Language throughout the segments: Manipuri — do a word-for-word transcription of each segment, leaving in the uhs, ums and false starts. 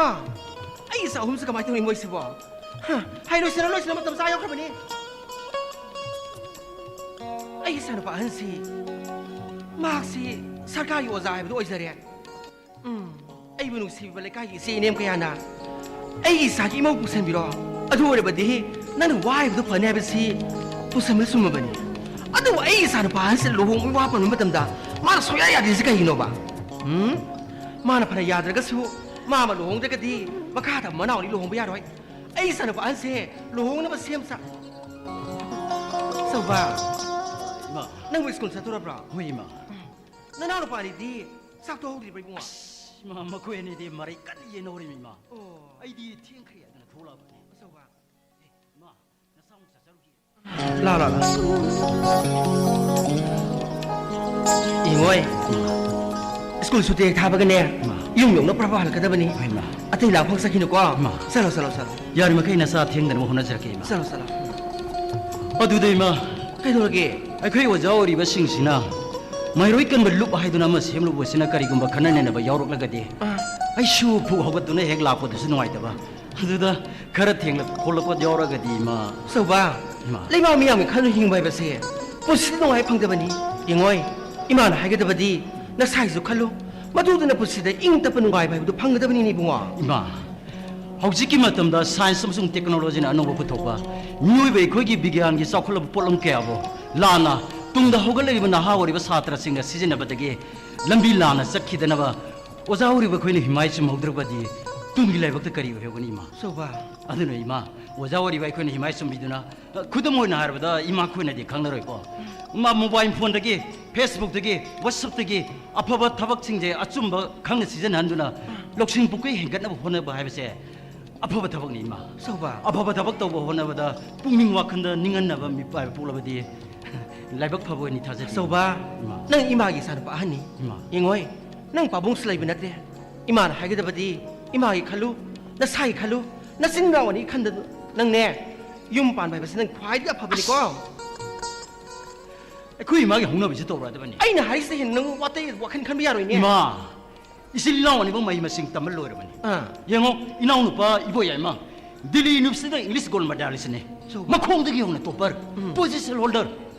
ꯑꯥ, ꯑꯩ ꯏꯆꯥ ꯑꯍꯨꯝꯁꯦ ꯀꯃꯥꯏꯅ ꯇꯧꯅꯤ ꯃꯣꯏꯁꯤꯕꯣ? ꯍ, ꯍꯥꯏ ꯂꯣꯏꯁꯤꯟꯅ ꯂꯣꯏꯁꯤꯟꯅ ꯃꯇꯝ ꯆꯥ ꯌꯧꯈ꯭ꯔꯕꯅꯤ꯫ ꯑꯩ ꯏꯆꯥꯅꯨꯄꯥ ꯑꯍꯟꯁꯤ, ꯃꯍꯥꯛꯁꯤ ꯁꯔꯀꯥꯔꯒꯤ ꯑꯣꯖꯥ ꯍꯥꯏꯕꯗꯨ ꯑꯣꯏꯖꯔꯦ꯫ ꯎꯝ, ꯑꯩꯕꯨ ꯅꯨꯡꯁꯤꯕꯤꯕ ꯂꯩꯀꯥꯏꯒꯤ ꯏꯆꯦ ꯏꯅꯦꯝ ꯀꯌꯥꯅ ꯑꯩꯒꯤ ꯏꯆꯥꯒꯤ ꯏꯃꯧ ꯄꯨꯁꯟꯕꯤꯔꯣ, ꯑꯗꯨ ꯑꯣꯏꯔꯕꯗꯤ ꯅꯪꯅ ꯋꯥꯔꯤꯕꯗꯨ ꯐꯅꯤ ꯍꯥꯏꯕꯁꯤ ꯄꯨꯁꯟꯕ ꯆꯨꯝꯃꯕꯅꯤ꯫ ꯑꯗꯨꯕꯨ ꯑꯩꯒꯤ ꯏꯆꯥꯅꯨꯄꯥ ꯑꯍꯟꯁꯤ ꯂꯨꯍꯣꯡꯕꯒꯤ ꯋꯥ ꯄꯟꯕ ꯃꯇꯝꯗ ꯃꯥꯅ ꯁꯨꯡꯌꯥ ꯌꯥꯗ꯭ꯔꯤꯁꯤ ꯀꯩꯒꯤꯅꯣꯕ? ꯎꯝ? ꯃꯥꯅ ꯐꯅ ꯌꯥꯗ꯭ꯔꯒꯁꯨ, ꯃꯥ ꯑꯃ ꯂꯨꯍꯣꯡꯗ꯭ꯔꯒꯗꯤ ꯃꯈꯥ ꯊꯪꯕ ꯃꯅꯥꯎ ꯑꯅꯤ ꯂꯨꯍꯣꯡꯕ ꯌꯥꯔꯣꯏ꯫ ꯑꯩ ꯏꯆꯥꯅꯨꯄꯥ ꯑꯍꯟꯁꯦ ꯂꯨꯍꯣꯡꯅꯕ ꯁꯦꯝ ꯁꯥ-, ꯆꯧꯕ, ꯏꯃꯥ꯫ ꯅꯪꯕꯨ ꯁ꯭ꯀꯨꯜ ꯆꯠꯇꯣꯔꯕ꯭ꯔꯣ? ꯍꯣꯏ, ꯏꯃꯥ꯫ ꯅꯅꯥꯎ ꯅꯨꯄꯥ ꯑꯅꯤꯗꯤ ꯆꯥꯛ ꯇꯣꯛꯍꯧꯗ꯭ꯔꯤꯕ꯭ꯔꯣ, ꯏꯕꯨꯡꯉꯣ? ꯑꯁ, ꯏꯃꯥ, ꯃꯈꯣꯏ ꯑꯅꯤꯗꯤ ꯃꯔꯩ ꯀꯟꯅ ꯌꯦꯟꯅꯧꯔꯤꯃꯤ, ꯏꯃꯥ꯫ ꯑꯣ꯫ ꯑꯩꯗꯤ ꯊꯦꯡꯈ꯭ꯔꯦ ꯑꯗꯨꯅ ꯊꯣꯛꯂꯛꯑꯕꯅꯤ꯫ ꯆꯧꯕ꯫ ꯑꯦ, ꯏꯃꯥ, ꯅꯆꯥꯃꯨꯛ ꯆꯠꯆꯔꯨꯈꯤꯒꯦ꯫ ꯂꯥ, ꯂꯥ, ꯂꯥ꯫ ꯏꯉꯣꯏ, ꯁ꯭ꯀꯨꯜ ꯁꯨꯇꯤ ꯍꯦꯛ ꯊꯥꯕꯒꯅꯦ, ꯏꯃꯥ꯫ ꯌꯨꯝ ꯌꯧꯅ ꯄ꯭ꯔꯚꯥ ꯍꯜꯂꯛꯀꯗꯕꯅꯤ꯫ ꯍꯣꯏ, ꯏꯃꯥ꯫ ꯑꯇꯩ ꯂꯥꯡꯐꯝ ꯆꯠꯈꯤꯅꯨꯀꯣ꯫ ꯏꯃꯥ꯫ ꯆꯠꯂꯣ, ꯆꯠꯂꯣ, ꯆꯠꯂꯣ꯫ ꯌꯥꯔꯤꯃꯈꯩ ꯅꯆꯥ ꯊꯦꯡꯗꯅꯕ ꯍꯣꯠꯅꯖꯔꯛꯀꯦ, ꯏꯃꯥ꯫ ꯆꯠꯂꯣ, ꯆꯠꯂꯣ꯫ ꯑꯗꯨꯗ, ꯏꯃꯥ, ꯀꯩꯗꯧꯔꯒꯦ? ꯑꯩꯈꯣꯏ ꯑꯣꯖꯥ ꯑꯣꯏꯔꯤꯕꯁꯤꯡꯁꯤꯅ ꯃꯍꯩꯔꯣꯏ ꯀꯟꯕ ꯂꯨꯞ ꯍꯥꯏꯗꯨꯅ ꯑꯃ ꯁꯦꯝꯂꯨꯕꯁꯤꯅ ꯀꯔꯤꯒꯨꯝꯕ ꯈꯟꯅ ꯅꯩꯅꯕ ꯌꯥꯎꯔꯛꯂꯒꯗꯤ, ꯑꯥ꯫ ꯑꯩꯁꯨ ꯐꯨ ꯍꯧꯒꯠꯇꯨꯅ ꯍꯦꯛ ꯂꯥꯛꯄꯗꯨꯁꯨ ꯅꯨꯡꯉꯥꯏꯇꯕ꯫ ꯑꯗꯨꯗ ꯈꯔ ꯊꯦꯡꯂꯛ ꯈꯣꯠꯂꯛꯄ ꯌꯥꯎꯔꯒꯗꯤ, ꯏꯃꯥ꯫ ꯑꯆꯧꯕ, ꯏꯃꯥ꯫ ꯂꯩꯕꯥꯛ ꯃꯤꯌꯥꯝꯒꯤ ꯈꯜꯂꯨ ꯍꯤꯡꯕ ꯍꯥꯏꯕꯁꯦ ꯄꯨꯟꯁꯤꯗ ꯅꯨꯡꯉꯥꯏ ꯐꯪꯗꯕꯅꯤ꯫ ꯌꯦꯡꯉꯣꯏ, ꯏꯃꯥꯅ ꯍꯥꯏꯒꯗꯕꯗꯤ ꯅꯁꯥꯒꯤꯁꯨ ꯈꯜꯂꯨ꯫ ꯃꯗꯨꯗꯨꯅ ꯄꯨꯟꯁꯤꯗ ꯏꯪ ꯇꯞꯄ ꯅꯨꯡꯉꯥꯏꯕ ꯍꯥꯏꯕꯗꯨ ꯐꯪꯒꯗꯕꯅꯤꯅꯦ, ꯏꯕꯨꯡꯉꯣ꯫ ꯏꯃꯥ, ꯍꯧꯖꯤꯛꯀꯤ ꯃꯇꯝꯗ ꯁꯥꯏꯟꯁ ꯑꯃꯁꯨꯡ ꯇꯦꯛꯅꯣꯂꯣꯖꯤꯅ ꯑꯅꯧꯕ ꯄꯨꯊꯣꯛꯄ, ꯃꯤꯑꯣꯏꯕ ꯑꯩꯈꯣꯏꯒꯤ ꯕꯤꯒ꯭ꯌꯥꯟꯒꯤ ꯆꯥꯎꯈꯠꯂꯕ ꯄꯣꯠꯂꯝ ꯀꯌꯥꯕꯨ ꯂꯥꯟꯅ ꯇꯨꯡꯗ ꯍꯧꯒꯠꯂꯛꯂꯤꯕ ꯅꯍꯥ ꯑꯣꯏꯔꯤꯕ ꯁꯥꯇ꯭ꯔꯁꯤꯡꯅ ꯁꯤꯖꯤꯟꯅꯕꯗꯒꯤ ꯂꯝꯕꯤ ꯂꯥꯟꯅ ꯆꯠꯈꯤꯗꯅꯕ ꯑꯣꯖꯥ ꯑꯣꯏꯔꯤꯕ ꯑꯩꯈꯣꯏꯅ ꯍꯤꯃꯥꯏ ꯆꯨꯝꯍꯧꯗ꯭ꯔꯕꯗꯤ ꯇꯨꯡꯒꯤ ꯂꯥꯏꯕꯛꯇ ꯀꯔꯤ ꯑꯣꯏꯍꯧꯒꯅꯤ, ꯏꯃꯥ? ꯑꯆꯧꯕ꯫ ꯑꯗꯨꯅ, ꯏꯃꯥ, ꯑꯣꯖꯥ ꯑꯣꯏꯔꯤꯕ ꯑꯩꯈꯣꯏꯅ ꯍꯤꯃꯥꯏ ꯆꯨꯝꯕꯤꯗꯨꯅ, ꯈꯨꯗꯝ ꯑꯣꯏꯅ ꯍꯥꯏꯔꯕꯗ, ꯏꯃꯥ ꯈꯣꯏꯅꯗꯤ ꯈꯪꯅꯔꯣꯏꯀꯣ, ꯃꯥ ꯃꯣꯕꯥꯏꯜ ꯐꯣꯟꯗꯒꯤ, ꯐꯦꯁꯕꯨꯛꯇꯒꯤ, ꯋꯥꯆꯞꯇꯒꯤ ꯑꯐꯕ ꯊꯕꯛꯁꯤꯡꯁꯦ ꯑꯆꯨꯝꯕ ꯈꯪꯅ ꯁꯤꯖꯤꯟꯅꯍꯟꯗꯨꯅ ꯂꯧꯁꯤꯡ ꯄꯨꯛꯀꯩ ꯍꯦꯟꯒꯠꯅꯕ ꯍꯣꯠꯅꯕ ꯍꯥꯏꯕꯁꯦ ꯑꯐꯕ ꯊꯕꯛꯅꯤ, ꯏꯃꯥ꯫ ꯑꯆꯧꯕ꯫ ꯑꯐꯕ ꯊꯕꯛ ꯇꯧꯕ ꯍꯣꯠꯅꯕꯗ ꯄꯨꯛꯅꯤꯡ ꯋꯥꯈꯜꯗ ꯅꯤꯡꯍꯟꯅꯕ ꯃꯤꯄꯥꯏꯕ ꯄꯣꯛꯂꯕꯗꯤ ꯂꯥꯏꯕꯛ ꯐꯕ ꯑꯣꯏꯅꯤ ꯊꯥꯖꯗꯦ꯫ ꯑꯆꯧꯕ, ꯏꯃꯥ꯫ ꯅꯪ ꯏꯃꯥꯒꯤ ꯏꯆꯥꯅꯨꯄꯥ ꯑꯍꯟꯅꯤ꯫ ꯏꯃꯥ꯫ ꯌꯦꯡꯉꯣꯏ, ꯅꯪ ꯄꯥꯕꯨꯡꯁꯨ ꯂꯩꯕ ꯅꯠꯇꯦ꯫ ꯏꯃꯥꯅ ꯍꯥꯏꯒꯗꯕꯗꯤ ꯏꯃꯥꯒꯤ ꯈꯜꯂꯨ, ꯅꯁꯥꯒꯤ ꯈꯜꯂꯨ, ꯅꯆꯤꯟ ꯅꯅꯥꯎ ꯑꯅꯤ ꯈꯟꯗ ꯅꯪꯅꯦ, ꯌꯨꯝ ꯄꯥꯟꯕ ꯍꯥꯏꯕꯁꯤ ꯅꯪ ꯈ꯭ꯋꯥꯏꯗꯒꯤ ꯑꯐꯕꯅꯤꯀꯣ꯫ ꯑꯁ! ꯑꯩꯈꯣꯏ ꯏꯃꯥꯒꯤ ꯍꯧꯅꯕꯤꯁꯤ ꯇꯧꯔꯗꯕꯅꯤ꯫ ꯑꯩꯅ ꯍꯥꯏꯔꯤꯁꯤꯗ ꯍꯦꯟꯅ ꯅꯪ ꯋꯥꯇꯩ ꯋꯥꯈꯜ ꯈꯟꯕ ꯌꯥꯔꯣꯏꯅꯦ꯫ ꯏꯃꯥ! ꯏꯆꯤꯜ ꯏꯅꯥꯎ ꯑꯅꯤꯃꯛ ꯃꯍꯩ ꯃꯁꯤꯡ ꯇꯝꯕ ꯂꯣꯏꯔꯕꯅꯤ꯫ ꯑꯥ꯫ ꯌꯦꯡꯉꯣ, ꯏꯅꯥꯎꯅꯨꯄꯥ ꯏꯕꯣꯌꯥꯏꯃ ꯗꯤꯜꯂꯤ ꯌꯨꯅꯤꯚꯔꯁꯤꯇꯤꯗ ꯏꯪꯂꯤꯁ ꯒꯣꯜ ꯃꯦꯗꯥꯂꯤꯁꯅꯦ꯫ ꯁꯧꯕ꯫ ꯃꯈꯣꯡꯗꯒꯤ ꯍꯧꯅ ꯇꯣꯞꯄꯔ, ꯎꯝ꯫ ꯄꯣꯖꯤꯁꯟ ꯍꯣꯜꯗꯔ,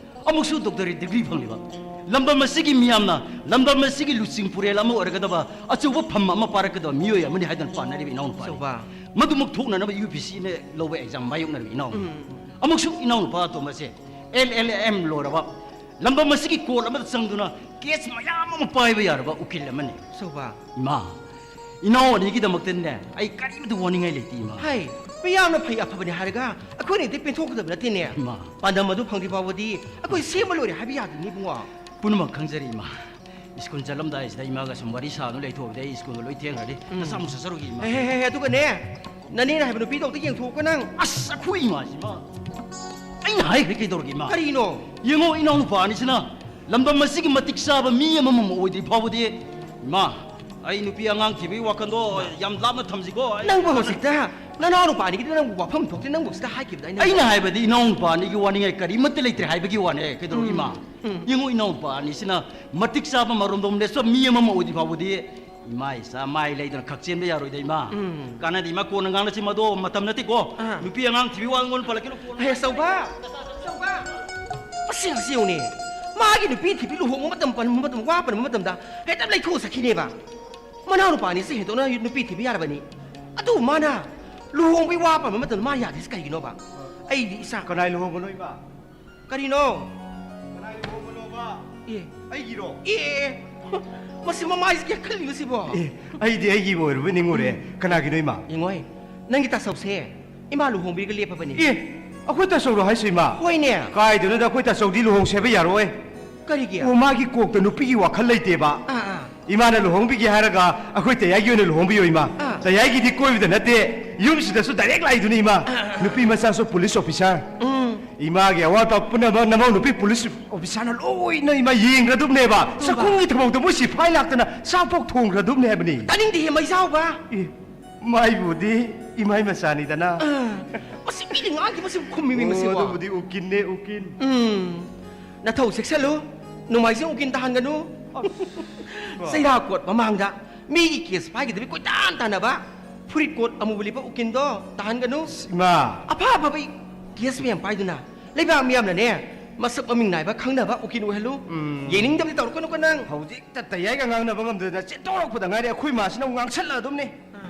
ꯑꯃꯨꯛꯁꯨ ꯗꯣꯛꯇꯔꯦꯠ ꯗꯤꯒ꯭ꯔꯤ ꯐꯪꯂꯤꯕ꯫ ꯂꯝꯗꯝ ꯑꯁꯤꯒꯤ ꯃꯤꯌꯥꯝꯅ ꯂꯝꯗꯝ ꯑꯁꯤꯒꯤ ꯂꯨꯆꯤꯡ ꯄꯨꯔꯦꯜ ꯑꯃ ꯑꯣꯏꯔꯒꯗꯕ ꯑꯆꯧꯕ ꯐꯝ ꯑꯃ ꯄꯥꯏꯔꯛꯀꯗꯕ ꯃꯤꯑꯣꯏ ꯑꯃꯅꯤ ꯍꯥꯏꯗꯨꯅ ꯄꯥꯅꯔꯤꯕ ꯏꯅꯥꯎꯅꯨꯄꯥꯅꯤ꯫ ꯁꯧꯕ꯫ ꯃꯗꯨꯃꯛ ꯊꯣꯛꯅꯅꯕ ꯌꯨ ꯄꯤ ꯁꯤꯅ ꯂꯧꯕ ꯑꯦꯛꯖꯥꯝ ꯃꯥꯌꯣꯛꯅꯔꯤꯕ ꯏꯅꯥꯎ꯫ ꯎꯝ꯫ ꯑꯃꯨꯛꯁꯨ ꯏꯅꯥꯎꯅꯨꯄꯥ ꯑꯇꯣꯝꯕꯁꯦ ꯑꯦꯜ ꯑꯦꯜ ꯑꯦꯝ ꯂꯣꯏꯔꯕ, ꯂꯝꯗꯝ ꯑꯁꯤꯒꯤ ꯀꯣꯔꯠ ꯑꯃꯗ ꯆꯪꯗꯨꯅ ꯀꯦꯁ ꯃꯌꯥꯝ ꯑꯃ ꯄꯥꯏꯕ ꯌꯥꯔꯕ ꯎꯀꯤꯜ ꯑꯃꯅꯤ꯫ ꯁꯧꯕ꯫ ꯏꯃꯥ, ꯏꯅꯥꯎ ꯑꯅꯤꯒꯤꯗꯃꯛꯇꯅꯦ ꯑꯩ ꯀꯔꯤꯃꯇ ꯋꯥꯅꯤꯡꯉꯥꯏ ꯂꯩꯇꯦ, ꯏꯃꯥ꯫ ꯍꯥꯏ, ꯃꯤꯌꯥꯝꯅ ꯐꯩ ꯑꯐꯕꯅꯤ ꯍꯥꯏꯔꯒ ꯑꯩꯈꯣꯏꯅ ꯍꯦꯛꯇ ꯄꯦꯟꯊꯣꯛꯀꯗꯕ ꯅꯠꯇꯦꯅꯦ꯫ ꯏꯃꯥ꯫ ꯄꯥꯟꯗꯝ ꯑꯗꯨ ꯐꯪꯗ꯭ꯔꯤ ꯐꯥꯎꯕꯗꯤ ꯑꯩꯈꯣꯏ ꯁꯦꯝꯕ ꯂꯣꯏꯔꯦ ꯍꯥꯏꯕ ꯌꯥꯗꯦꯅꯦ, ꯏꯕꯨꯡꯉꯣ꯫ ꯄꯨꯝꯅꯃꯛ ꯈꯪꯖꯔꯤ, ꯏꯃꯥ꯫ ꯁ꯭ꯀꯨꯜ ꯆꯠꯂꯝꯗꯥꯏꯁꯤꯗ ꯏꯃꯥꯒ ꯁꯨꯝ ꯋꯥꯔꯤ ꯁꯥꯗꯨꯅ ꯂꯩꯊꯣꯛꯑꯕꯗꯤ ꯑꯩ ꯁ꯭ꯀꯨꯜꯒ ꯂꯣꯏ ꯊꯦꯡꯈ꯭ꯔꯅꯤ꯫ ꯎꯝ꯫ ꯅꯁꯥ ꯑꯃꯨꯛ ꯆꯠꯆꯔꯨꯒꯦ, ꯏꯃꯥ꯫ ꯍꯦ, ꯍꯦ, ꯍꯦ, ꯑꯗꯨꯒꯅꯦ, ꯅꯅꯦꯅ ꯍꯥꯏꯕ ꯅꯨꯄꯤꯗꯣ ꯑꯝꯇ ꯌꯦꯡꯊꯣꯛꯑꯣ ꯅꯪ꯫ ꯑꯁ, ꯑꯩꯈꯣꯏ ꯏꯃꯥꯁꯤꯃ꯫ ꯑꯩꯅ ꯍꯥꯏꯈ꯭ꯔꯦ ꯀꯩꯗꯧꯔꯒꯦ, ꯏꯃꯥ? ꯀꯔꯤꯅꯣ? ꯌꯦꯡꯉꯣ, ꯏꯅꯥꯎꯅꯨꯄꯥ ꯑꯅꯤꯁꯤꯅ ꯂꯝꯗꯝ ꯑꯁꯤꯒꯤ ꯃꯇꯤꯛ ꯆꯥꯕ ꯃꯤ ꯑꯃꯃꯝ ꯑꯣꯏꯗ꯭ꯔꯤ ꯐꯥꯎꯕꯗꯤ, ꯏꯃꯥ, ꯑꯩ ꯅꯨꯄꯤ ꯑꯉꯥꯡ ꯊꯤꯕꯒꯤ ꯋꯥꯈꯜꯗꯣ ꯌꯥꯝ ꯂꯥꯞꯅ ꯊꯝꯁꯤꯀꯣ꯫ ꯑꯩ ꯅꯪꯕꯨ ꯍꯧꯖꯤꯛꯇ ꯅꯅꯥꯎ ꯅꯨꯄꯥ ꯑꯅꯤꯒꯤꯗꯤ ꯅꯪꯕꯨ ꯋꯥꯐꯝ ꯊꯣꯛꯇꯦ, ꯅꯪꯕꯨ ꯁꯤꯗ ꯍꯥꯏꯈꯤꯕꯗ ꯑꯩꯅ ꯑꯩꯅ ꯍꯥꯏꯕꯗꯤ ꯏꯅꯥꯎ ꯅꯨꯄꯥ ꯑꯅꯤꯒꯤ ꯋꯥꯅꯤꯡꯉꯥꯏ ꯀꯔꯤꯃꯠꯇ ꯂꯩꯇ꯭ꯔꯦ ꯍꯥꯏꯕꯒꯤ ꯋꯥꯅꯦ꯫ ꯀꯩꯗꯧꯔꯒꯦ, ꯎꯝ꯫ ꯏꯃꯥ? ꯎꯝ꯫ ꯌꯦꯡꯉꯨ, ꯏꯅꯥꯎ ꯅꯨꯄꯥ ꯑꯅꯤꯁꯤꯅ ꯃꯇꯤꯛ ꯆꯥꯕ ꯃꯔꯣꯝꯗꯣꯝ ꯂꯦꯞꯆꯕ ꯃꯤ ꯑꯃꯃꯝ ꯑꯣꯏꯗ꯭ꯔꯤ ꯐꯥꯎꯕꯗꯤ ꯏꯃꯥ ꯏꯆꯥ ꯃꯥꯏ ꯂꯩꯗꯅ ꯈꯛ ꯆꯦꯟꯕ ꯌꯥꯔꯣꯏꯗ, ꯏꯃꯥ꯫ ꯎꯝ꯫ ꯀꯥꯟꯅꯗꯦ, ꯏꯃꯥ, ꯀꯣꯟꯅ ꯉꯥꯡꯅꯁꯤ, ꯃꯗꯣ ꯃꯇꯝ ꯅꯠꯇꯦꯀꯣ꯫ ꯑꯥ꯫ ꯅꯨꯄꯤ ꯑꯉꯥꯡ ꯊꯤꯕꯤ ꯋꯥ ꯑꯩꯉꯣꯟꯗ ꯄꯜꯂꯛꯀꯅꯨ, ꯀꯣꯟꯅ꯫ ꯍꯦ, ꯆꯧꯕ! ꯆꯧꯕ! ꯑꯁꯤ ꯉꯁꯤ ꯌꯦꯡꯉꯨꯅꯦ, ꯃꯥꯒꯤ ꯅꯨꯄꯤ ꯊꯤꯕꯤ ꯂꯨꯍꯣꯡꯕ ꯃꯇꯝ ꯄꯟꯕ ꯃꯇꯝ, ꯋꯥ ꯄꯟꯕ ꯃꯇꯝꯗ ꯍꯦꯛꯇ ꯂꯩꯊꯣꯛꯑ ꯆꯠꯈꯤꯅꯦꯕ꯫ ꯃꯅꯥꯎ ꯅꯨꯄꯥ ꯑꯅꯤꯁꯦ ꯍꯦꯟꯗꯣꯛꯅ ꯅꯨꯄꯤ ꯊꯤꯕ ꯌꯥꯔꯕꯅꯤ꯫ ꯑꯗꯨꯕꯨ ꯃꯥꯅ ꯂꯨꯍꯣꯡꯕꯒꯤ ꯋꯥ ꯄꯟꯕ ꯃꯇꯝꯗ ꯃꯥ ꯌꯥꯗ꯭ꯔꯤꯁꯦ ꯀꯩꯒꯤꯅꯣꯕ? ꯑꯩꯗꯤ ꯏꯆꯥ ꯀꯅꯥꯏ ꯂꯨꯍꯣꯡꯕꯅꯣ, ꯏꯃꯥ? ꯀꯔꯤꯅꯣ? ꯀꯅꯥꯏ ꯂꯨꯍꯣꯡꯕꯅꯣꯕ? ꯑꯦ꯫ ꯑꯩꯒꯤꯔꯣ? ꯑꯦ, ꯑꯦ, ꯑꯦ꯫ ꯃꯁꯤ ꯃꯃꯥꯏꯁꯤ ꯀꯌꯥ ꯈꯜꯂꯤꯅꯣ ꯁꯤꯕꯣ? ꯑꯦ, ꯑꯩꯗꯤ ꯑꯩꯒꯤꯕꯨ ꯑꯣꯏꯔꯨꯕ ꯅꯤꯡꯉꯨꯔꯦ꯫ ꯀꯅꯥꯒꯤꯅꯣ, ꯏꯃꯥ? ꯌꯦꯡꯉꯣꯏ, ꯅꯪꯒꯤ ꯇꯥꯆꯧꯁꯦ ꯏꯃꯥ ꯂꯨꯍꯣꯡꯕꯤꯔꯒ ꯂꯦꯞꯄꯕꯅꯤ꯫ ꯑꯦ, ꯑꯩꯈꯣꯏ ꯇꯥꯆꯧꯔꯣ ꯍꯥꯏꯁꯦ, ꯏꯃꯥ? ꯍꯣꯏꯅꯦ꯫ ꯀꯥꯏꯗꯅꯣꯗ, ꯑꯩꯈꯣꯏ ꯇꯥꯆꯧꯗꯤ ꯂꯨꯍꯣꯡꯁꯦ ꯍꯥꯏꯕ ꯌꯥꯔꯣꯏ꯫ ꯀꯔꯤꯒꯤ? ꯑꯣ, ꯃꯥꯒꯤ ꯀꯣꯛꯇ ꯅꯨꯄꯤꯒꯤ ꯋꯥꯈꯜ ꯂꯩꯇꯦꯕ꯫ ꯑꯥ, ꯑꯥ꯫ ꯏꯃꯥꯅ ꯂꯨꯍꯣꯡꯕꯤꯒꯦ ꯍꯥꯏꯔꯒ ꯑꯩꯈꯣꯏ ꯇꯌꯥꯏꯒꯤ ꯑꯣꯏꯅ ꯂꯨꯍꯣꯡꯕꯤꯌꯣ, ꯏꯃꯥ꯫ ꯑꯥ꯫ ꯇꯌꯥꯏꯒꯤꯗꯤ ꯀꯣꯏꯕꯗ ꯅꯠꯇꯦ, ꯌꯨꯝꯁꯤꯗꯁꯨ ꯗꯥꯏꯔꯦꯛ ꯂꯥꯛꯏꯗꯨꯅꯤ, ꯏꯃꯥ꯫ ꯑꯥ, ꯑꯥ, ꯑꯥ꯫ ꯅꯨꯄꯤ ꯃꯆꯥꯁꯨ ꯄꯨꯂꯤꯁ ꯑꯣꯐꯤꯁꯥꯔ꯫ ꯎꯝ꯫ ꯏꯃꯥꯒꯤ ꯑꯋꯥꯠꯄ ꯄꯨꯝꯅꯃꯛ ꯅꯃꯧ ꯅꯨꯄꯤ ꯄꯨꯂꯤꯁ ꯑꯣꯐꯤꯁꯥꯔꯅ ꯂꯣꯏꯅ, ꯏꯃꯥ, ꯌꯦꯡꯈ꯭ꯔꯗꯨꯕꯅꯦꯕ꯫ ꯎꯝ, ꯆꯥꯛꯈꯨꯝꯒꯤ ꯊꯕꯛꯇ ꯃꯣꯏ ꯁꯤꯐꯥꯏ ꯂꯥꯛꯇꯅ ꯆꯥꯛꯐꯥꯎ ꯊꯣꯡꯈ꯭ꯔꯗꯨꯕꯅꯦ ꯍꯥꯏꯕꯅꯤ꯫ ꯇꯥꯅꯤꯡꯗꯦꯍꯦ, ꯃꯩꯖꯥꯎꯕ꯫ ꯑꯦ, ꯃꯥꯏꯕꯨꯗꯤ ꯏꯃꯥꯏ ꯃꯆꯥꯅꯤꯗꯅ꯫ ꯑꯥ, ꯃꯁꯤ ꯃꯤꯅ ꯉꯥꯡꯈꯤꯕꯁꯤ ꯈꯨꯝꯃꯤꯃꯤ ꯑꯣ, ꯃꯁꯤꯕꯣ꯫ ꯑꯗꯨꯕꯨꯗꯤ ꯎꯀꯤꯟꯅꯦ, ꯎꯀꯤꯟ꯫ ꯎꯝ, ꯅꯊꯧ ꯆꯦꯛꯁꯜꯂꯨ, ꯅꯣꯡꯃꯥꯏꯖꯤꯡ ꯎꯀꯤꯟ ꯇꯥꯍꯟꯒꯅꯨ꯫ ꯑꯁ, ꯏꯃꯥ꯫ ꯆꯩꯔꯥꯛ ꯀꯣꯠ ꯃꯃꯥꯡꯗ ꯃꯤꯒꯤ ꯀꯦꯁ ꯄꯥꯏꯒꯗꯕꯤ ꯀꯣꯏꯇꯥꯟ ꯇꯥꯟꯅꯕ, ꯐꯨꯔꯤꯠ ꯀꯣꯠ ꯑꯃꯨꯕ ꯂꯤꯠꯄ ꯎꯀꯤꯜꯗꯣ ꯇꯥꯍꯟꯒꯅꯨ꯫ ꯏꯃꯥ꯫ ꯑꯐ ꯑꯐꯕ ꯀꯦꯁ ꯃꯌꯥꯝ ꯄꯥꯏꯗꯨꯅ ꯂꯩꯕꯥꯛ ꯃꯤꯌꯥꯝꯅꯅꯦ, ꯃꯁꯛ ꯃꯃꯤꯡ ꯅꯥꯏꯕ ꯈꯪꯅꯕ ꯎꯀꯤꯜ ꯑꯣꯏꯍꯜꯂꯨ꯫ ꯎꯝ꯫ ꯌꯦꯡꯅꯤꯡꯗꯕꯗꯤ ꯇꯧꯔꯛꯀꯅꯨꯀꯣ ꯅꯪ꯫ ꯍꯧꯖꯤꯛꯇ ꯇꯌꯥꯏꯒ ꯉꯥꯡꯅꯕ ꯉꯝꯗꯗꯅ ꯆꯦꯟꯊꯣꯔꯛꯄꯗ ꯉꯥꯏꯔꯦ꯫ ꯑꯩꯈꯣꯏ ꯃꯥꯁꯤꯅ ꯑꯃꯨꯛ ꯉꯥꯡꯁꯜꯂꯛꯑꯗꯨꯝꯅꯦ꯫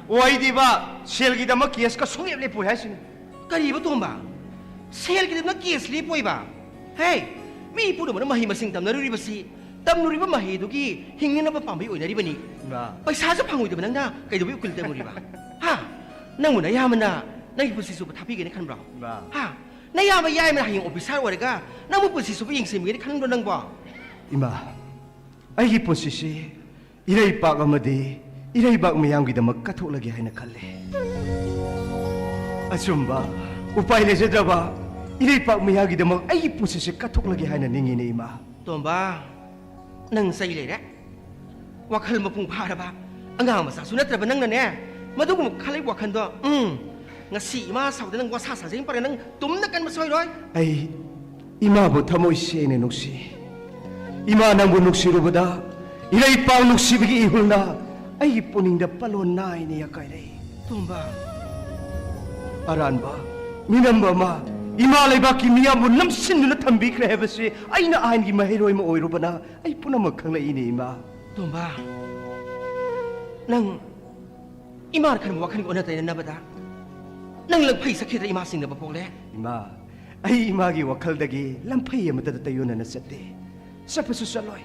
ꯑꯣꯏꯗꯤꯕ, ꯁꯦꯜꯒꯤꯗꯃꯛ ꯀꯦꯁꯀ ꯁꯨꯡꯂꯦꯞ ꯂꯦꯞꯄꯣꯏ ꯍꯥꯏꯁꯤꯅꯤ꯫ ꯀꯔꯤꯕ ꯇꯣꯝꯕ? ꯁꯦꯜꯒꯤꯗꯃꯛ ꯀꯦꯁ ꯂꯦꯞꯄꯣꯏꯕ? ꯍꯦ, ꯃꯤ ꯄꯨꯝꯅꯃꯛꯅ ꯃꯍꯩ ꯃꯁꯤꯡ ꯇꯝꯅꯔꯨꯔꯤꯕꯁꯤ, ꯇꯝꯂꯨꯔꯤꯕ ꯃꯍꯩꯗꯨꯒꯤ ꯍꯤꯡꯅꯅꯕ ꯄꯥꯝꯕꯩ ꯑꯣꯏꯅꯔꯤꯕꯅꯤ꯫ ꯏꯃꯥ꯫ ꯄꯩꯁꯥꯁꯨ ꯐꯪꯉꯣꯏꯗꯕ ꯅꯪꯅ ꯀꯩꯗꯧꯕꯩ ꯎꯀꯤꯜ ꯇꯝꯃꯨꯔꯤꯕ? ꯍꯥ? ꯅꯪꯕꯨ ꯅꯌꯥꯝꯕꯅ ꯅꯪꯒꯤ ꯄꯨꯟꯁꯤ ꯆꯨꯞꯄ ꯊꯥꯕꯤꯒꯦꯅ ꯈꯟꯕ꯭ꯔꯣ? ꯏꯃꯥ꯫ ꯍꯥ? ꯅꯌꯥꯝꯕ ꯌꯥꯏꯃꯅ ꯍꯌꯦꯡ ꯑꯣꯐꯤꯁꯥꯔ ꯑꯣꯏꯔꯒ ꯅꯪꯕꯨ ꯄꯨꯟꯁꯤ ꯆꯨꯞꯄ ꯌꯦꯡꯁꯤꯟꯕꯤꯒꯦꯅ ꯈꯟꯕ꯭ꯔꯣ ꯅꯪꯕꯣ? ꯏꯃꯥ, ꯑꯩꯒꯤ ꯄꯨꯟꯁꯤꯁꯤ ꯏꯔꯩꯄꯥꯛ ꯑꯃꯗꯤ ꯏꯔꯩꯕꯥꯛ ꯃꯤꯌꯥꯝꯒꯤꯗꯃꯛ ꯀꯠꯊꯣꯛꯂꯒꯦ ꯍꯥꯏꯅ ꯈꯜꯂꯤ꯫ ꯑꯆꯨꯝꯕ, ꯎꯄꯥꯏ ꯂꯩꯖꯗ꯭ꯔꯕ ꯏꯔꯩꯄꯥꯛ ꯃꯤꯌꯥꯝꯒꯤꯗꯃꯛ ꯑꯩꯒꯤ ꯄꯨꯟꯁꯤꯁꯦ ꯀꯠꯊꯣꯛꯂꯒꯦ ꯍꯥꯏꯅ ꯅꯤꯡꯉꯤꯅꯦ, ꯏꯃꯥ꯫ ꯇꯣꯝꯕ, ꯅꯪ ꯆꯩ ꯂꯩꯔꯦ꯫ ꯋꯥꯈꯜ ꯃꯄꯨꯡ ꯐꯥꯔꯕ ꯑꯉꯥꯡ ꯃꯆꯥꯁꯨ ꯅꯠꯇ꯭ꯔꯕ ꯅꯪꯅꯅꯦ, ꯃꯗꯨꯒꯨꯝꯕ ꯈꯜꯂꯤꯕ ꯋꯥꯈꯜꯗꯣ, ꯎꯝ, ꯉꯁꯤ ꯏꯃꯥ ꯁꯥꯎꯗ ꯅꯪ ꯋꯥꯁꯥ ꯁꯥꯖꯩ ꯄꯥꯔꯦ, ꯅꯪ ꯇꯨꯝꯅ ꯀꯟꯕ ꯁꯣꯏꯔꯣꯏ꯫ ꯑꯩ ꯏꯃꯥꯕꯨ ꯊꯃꯣꯏ ꯁꯦꯡꯅ ꯅꯨꯡꯁꯤ꯫ ꯏꯃꯥ, ꯅꯪꯕꯨ ꯅꯨꯡꯁꯤꯔꯨꯕꯗ ꯏꯔꯩꯄꯥꯛ ꯅꯨꯡꯁꯤꯕꯒꯤ ꯏꯍꯨꯜꯅ ꯑꯩꯒꯤ ꯄꯨꯛꯅꯤꯡꯗ ꯄꯥꯂꯣꯟ ꯅꯥꯏꯅ ꯌꯥꯀꯥꯏꯔꯛꯏ꯫ ꯇꯣꯝꯕ꯫ ꯑꯔꯥꯟꯕ, ꯃꯤꯅꯝꯕ ꯑꯃ ꯏꯃꯥ ꯂꯩꯕꯥꯛꯀꯤ ꯃꯤꯌꯥꯝꯕꯨ ꯅꯝꯁꯤꯟꯗꯨꯅ ꯊꯝꯕꯤꯈ꯭ꯔꯦ ꯍꯥꯏꯕꯁꯤ ꯑꯩꯅ ꯑꯥꯏꯟꯒꯤ ꯃꯍꯩꯔꯣꯏ ꯑꯃ ꯑꯣꯏꯔꯨꯕꯅ ꯑꯩ ꯄꯨꯝꯅꯃꯛ ꯈꯪꯂꯛꯏꯅꯦ, ꯏꯃꯥ꯫ ꯇꯣꯝꯕ, ꯅꯪ ꯏꯃꯥꯅ ꯈꯟꯕ ꯋꯥꯈꯜꯒ ꯑꯣꯟꯅ ꯇꯩꯅꯅꯕꯗ ꯅꯪ ꯂꯪꯐꯩ ꯆꯠꯈꯤꯗ꯭ꯔꯥ ꯏꯃꯥ ꯆꯤꯡꯅꯕ ꯄꯣꯛꯂꯦ? ꯏꯃꯥ, ꯑꯩ ꯏꯃꯥꯒꯤ ꯋꯥꯈꯜꯗꯒꯤ ꯂꯝꯐꯩ ꯑꯃꯠꯇꯗ ꯇꯩꯌꯣꯟꯅꯅ ꯆꯠꯇꯦ, ꯆꯠꯄꯁꯨ ꯆꯠꯂꯣꯏ꯫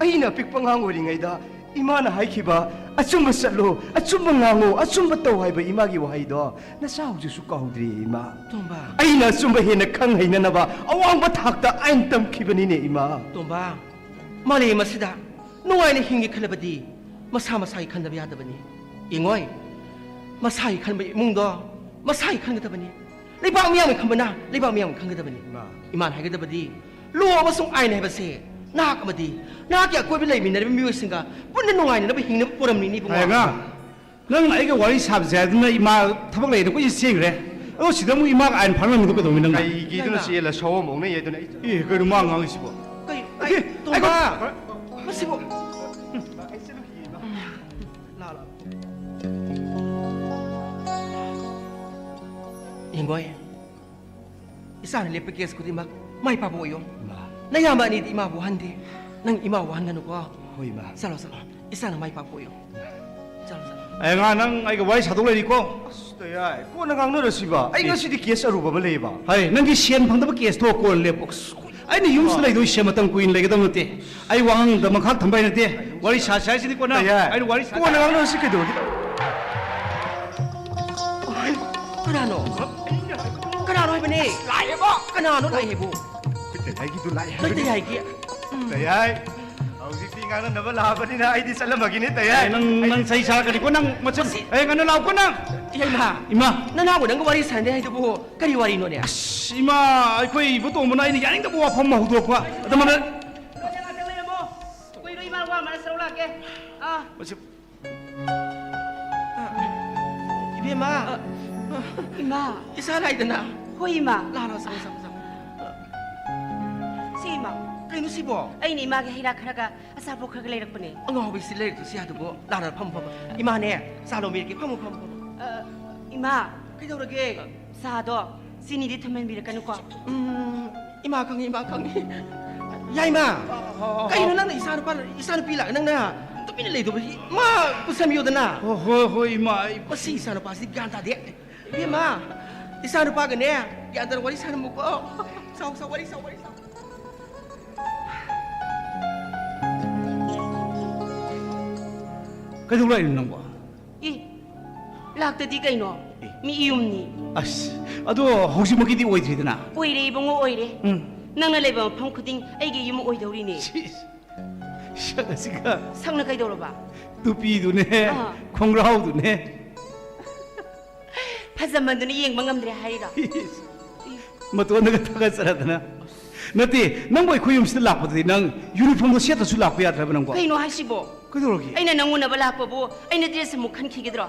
ꯑꯩꯅ ꯑꯄꯤꯛꯄ ꯑꯉꯥꯡ ꯑꯣꯏꯔꯤꯉꯩꯗ ꯏꯃꯥꯅ ꯍꯥꯏꯈꯤꯕ "ꯑꯆꯨꯝꯕ ꯆꯠꯂꯨ, ꯑꯆꯨꯝꯕ ꯉꯥꯡꯉꯨ, ꯑꯆꯨꯝꯕ ꯇꯧ" ꯍꯥꯏꯕ ꯏꯃꯥꯒꯤ ꯋꯥꯍꯩꯗꯣ ꯅꯆꯥ ꯍꯧꯖꯤꯛꯁꯨ ꯀꯥꯎꯗ꯭ꯔꯤ, ꯏꯃꯥ꯫ ꯇꯣꯝꯕ꯫ ꯑꯩꯅ ꯑꯆꯨꯝꯕ ꯍꯦꯟꯅ ꯈꯪ ꯍꯩꯅꯅꯕ ꯑꯋꯥꯡꯕ ꯊꯥꯛꯇ ꯑꯥꯏꯟ ꯇꯝꯈꯤꯕꯅꯤꯅꯦ, ꯏꯃꯥ꯫ ꯇꯣꯝꯕ, ꯃꯥꯂꯦꯝ ꯑꯁꯤꯗ ꯅꯨꯡꯉꯥꯏꯅ ꯍꯤꯡꯒꯦ ꯈꯜꯂꯕꯗꯤ ꯃꯁꯥ ꯃꯁꯥꯒꯤ ꯈꯟꯗꯕ ꯌꯥꯗꯕꯅꯤ꯫ ꯌꯦꯡꯉꯣꯏ, ꯃꯁꯥꯒꯤ ꯈꯟꯕ ꯏꯃꯨꯡꯗꯣ ꯃꯁꯥꯒꯤ ꯈꯟꯒꯗꯕꯅꯤ꯫ ꯂꯩꯕꯥꯛ ꯃꯤꯌꯥꯝꯒꯤ ꯈꯟꯕꯅ ꯂꯩꯕꯥꯛ ꯃꯤꯌꯥꯝꯒꯤ ꯈꯟꯒꯗꯕꯅꯤ꯫ ꯏꯃꯥ꯫ ꯏꯃꯥꯅ ꯍꯥꯏꯒꯗꯕꯗꯤ ꯂꯣ ꯑꯃꯁꯨꯡ ꯑꯥꯏꯟ ꯍꯥꯏꯕꯁꯦ ꯅꯍꯥꯛ ꯑꯃꯗꯤ ꯅꯍꯥꯛꯀꯤ ꯑꯀꯣꯏꯕ ꯂꯩꯃꯤꯟꯅꯔꯤꯕ ꯃꯤꯑꯣꯏꯁꯤꯡꯒ ꯄꯨꯟꯅ ꯅꯨꯡꯉꯥꯏꯅꯅꯕ ꯍꯤꯡꯅꯕ ꯄꯣꯔꯝꯅꯤꯅꯦ, ꯏꯕꯨꯡꯉꯣ꯫ ꯑꯉꯥꯡ, ꯅꯪ ꯑꯩꯒ ꯋꯥꯔꯤ ꯁꯥꯕꯁꯦ ꯍꯥꯏꯗꯨꯅ ꯏꯃꯥ ꯊꯕꯛ ꯂꯩꯅ ꯀꯣꯏꯆꯦꯟ ꯆꯦꯟꯈ꯭ꯔꯦ꯫ ꯑꯗꯣ ꯁꯤꯗ ꯑꯃꯨꯛ ꯏꯃꯥꯒ ꯑꯥꯏꯟ ꯐꯥꯔꯝꯃꯤꯗꯣ ꯀꯩꯗꯧꯕ ꯅꯪꯅ? ꯀꯩꯒꯤꯗꯨꯅ ꯆꯦꯜꯂ ꯁꯧ ꯑꯃꯨꯛ ꯅꯩ ꯑꯗꯨꯅ ꯑꯩ ꯑꯦ, ꯀꯩꯅꯣ ꯃꯥ ꯉꯥꯡꯉꯤꯁꯤꯕꯣ? ꯀꯩ, ꯑꯩ, ꯇꯣꯝꯕ, ꯃꯁꯤꯕꯨ꯫ ꯍꯣꯏ꯫ ꯏꯆꯥꯅ ꯂꯦꯞꯄ ꯀꯦꯁ ꯈꯨꯗꯤꯡꯃꯛ ꯃꯥꯏ ꯄꯥꯛꯄ ꯑꯣꯏꯌꯣ꯫ ꯏꯃꯥ꯫ ꯅꯌꯥꯝꯕ ꯑꯅꯤꯗꯤ ꯏꯃꯥꯕꯨ ꯋꯥꯍꯟꯗꯦ꯫ ꯅꯪ ꯏꯃꯥ ꯋꯥꯍꯟꯒꯅꯨꯀꯣ꯫ ꯍꯣꯏ, ꯏꯃꯥ꯫ ꯆꯠꯂꯣ, ꯆꯠꯂꯣ꯫ ꯏꯆꯥꯅ ꯃꯥꯏ ꯄꯥꯛꯄ ꯑꯣꯏꯌꯣ꯫ ꯆꯠꯂꯣ, ꯆꯠꯂꯣ꯫ ꯑꯦ, ꯑꯉꯥꯡ, ꯅꯪ ꯑꯩꯒ ꯋꯥꯔꯤ ꯁꯥꯗꯧ ꯂꯩꯔꯤꯀꯣ꯫ ꯑꯁ, ꯇꯌꯥꯏ꯫ ꯀꯣꯟꯅ ꯉꯥꯡꯅꯔꯁꯤꯕ꯫ ꯑꯩ ꯑꯦ꯫ ꯉꯁꯤꯗꯤ ꯀꯦꯁ ꯑꯔꯨꯕ ꯑꯃ ꯂꯩꯌꯦꯕ꯫ ꯍꯩ, ꯅꯪꯒꯤ ꯁꯦꯟ ꯐꯪꯗꯕ ꯀꯦꯁꯇꯣ ꯀꯣꯟꯅ ꯂꯦꯞꯄꯣ꯫ ꯑꯁ, ꯑꯩꯅ ꯌꯨꯝꯁꯤꯗ ꯂꯩꯗꯣꯏꯁꯦ ꯃꯇꯝ ꯀꯨꯏꯅ ꯂꯩꯒꯗꯕ ꯅꯠꯇꯦ꯫ ꯑꯩ ꯋꯥꯉꯥꯡꯗ ꯃꯈꯥ ꯊꯝꯕ ꯍꯩ ꯅꯠꯇꯦ꯫ ꯋꯥꯔꯤ ꯁꯥꯁꯤ ꯍꯥꯏꯁꯤꯗꯤ ꯀꯣꯟꯅ꯫ ꯇꯌꯥꯏ꯫ ꯑꯩꯅ ꯋꯥꯔꯤ ꯁꯥ- ꯀꯣꯟꯅ ꯉꯥꯡꯅꯔꯁꯤ ꯀꯩꯗꯧꯔꯒꯦ? ꯀꯅꯥꯅꯣ? ꯀꯅꯥꯅꯣ ꯍꯥꯏꯕꯅꯦ? ꯂꯥꯛꯑꯦꯕ꯫ ꯀꯅꯥꯅꯣ ꯂꯥꯛꯑꯦꯕꯨ? ꯑꯩꯈꯣꯏ ꯇꯌꯥꯏꯒꯤꯗꯨ ꯂꯥꯛꯑꯦ ꯀꯩ ꯍꯥꯏꯕꯅꯤ꯫ ꯇꯌꯥꯏꯒꯤ? ꯎꯝ꯫ ꯇꯌꯥꯏ, ꯍꯧꯖꯤꯛꯇꯤ ꯉꯥꯡꯅꯅꯕ ꯂꯥꯛꯑꯕꯅꯤꯅ ꯑꯩꯗꯤ ꯆꯠꯂꯝꯃꯒꯦꯅꯦ, ꯇꯌꯥꯏ꯫ ꯑꯦ, ꯅꯪ, ꯅꯪ ꯆꯩ ꯆꯥꯔꯛꯀꯅꯤꯀꯣ, ꯅꯪ ꯃꯆꯤꯟ꯫ ꯃꯁꯤ ꯑꯦ, ꯉꯟꯅ ꯂꯥꯛꯎꯀꯣ ꯅꯪ꯫ ꯏꯃꯥ, ꯏꯃꯥ꯫ ꯅꯅꯥꯎꯕꯨ ꯅꯪꯒ ꯋꯥꯔꯤ ꯁꯥꯟꯅꯗꯦ ꯍꯥꯏꯗꯨꯕꯨ ꯀꯔꯤ ꯋꯥꯔꯤꯅꯣꯅꯦ? ꯑꯁ, ꯏꯃꯥ, ꯑꯩꯈꯣꯏ ꯏꯕꯣꯇꯣꯝꯕꯅ ꯑꯩꯅ ꯌꯥꯅꯤꯡꯗꯕ ꯋꯥꯐꯝ ꯑꯃ ꯍꯧꯗꯣꯛꯄ꯫ ꯑꯗꯨ ꯃꯔꯛ- ꯂꯣꯏꯔꯦ, ꯉꯥꯛꯇꯪ ꯂꯩꯔꯝꯃꯣ꯫ ꯀꯨꯏꯔꯣꯏ, ꯏꯃꯥ ꯋꯥ ꯑꯃ ꯁꯔꯨꯛ ꯂꯥꯛꯀꯦ꯫ ꯑꯥ꯫ ꯃꯁꯤ- ꯏꯕꯦꯝꯃ꯫ ꯏꯃꯥ꯫ ꯏꯆꯥ ꯂꯥꯛꯏꯗꯅ꯫ ꯍꯣꯏ, ꯏꯃꯥ꯫ ꯂꯥꯛꯑꯣ, ꯂꯥꯛꯑꯣ, ꯆꯪꯉꯣ, ꯆꯪꯉꯣ, ꯆꯪꯉꯣ꯫ ꯁꯤ, ꯏꯃꯥ꯫ ꯀꯩꯅꯣ ꯁꯤꯕꯣ? ꯑꯩꯅ ꯏꯃꯥꯒꯤ ꯍꯩ ꯔꯥ ꯈꯔꯒ ꯑꯆꯥꯄꯣꯠ ꯈꯔꯒ ꯂꯩꯔꯛꯄꯅꯦ꯫ ꯑꯉꯥꯎꯕꯤ ꯁꯤ ꯂꯩꯔꯛꯇ꯭ꯔꯁꯨ ꯌꯥꯗꯨꯕꯨ꯫ ꯂꯥꯛꯑꯣ, ꯂꯥꯛꯑꯣ, ꯐꯝꯃꯣ, ꯐꯝꯃꯣ꯫ ꯏꯃꯥꯅꯦ, ꯆꯥ ꯂꯣꯟꯕꯤꯔꯛꯀꯦ, ꯐꯝꯃꯣ, ꯐꯝꯃꯣ, ꯐꯝꯃꯣ꯫ ꯑ, ꯏꯃꯥ꯫ ꯀꯩꯗꯧꯔꯒꯦ? ꯆꯥꯗꯣ ꯆꯤꯅꯤꯗꯤ ꯊꯨꯝꯍꯟꯕꯤꯔꯛꯀꯅꯨꯀꯣ꯫ ꯎꯝ, ꯏꯃꯥ ꯈꯪꯉꯤ, ꯏꯃꯥ ꯈꯪꯉꯤ꯫ ꯌꯥꯏꯃ, ꯍꯣ, ꯍꯣ, ꯍꯣ, ꯀꯩꯅꯣ ꯍꯣ꯫ ꯅꯪꯅ ꯏꯆꯥꯅꯨꯄꯥ, ꯏꯆꯥꯅꯨꯄꯤ ꯂꯥꯛꯑꯦ, ꯅꯪꯅ ꯇꯨꯃꯤꯟꯅ ꯂꯩꯗꯧꯕꯁꯤ? ꯃꯥ ꯄꯨꯁꯟꯕꯤꯌꯣꯗꯅ꯫ ꯍꯣ, ꯍꯣꯏ, ꯍꯣꯏ, ꯏꯃꯥ, ꯑꯩ ꯃꯁꯤ ꯏꯆꯥꯅꯨꯄꯥꯁꯤ ꯒ꯭ꯌꯥꯟ ꯇꯥꯗꯦ꯫ ꯏꯕꯦꯝꯃ, ꯏꯆꯥꯅꯨꯄꯥꯒꯅꯦ ꯒ꯭ꯌꯥꯟ ꯇꯥꯅ ꯋꯥꯔꯤ ꯁꯥꯟꯅꯃꯨꯀꯣ꯫ ꯁꯥꯎ, ꯁꯥꯎ, ꯋꯥꯔꯤ ꯁꯥꯎ, ꯋꯥꯔꯤ ꯁꯥꯎ꯫ ꯀꯩꯗꯧ ꯂꯥꯛꯏꯅꯣ ꯅꯪꯕꯣ? ꯏ, ꯂꯥꯛꯇꯗꯤ ꯀꯩꯅꯣ? ꯑꯦ꯫ ꯃꯤ ꯌꯨꯝꯅꯤ꯫ ꯑꯁ, ꯑꯗꯣ ꯍꯧꯖꯤꯛꯃꯛꯀꯤꯗꯤ ꯑꯣꯏꯗ꯭ꯔꯤꯗꯅ꯫ ꯑꯣꯏꯔꯦ ꯏꯕꯨꯡꯉꯣ, ꯑꯣꯏꯔꯦ꯫ ꯎꯝ꯫ ꯅꯪꯅ ꯂꯩꯕ ꯃꯐꯝ ꯈꯨꯗꯤꯡ ꯑꯩꯒꯤ ꯌꯨꯝ ꯑꯣꯏꯗꯧꯔꯤꯅꯦ꯫ ꯁꯤꯁ, ꯁꯛ ꯑꯁꯤꯒ꯫ ꯁꯛꯅ ꯀꯩꯗꯧꯔꯕ? ꯇꯨꯄꯤꯗꯨꯅꯦ, ꯑꯥ꯫ ꯈꯣꯡꯒ꯭ꯔꯥꯎꯗꯨꯅꯦ꯫ ꯐꯖꯃꯟꯗꯨꯅ ꯌꯦꯡꯕ ꯉꯝꯗ꯭ꯔꯦ ꯍꯥꯏꯔꯤꯔꯣ? ꯏꯁ, ꯃꯇꯣꯟꯗꯒ ꯊꯥꯒꯠꯆꯔꯗꯅ꯫ ꯅꯠꯇꯦ, ꯅꯪꯕꯨ ꯑꯩꯈꯣꯏ ꯌꯨꯝꯁꯤꯗ ꯂꯥꯛꯄꯗꯗꯤ ꯅꯪ ꯌꯨꯅꯤꯐꯣꯔꯝꯗꯣ ꯁꯦꯠꯇ꯭ꯔꯁꯨ ꯂꯥꯛꯄ ꯌꯥꯗ꯭ꯔꯕ ꯅꯪꯕꯣ? ꯀꯩꯅꯣ ꯍꯥꯏꯁꯤꯕꯣ? ꯀꯩꯗꯧꯔꯒꯦ? ꯑꯩꯅ ꯅꯪ ꯎꯅꯕ ꯂꯥꯛꯄꯕꯨ ꯑꯩꯅ ꯗ꯭ꯔꯦꯁ ꯑꯃꯨꯛ ꯈꯟꯈꯤꯒꯗ꯭ꯔꯣ?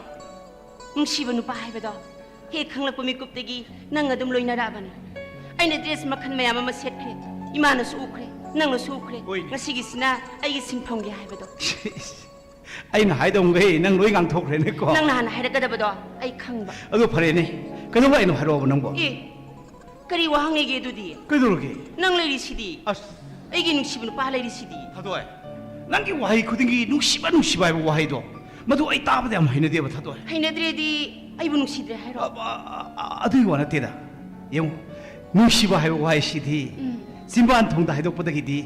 ꯅꯨꯡꯁꯤꯕ ꯅꯨꯄꯥ ꯍꯥꯏꯕꯗꯣ ꯍꯦꯛ ꯈꯪꯂꯛꯄ ꯃꯤꯀꯨꯞꯇꯒꯤ ꯅꯪ ꯑꯗꯨꯝ ꯂꯣꯏꯅꯔꯛꯑꯕꯅꯤ꯫ ꯑꯩꯅ ꯗ꯭ꯔꯦꯁ ꯃꯈꯜ ꯃꯌꯥꯝ ꯑꯃ ꯁꯦꯠꯈ꯭ꯔꯦ, ꯏꯃꯥꯅꯁꯨ ꯎꯈ꯭ꯔꯦ, ꯅꯪꯅꯁꯨ ꯎꯈ꯭ꯔꯦ꯫ ꯍꯣꯏꯅꯦ꯫ ꯉꯁꯤꯒꯤꯁꯤꯅ ꯑꯩꯒꯤ ꯁꯤꯟꯐꯝꯒꯤ ꯍꯥꯏꯕꯗꯣ꯫ ꯑꯩꯅ ꯍꯥꯏꯗꯧꯉꯩ ꯅꯪ ꯂꯣꯏ ꯉꯥꯡꯊꯣꯛꯈ꯭ꯔꯦꯅꯦꯀꯣ꯫ ꯅꯪꯅ ꯍꯥꯟꯅ ꯍꯥꯏꯔꯛꯀꯗꯕꯗꯣ ꯑꯩ ꯈꯪꯕ꯫ ꯑꯗꯨ ꯐꯔꯦꯅꯦ, ꯀꯩꯗꯧꯕ ꯂꯥꯛꯏꯅꯣ ꯍꯥꯏꯔꯛꯑꯣꯕ ꯅꯪꯕꯣ? ꯑꯦ, ꯀꯔꯤ ꯋꯥꯍꯪ ꯂꯩꯒꯦ ꯑꯗꯨꯗꯤ? ꯀꯩꯗꯧꯔꯒꯦ? ꯅꯪ ꯂꯩꯔꯤꯁꯤꯗꯤ꯫ ꯑꯁ, ꯑꯩꯒꯤ ꯅꯨꯡꯁꯤꯕ ꯅꯨꯄꯥ ꯂꯩꯔꯤꯁꯤꯗꯤ꯫ ꯊꯥꯗꯣꯏ, ꯅꯪꯒꯤ ꯋꯥꯍꯩ ꯈꯨꯗꯤꯡꯒꯤ ꯅꯨꯡꯁꯤꯕ ꯅꯨꯡꯁꯤꯕ ꯍꯥꯏꯕ ꯋꯥꯍꯩꯗꯣ, ꯃꯗꯨ ꯑꯩ ꯇꯥꯕꯗ ꯌꯥꯝ ꯍꯩꯅꯗꯦꯕ ꯊꯥꯗꯣꯏ꯫ ꯍꯩꯅꯗ꯭ꯔꯦꯗꯤ ꯑꯩꯕꯨ ꯅꯨꯡꯁꯤꯗ꯭ꯔꯦ ꯍꯥꯏꯔꯣ? ꯑ, ꯑ, ꯑ, ꯑꯗꯨꯒꯤ ꯋꯥ ꯅꯠꯇꯦꯗ꯫ ꯌꯦꯡꯉꯨ, ꯅꯨꯡꯁꯤꯕ ꯍꯥꯏꯕ ꯋꯥꯍꯩꯁꯤꯗꯤ ꯎꯝ꯫ ꯆꯤꯟꯕꯥꯟ ꯊꯣꯡꯗ ꯍꯥꯏꯗꯣꯛꯄꯗꯒꯤꯗꯤ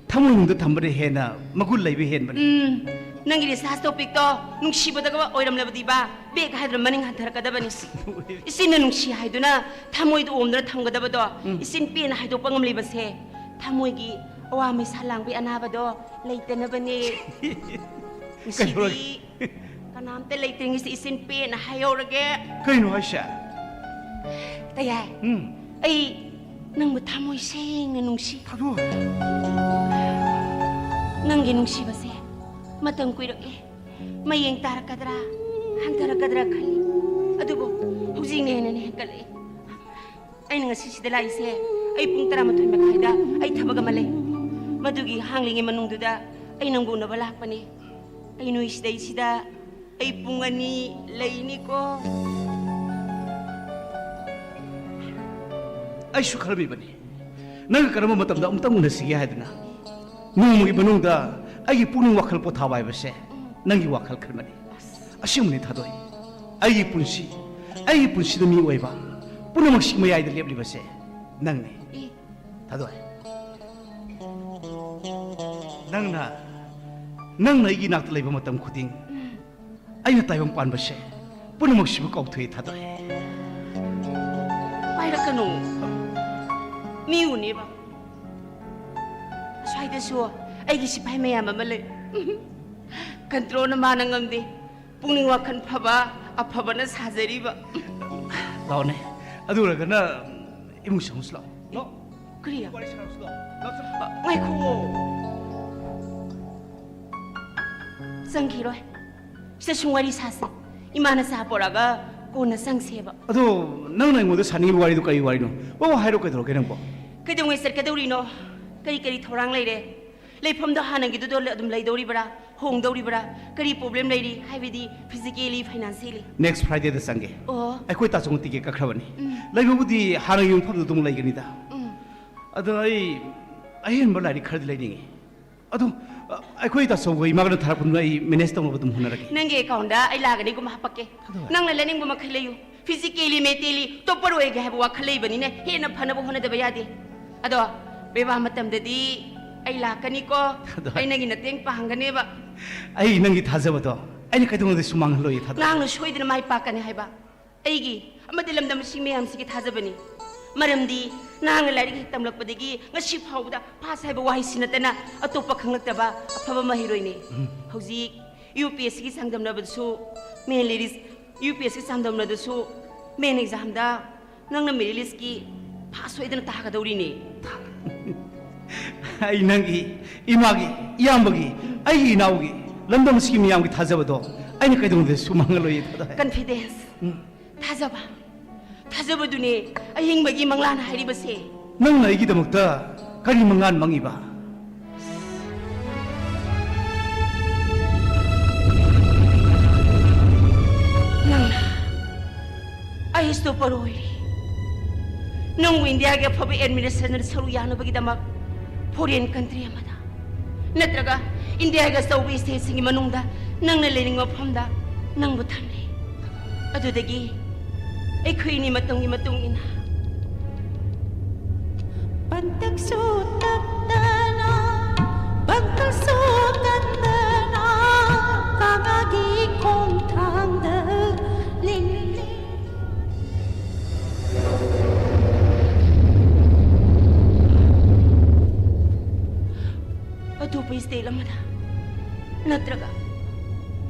ꯊꯃꯣꯏꯅꯨꯡꯗ ꯊꯝꯕꯅ ꯍꯦꯟꯅ ꯃꯒꯨꯟ ꯂꯩꯕ ꯍꯦꯟꯕꯅꯤ꯫ ꯎꯝ, ꯅꯪꯒꯤ research topicꯇꯣ ꯅꯨꯡꯁꯤꯕꯗꯒ ꯑꯣꯏꯔꯝꯂꯕꯗꯤꯕ, back ꯍꯥꯏꯗꯨꯅ ꯃꯅꯤꯡ ꯍꯟꯊꯔꯛꯀꯗꯕꯅꯤ꯫ ꯏꯆꯤꯟꯅ ꯅꯨꯡꯁꯤ ꯍꯥꯏꯗꯨꯅ ꯊꯃꯣꯏꯗ ꯑꯣꯝꯗꯨꯅ ꯊꯝꯒꯗꯕꯗꯣ, ꯎꯝ꯫ ꯏꯆꯤꯟ ꯄꯦꯟꯅ ꯍꯥꯏꯗꯣꯛꯄ ꯉꯝꯂꯤꯕꯁꯦ ꯊꯃꯣꯏꯒꯤ ꯑꯋꯥ ꯃꯩꯁꯥ ꯂꯥꯡꯕꯒꯤ ꯑꯅꯥꯕꯗꯣ ꯂꯩꯇꯅꯕꯅꯦ꯫ ꯉꯁꯤꯗꯤ ꯀꯩꯗꯧꯔꯒꯦ? ꯀꯅꯥꯝꯇ ꯂꯩꯇ꯭ꯔꯤꯉꯩꯁꯤ ꯏꯆꯤꯟ ꯄꯦꯟꯅ ꯍꯥꯏꯍꯧꯔꯒꯦ꯫ ꯀꯩꯅꯣ ꯍꯥꯏꯁꯦ? ꯇꯌꯥꯏ, ꯎꯝ꯫ ꯑꯩ ꯅꯪꯕꯨ ꯊꯃꯣꯏ ꯁꯦꯡꯅ ꯅꯨꯡꯁꯤ꯫ ꯊꯥꯗꯣꯏ꯫ ꯅꯪꯒꯤ ꯅꯨꯡꯁꯤꯕꯁꯦ ꯃꯇꯝ ꯀꯨꯏꯔꯛꯑꯦ꯫ ꯃꯌꯦꯡ ꯇꯥꯔꯛꯀꯗ꯭ꯔꯥ, ꯍꯟꯊꯔꯛꯀꯗ꯭ꯔꯥ ꯈꯜꯂꯤ꯫ ꯑꯗꯨꯕꯨ ꯍꯧꯖꯤꯛꯅ ꯍꯦꯟꯅ ꯍꯦꯟꯒꯠꯂꯛꯑꯦ꯫ ꯑꯩꯅ ꯉꯁꯤ ꯁꯤꯗ ꯂꯥꯛꯏꯁꯦ, ꯑꯩ ꯄꯨꯡ ꯇꯔꯥꯃꯥꯊꯣꯏ ꯃꯈꯥꯏꯗ ꯑꯩ ꯊꯕꯛ ꯑꯃ ꯂꯩ꯫ ꯃꯗꯨꯒꯤ ꯍꯥꯡꯂꯤꯉꯩ ꯃꯅꯨꯡꯗꯨꯗ ꯑꯩ ꯅꯪꯕꯨ ꯎꯅꯕ ꯂꯥꯛꯄꯅꯦ꯫ ꯑꯩ ꯅꯣꯏ ꯁꯤꯗꯩꯁꯤꯗ ꯑꯩ ꯄꯨꯡ ꯑꯅꯤ ꯂꯩꯅꯤꯀꯣ꯫ ꯑꯩꯁꯨ ꯈꯜꯂꯝꯃꯤꯕꯅꯤ, ꯅꯪꯒ ꯀꯔꯝꯕ ꯃꯇꯝꯗ ꯑꯃꯨꯛꯇꯪ ꯎꯅꯁꯤꯒꯦ ꯍꯥꯏꯗꯅ꯫ ꯅꯣꯡꯃꯒꯤ ꯃꯅꯨꯡꯗ ꯑꯩꯒꯤ ꯄꯨꯛꯅꯤꯡ ꯋꯥꯈꯜ ꯄꯣꯊꯥꯕ ꯍꯥꯏꯕꯁꯦ ꯅꯪꯒꯤ ꯋꯥꯈꯜ ꯈꯟꯕꯅꯤ꯫ ꯑꯁꯦꯡꯕꯅꯤ ꯊꯥꯗꯣꯏ, ꯑꯩꯒꯤ ꯄꯨꯟꯁꯤ, ꯑꯩꯒꯤ ꯄꯨꯟꯁꯤꯗ ꯃꯤꯑꯣꯏꯕ ꯄꯨꯝꯅꯃꯛꯁꯤ ꯃꯌꯥꯏꯗ ꯂꯦꯞꯂꯤꯕꯁꯦ ꯅꯪꯅꯤ꯫ ꯑꯦ, ꯊꯥꯗꯣꯏ, ꯅꯪꯅ, ꯅꯪꯅ ꯑꯩꯒꯤ ꯏꯅꯥꯛꯇ ꯂꯩꯕ ꯃꯇꯝ ꯈꯨꯗꯤꯡ ꯑꯩꯅ ꯇꯥꯏꯕꯪ ꯄꯥꯟꯕꯁꯦ ꯄꯨꯝꯅꯃꯛꯁꯤꯕꯨ ꯀꯥꯎꯊꯣꯛꯏ ꯊꯥꯗꯣꯏ꯫ ꯄꯥꯏꯔꯛꯀꯅꯨ꯫ ꯃꯤ ꯎꯅꯦꯕ꯫ ꯑꯁ꯭ꯋꯥꯏꯗꯁꯨ ꯑꯩꯒꯤ ꯁꯤꯐꯥꯏ ꯃꯌꯥꯝ ꯑꯃ ꯂꯩ꯫ ꯀꯟꯇ꯭ꯔꯣꯜꯅ ꯃꯥꯅ ꯉꯝꯗꯦ꯫ ꯄꯨꯛꯅꯤꯡ ꯋꯥꯈꯜ ꯐꯕ, ꯑꯐꯕꯅ ꯁꯥꯖꯔꯤꯕ꯫ ꯂꯥꯛꯑꯣꯅꯦ꯫ ꯑꯗꯨ ꯑꯣꯏꯔꯒꯅ ꯏꯃꯨꯡ ꯆꯪꯉꯨꯁꯤ ꯂꯥꯛꯑꯣ꯫ ꯂꯥꯛꯑꯣ꯫ ꯀꯔꯤ? ꯋꯥꯔꯤ ꯁꯥꯟꯅꯔꯨꯁꯤ ꯂꯥꯛꯑꯣ꯫ ꯂꯥꯛꯑꯣ꯫ ꯉꯥꯏꯈꯨꯑꯣ꯫ ꯆꯪꯈꯤꯔꯣꯏ꯫ ꯁꯤꯗ ꯁꯨꯝ ꯋꯥꯔꯤ ꯁꯥꯁꯦ꯫ ꯏꯃꯥꯅ ꯆꯥ ꯄꯣꯔꯛꯑꯒ ꯀꯣꯟꯅ ꯆꯪꯁꯦꯕ꯫ ꯑꯗꯣ ꯅꯪꯅ ꯑꯩꯉꯣꯟꯗ ꯁꯥꯅꯤꯡꯉꯤꯕ ꯋꯥꯔꯤꯗꯣ ꯀꯔꯤ ꯋꯥꯔꯤꯅꯣ? ꯋꯥ ꯋꯥ ꯍꯥꯏꯔꯣ, ꯀꯩꯗꯧꯔꯒꯦ ꯅꯪꯕꯣ? ꯀꯩꯗꯧꯉꯩ ꯆꯠꯀꯗꯧꯔꯤꯅꯣ? ꯀꯔꯤ ꯀꯔꯤ ꯊꯧꯔꯥꯡ ꯂꯩꯔꯦ? ꯂꯩꯐꯝꯗꯣ ꯍꯥꯟꯅꯒꯤꯗꯨꯗ ꯑꯗꯨꯝ ꯂꯩꯗꯧꯔꯤꯕ꯭ꯔꯥ? ꯍꯣꯡꯗꯧꯔꯤꯕ꯭ꯔꯥ? ꯀꯔꯤ ꯄ꯭ꯔꯣꯕ꯭ꯂꯦꯝ ꯂꯩꯔꯤ? ꯍꯥꯏꯕꯗꯤ ꯐꯤꯖꯤꯀꯦꯂꯤ, ꯐꯥꯏꯅꯥꯟꯁꯤꯌꯦꯂꯤ? ꯅꯦꯛꯁ ꯐ꯭ꯔꯥꯏꯗꯦꯗ ꯆꯪꯒꯦ꯫ ꯑꯣ꯫ ꯑꯩꯈꯣꯏ ꯇꯥꯆꯧ ꯇꯤꯀꯦꯠ ꯀꯛꯈ꯭ꯔꯕꯅꯤ꯫ ꯎꯝ꯫ ꯂꯩꯕꯕꯨꯗꯤ ꯍꯥꯟꯅꯒꯤ ꯃꯐꯝꯗꯨ ꯑꯗꯨꯝ ꯂꯩꯒꯅꯤꯗ꯫ ꯎꯝ꯫ ꯑꯗꯣ ꯑꯩ ꯑꯍꯦꯟꯕ ꯂꯥꯏꯔꯤꯛ ꯈꯔꯗꯤ ꯂꯩꯅꯤꯡꯉꯤ꯫ ꯑꯗꯣ ꯑ, ꯑꯩꯈꯣꯏ ꯇꯥꯆꯧꯒ ꯏꯃꯥꯒꯅ ꯊꯥꯔꯛꯄꯗꯨꯅ ꯑꯩ ꯃꯦꯅꯦꯖ ꯇꯧꯅꯕ ꯑꯗꯨꯝ ꯍꯣꯠꯅꯔꯒꯦ꯫ ꯅꯪꯒꯤ ꯑꯦꯀꯥꯎꯟꯗ ꯑꯩ ꯂꯥꯛ ꯑꯅꯤꯒꯨꯝꯕ ꯍꯥꯄꯛꯀꯦ꯫ ꯑꯗꯣ ꯅꯪꯅ ꯂꯩꯅꯤꯡꯕ ꯃꯈꯩ ꯂꯩꯌꯨ꯫ ꯐꯤꯖꯤꯀꯦꯂꯤ, ꯃꯦꯟꯇꯦꯂꯤ ꯇꯣꯞꯄꯔ ꯑꯣꯏꯒꯦ ꯍꯥꯏꯕ ꯋꯥꯈꯜ ꯂꯩꯕꯅꯤꯅ ꯍꯦꯟꯅ ꯐꯅꯕ ꯍꯣꯠꯅꯗꯕ ꯌꯥꯗꯦ꯫ ꯑꯗꯣ ꯕꯦꯕꯥ ꯃꯇꯝꯗꯗꯤ ꯑꯩ ꯂꯥꯛꯀꯅꯤꯀꯣ꯫ ꯑꯗꯣ ꯑꯩ ꯅꯪꯒꯤ ꯃꯇꯦꯡ ꯄꯥꯡꯒꯅꯦꯕ꯫ ꯑꯩ ꯅꯪꯒꯤ ꯊꯥꯖꯕꯗꯣ ꯑꯩꯅ ꯀꯩꯗꯧꯅꯨꯡꯗꯁꯨ ꯃꯥꯡꯍꯜꯂꯣꯏꯌꯦ ꯊꯥꯗꯣ꯫ ꯅꯍꯥꯛꯅ ꯁꯣꯏꯗꯅ ꯃꯥꯏ ꯄꯥꯛꯀꯅꯤ ꯍꯥꯏꯕ ꯑꯩꯒꯤ ꯑꯃꯗꯤ ꯂꯝꯗꯝꯁꯤꯡ ꯃꯌꯥꯝꯁꯤꯒꯤ ꯊꯥꯖꯕꯅꯤ꯫ ꯃꯔꯝꯗꯤ ꯅꯍꯥꯛꯅ ꯂꯥꯏꯔꯤꯛ ꯍꯦꯛ ꯇꯝꯂꯛꯄꯗꯒꯤ ꯉꯁꯤ ꯐꯥꯎꯕꯗ ꯄꯥꯁ ꯍꯥꯏꯕ ꯋꯥꯍꯩꯁꯤ ꯅꯠꯇꯅ ꯑꯇꯣꯞꯄ ꯈꯪꯂꯛꯇꯕ ꯑꯐꯕ ꯃꯍꯩꯔꯣꯏꯅꯤ꯫ ꯍꯧꯖꯤꯛ ꯌꯨ ꯄꯤ ꯑꯦꯁ ꯁꯤꯒꯤ ꯆꯥꯡꯗꯝꯅꯕꯗꯁꯨ ꯃꯦꯟ ꯂꯦꯔꯤꯁ ꯌꯨ ꯄꯤ ꯑꯦꯁ ꯁꯤꯒꯤ ꯆꯥꯡꯗꯝꯅꯕꯗꯁꯨ ꯃꯦꯟ ꯑꯦꯛꯖꯥꯝꯗ ꯅꯪꯅ ꯃꯦꯔꯤꯠ ꯂꯤꯁꯀꯤ ꯐꯥꯁ ꯁꯣꯏꯗꯅ ꯇꯥꯒꯗꯧꯔꯤꯅꯦ꯫ ꯑꯩ ꯅꯪꯒꯤ, ꯏꯃꯥꯒꯤ, ꯏꯌꯥꯝꯕꯒꯤ, ꯑꯩꯒꯤ ꯏꯅꯥꯎꯒꯤ, ꯂꯝꯗꯝ ꯑꯁꯤꯒꯤ ꯃꯤꯌꯥꯝꯒꯤ ꯊꯥꯖꯕꯗꯣ ꯑꯩꯅ ꯀꯩꯗꯧꯅꯨꯡꯗꯁꯨ ꯃꯥꯡꯍꯜꯂꯣꯏꯌꯦ ꯊꯥꯗꯣ꯫ ꯀꯟꯐꯤꯗꯦꯟꯁ, ꯊꯥꯖꯕ, ꯊꯥꯖꯕꯗꯨꯅꯦ ꯑꯍꯤꯡꯕꯒꯤ ꯃꯪꯂꯥꯟ ꯍꯥꯏꯔꯤꯕꯁꯦ꯫ ꯅꯪꯅ ꯑꯩꯒꯤꯗꯃꯛꯇ ꯀꯔꯤ ꯃꯪꯂꯥꯟ ꯃꯪꯉꯤꯕ? ꯅꯪꯅ ꯑꯥꯏ ꯑꯦꯁ ꯇꯣꯞꯄꯔ ꯑꯣꯏꯔꯤ꯫ ꯅꯪꯕꯨ ꯏꯟꯗꯤꯌꯥꯒꯤ ꯑꯐꯕ ꯑꯦꯗꯃꯤꯅꯤꯁꯇ꯭ꯔꯦꯁꯟꯗ ꯁꯔꯨꯛ ꯌꯥꯅꯕꯒꯤꯗꯃꯛ ꯐꯣꯔꯦꯟ ꯀꯟꯇ꯭ꯔꯤ ꯑꯃꯗ ꯅꯠꯇ꯭ꯔꯒ ꯏꯟꯗꯤꯌꯥꯒꯤ ꯑꯆꯧꯕ ꯁ꯭ꯇꯦꯠꯁꯤꯡꯒꯤ ꯃꯅꯨꯡꯗ ꯅꯪꯅ ꯂꯩꯅꯤꯡꯕ ꯃꯐꯝꯗ ꯅꯪꯕꯨ ꯊꯝꯂꯦ꯫ ꯑꯗꯨꯗꯒꯤ ꯑꯩꯈꯣꯏ ꯑꯅꯤ ꯃꯇꯝꯒꯤ ꯃꯇꯨꯡ ꯏꯟꯅ ꯄꯟꯇꯛꯁꯨ ꯇꯠꯇꯅ, ꯄꯟꯇꯛꯁꯨ ꯇꯠꯇꯅ, ꯀꯥꯉꯥꯒꯤ ꯈꯣꯡꯊꯥꯡꯗ ꯂꯤꯡꯂꯤ꯫ ꯑꯇꯣꯞꯄ ꯁ꯭ꯇꯦꯠ ꯑꯃꯗ ꯅꯠꯇ꯭ꯔꯒ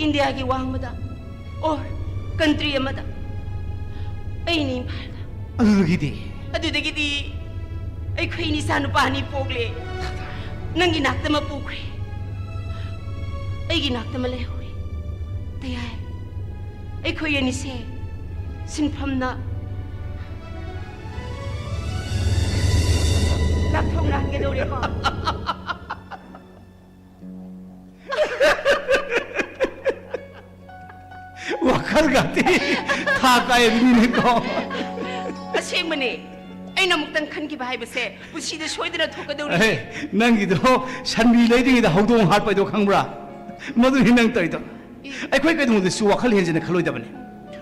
ꯏꯟꯗꯤꯌꯥꯒꯤ ꯋꯥꯡꯃꯗ ꯑꯣꯔ ꯀꯟꯇ꯭ꯔꯤ ꯑꯃꯗ ꯑꯩꯅ ꯏꯝꯐꯥꯜꯗ꯫ ꯑꯗꯨꯗꯒꯤꯗꯤ? ꯑꯗꯨꯗꯒꯤꯗꯤ ꯑꯩꯈꯣꯏ ꯏꯆꯥ ꯅꯨꯄꯥ ꯑꯅꯤ ꯄꯣꯛꯂꯦ꯫ ꯅꯪꯒꯤ ꯅꯥꯛꯇ ꯑꯃ ꯄꯨꯈ꯭ꯔꯦ, ꯑꯩꯒꯤ ꯅꯥꯛꯇ ꯑꯃ ꯂꯩꯍꯧꯔꯦ꯫ ꯇꯌꯥꯏ, ꯑꯩꯈꯣꯏ ꯑꯅꯤꯁꯦ ꯁꯤꯟꯐꯝꯅ ꯂꯥꯞꯊꯣꯛꯅꯍꯟꯒꯗꯧꯔꯦꯀꯣ꯫ ꯈꯜꯒꯗꯤ ꯊꯥ ꯀꯥꯏꯕꯅꯤꯅꯦꯀꯣ꯫ ꯑꯁꯦꯡꯕꯅꯦ꯫ ꯑꯩꯅ ꯑꯃꯨꯛꯇꯪ ꯈꯟꯈꯤꯕ ꯍꯥꯏꯕꯁꯦ ꯄꯨꯟꯁꯤꯗ ꯁꯣꯏꯗꯅ ꯊꯣꯛꯀꯗꯧꯔꯤ꯫ ꯑꯦ, ꯅꯪꯒꯤꯗꯣ ꯁꯟꯕꯤ ꯂꯩꯗ꯭ꯔꯤꯉꯩꯗ ꯍꯧꯗꯣꯡ ꯍꯥꯠꯄ ꯍꯥꯏꯗꯣ ꯈꯪꯕ꯭ꯔꯥ? ꯃꯗꯨꯅꯤ ꯅꯪ ꯇꯧꯔꯤꯗꯣ꯫ ꯑꯦ꯫ ꯑꯩꯈꯣꯏ ꯀꯩꯗꯧꯉꯩꯗꯁꯨ ꯋꯥꯈꯜ ꯍꯦꯟꯖꯤꯟꯅ ꯈꯜꯂꯣꯏꯗꯕꯅꯤ꯫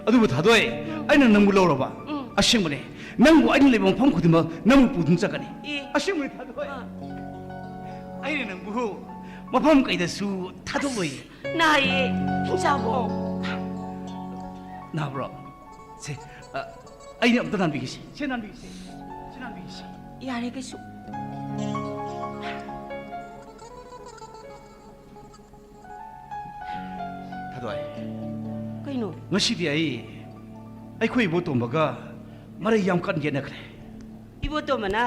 ꯑꯗꯨꯕꯨ ꯊꯥꯗꯣꯏ, ꯎꯝ꯫ ꯑꯩꯅ ꯅꯪꯕꯨ ꯂꯧꯔꯕ꯫ ꯎꯝ꯫ ꯑꯁꯦꯡꯕꯅꯦ, ꯅꯪꯕꯨ ꯑꯩꯅ ꯂꯩꯕ ꯃꯐꯝ ꯈꯨꯗꯤꯡꯃꯛ ꯅꯪꯕꯨ ꯄꯨꯗꯨꯅ ꯆꯠꯀꯅꯤ꯫ ꯑꯦ꯫ ꯑꯁꯦꯡꯕꯅꯤ ꯊꯥꯗꯣꯏ꯫ ꯑꯥ꯫ ꯑꯩꯅ ꯅꯪꯕꯨ ꯃꯐꯝ ꯀꯩꯗꯁꯨ ꯊꯥꯗꯣꯛꯂꯣꯏ꯫ ꯅꯥꯏꯌꯦ, ꯍꯤꯡꯆꯥꯕꯣ꯫ ꯅꯥꯕ꯭ꯔꯣ? ꯁꯦ, ꯑ, ꯑꯩꯅ ꯑꯝꯇ ꯅꯥꯟꯕꯤꯒꯦꯁꯦ꯫ ꯁꯦ ꯅꯥꯟꯕꯤꯒꯦꯁꯦ꯫ ꯁꯦ ꯅꯥꯟꯕꯤꯒꯦꯁꯦ꯫ ꯌꯥꯔꯦ, ꯀꯩꯁꯨ꯫ ꯊꯥꯗꯣꯏ꯫ ꯀꯩꯅꯣ? ꯉꯁꯤꯗꯤ ꯑꯩ, ꯑꯩꯈꯣꯏ ꯏꯕꯣꯇꯣꯝꯕꯒ ꯃꯔꯩ ꯌꯥꯝ ꯀꯟꯅ ꯌꯦꯠꯅꯈ꯭ꯔꯦ꯫ ꯏꯕꯣꯇꯣꯝꯕꯅ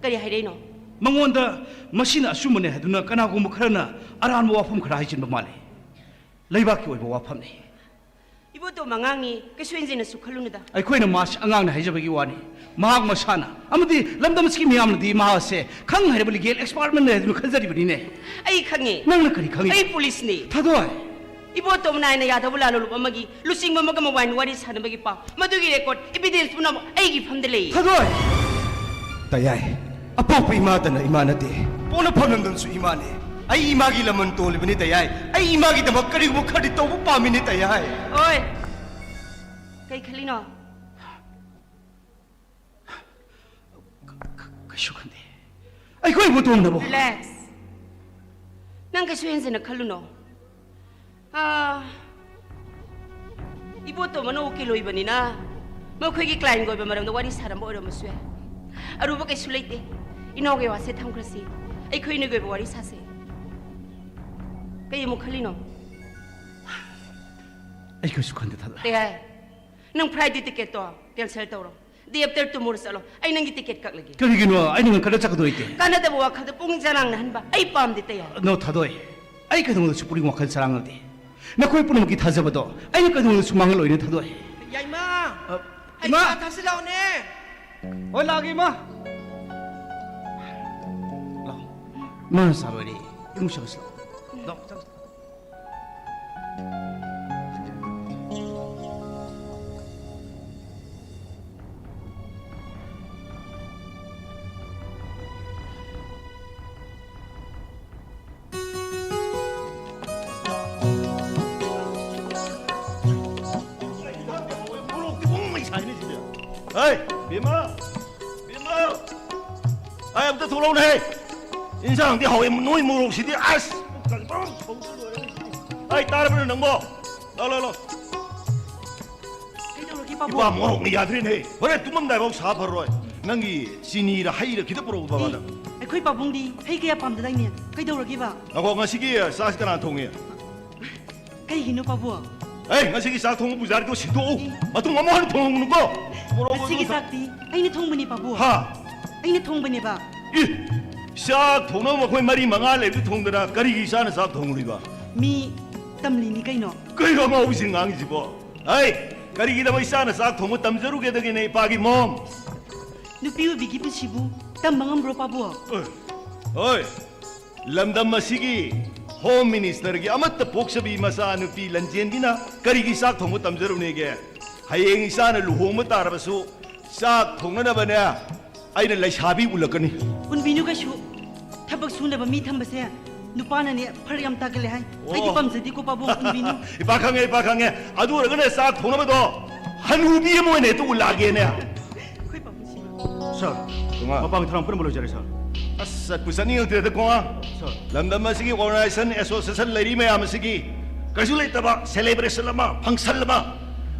ꯀꯔꯤ ꯍꯥꯏꯔꯛꯏꯅꯣ? ꯃꯉꯣꯟꯗ ꯃꯁꯤꯅ ꯑꯆꯨꯝꯕꯅꯦ ꯍꯥꯏꯗꯨꯅ ꯀꯅꯥꯒꯨꯝꯕ ꯈꯔꯅ ꯑꯔꯥꯟꯕ ꯋꯥꯐꯝ ꯈꯔ ꯍꯥꯏꯖꯤꯟꯕ ꯃꯥꯜꯂꯦ꯫ ꯂꯩꯕꯥꯛꯀꯤ ꯑꯣꯏꯕ ꯋꯥꯐꯝꯅꯤ꯫ ꯏꯕꯣꯇꯣꯝꯕ ꯑꯉꯥꯡꯅꯤ, ꯀꯩꯁꯨ ꯍꯦꯟꯖꯤꯟꯅꯁꯨ ꯈꯜꯂꯨꯅꯨꯗ꯫ ꯑꯩꯈꯣꯏꯅ ꯃꯥꯁꯤ ꯑꯉꯥꯡꯅꯤ ꯍꯥꯏꯖꯕꯒꯤ ꯋꯥꯅꯤ꯫ ꯃꯍꯥꯛ ꯃꯁꯥꯅ ꯑꯃꯗꯤ ꯂꯝꯗꯝ ꯑꯁꯤꯒꯤ ꯃꯤꯌꯥꯝꯅꯗꯤ ꯃꯍꯥꯛ ꯑꯁꯦ ꯈꯪ ꯍꯩꯔꯕ ꯂꯤꯒꯦꯜ ꯑꯦꯛꯁꯄꯥꯔꯠ ꯑꯃꯅꯤ ꯍꯥꯏꯗꯨꯅ ꯈꯟꯖꯔꯤꯕꯅꯤꯅꯦ꯫ ꯑꯩ ꯈꯪꯉꯦ꯫ ꯅꯪꯅ ꯀꯔꯤ ꯈꯪꯉꯤ? ꯑꯩ ꯄꯨꯂꯤꯁꯅꯤ꯫ ꯊꯥꯗꯣꯏ! ꯏꯕꯣꯇꯣꯝꯕꯅ ꯑꯩꯅ ꯌꯥꯗꯕ ꯂꯥꯜꯂꯣꯂꯨꯞ ꯑꯃꯒꯤ ꯂꯨꯆꯤꯡꯕ ꯑꯃꯒ ꯃꯕꯥꯏꯅ ꯋꯥꯔꯤ ꯁꯥꯟꯅꯕꯒꯤ ꯄꯥꯎ, ꯃꯗꯨꯒꯤ ꯔꯦꯀꯣꯔꯗ, ꯏꯕꯤꯗꯦꯟꯁ ꯄꯨꯝꯅꯃꯛ ꯑꯩꯒꯤ ꯐꯝꯗ ꯂꯩ꯫ ꯊꯥꯗꯣꯏ! ꯇꯌꯥꯏ, ꯑꯄꯣꯛꯄ ꯏꯃꯥꯇꯅ ꯏꯃꯥ ꯅꯠꯇꯦ, ꯄꯣꯛꯅꯐꯝ ꯂꯝꯗꯝꯁꯨ ꯏꯃꯥꯅꯦ꯫ ꯑꯩ ꯏꯃꯥꯒꯤ ꯂꯃꯟ ꯇꯣꯜꯂꯤꯕꯅꯤ ꯇꯌꯥꯏ꯫ ꯑꯩ ꯏꯃꯥꯒꯤ ꯗꯃꯛ ꯀꯔꯤꯒꯨꯝꯕ ꯈꯔꯗꯤ ꯇꯧꯕ ꯄꯥꯝꯃꯤꯅꯦ ꯇꯌꯥꯏ꯫ ꯑꯣꯏ, ꯀꯩ ꯈꯜꯂꯤꯅꯣ? ꯀ-, ꯀ-, ꯀꯩꯁꯨ ꯈꯟꯗꯦ꯫ ꯑꯩꯈꯣꯏ ꯏꯕꯣꯇꯣꯝꯅꯕꯨ꯫ ꯔꯤꯂꯦꯛꯁ꯫ ꯅꯪ ꯀꯩꯁꯨ ꯍꯦꯟꯖꯤꯟꯅ ꯈꯜꯂꯨꯅꯣ꯫ ꯑꯥ, ꯏꯕꯣꯇꯣꯝꯕꯅ ꯎꯀꯤꯜ ꯑꯣꯏꯕꯅꯤꯅ ꯃꯈꯣꯏꯒꯤ ꯀ꯭ꯂꯥꯏꯟꯒꯤ ꯑꯣꯏꯕ ꯃꯔꯝꯗ ꯋꯥꯔꯤ ꯁꯥꯔꯝꯕ ꯑꯣꯏꯔꯝꯕꯁꯨ ꯌꯥꯏ꯫ ꯑꯔꯨꯕ ꯀꯩꯁꯨ ꯂꯩꯇꯦ꯫ ꯏꯅꯥꯎꯒꯤ ꯋꯥꯁꯦ ꯊꯝꯈ꯭ꯔꯁꯤ꯫ ꯑꯩꯈꯣꯏ ꯑꯅꯤꯒꯤ ꯑꯣꯏꯕ ꯋꯥꯔꯤ ꯁꯥꯁꯦ꯫ ꯀꯩ ꯑꯃꯨꯛ ꯈꯜꯂꯤꯅꯣ? ꯑꯩ ꯀꯩꯁꯨ ꯈꯟꯗꯦ ꯊꯥꯗꯣꯏ꯫ ꯇꯌꯥꯏ, ꯅꯪ ꯐ꯭ꯂꯥꯏꯠꯀꯤ ꯇꯤꯀꯦꯠꯇꯣ ꯀꯦꯟꯁꯦꯜ ꯇꯧꯔꯣ꯫ ꯗꯦ ꯑꯦꯐꯇꯔ ꯇꯨꯃꯣꯔꯣ ꯆꯠꯂꯣ꯫ ꯑꯩ ꯅꯪꯒꯤ ꯇꯤꯀꯦꯠ ꯀꯛꯂꯒꯦ꯫ ꯀꯔꯤꯒꯤꯅꯣ? ꯑꯩꯅ ꯉꯟꯈꯠꯅ ꯆꯠꯀꯗꯣꯏꯗꯤ? ꯀꯥꯟꯅꯗꯕ ꯋꯥꯈꯜꯗ ꯄꯨꯛꯅꯤꯡ ꯆꯔꯥꯡꯅꯍꯟꯕ ꯑꯩ ꯄꯥꯝꯗꯦ ꯇꯌꯥꯏ꯫ ꯅꯣ ꯊꯥꯗꯣꯏ, ꯑꯩ ꯀꯩꯗꯧꯅꯨꯡꯗꯁꯨ ꯄꯨꯛꯅꯤꯡ ꯋꯥꯈꯜ ꯆꯔꯥꯡꯅꯗꯦ꯫ ꯅꯈꯣꯏ ꯄꯨꯝꯅꯃꯛꯀꯤ ꯊꯥꯖꯕꯗꯣ ꯑꯩꯅ ꯀꯩꯗꯧꯅꯨꯡꯗꯁꯨ ꯃꯥꯡꯍꯜꯂꯣꯏꯅꯦ ꯊꯥꯗꯣꯏ꯫ ꯌꯥꯏꯃ! ꯑ, ꯍꯩ ꯏꯃꯥ! ꯆꯥ ꯊꯛꯁꯤ ꯂꯥꯛꯑꯣꯅꯦ꯫ ꯍꯣꯏ, ꯂꯥꯛꯑꯒꯦ, ꯏꯃꯥ꯫ ꯂꯥꯛꯑꯣ꯫ ꯏꯃꯥꯅ ꯆꯥ ꯂꯣꯏꯔꯦ꯫ ꯏꯃꯨꯡ ꯆꯪꯁꯤ ꯂꯥꯛꯑꯣ꯫ ꯂꯥꯛꯑꯣ, ꯆꯪꯁꯤ꯫ ꯍꯩ, ꯕꯦꯝꯃ! ꯕꯦꯝꯃ! ꯑꯩ ꯑꯝꯇ ꯊꯣꯛꯂꯛꯎꯅꯦ, ꯍꯦ! ꯏꯟꯁꯥꯡꯗꯤ ꯍꯥꯎꯋꯦ, ꯅꯣꯏ ꯃꯣꯔꯣꯛꯁꯤꯗꯤ, ꯑꯁ! ꯀꯟꯐꯥꯔꯝ ꯁꯧꯕ ꯂꯣꯏꯔꯦ ꯉꯁꯤꯗꯤ꯫ ꯑꯩ ꯇꯥꯔꯕꯅꯦ ꯅꯪꯕꯣ? ꯂꯥꯎ, ꯂꯥꯎ, ꯂꯥꯎ꯫ ꯀꯩꯗꯧꯔꯒꯦ, ꯄꯥꯕꯨꯡ? ꯏꯄꯥ ꯃꯣꯔꯣꯛꯅ ꯌꯥꯗ꯭ꯔꯦꯅꯦ, ꯍꯦ! ꯍꯣꯔꯦꯟ ꯇꯨꯝꯃꯝꯗꯥꯏꯐꯥꯎ ꯁꯥ ꯐꯔꯔꯣꯏ꯫ ꯅꯪꯒꯤ ꯆꯤꯅꯤꯔ ꯍꯩꯔ ꯈꯤꯇ ꯄꯨꯔꯛꯎ ꯕꯕꯥꯗ꯫ ꯑꯦ, ꯑꯩꯈꯣꯏ ꯄꯥꯕꯨꯡꯗꯤ ꯍꯩ ꯀꯌꯥ ꯄꯥꯝꯗꯗꯥꯏꯅꯦ, ꯀꯩꯗꯧꯔꯒꯦꯕ? ꯉꯥꯏꯈꯣ, ꯉꯁꯤꯒꯤ ꯆꯥꯛꯁꯤ ꯀꯅꯥ ꯊꯣꯡꯉꯤ? ꯀꯩꯒꯤꯅꯣ, ꯄꯥꯕꯨꯡ? ꯑꯦ, ꯉꯁꯤꯒꯤ ꯆꯥꯛ ꯊꯣꯡꯕ ꯄꯨꯖꯥꯔꯤꯗꯣ ꯁꯤꯟꯗꯣꯛꯎ꯫ ꯑꯦ꯫ ꯃꯇꯨꯡ ꯑꯃꯨꯛ ꯍꯟꯅ ꯊꯣꯡꯉꯨꯅꯨꯀꯣ꯫ ꯃꯣꯔꯣꯛ ꯉꯁꯤꯒꯤ ꯃꯆꯨ ꯆꯥꯛꯇꯤ ꯑꯩꯅ ꯊꯣꯡꯕꯅꯦ, ꯄꯥꯕꯨꯡ꯫ ꯍꯥ? ꯑꯩꯅ ꯊꯣꯡꯕꯅꯦꯕ꯫ ꯏ! ꯆꯥꯛ ꯊꯣꯡꯅꯕ ꯃꯈꯣꯏ ꯃꯔꯤ ꯃꯉꯥ ꯂꯩꯕꯗꯨ ꯊꯣꯡꯗꯅ ꯀꯔꯤꯒꯤ ꯏꯆꯥꯅ ꯆꯥꯛ ꯊꯣꯡꯉꯨꯔꯤꯕ? ꯃꯤ ꯇꯝꯂꯤꯅꯤ ꯀꯩꯅꯣ꯫ ꯀꯩꯅꯣ ꯑꯉꯥꯎꯕꯁꯤꯡ ꯉꯥꯡꯉꯤꯁꯤꯕꯣ? ꯍꯩ! ꯀꯔꯤꯒꯤꯗꯃꯛ ꯏꯆꯥꯅ ꯆꯥꯛ ꯊꯣꯡꯕ ꯇꯝꯖꯔꯨꯒꯦꯗꯒꯦꯅꯦ, ꯏꯄꯥꯒꯤ ꯃꯣꯝ? ꯅꯨꯄꯤ ꯑꯣꯏꯕꯤꯒꯤ ꯄꯨꯟꯁꯤꯕꯨ ꯇꯝꯕ ꯉꯝꯕ꯭ꯔꯣ, ꯄꯥꯕꯨꯡ? ꯑꯦ, ꯍꯣꯏ꯫ ꯂꯝꯗꯝ ꯑꯁꯤꯒꯤ ꯍꯣꯝ ꯃꯤꯅꯤꯁꯇꯔꯒꯤ ꯑꯃꯠꯇ ꯄꯣꯛꯆꯕꯤ ꯃꯆꯥꯅꯨꯄꯤ ꯂꯟꯖꯦꯟꯕꯤꯅ ꯀꯔꯤꯒꯤ ꯆꯥꯛ ꯊꯣꯡꯕ ꯇꯝꯖꯔꯨꯅꯦꯒꯦ? ꯍꯌꯦꯡ ꯏꯆꯥꯅ ꯂꯨꯍꯣꯡꯕ ꯇꯥꯔꯕꯁꯨ ꯆꯥꯛ ꯊꯣꯡꯅꯅꯕꯅꯦ ꯑꯩꯅ ꯂꯩꯁꯥꯕꯤ ꯎꯠꯂꯛꯀꯅꯤ꯫ ꯎꯟꯕꯤꯅꯨ ꯀꯩꯁꯨ꯫ ꯊꯕꯛ ꯁꯨꯅꯕ ꯃꯤ ꯊꯝꯕꯁꯦ ꯅꯨꯄꯥꯅꯅꯦ ꯐꯔꯛ ꯌꯥꯝ ꯇꯥꯒꯜꯂꯦ ꯍꯥꯏ꯫ ꯑꯩꯗꯤ ꯑꯣ꯫ ꯄꯥꯝꯖꯗꯦꯀꯣ, ꯄꯥꯕꯨꯡ, ꯎꯟꯕꯤꯅꯨ꯫ ꯏꯄꯥ ꯈꯪꯉꯦ, ꯏꯄꯥ ꯈꯪꯉꯦ꯫ ꯑꯗꯨ ꯑꯣꯏꯔꯒꯅꯦ ꯆꯥꯛ ꯊꯣꯡꯅꯕꯗꯣ ꯍꯅꯨꯕꯤ ꯑꯃ ꯑꯣꯏꯅ ꯍꯦꯛꯇ ꯎꯠꯂꯛꯑꯒꯦꯅꯦ꯫ ꯑꯩꯈꯣꯏ ꯄꯥꯕꯨꯡꯁꯤꯃ꯫ ꯁꯥꯔ, ꯇꯣꯉꯥꯟ꯫ ꯃꯄꯥꯡꯒꯤ ꯊꯧꯔꯥꯡ ꯄꯨꯝꯅꯃꯛ ꯂꯣꯏꯖꯔꯦ, ꯁꯥꯔ꯫ ꯑꯁ, ꯆꯠꯄꯨ ꯆꯠꯅꯤꯡꯉꯛꯇ꯭ꯔꯦꯗ, ꯀꯣꯉꯥ꯫ ꯁꯥꯔ꯫ ꯂꯝꯗꯝ ꯑꯁꯤꯒꯤ ꯑꯣꯔꯒꯅꯥꯏꯖꯦꯁꯟ, ꯑꯦꯁꯣꯁꯤꯌꯦꯁꯟ ꯂꯩꯔꯤ ꯃꯌꯥꯝ ꯑꯁꯤꯒꯤ ꯀꯩꯁꯨ ꯂꯩꯇꯕ ꯁꯦꯂꯦꯕ꯭ꯔꯦꯁꯟ ꯑꯃ, ꯐꯪꯁꯟ ꯑꯃ,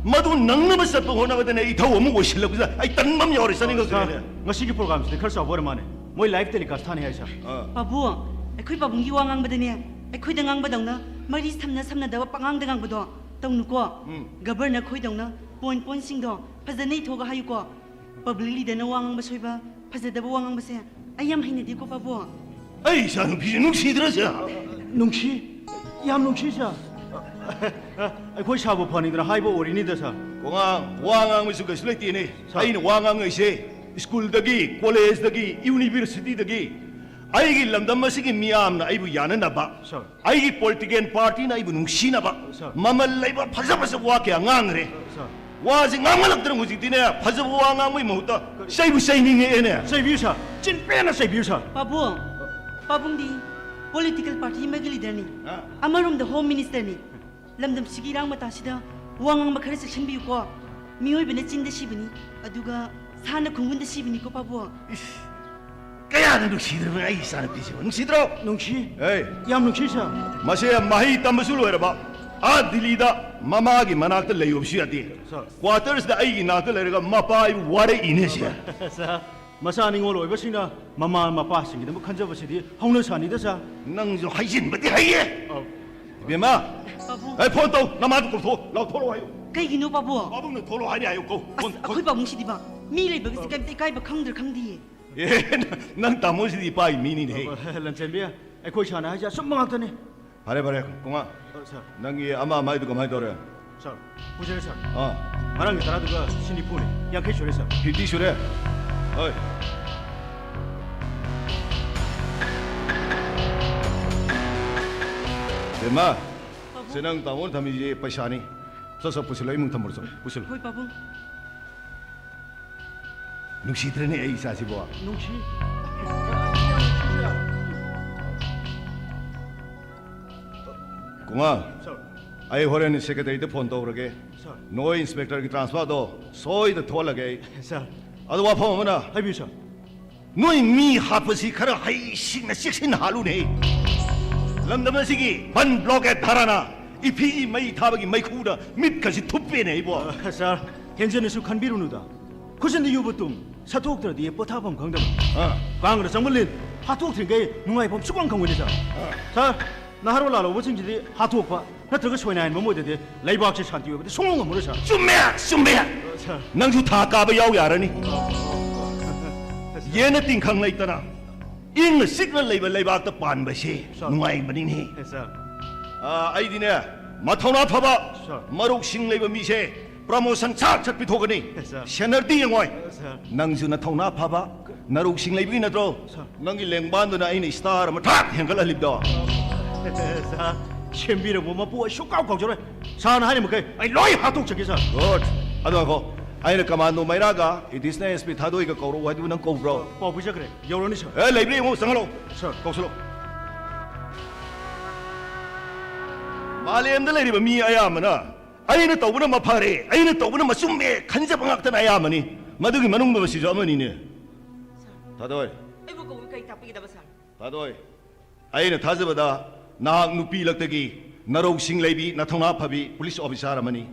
ꯃꯗꯨ ꯅꯪꯅꯕ ꯆꯠꯄ ꯍꯣꯠꯅꯕꯗꯅꯦ ꯏꯊꯧ ꯑꯃ ꯑꯣꯏꯁꯤꯜꯂꯛꯄꯁꯤꯗ ꯑꯩ ꯇꯟꯕ ꯑꯃ ꯌꯥꯎꯔꯦ, ꯆꯠꯅꯤꯡꯉꯛꯇ꯭ꯔꯦꯅꯦ꯫ ꯁꯥꯔ, ꯉꯁꯤꯒꯤ ꯄ꯭ꯔꯣꯒ꯭ꯔꯥꯝꯁꯤꯗꯤ ꯈꯔ ꯆꯥꯎꯕ ꯑꯣꯏꯔ ꯃꯥꯜꯂꯦ꯫ ꯃꯣꯏ ꯂꯥꯏꯚ ꯇꯦꯂꯤꯀꯥꯁ ꯊꯥꯅꯤ ꯍꯥꯏ, ꯁꯥꯔ꯫ ꯑꯥ꯫ ꯄꯥꯕꯨꯡ, ꯑꯩꯈꯣꯏ ꯄꯥꯕꯨꯡꯒꯤ ꯋꯥ ꯉꯥꯡꯕꯗꯅꯦ ꯑꯩꯈꯣꯏꯗ ꯉꯥꯡꯕꯗꯧꯅ ꯃꯔꯤ ꯁꯝꯅ ꯁꯝꯅꯗꯕ ꯄꯉꯥꯡꯗ ꯉꯥꯡꯕꯗꯣ ꯇꯧꯅꯨꯀꯣ꯫ ꯎꯝ꯫ ꯒꯕꯔꯅꯔ ꯈꯣꯏꯗꯧꯅ ꯄꯣꯏꯟꯠ ꯄꯣꯏꯟꯠꯁꯤꯡꯗꯣ ꯐꯖꯅ ꯏꯊꯣꯛꯑꯒ ꯍꯥꯏꯌꯨꯀꯣ꯫ ꯄꯕ꯭ꯂꯤꯛ ꯂꯤꯗꯔꯅ ꯋꯥ ꯉꯥꯡꯕ ꯁꯣꯏꯕ, ꯐꯖꯗꯕ ꯋꯥ ꯉꯥꯡꯕꯁꯦ ꯑꯩ ꯌꯥꯝ ꯍꯩꯅꯗꯦꯀꯣ, ꯄꯥꯕꯨꯡ꯫ ꯑꯩ ꯏꯆꯥꯅꯨꯄꯤꯁꯦ ꯅꯨꯡꯁꯤꯗ꯭ꯔꯁꯦ? ꯅꯨꯡꯁꯤ? ꯌꯥꯝ ꯅꯨꯡꯁꯤ, ꯁꯥꯔ꯫ ꯑꯩꯈꯣꯏ ꯁꯥꯔꯕꯨ ꯐꯅꯤꯡꯗꯅ ꯍꯥꯏꯕ ꯑꯣꯏꯔꯤꯅꯤꯗ, ꯁꯥꯔ꯫ ꯀꯣꯉꯥꯡ, ꯋꯥ ꯉꯥꯡꯕꯁꯨ ꯀꯩꯁꯨ ꯂꯩꯇꯦꯅꯦ꯫ ꯁꯥꯔ꯫ ꯑꯩꯅ ꯋꯥ ꯉꯥꯡꯉꯛꯏꯁꯦ ꯁ꯭ꯀꯨꯜꯗꯒꯤ, ꯀꯣꯂꯦꯖꯇꯒꯤ, ꯌꯨꯅꯤꯚꯔꯁꯤꯇꯤꯗꯒꯤ꯫ ꯑꯩꯒꯤ ꯂꯝꯗꯝ ꯑꯁꯤꯒꯤ ꯃꯤꯌꯥꯝꯅ ꯑꯩꯕꯨ ꯌꯥꯅꯅꯕ, ꯁꯥꯔ꯫ ꯑꯩꯒꯤ ꯄꯣꯂꯤꯇꯤꯀꯦꯜ ꯄꯥꯔꯇꯤꯅ ꯑꯩꯕꯨ ꯅꯨꯡꯁꯤꯅꯕ, ꯁꯥꯔ꯫ ꯃꯃꯜ ꯂꯩꯕ ꯐꯖ ꯐꯖꯕ ꯋꯥ ꯀꯌꯥ ꯉꯥꯡꯈ꯭ꯔꯦ꯫ ꯁꯥꯔ꯫ ꯋꯥꯁꯦ ꯉꯥꯡꯃꯜꯂꯛꯇꯅ ꯍꯧꯖꯤꯛꯇꯤꯅꯦ, ꯐꯖꯕ ꯋꯥ ꯉꯥꯡꯕꯒꯤ ꯃꯍꯨꯠꯇ ꯆꯩꯕꯨ ꯆꯩꯅꯤꯡꯉꯛꯑꯦꯅꯦ꯫ ꯆꯩꯕꯤꯌꯨ, ꯁꯥꯔ꯫ ꯆꯤꯟ ꯄꯦꯟꯅ ꯆꯩꯕꯤꯌꯨ, ꯁꯥꯔ꯫ ꯄꯥꯕꯨꯡ, ꯄꯥꯕꯨꯡꯗꯤ ꯄꯣꯂꯤꯇꯤꯀꯦꯜ ꯄꯥꯔꯇꯤ ꯑꯃꯒꯤ ꯂꯤꯗꯔꯅꯤ, ꯑ꯫ ꯑꯃꯔꯣꯝꯗ ꯍꯣꯝ ꯃꯤꯅꯤꯁꯇꯔꯅꯤ꯫ ꯂꯝꯗꯝꯁꯤꯒꯤ ꯏꯔꯥꯡ ꯃꯇꯥꯁꯤꯗ ꯋꯥ ꯉꯥꯡꯕ ꯈꯔ ꯆꯦꯛꯁꯤꯟꯕꯤꯌꯨꯀꯣ꯫ ꯃꯤꯑꯣꯏꯕꯅ ꯆꯤꯟꯗ ꯁꯤꯕꯅꯤ, ꯑꯗꯨꯒ ꯁꯥꯅ ꯈꯣꯡꯒꯨꯟꯗ ꯁꯤꯕꯅꯤꯀꯣ, ꯄꯥꯕꯨꯡ꯫ ꯏꯁ, ꯀꯌꯥꯗ ꯅꯨꯡꯁꯤꯗ꯭ꯔꯕ ꯑꯩ ꯏꯆꯥꯅꯨꯄꯤꯁꯤꯕꯨ, ꯅꯨꯡꯁꯤꯗ꯭ꯔꯣ? ꯅꯨꯡꯁꯤ꯫ ꯑꯦ, ꯌꯥꯝ ꯅꯨꯡꯁꯤ, ꯁꯥꯔ꯫ ꯃꯁꯦ ꯃꯍꯩ ꯇꯝꯕꯁꯨ ꯂꯣꯏꯔꯕ, ꯑꯥ ꯗꯤꯜꯂꯤꯗ ꯃꯃꯥꯒꯤ ꯃꯅꯥꯛꯇ ꯂꯩꯔꯨꯕꯁꯨ ꯌꯥꯗꯦ꯫ ꯁꯥꯔ꯫ ꯀ꯭ꯋꯥꯇꯔꯁꯤꯗ ꯑꯩꯒꯤ ꯅꯥꯛꯇ ꯂꯩꯔꯒ ꯃꯄꯥ ꯑꯩꯕꯨ ꯋꯥꯔꯛꯏꯅꯦ ꯁꯦ꯫ ꯁꯥꯔ, ꯃꯆꯥ ꯅꯤꯉꯣꯜ ꯑꯣꯏꯕꯁꯤꯡꯅ ꯃꯃꯥ ꯃꯄꯥꯁꯤꯡꯒꯤꯗꯃꯛ ꯈꯟꯖꯕꯁꯤꯗꯤ ꯍꯧꯅ ꯁꯥꯅꯤꯗ, ꯁꯥꯔ꯫ ꯅꯪꯁꯨ ꯍꯩꯖꯤꯟꯕꯗꯤ ꯍꯩꯌꯦ꯫ ꯑꯧ꯫ ꯏꯕꯦꯝꯃ, ꯄꯥꯕꯨꯡ꯫ ꯑꯩ ꯐꯣꯟ ꯇꯧ, ꯅꯃꯥꯗꯨ ꯀꯧꯊꯣꯛ, ꯂꯥꯎꯊꯣꯛꯂꯛꯑꯣ ꯍꯥꯏꯌꯨ꯫ ꯀꯩꯒꯤꯅꯣ, ꯄꯥꯕꯨꯡ? ꯄꯥꯕꯨꯡꯅ ꯊꯣꯛꯂꯛꯑꯣ ꯍꯥꯏꯅ ꯍꯥꯏꯌꯨ, ꯀꯧ꯫ ꯑꯁ, ꯐꯣꯟ, ꯐꯣꯟ꯫ ꯑꯩꯈꯣꯏ ꯄꯥꯕꯨꯡꯁꯤꯗꯤꯕ, ꯃꯤ ꯂꯩꯕꯒꯁꯦ ꯀꯩꯝꯇ ꯏꯀꯥꯏꯕ ꯈꯪꯗ꯭ꯔꯥ ꯈꯪꯗꯤꯌꯦ꯫ ꯑꯦ, ꯅꯪ ꯇꯥꯃꯣꯁꯤꯗꯤ ꯏꯄꯥꯒꯤ ꯃꯤꯅꯤꯅꯦꯍꯦ꯫ ꯂꯟꯆꯦꯟꯕꯤ, ꯑꯩꯈꯣꯏ ꯁꯥꯔꯅ ꯍꯥꯏꯁꯦ ꯑꯆꯨꯝꯕ ꯉꯥꯛꯇꯅꯤ꯫ ꯐꯔꯦ, ꯐꯔꯦ, ꯀꯨꯡꯉꯥ꯫ ꯑ, ꯁꯥꯔ꯫ ꯅꯪꯒꯤ ꯑꯃ ꯑꯃ ꯍꯥꯏꯗꯨ ꯀꯃꯥꯏꯅ ꯇꯧꯔꯦ? ꯁꯥꯔ, ꯄꯨꯖꯔꯦ, ꯁꯥꯔ꯫ ꯑꯥ, ꯉꯔꯥꯡꯒꯤ ꯇꯔꯥꯗꯨꯒ ꯁꯤ ꯅꯤꯐꯨꯅꯤ, ꯌꯥꯡꯈꯩ ꯁꯨꯔꯦ, ꯁꯥꯔ꯫ ꯐꯤꯐꯇꯤ ꯁꯨꯔꯦ? ꯍꯣꯏ꯫ ꯕꯦꯝꯃ, ꯄꯥꯕꯨꯡ꯫ ꯁꯤ ꯅꯪ ꯇꯥꯃꯣꯅ ꯊꯝꯃꯤꯁꯤ ꯄꯩꯁꯥꯅꯤ꯫ ꯁꯠ ꯁꯠ ꯄꯨꯁꯤꯜꯂꯣ, ꯏꯃꯨꯡ ꯊꯝꯃꯨꯔꯣ, ꯆꯠꯂꯣ, ꯄꯨꯁꯤꯜꯂꯣ꯫ ꯍꯣꯏ, ꯄꯥꯕꯨꯡ꯫ ꯅꯨꯡꯁꯤꯗ꯭ꯔꯅꯦ ꯑꯩ ꯏꯆꯥꯁꯤꯕꯣ? ꯅꯨꯡꯁꯤ꯫ ꯀꯨꯡꯉꯥ, ꯁꯥꯔ꯫ ꯑꯩ ꯍꯣꯔꯦꯟ ꯁꯦꯀ꯭ꯔꯦꯇꯔꯤꯗ ꯐꯣꯟ ꯇꯧꯔꯒꯦ꯫ ꯁꯥꯔ꯫ ꯅꯣꯏ ꯏꯟꯁꯄꯦꯛꯇꯔꯒꯤ ꯇ꯭ꯔꯥꯟꯁꯐꯔꯗꯣ ꯁꯣꯏꯗꯅ ꯊꯣꯛꯍꯜꯂꯒꯦ ꯑꯩ꯫ ꯁꯥꯔ꯫ ꯑꯗꯣ ꯋꯥꯐꯝ ꯑꯃꯅ, ꯍꯥꯏꯕꯤꯌꯨ, ꯁꯥꯔ꯫ ꯅꯣꯏ ꯃꯤ ꯍꯥꯠꯄꯁꯤ ꯈꯔ ꯍꯩꯁꯤꯡꯅ ꯆꯦꯛꯁꯤꯟꯅ ꯍꯥꯠꯂꯨꯅꯦ꯫ ꯂꯝꯗꯝ ꯑꯁꯤꯒꯤ ꯕꯟ ꯕ꯭ꯂꯣꯀꯦꯠ ꯙꯥꯔꯥꯅ ꯏꯐꯤꯒꯤ ꯃꯩ ꯊꯥꯕꯒꯤ ꯃꯩꯈꯨꯗ ꯃꯤꯠꯀꯁꯤ ꯊꯨꯞꯄꯦꯅꯦ ꯑꯩꯕꯣ꯫ ꯁꯥꯔ, ꯍꯦꯟꯖꯟꯅꯁꯨ ꯈꯟꯕꯤꯔꯨꯅꯨꯗ꯫ ꯈꯨꯖꯤꯟꯗ ꯌꯨꯕ ꯇꯨꯝ, ꯁꯠꯇꯣꯛꯇ꯭ꯔꯗꯤ ꯄꯣꯊꯥꯐꯝ ꯈꯪꯗꯕ꯫ ꯑꯥ꯫ ꯀꯥꯡꯅ ꯆꯪꯕ ꯂꯤꯟ, ꯍꯥꯠꯇꯣꯛꯇ꯭ꯔꯤꯉꯩ ꯅꯨꯡꯉꯥꯏꯐꯝ ꯁꯨꯈꯪ ꯈꯪꯉꯣꯏꯅꯦ, ꯁꯥꯔ꯫ ꯁꯥꯔ, ꯅꯍꯥꯔꯣꯜ ꯂꯥꯜꯍꯧꯕꯁꯤꯡꯁꯤꯗꯤ ꯍꯥꯠꯇꯣꯛꯄ ꯅꯠꯇ꯭ꯔꯒ ꯁꯣꯏꯅꯥꯏꯍꯟꯕ ꯑꯃ ꯑꯣꯏꯗ꯭ꯔꯗꯤ ꯂꯩꯕꯥꯛꯁꯦ ꯁꯥꯟꯇꯤ ꯑꯣꯏꯕꯗꯤ ꯁꯨꯡꯉꯝ ꯉꯝꯃꯔꯣꯏ, ꯁꯥꯔ꯫ ꯆꯨꯝꯃꯦ, ꯆꯨꯝꯃꯦ꯫ ꯁꯥꯔ꯫ ꯅꯪꯁꯨ ꯊꯥ ꯀꯥꯕ ꯌꯥꯎ ꯌꯥꯔꯅꯤ꯫ ꯌꯦꯟꯅ ꯇꯤꯡꯈꯪ ꯂꯩꯇꯅ ꯏꯪꯅ ꯆꯤꯛꯅ ꯂꯩꯕ ꯂꯩꯕꯥꯛꯇ ꯄꯥꯟꯕꯁꯦ ꯁꯥꯔ꯫ ꯅꯨꯡꯉꯥꯏꯕꯅꯤꯅꯦ꯫ ꯌꯦꯁ, ꯁꯥꯔ꯫ ꯑꯥ, ꯑꯩꯗꯤꯅꯦ, ꯃꯊꯧꯅꯥ ꯐꯕ ꯁꯥꯔ꯫ ꯃꯔꯨꯞꯁꯤꯡ ꯂꯩꯕ ꯃꯤꯁꯦ ꯄ꯭ꯔꯃꯣꯁꯟ ꯁꯥꯠ ꯁꯠ ꯄꯤꯊꯣꯛꯀꯅꯤ꯫ ꯌꯦꯁ, ꯁꯥꯔ꯫ ꯁꯦꯅꯔꯗꯤ ꯌꯦꯡꯉꯣꯏ꯫ ꯁꯥꯔ꯫ ꯅꯪꯁꯨ ꯅꯊꯧꯅꯥ ꯐꯕ ꯅꯔꯨꯛꯁꯤꯡ ꯂꯩꯕꯒꯤ ꯅꯠꯇ꯭ꯔꯣ? ꯁꯥꯔ꯫ ꯅꯪꯒꯤ ꯂꯦꯡꯕꯥꯟꯗꯨꯅ ꯑꯩꯅ ꯁ꯭ꯇꯥꯔ ꯑꯃ ꯊꯥꯛ ꯍꯦꯟꯒꯠꯍꯜꯂꯤꯕꯗꯣ꯫ ꯁꯥꯔ, ꯁꯦꯝꯕꯤꯔꯕ ꯃꯄꯨ ꯑꯩ ꯁꯨꯡꯀꯥꯎ ꯀꯥꯎꯖꯔꯣꯏ꯫ ꯁꯥꯔꯅ ꯍꯥꯏꯔꯤꯃꯈꯩ ꯑꯩ ꯂꯣꯏ ꯍꯥꯠꯇꯣꯛꯆꯒꯦ, ꯁꯥꯔ꯫ ꯒꯨꯗ꯫ ꯑꯗꯣ ꯉꯥꯏꯈꯣ, ꯑꯩꯅ ꯀꯃꯥꯟꯗꯣ ꯃꯩꯔꯥꯒ ꯏꯗꯤꯁꯅꯦꯜ ꯑꯦꯁ ꯄꯤ ꯊꯥꯗꯣꯛꯏꯒ ꯀꯧꯔꯛꯎ ꯍꯥꯏꯗꯨꯕꯨ ꯅꯪ ꯀꯧꯕ꯭ꯔꯣ? ꯄꯥꯎ ꯄꯤꯖꯈ꯭ꯔꯦ, ꯌꯧꯔꯅꯤ, ꯁꯥꯔ꯫ ꯑꯦ, ꯂꯩꯕ꯭ꯔꯥ ꯌꯦꯡꯉꯣ, ꯆꯪꯍꯜꯂꯣ꯫ ꯁꯥꯔ꯫ ꯀꯧꯁꯜꯂꯣ꯫ ꯃꯥꯂꯦꯝꯗ ꯂꯩꯔꯤꯕ ꯃꯤ ꯑꯌꯥꯝꯕꯅ ꯑꯩꯅ ꯇꯧꯕꯅ ꯃꯐꯔꯦ, ꯑꯩꯅ ꯇꯧꯕꯅ ꯃꯆꯨꯝꯃꯦ ꯈꯟꯖꯕ ꯉꯥꯛꯇꯅ ꯑꯌꯥꯝꯕꯅꯤꯅꯦ꯫ ꯃꯗꯨꯒꯤ ꯃꯅꯨꯡꯗ ꯃꯁꯤꯁꯨ ꯑꯃꯅꯤꯅꯦ꯫ ꯊꯥꯗꯣꯏ꯫ ꯑꯩꯕꯨ ꯀꯧꯕ ꯀꯩ ꯇꯥꯛꯄꯤꯒꯗꯕ, ꯁꯥꯔ? ꯊꯥꯗꯣꯏ꯫ ꯑꯩꯅ ꯊꯥꯖꯕꯗ ꯅꯍꯥꯛ ꯅꯨꯄꯤ ꯂꯛꯇꯒꯤ ꯅꯔꯧꯁꯤꯡ ꯂꯩꯕꯤ, ꯅꯊꯧꯅꯥ ꯐꯕꯤ ꯄꯨꯂꯤꯁ ꯑꯣꯐꯤꯁꯥꯔ ꯑꯃꯅꯤ꯫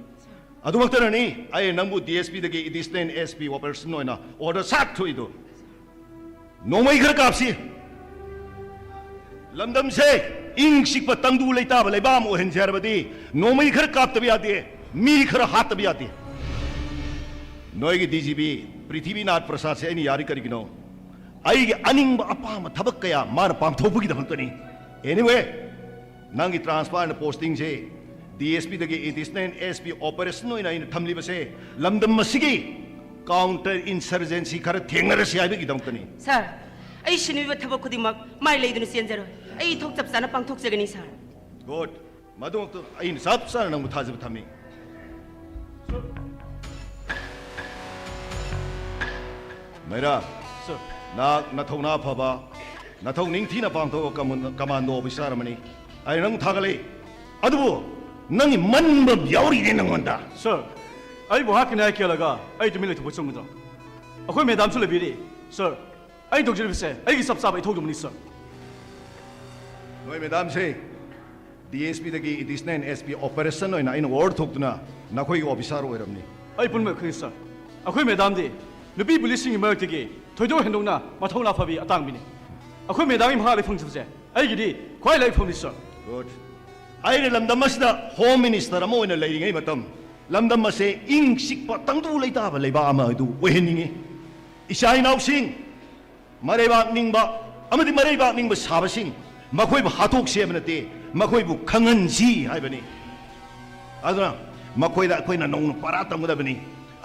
ꯑꯗꯨꯃꯛꯇꯅꯅꯤ ꯑꯩꯅ ꯅꯪꯕꯨ ꯗꯤ ꯑꯦꯁ ꯄꯤꯗꯒꯤ ꯑꯦꯗꯤꯁꯅꯦꯜ ꯑꯦꯁ ꯄꯤ ꯑꯣꯄꯔꯦꯁꯟ ꯑꯣꯏꯅ ꯑꯣꯔꯗꯔ ꯁꯥꯠ ꯊꯣꯛꯏꯗꯣ꯫ ꯅꯣꯡꯃꯩ ꯈꯔ ꯀꯥꯞꯁꯤ꯫ ꯂꯝꯗꯝꯁꯦ ꯏꯪ ꯆꯤꯛꯄ ꯇꯪꯗꯨ ꯂꯩꯇꯥꯕ ꯂꯩꯕꯥꯛ ꯑꯃ ꯑꯣꯏꯍꯟꯁꯦ ꯍꯥꯏꯔꯕꯗꯤ ꯅꯣꯡꯃꯩ ꯈꯔ ꯀꯥꯞꯇꯕ ꯌꯥꯗꯦ, ꯃꯤ ꯈꯔ ꯍꯥꯠꯇꯕ ꯌꯥꯗꯦ꯫ ꯅꯣꯏꯒꯤ ꯗꯤ ꯖꯤ ꯄꯤ ꯄ꯭ꯔꯤꯊꯤꯕꯤꯅꯥꯊ ꯄ꯭ꯔꯁꯥꯗꯁꯦ ꯑꯩꯅ ꯌꯥꯔꯤ ꯀꯔꯤꯒꯤꯅꯣ? ꯑꯩꯒꯤ ꯑꯅꯤꯡꯕ ꯑꯄꯥꯝꯕ ꯊꯕꯛ ꯀꯌꯥ ꯃꯥꯅ ꯄꯥꯡꯊꯣꯛꯄꯒꯤꯗꯃꯛꯇꯅꯤ꯫ Anyway, ꯅꯪꯒꯤ ꯇ꯭ꯔꯥꯟꯁꯐꯔ ꯄꯣꯁꯇꯤꯡꯁꯦ ꯗꯤ ꯑꯦꯁ ꯄꯤꯗꯒꯤ ꯑꯦꯗꯤꯁꯅꯦꯜ ꯑꯦꯁ ꯄꯤ ꯑꯣꯄꯔꯦꯁꯟ ꯑꯣꯏꯅ ꯑꯩꯅ ꯊꯝꯂꯤꯕꯁꯦ ꯂꯝꯗꯝ ꯑꯁꯤꯒꯤ ꯀꯥꯎꯟꯇꯔ ꯏꯟꯁꯔꯖꯦꯟꯁꯤ ꯈꯔ ꯊꯦꯡꯅꯔꯁꯤ ꯍꯥꯏꯕꯒꯤꯗꯃꯛꯇꯅꯤ꯫ ꯁꯥꯔ, ꯑꯩ ꯁꯤꯟꯕꯤꯕ ꯊꯕꯛ ꯈꯨꯗꯤꯡꯃꯛ ꯃꯥꯏ ꯂꯩꯗꯨꯅ ꯆꯦꯟꯖꯔꯣꯏ꯫ ꯑꯩ ꯏꯊꯧ ꯆꯞ ꯆꯥꯅ ꯄꯥꯡꯊꯣꯛꯆꯒꯅꯤ, ꯁꯥꯔ꯫ ꯒꯨꯗ꯫ ꯃꯗꯨꯃꯛꯇ ꯑꯩꯅ ꯆꯞ ꯆꯥꯅ ꯅꯪꯕꯨ ꯊꯥꯖꯕ ꯊꯝꯃꯤ꯫ ꯃꯩꯔꯥ, ꯁꯥꯔ꯫ ꯅꯍꯥꯛ ꯅꯊꯧꯅꯥ ꯐꯕ, ꯅꯊꯧ ꯅꯤꯡꯊꯤꯅ ꯄꯥꯡꯊꯣꯛꯄ ꯀꯃꯟ-, ꯀꯃꯥꯟꯗꯣ ꯑꯣꯐꯤꯁꯥꯔ ꯑꯃꯅꯤ꯫ ꯑꯩ ꯅꯪ ꯊꯥꯒꯠꯂꯤ꯫ ꯑꯗꯨꯕꯨ ꯅꯪꯒꯤ ꯃꯟꯕ ꯌꯥꯎꯔꯤꯅꯦ ꯅꯪꯉꯣꯟꯗ꯫ ꯁꯥꯔ, ꯑꯩꯕꯨ ꯍꯥꯠꯀꯅꯤ ꯍꯥꯏ ꯀꯦꯜꯂꯒ ꯑꯩ ꯇꯨꯃꯤꯟ ꯂꯩꯊꯣꯛꯄ ꯆꯨꯝꯒꯗ꯭ꯔꯣ? ꯑꯩꯈꯣꯏ ꯃꯦꯗꯥꯝꯁꯨ ꯂꯩꯕꯤꯔꯤ꯫ ꯁꯥꯔ, ꯑꯩ ꯇꯧꯖꯔꯤꯕꯁꯦ ꯑꯩꯒꯤ ꯆꯞ ꯆꯥꯕ ꯏꯊꯧꯗꯨꯃꯛꯅꯤ, ꯁꯥꯔ꯫ ꯅꯣꯏ ꯃꯦꯗꯥꯝꯁꯦ ꯗꯤ ꯑꯦꯁ ꯄꯤꯗꯒꯤ ꯑꯦꯗꯤꯁꯅꯦꯜ ꯑꯦꯁ ꯄꯤ ꯑꯣꯄꯔꯦꯁꯟ ꯑꯣꯏꯅ ꯑꯩꯅ ꯑꯣꯔꯗꯔ ꯊꯣꯛꯇꯨꯅ ꯅꯈꯣꯏꯒꯤ ꯑꯣꯐꯤꯁꯥꯔ ꯑꯣꯏꯔꯕꯅꯤ꯫ ꯑꯩ ꯄꯨꯝꯅꯃꯛ ꯈꯪꯏ, ꯁꯥꯔ꯫ ꯑꯩꯈꯣꯏ ꯃꯦꯗꯥꯝꯗꯤ ꯅꯨꯄꯤ ꯄꯨꯂꯤꯁꯁꯤꯡꯒꯤ ꯃꯔꯛꯇꯒꯤ ꯊꯣꯏꯗꯣꯛ ꯍꯦꯟꯗꯣꯛꯅ ꯃꯊꯧꯅꯥ ꯐꯕꯤ ꯑꯇꯥꯡꯕꯤꯅꯤ꯫ ꯑꯩꯈꯣꯏ ꯃꯦꯗꯥꯝꯒꯤ ꯃꯈꯥꯗ ꯐꯪꯖꯕꯁꯦ ꯑꯩꯒꯤꯗꯤ ꯈ꯭ꯋꯥꯏ ꯂꯥꯏꯕꯛ ꯐꯕꯅꯤ, ꯁꯥꯔ꯫ ꯒꯨꯗ꯫ ꯑꯩꯅ ꯂꯝꯗꯝ ꯑꯁꯤꯗ ꯍꯣꯝ ꯃꯤꯅꯤꯁꯇꯔ ꯑꯃ ꯑꯣꯏꯅ ꯂꯩꯔꯤꯉꯩ ꯃꯇꯝ ꯂꯝꯗꯝ ꯑꯁꯦ ꯏꯪ ꯆꯤꯛꯄ ꯇꯪꯗꯨ ꯂꯩꯇꯥꯕ ꯂꯩꯕꯥꯛ ꯑꯃ ꯑꯗꯨ ꯑꯣꯏꯍꯟꯅꯤꯡꯏ꯫ ꯏꯆꯥ ꯏꯅꯥꯎꯁꯤꯡ, ꯃꯔꯩꯕꯥꯛ ꯅꯤꯡꯕ ꯑꯃꯗꯤ ꯃꯔꯩꯕꯥꯛ ꯅꯤꯡꯕ ꯁꯥꯕꯁꯤꯡ, ꯃꯈꯣꯏꯕꯨ ꯍꯥꯠꯇꯣꯛꯁꯤ ꯍꯥꯏꯕ ꯅꯠꯇꯦ, ꯃꯈꯣꯏꯕꯨ ꯈꯪꯍꯟꯁꯤ ꯍꯥꯏꯕꯅꯤ꯫ ꯑꯗꯨꯅ ꯃꯈꯣꯏꯗ ꯑꯩꯈꯣꯏꯅ ꯅꯧꯅ ꯄꯥꯔꯥ ꯇꯝꯒꯗꯕꯅꯤ꯫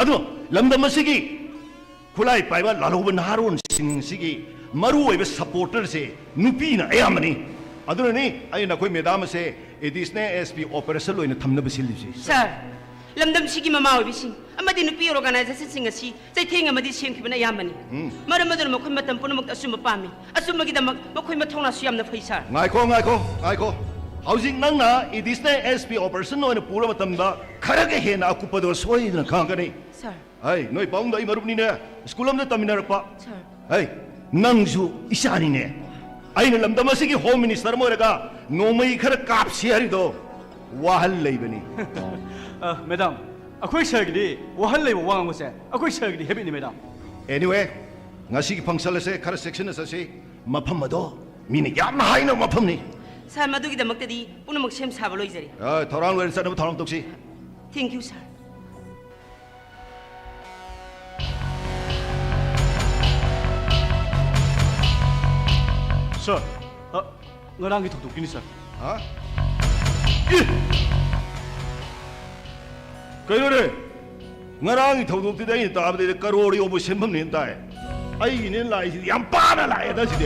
ꯑꯗꯨ ꯂꯝꯗꯝ ꯑꯁꯤꯒꯤ ꯈꯨꯠꯂꯥꯏ ꯄꯥꯏꯕ ꯂꯥꯜꯍꯧꯕ ꯅꯍꯥꯔꯣꯟꯁꯤꯡꯁꯤꯒꯤ ꯃꯔꯨꯑꯣꯏꯕ ꯁꯄꯣꯔꯇꯔꯁꯦ ꯅꯨꯄꯤꯅ ꯑꯌꯥꯝꯕꯅꯤ꯫ ꯑꯗꯨꯅꯅꯤ ꯑꯩꯅ ꯅꯈꯣꯏ ꯃꯦꯗꯥꯝ ꯑꯁꯦ ꯑꯦꯗꯤꯁꯅꯦꯜ ꯑꯦꯁ ꯄꯤ ꯑꯣꯄꯔꯦꯁꯟ ꯑꯣꯏꯅ ꯊꯝꯅꯕ ꯁꯤꯜꯂꯤꯁꯤ꯫ ꯁꯥꯔ, ꯂꯝꯗꯝꯁꯤꯒꯤ ꯃꯃꯥ ꯑꯣꯏꯕꯤꯁꯤꯡ ꯑꯃꯗꯤ ꯅꯨꯄꯤ ꯑꯣꯔꯒꯅꯥꯏꯖꯦꯁꯟꯁꯤꯡ ꯑꯁꯤ ꯆꯩꯊꯦꯡ ꯑꯃꯗꯤ ꯁꯦꯝꯈꯤꯕꯅ ꯑꯌꯥꯝꯕꯅꯤ꯫ ꯎꯝ꯫ ꯃꯔꯝ ꯑꯗꯨꯅ ꯃꯈꯣꯏ ꯃꯇꯝ ꯄꯨꯝꯅꯃꯛꯇ ꯑꯆꯨꯝꯕ ꯄꯥꯝꯃꯤ꯫ ꯑꯆꯨꯝꯕꯒꯤꯗꯃꯛ ꯃꯈꯣꯏ ꯃꯊꯧꯅꯥꯁꯨ ꯌꯥꯝꯅ ꯐꯩ, ꯁꯥꯔ꯫ ꯉꯥꯏꯈꯣ, ꯉꯥꯏꯈꯣ, ꯉꯥꯏꯈꯣ꯫ ꯍꯧꯖꯤꯛ ꯅꯪꯅ ꯏꯗꯤꯁꯅꯦ ꯑꯦꯁ ꯄꯤ ꯑꯣꯄꯔꯦꯁꯟ ꯑꯣꯏꯅ ꯄꯨꯔ ꯃꯇꯝꯗ ꯈꯔꯒ ꯍꯦꯟꯅ ꯑꯀꯨꯞꯄꯗꯣ ꯁꯣꯏꯗꯅ ꯈꯪꯉꯛꯀꯅꯤ꯫ ꯁꯥꯔ꯫ ꯍꯩ, ꯅꯣꯏ ꯄꯥꯕꯨꯡꯗꯣ ꯑꯩ ꯃꯔꯨꯞꯅꯤꯅꯦ, ꯁ꯭ꯀꯨꯜ ꯑꯃꯗ ꯇꯝꯃꯤꯟꯅꯔꯛꯄ꯫ ꯁꯥꯔ꯫ ꯍꯩ, ꯅꯪꯁꯨ ꯏꯆꯥꯅꯤꯅꯦ꯫ ꯑꯩꯅ ꯂꯝꯗꯝ ꯑꯁꯤꯒꯤ ꯍꯣꯝ ꯃꯤꯅꯤꯁꯇꯔ ꯑꯃ ꯑꯣꯏꯔꯒ ꯅꯣꯡꯃꯩ ꯈꯔ ꯀꯥꯞꯁꯤ ꯍꯥꯏꯔꯤꯗꯣ ꯋꯥꯍꯜ ꯂꯩꯕꯅꯤ꯫ ꯑ, ꯃꯦꯗꯥꯝ, ꯑꯩꯈꯣꯏ ꯁꯥꯔꯒꯤꯗꯤ ꯋꯥꯍꯜ ꯂꯩꯕ ꯋꯥ ꯉꯥꯡꯕꯁꯦ ꯑꯩꯈꯣꯏ ꯁꯥꯔꯒꯤꯗꯤ ꯍꯦꯕꯤꯠꯅꯤ, ꯃꯦꯗꯥꯝ꯫ Anyway, ꯉꯁꯤꯒꯤ ꯐꯪꯁꯟ ꯑꯁꯦ ꯈꯔ ꯆꯦꯛꯁꯤꯟꯅ ꯆꯠꯁꯤ꯫ ꯃꯐꯝ ꯑꯗꯣ ꯃꯤꯅ ꯌꯥꯝꯅ ꯍꯥꯏꯅꯕ ꯃꯐꯝꯅꯤ꯫ ꯁꯥꯔ, ꯃꯗꯨꯒꯤꯗꯃꯛꯇꯗꯤ ꯄꯨꯝꯅꯃꯛ ꯁꯦꯝ ꯁꯥꯕ ꯂꯣꯏꯖꯔꯦ꯫ ꯑ, ꯊꯧꯔꯥꯡ ꯂꯣꯏꯔ ꯆꯠꯅꯕ ꯊꯧꯔꯥꯡ ꯇꯧꯁꯤ꯫ Thank you, ꯁꯥꯔ꯫ ꯁꯥꯔ, ꯑ, ꯉꯔꯥꯡꯒꯤ ꯊꯧꯗꯣꯛꯀꯤꯅꯤ, ꯁꯥꯔ꯫ ꯍꯥ? ꯀꯩꯅꯣꯅꯦ? ꯉꯔꯥꯡꯒꯤ ꯊꯧꯗꯣꯛꯇꯨꯗꯤ ꯑꯩꯅ ꯇꯥꯕꯗꯗꯤ ꯀꯔꯣꯔ ꯌꯧꯕ ꯁꯦꯟꯐꯝꯅꯦꯅ ꯇꯥꯏ꯫ ꯑꯩꯒꯤꯅꯦ ꯂꯥꯛꯏꯁꯤꯗꯤ ꯌꯥꯝ ꯄꯥꯅ ꯂꯥꯛꯑꯦꯗ ꯁꯤꯗꯤ꯫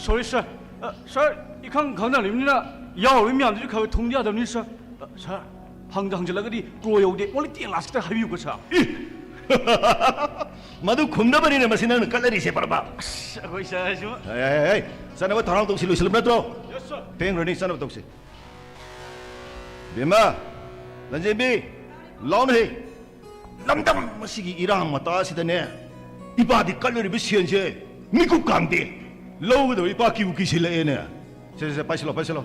ꯁꯣꯔꯤ, ꯁꯥꯔ꯫ ꯑ, ꯁꯥꯔ, ꯏꯈꯪ ꯈꯪꯅꯔꯤꯕꯅꯤꯅ ꯌꯥꯎꯔꯤꯕ ꯃꯌꯥꯝꯗꯨꯁꯨ ꯈꯔ ꯈꯔ ꯊꯨꯡꯗ ꯌꯥꯗꯕꯅꯤ, ꯁꯥꯔ꯫ ꯑ, ꯁꯥꯔ, ꯍꯪꯗ ꯍꯪꯖꯤꯜꯂꯒꯗꯤ ꯀ꯭ꯔꯣ ꯌꯧꯗꯦ, only ten lakhs ꯈꯛꯇ ꯍꯥꯏꯕꯤꯌꯨꯀꯣ, ꯁꯥꯔ꯫ ꯃꯗꯨ ꯈꯨꯝꯅꯕꯅꯤꯅꯦ ꯃꯁꯤ ꯅꯪꯅ ꯀꯠꯂꯔꯤꯁꯦ, ꯄꯔꯕꯥ꯫ ꯑꯁ, ꯑꯩꯈꯣꯏ ꯁꯥꯔꯁꯨ꯫ ꯑꯦ, ꯑꯦ, ꯑꯦ, ꯆꯠꯅꯕ ꯊꯧꯔꯥꯡ ꯇꯧꯁꯤ, ꯂꯣꯏꯁꯤꯜꯂꯕ ꯅꯠꯇ꯭ꯔꯣ? Yes, sir. ꯊꯦꯡꯈ꯭ꯔꯅꯤ, ꯆꯠꯅꯕ ꯇꯧꯁꯤ꯫ ꯕꯦꯝꯃ, ꯂꯟꯖꯦꯟꯕꯤ, ꯂꯥꯎꯅꯍꯦ꯫ ꯂꯝꯗꯝ ꯑꯁꯤꯒꯤ ꯏꯔꯥꯡ ꯃꯇꯥ ꯑꯁꯤꯗꯅꯦ, ꯏꯄꯥꯗꯤ ꯀꯠꯂꯨꯔꯤꯕ ꯁꯦꯟꯁꯦ ꯃꯤꯀꯨꯞ ꯀꯥꯡꯗꯦ꯫ ꯂꯧꯒꯗꯕ ꯏꯄꯥ ꯀꯤꯕꯨ ꯀꯤꯁꯤꯜꯂꯛꯑꯦꯅꯦ꯫ ꯁꯦ, ꯁꯦ, ꯁꯦ, ꯄꯥꯏꯁꯤꯜꯂꯣ, ꯄꯥꯏꯁꯤꯜꯂꯣ꯫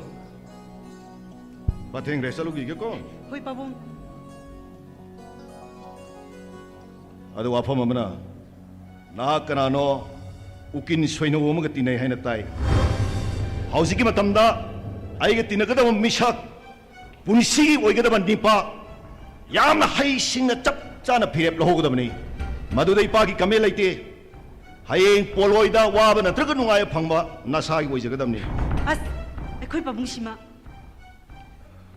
ꯄꯥꯊꯦꯡꯈ꯭ꯔꯦ, ꯆꯠꯂꯨꯈꯤꯒꯦꯀꯣ꯫ ꯍꯣꯏ, ꯄꯥꯕꯨꯡ꯫ ꯑꯗꯨ ꯋꯥꯐꯝ ꯑꯃꯅ, ꯅꯍꯥꯛ ꯀꯅꯥꯅꯣ? ꯎꯀꯤꯜ ꯁꯣꯏꯅꯧ ꯑꯃꯒ ꯇꯤꯟꯅꯩ ꯍꯥꯏꯅ ꯇꯥꯏ꯫ ꯍꯧꯖꯤꯛꯀꯤ ꯃꯇꯝꯗ ꯑꯩꯒ ꯇꯤꯟꯅꯒꯗꯕ ꯃꯤꯁꯛ, ꯄꯨꯟꯁꯤꯒꯤ ꯑꯣꯏꯒꯗꯕ ꯅꯤꯄꯥ, ꯌꯥꯝꯅ ꯍꯩꯁꯤꯡꯅ ꯆꯞ ꯆꯥꯅ ꯐꯤꯔꯦꯞ ꯂꯧꯍꯧꯒꯗꯕꯅꯤ꯫ ꯃꯗꯨꯗ ꯏꯄꯥꯒꯤ ꯀꯃꯦꯟ ꯂꯩꯇꯦ꯫ ꯍꯌꯦꯡ ꯄꯣꯂꯣꯏꯗ ꯋꯥꯕ ꯅꯠꯇ꯭ꯔꯒ ꯅꯨꯡꯉꯥꯏꯕ ꯐꯪꯕ ꯅꯁꯥꯒꯤ ꯑꯣꯏꯖꯒꯗꯕꯅꯤ꯫ ꯑꯁ, ꯑꯩꯈꯣꯏ ꯄꯥꯕꯨꯡꯁꯤꯃ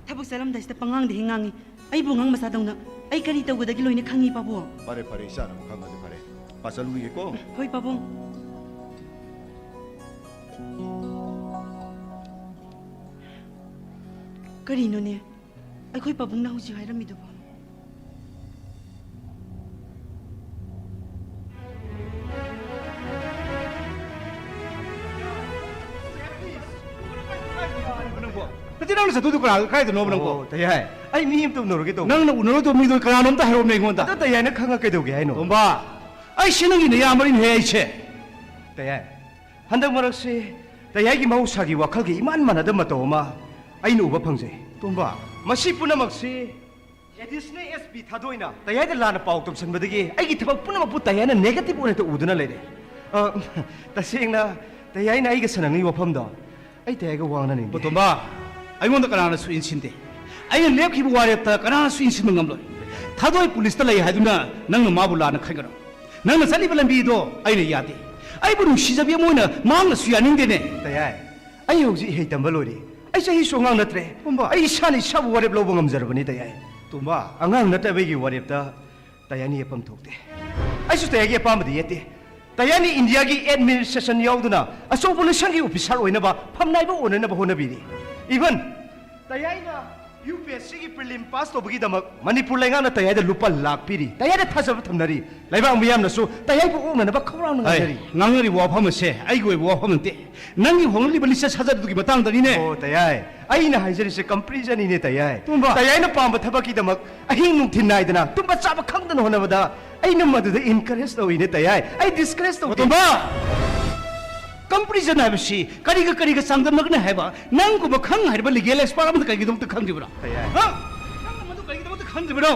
ꯊꯕꯛ ꯆꯠꯂꯝꯗꯥꯏꯁꯤꯗ ꯄꯉꯥꯡꯗ ꯍꯦꯛ ꯉꯥꯡꯉꯤ꯫ ꯑꯩꯕꯨ ꯑꯉꯥꯡ ꯃꯆꯥꯗꯧꯅ꯫ ꯑꯩ ꯀꯔꯤ ꯇꯧꯒꯗꯒꯦ ꯂꯣꯏꯅ ꯈꯪꯉꯤ, ꯄꯥꯕꯨꯡ꯫ ꯐꯔꯦ, ꯐꯔꯦ, ꯏꯆꯥꯅ ꯑꯃꯨꯛ ꯈꯪꯉꯗꯤ ꯐꯔꯦ꯫ ꯄꯥꯆꯠꯂꯨꯈꯤꯒꯦꯀꯣ꯫ ꯍꯣꯏ, ꯄꯥꯕꯨꯡ꯫ ꯀꯔꯤꯅꯣꯅꯦ ꯑꯩꯈꯣꯏ ꯄꯥꯕꯨꯡꯅ ꯍꯧꯖꯤꯛ ꯍꯥꯏꯔꯝꯃꯤꯗꯨꯕꯣ? ꯅꯪꯅ ꯆꯠꯇꯣꯏꯗꯣ ꯀꯅꯥ, ꯀꯥꯏꯗꯅꯣꯕ ꯅꯪꯕꯣ? ꯑꯣ, ꯇꯌꯥꯏ, ꯑꯩ ꯃꯤ ꯑꯝꯇ ꯎꯅꯔꯨꯒꯦ ꯇꯧꯕ꯫ ꯅꯪꯅ ꯎꯅꯔꯨꯗꯧ ꯃꯤꯗꯣ ꯀꯅꯥꯅꯣꯝꯇ ꯍꯥꯏꯔꯛꯑꯣꯅꯦ ꯑꯩꯉꯣꯟꯗ꯫ ꯑꯗꯣ ꯇꯌꯥꯏꯅ ꯈꯪꯉ ꯀꯩꯗꯧꯒꯦ ꯍꯥꯏꯅꯣ? ꯇꯣꯝꯕ, ꯑꯩꯁꯦ ꯅꯪꯒꯤ ꯅꯌꯥꯝꯕꯅꯤꯅꯦꯍꯦ ꯑꯩꯁꯦ꯫ ꯇꯌꯥꯏ, ꯍꯟꯗꯛ ꯃꯔꯛꯁꯤ ꯇꯌꯥꯏꯒꯤ ꯃꯍꯧꯁꯥꯒꯤ ꯋꯥꯈꯜꯒ ꯏꯃꯥꯟ ꯃꯥꯟꯅꯗꯕ ꯃꯇꯧ ꯑꯃ ꯑꯩꯅ ꯎꯕ ꯐꯪꯖꯩ꯫ ꯇꯣꯝꯕ, ꯃꯁꯤ ꯄꯨꯝꯅꯃꯛꯁꯤ ꯑꯦꯗꯤꯁꯅꯦꯜ ꯑꯦꯁ ꯄꯤ ꯊꯥꯗꯣꯏꯅ ꯇꯌꯥꯏꯗ ꯂꯥꯟꯅ ꯄꯥꯎ ꯇꯝꯁꯟꯕꯗꯒꯤ ꯑꯩꯒꯤ ꯊꯕꯛ ꯄꯨꯝꯅꯃꯛꯄꯨ ꯇꯌꯥꯏꯅ ꯅꯦꯒꯦꯇꯤꯚ ꯑꯣꯏꯅ ꯎꯗꯨꯅ ꯂꯩꯔꯦ꯫ ꯑ, ꯇꯁꯦꯡꯅ ꯇꯌꯥꯏꯅ ꯑꯩꯒ ꯁꯥꯟꯅꯅꯤꯡꯉꯤ ꯋꯥꯐꯝꯗꯣ ꯑꯩ ꯇꯌꯥꯏꯒ ꯋꯥ ꯉꯥꯡꯅꯅꯤꯡꯗꯦ꯫ ꯇꯣꯝꯕ, ꯑꯩꯉꯣꯟꯗ ꯀꯅꯥꯅꯁꯨ ꯏꯟꯁꯤꯟꯗꯦ꯫ ꯑꯩꯅ ꯂꯦꯞꯈꯤꯕ ꯋꯥꯔꯦꯞꯇ ꯀꯅꯥꯅꯁꯨ ꯏꯟꯁꯤꯟꯕ ꯉꯝꯂꯣꯏ꯫ ꯊꯥꯗꯣꯏ ꯄꯨꯂꯤꯁꯇ ꯂꯩ ꯍꯥꯏꯗꯨꯅ ꯅꯪꯅ ꯃꯥꯕꯨ ꯂꯥꯟꯅ ꯈꯟꯒꯅꯨ꯫ ꯅꯪꯅ ꯆꯠꯂꯤꯕ ꯂꯝꯕꯤꯗꯣ ꯑꯩꯅ ꯌꯥꯗꯦ꯫ ꯑꯩꯕꯨ ꯅꯨꯡꯁꯤꯖꯕꯤ ꯑꯃ ꯑꯣꯏꯅ ꯃꯍꯥꯛꯅꯁꯨ ꯌꯥꯅꯤꯡꯗꯦꯅꯦ꯫ ꯇꯌꯥꯏ, ꯑꯩ ꯍꯧꯖꯤꯛ ꯏꯍꯩ ꯇꯝꯕ ꯂꯣꯏꯔꯦ꯫ ꯑꯩ ꯆꯍꯤꯁꯨ ꯑꯉꯥꯡ ꯅꯠꯇ꯭ꯔꯦ꯫ ꯇꯣꯝꯕ, ꯑꯩ ꯏꯁꯥꯅ ꯏꯁꯥꯕꯨ ꯋꯥꯔꯦꯞ ꯂꯧꯕ ꯉꯝꯖꯔꯕꯅꯤ ꯇꯌꯥꯏ꯫ ꯇꯣꯝꯕ, ꯑꯉꯥꯡ ꯅꯠꯇꯕꯒꯤ ꯋꯥꯔꯦꯞꯇ ꯇꯌꯥꯏꯅ ꯌꯦꯠꯐꯝ ꯊꯣꯛꯇꯦ꯫ ꯑꯩꯁꯨ ꯇꯌꯥꯏꯒꯤ ꯑꯄꯥꯝꯕꯗ ꯌꯦꯠꯇꯦ꯫ ꯇꯌꯥꯏꯅ ꯏꯟꯗꯤꯌꯥꯒꯤ ꯑꯦꯗꯃꯤꯅꯤꯁꯇ꯭ꯔꯦꯁꯟ ꯌꯥꯎꯗꯨꯅ ꯑꯆꯧꯕ ꯂꯣꯏꯁꯪꯒꯤ ꯑꯣꯐꯤꯁꯥꯔ ꯑꯣꯏꯅꯕ ꯐꯝꯅꯥꯏꯕ ꯑꯣꯏꯅꯅꯕ ꯍꯣꯠꯅꯕꯤꯔꯤ꯫ ꯏꯚꯟ ꯇꯌꯥꯏꯅ ꯌꯨ ꯄꯤ ꯑꯦꯁ ꯁꯤꯒꯤ ꯄ꯭ꯔꯤꯂꯤꯝ ꯄꯥꯁ ꯇꯧꯕꯒꯤꯗꯃꯛ ꯃꯅꯤꯄꯨꯔ ꯂꯩꯉꯥꯛꯅ ꯇꯌꯥꯏꯗ ꯂꯨꯄꯥ ꯂꯥꯛ ꯄꯤꯔꯤ꯫ ꯇꯌꯥꯏꯗ ꯊꯥꯖꯕ ꯊꯝꯅꯔꯤ꯫ ꯂꯩꯕꯥꯛ ꯃꯤꯌꯥꯝꯅꯁꯨ ꯇꯌꯥꯏꯕꯨ ꯑꯣꯛꯅꯅꯕ ꯈꯧꯔꯥꯡꯅ ꯍꯩ, ꯉꯥꯡꯅꯔꯤ꯫ ꯉꯥꯡꯅꯔꯤꯕ ꯋꯥꯐꯝ ꯑꯁꯦ ꯑꯩꯒꯤ ꯑꯣꯏꯕ ꯋꯥꯐꯝ ꯅꯠꯇꯦ꯫ ꯅꯪꯒꯤ ꯍꯣꯡꯂꯛꯂꯤꯕ ꯂꯤꯆꯠ ꯁꯥꯖꯠ ꯑꯗꯨꯒꯤ ꯃꯇꯥꯡꯗꯅꯤꯅꯦ꯫ ꯑꯣ ꯇꯌꯥꯏ, ꯑꯩꯅ ꯍꯥꯏꯖꯔꯤꯁꯦ ꯀꯝꯄ꯭ꯔꯤꯖꯟꯅꯤꯅꯦ ꯇꯌꯥꯏ꯫ ꯇꯣꯝꯕ꯫ ꯇꯌꯥꯏꯅ ꯄꯥꯝꯕ ꯊꯕꯛꯀꯤꯗꯃꯛ ꯑꯍꯤꯡ ꯅꯨꯡꯊꯤꯜ ꯅꯥꯏꯗꯅ ꯇꯨꯝꯕ ꯆꯥꯕ ꯈꯪꯗꯅ ꯍꯣꯠꯅꯕꯗ ꯑꯩꯅ ꯃꯗꯨꯗ ꯏꯟꯀꯔꯦꯖ ꯇꯧꯏꯅꯦ ꯇꯌꯥꯏ꯫ ꯑꯩ ꯗꯤꯁꯀꯔꯦꯖ ꯇꯧꯗꯦ꯫ ꯇꯣꯝꯕ! ꯀꯝꯄ꯭ꯔꯤꯖꯟ ꯍꯥꯏꯕꯁꯤ ꯀꯔꯤꯒ ꯀꯔꯤꯒ ꯆꯥꯡꯗꯝꯅꯒꯅꯤ ꯍꯥꯏꯕ ꯅꯪꯒꯨꯝꯕ ꯈꯪ ꯍꯩꯔꯕ ꯂꯤꯒꯦꯜ ꯑꯦꯛꯁꯄꯥꯔꯠ ꯑꯃꯅ ꯀꯩꯒꯤꯗꯃꯛꯇ ꯈꯪꯗ꯭ꯔꯤꯕꯅꯣ? ꯇꯌꯥꯏ꯫ ꯍꯥ? ꯅꯪꯅ ꯃꯗꯨ ꯀꯩꯒꯤꯗꯃꯛꯇ ꯈꯪꯗ꯭ꯔꯤꯕꯅꯣ?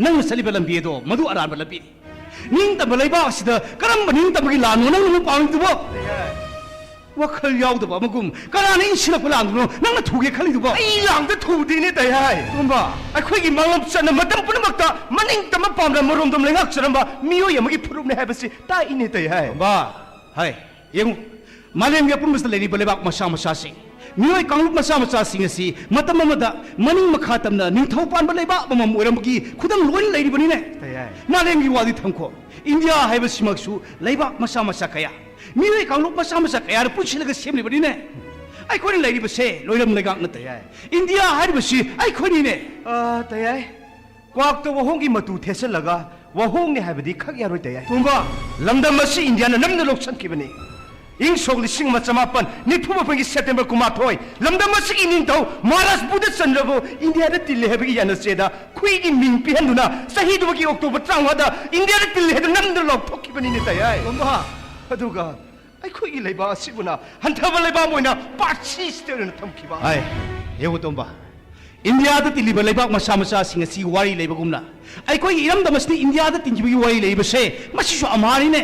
ꯅꯪꯅ ꯆꯠꯂꯤꯕ ꯂꯝꯕꯤ ꯑꯗꯣ ꯃꯗꯨ ꯑꯔꯥꯟꯕ ꯂꯝꯕꯤꯅꯤ꯫ ꯅꯤꯡꯇꯝꯕ ꯂꯩꯕꯥꯛ ꯑꯁꯤꯗ ꯀꯔꯝꯕ ꯅꯤꯡꯇꯝꯕꯒꯤ ꯂꯥꯟꯅꯣ ꯅꯪꯅ ꯑꯃꯨꯛ ꯄꯥꯝꯃꯤꯗꯨꯕꯣ? ꯋꯥꯈꯜ ꯌꯥꯎꯗꯕ ꯑꯃꯒꯨꯝ ꯀꯅꯥꯅ ꯏꯟꯁꯤꯜꯂꯛꯄ ꯂꯥꯟꯗꯨꯅꯣ ꯅꯪꯅ ꯊꯨꯒꯦ ꯈꯜꯂꯤꯗꯨꯕꯣ? ꯑꯩ ꯂꯥꯡꯗ ꯊꯨꯗꯦꯅꯦ ꯇꯌꯥꯏ꯫ ꯇꯣꯝꯕ! ꯑꯩꯈꯣꯏꯒꯤ ꯃꯥꯡꯂꯞ ꯆꯠꯅ ꯃꯇꯝ ꯄꯨꯝꯅꯃꯛꯇ ꯃꯅꯤꯡ ꯇꯝꯕ ꯄꯥꯝꯅ ꯃꯔꯣꯝꯗꯣꯝ ꯂꯩꯉꯥꯛꯆꯔꯝꯕ ꯃꯤꯑꯣꯏ ꯑꯃꯒꯤ ꯐꯨꯔꯨꯞꯅꯦ ꯍꯥꯏꯕꯁꯤ ꯇꯥꯛꯏꯅꯦ ꯇꯌꯥꯏ꯫ ꯇꯣꯝꯕ! ꯍꯥꯏ, ꯌꯦꯡꯉꯨ, ꯃꯥꯂꯦꯝꯒꯤ ꯑꯄꯨꯟꯕꯁꯤꯗ ꯂꯩꯔꯤꯕ ꯂꯩꯕꯥꯛ ꯃꯆꯥ ꯃꯆꯥꯁꯤꯡ, ꯃꯤꯑꯣꯏ ꯀꯥꯡꯂꯨꯞ ꯃꯆꯥ ꯃꯆꯥꯁꯤꯡ ꯑꯁꯤ ꯃꯇꯝ ꯑꯃꯗ ꯃꯅꯤꯡ ꯃꯈꯥ ꯇꯝꯅ ꯅꯤꯡꯊꯧ ꯄꯥꯟꯕ ꯂꯩꯕꯥꯛ ꯑꯃꯃꯝ ꯑꯣꯏꯔꯝꯕꯒꯤ ꯈꯨꯗꯝ ꯂꯣꯏꯅ ꯂꯩꯔꯤꯕꯅꯤꯅꯦ꯫ ꯇꯌꯥꯏ꯫ ꯃꯥꯂꯦꯝꯒꯤ ꯋꯥꯗꯤ ꯊꯝꯈꯣ, ꯏꯟꯗꯤꯌꯥ ꯍꯥꯏꯕꯁꯤꯃꯛꯁꯨ ꯂꯩꯕꯥꯛ ꯃꯆꯥ ꯃꯆꯥ ꯀꯌꯥ, ꯃꯤꯑꯣꯏ ꯀꯥꯡꯂꯨꯞ ꯃꯆꯥ ꯃꯆꯥ ꯀꯌꯥꯅ ꯄꯨꯟꯁꯤꯜꯂꯒ ꯁꯦꯝꯂꯤꯕꯅꯤꯅꯦ꯫ ꯑꯩꯈꯣꯏꯅ ꯂꯩꯔꯤꯕꯁꯦ ꯂꯣꯏꯔꯝ ꯂꯩꯉꯥꯛ ꯅꯠꯇꯦ꯫ ꯏꯟꯗꯤꯌꯥ ꯍꯥꯏꯔꯤꯕꯁꯤ ꯑꯩꯈꯣꯏꯅꯤꯅꯦ꯫ ꯑ, ꯇꯌꯥꯏ꯫ ꯀ꯭ꯋꯥꯛꯇ ꯋꯥꯍꯣꯡꯒꯤ ꯃꯇꯨ ꯊꯦꯠꯆꯜꯂꯒ ꯋꯥꯍꯣꯡꯅꯦ ꯍꯥꯏꯕꯗꯤ ꯈꯛ ꯌꯥꯔꯣꯏ ꯇꯌꯥꯏ꯫ ꯇꯣꯝꯕ! ꯂꯝꯗꯝ ꯑꯁꯤ ꯏꯟꯗꯤꯌꯥꯅ ꯅꯝꯅ ꯂꯧꯁꯤꯟꯈꯤꯕꯅꯤ꯫ ꯏꯪ ꯁꯣꯛ ꯂꯤꯁꯤꯡ ꯑꯃ ꯆꯃꯥꯄꯟ ꯅꯤꯐꯨ ꯃꯥꯄꯟꯒꯤ ꯁꯦꯞꯇꯦꯝꯕꯔ ꯀꯨꯟꯃꯥꯊꯣꯏ, ꯂꯝꯗꯝ ꯑꯁꯤꯒꯤ ꯅꯤꯡꯊꯧ ꯃꯍꯥꯔꯥꯖ ꯕꯨꯙꯆꯟꯗ꯭ꯔꯕꯨ ꯏꯟꯗꯤꯌꯥꯗ ꯇꯤꯜꯂꯦ ꯍꯥꯏꯕꯒꯤ ꯌꯥꯅꯆꯦꯗ ꯈꯨꯏꯒꯤ ꯃꯤꯡ ꯄꯤꯍꯟꯗꯨꯅ, ꯆꯍꯤꯗꯨꯃꯒꯤ ꯑꯣꯛꯇꯣꯕꯔ ꯇꯔꯥꯃꯉꯥꯗ ꯏꯟꯗꯤꯌꯥꯗ ꯇꯤꯜꯂꯦ ꯍꯥꯏꯗꯨꯅ ꯅꯝꯗꯨꯅ ꯂꯥꯎꯊꯣꯛꯈꯤꯕꯅꯤꯅꯦ, ꯇꯌꯥꯏ꯫ ꯇꯣꯝꯕ꯫ ꯑꯗꯨꯒ ꯑꯩꯈꯣꯏꯒꯤ ꯂꯩꯕꯥꯛ ꯑꯁꯤꯕꯨꯅ ꯍꯟꯊꯕ ꯂꯩꯕꯥꯛ ꯑꯃ ꯑꯣꯏꯅ ꯄꯥꯔꯁꯤ ꯁ꯭ꯇꯦꯠ ꯑꯣꯏꯅ ꯊꯝꯈꯤꯕ꯫ ꯍꯥꯏ, ꯌꯦꯡꯉꯨ ꯇꯣꯝꯕ, ꯏꯟꯗꯤꯌꯥꯗ ꯇꯤꯜꯂꯤꯕ ꯂꯩꯕꯥꯛ ꯃꯆꯥ ꯃꯆꯥꯁꯤꯡ ꯑꯁꯤ ꯋꯥꯔꯤ ꯂꯩꯕꯒꯨꯝꯅ, ꯑꯩꯈꯣꯏꯒꯤ ꯏꯔꯝꯗꯝ ꯑꯁꯤꯅ ꯏꯟꯗꯤꯌꯥꯗ ꯇꯤꯟꯈꯤꯕꯒꯤ ꯋꯥꯔꯤ ꯂꯩꯕꯁꯦ, ꯃꯁꯤꯁꯨ ꯑꯃꯍꯥꯅꯤꯅꯦ꯫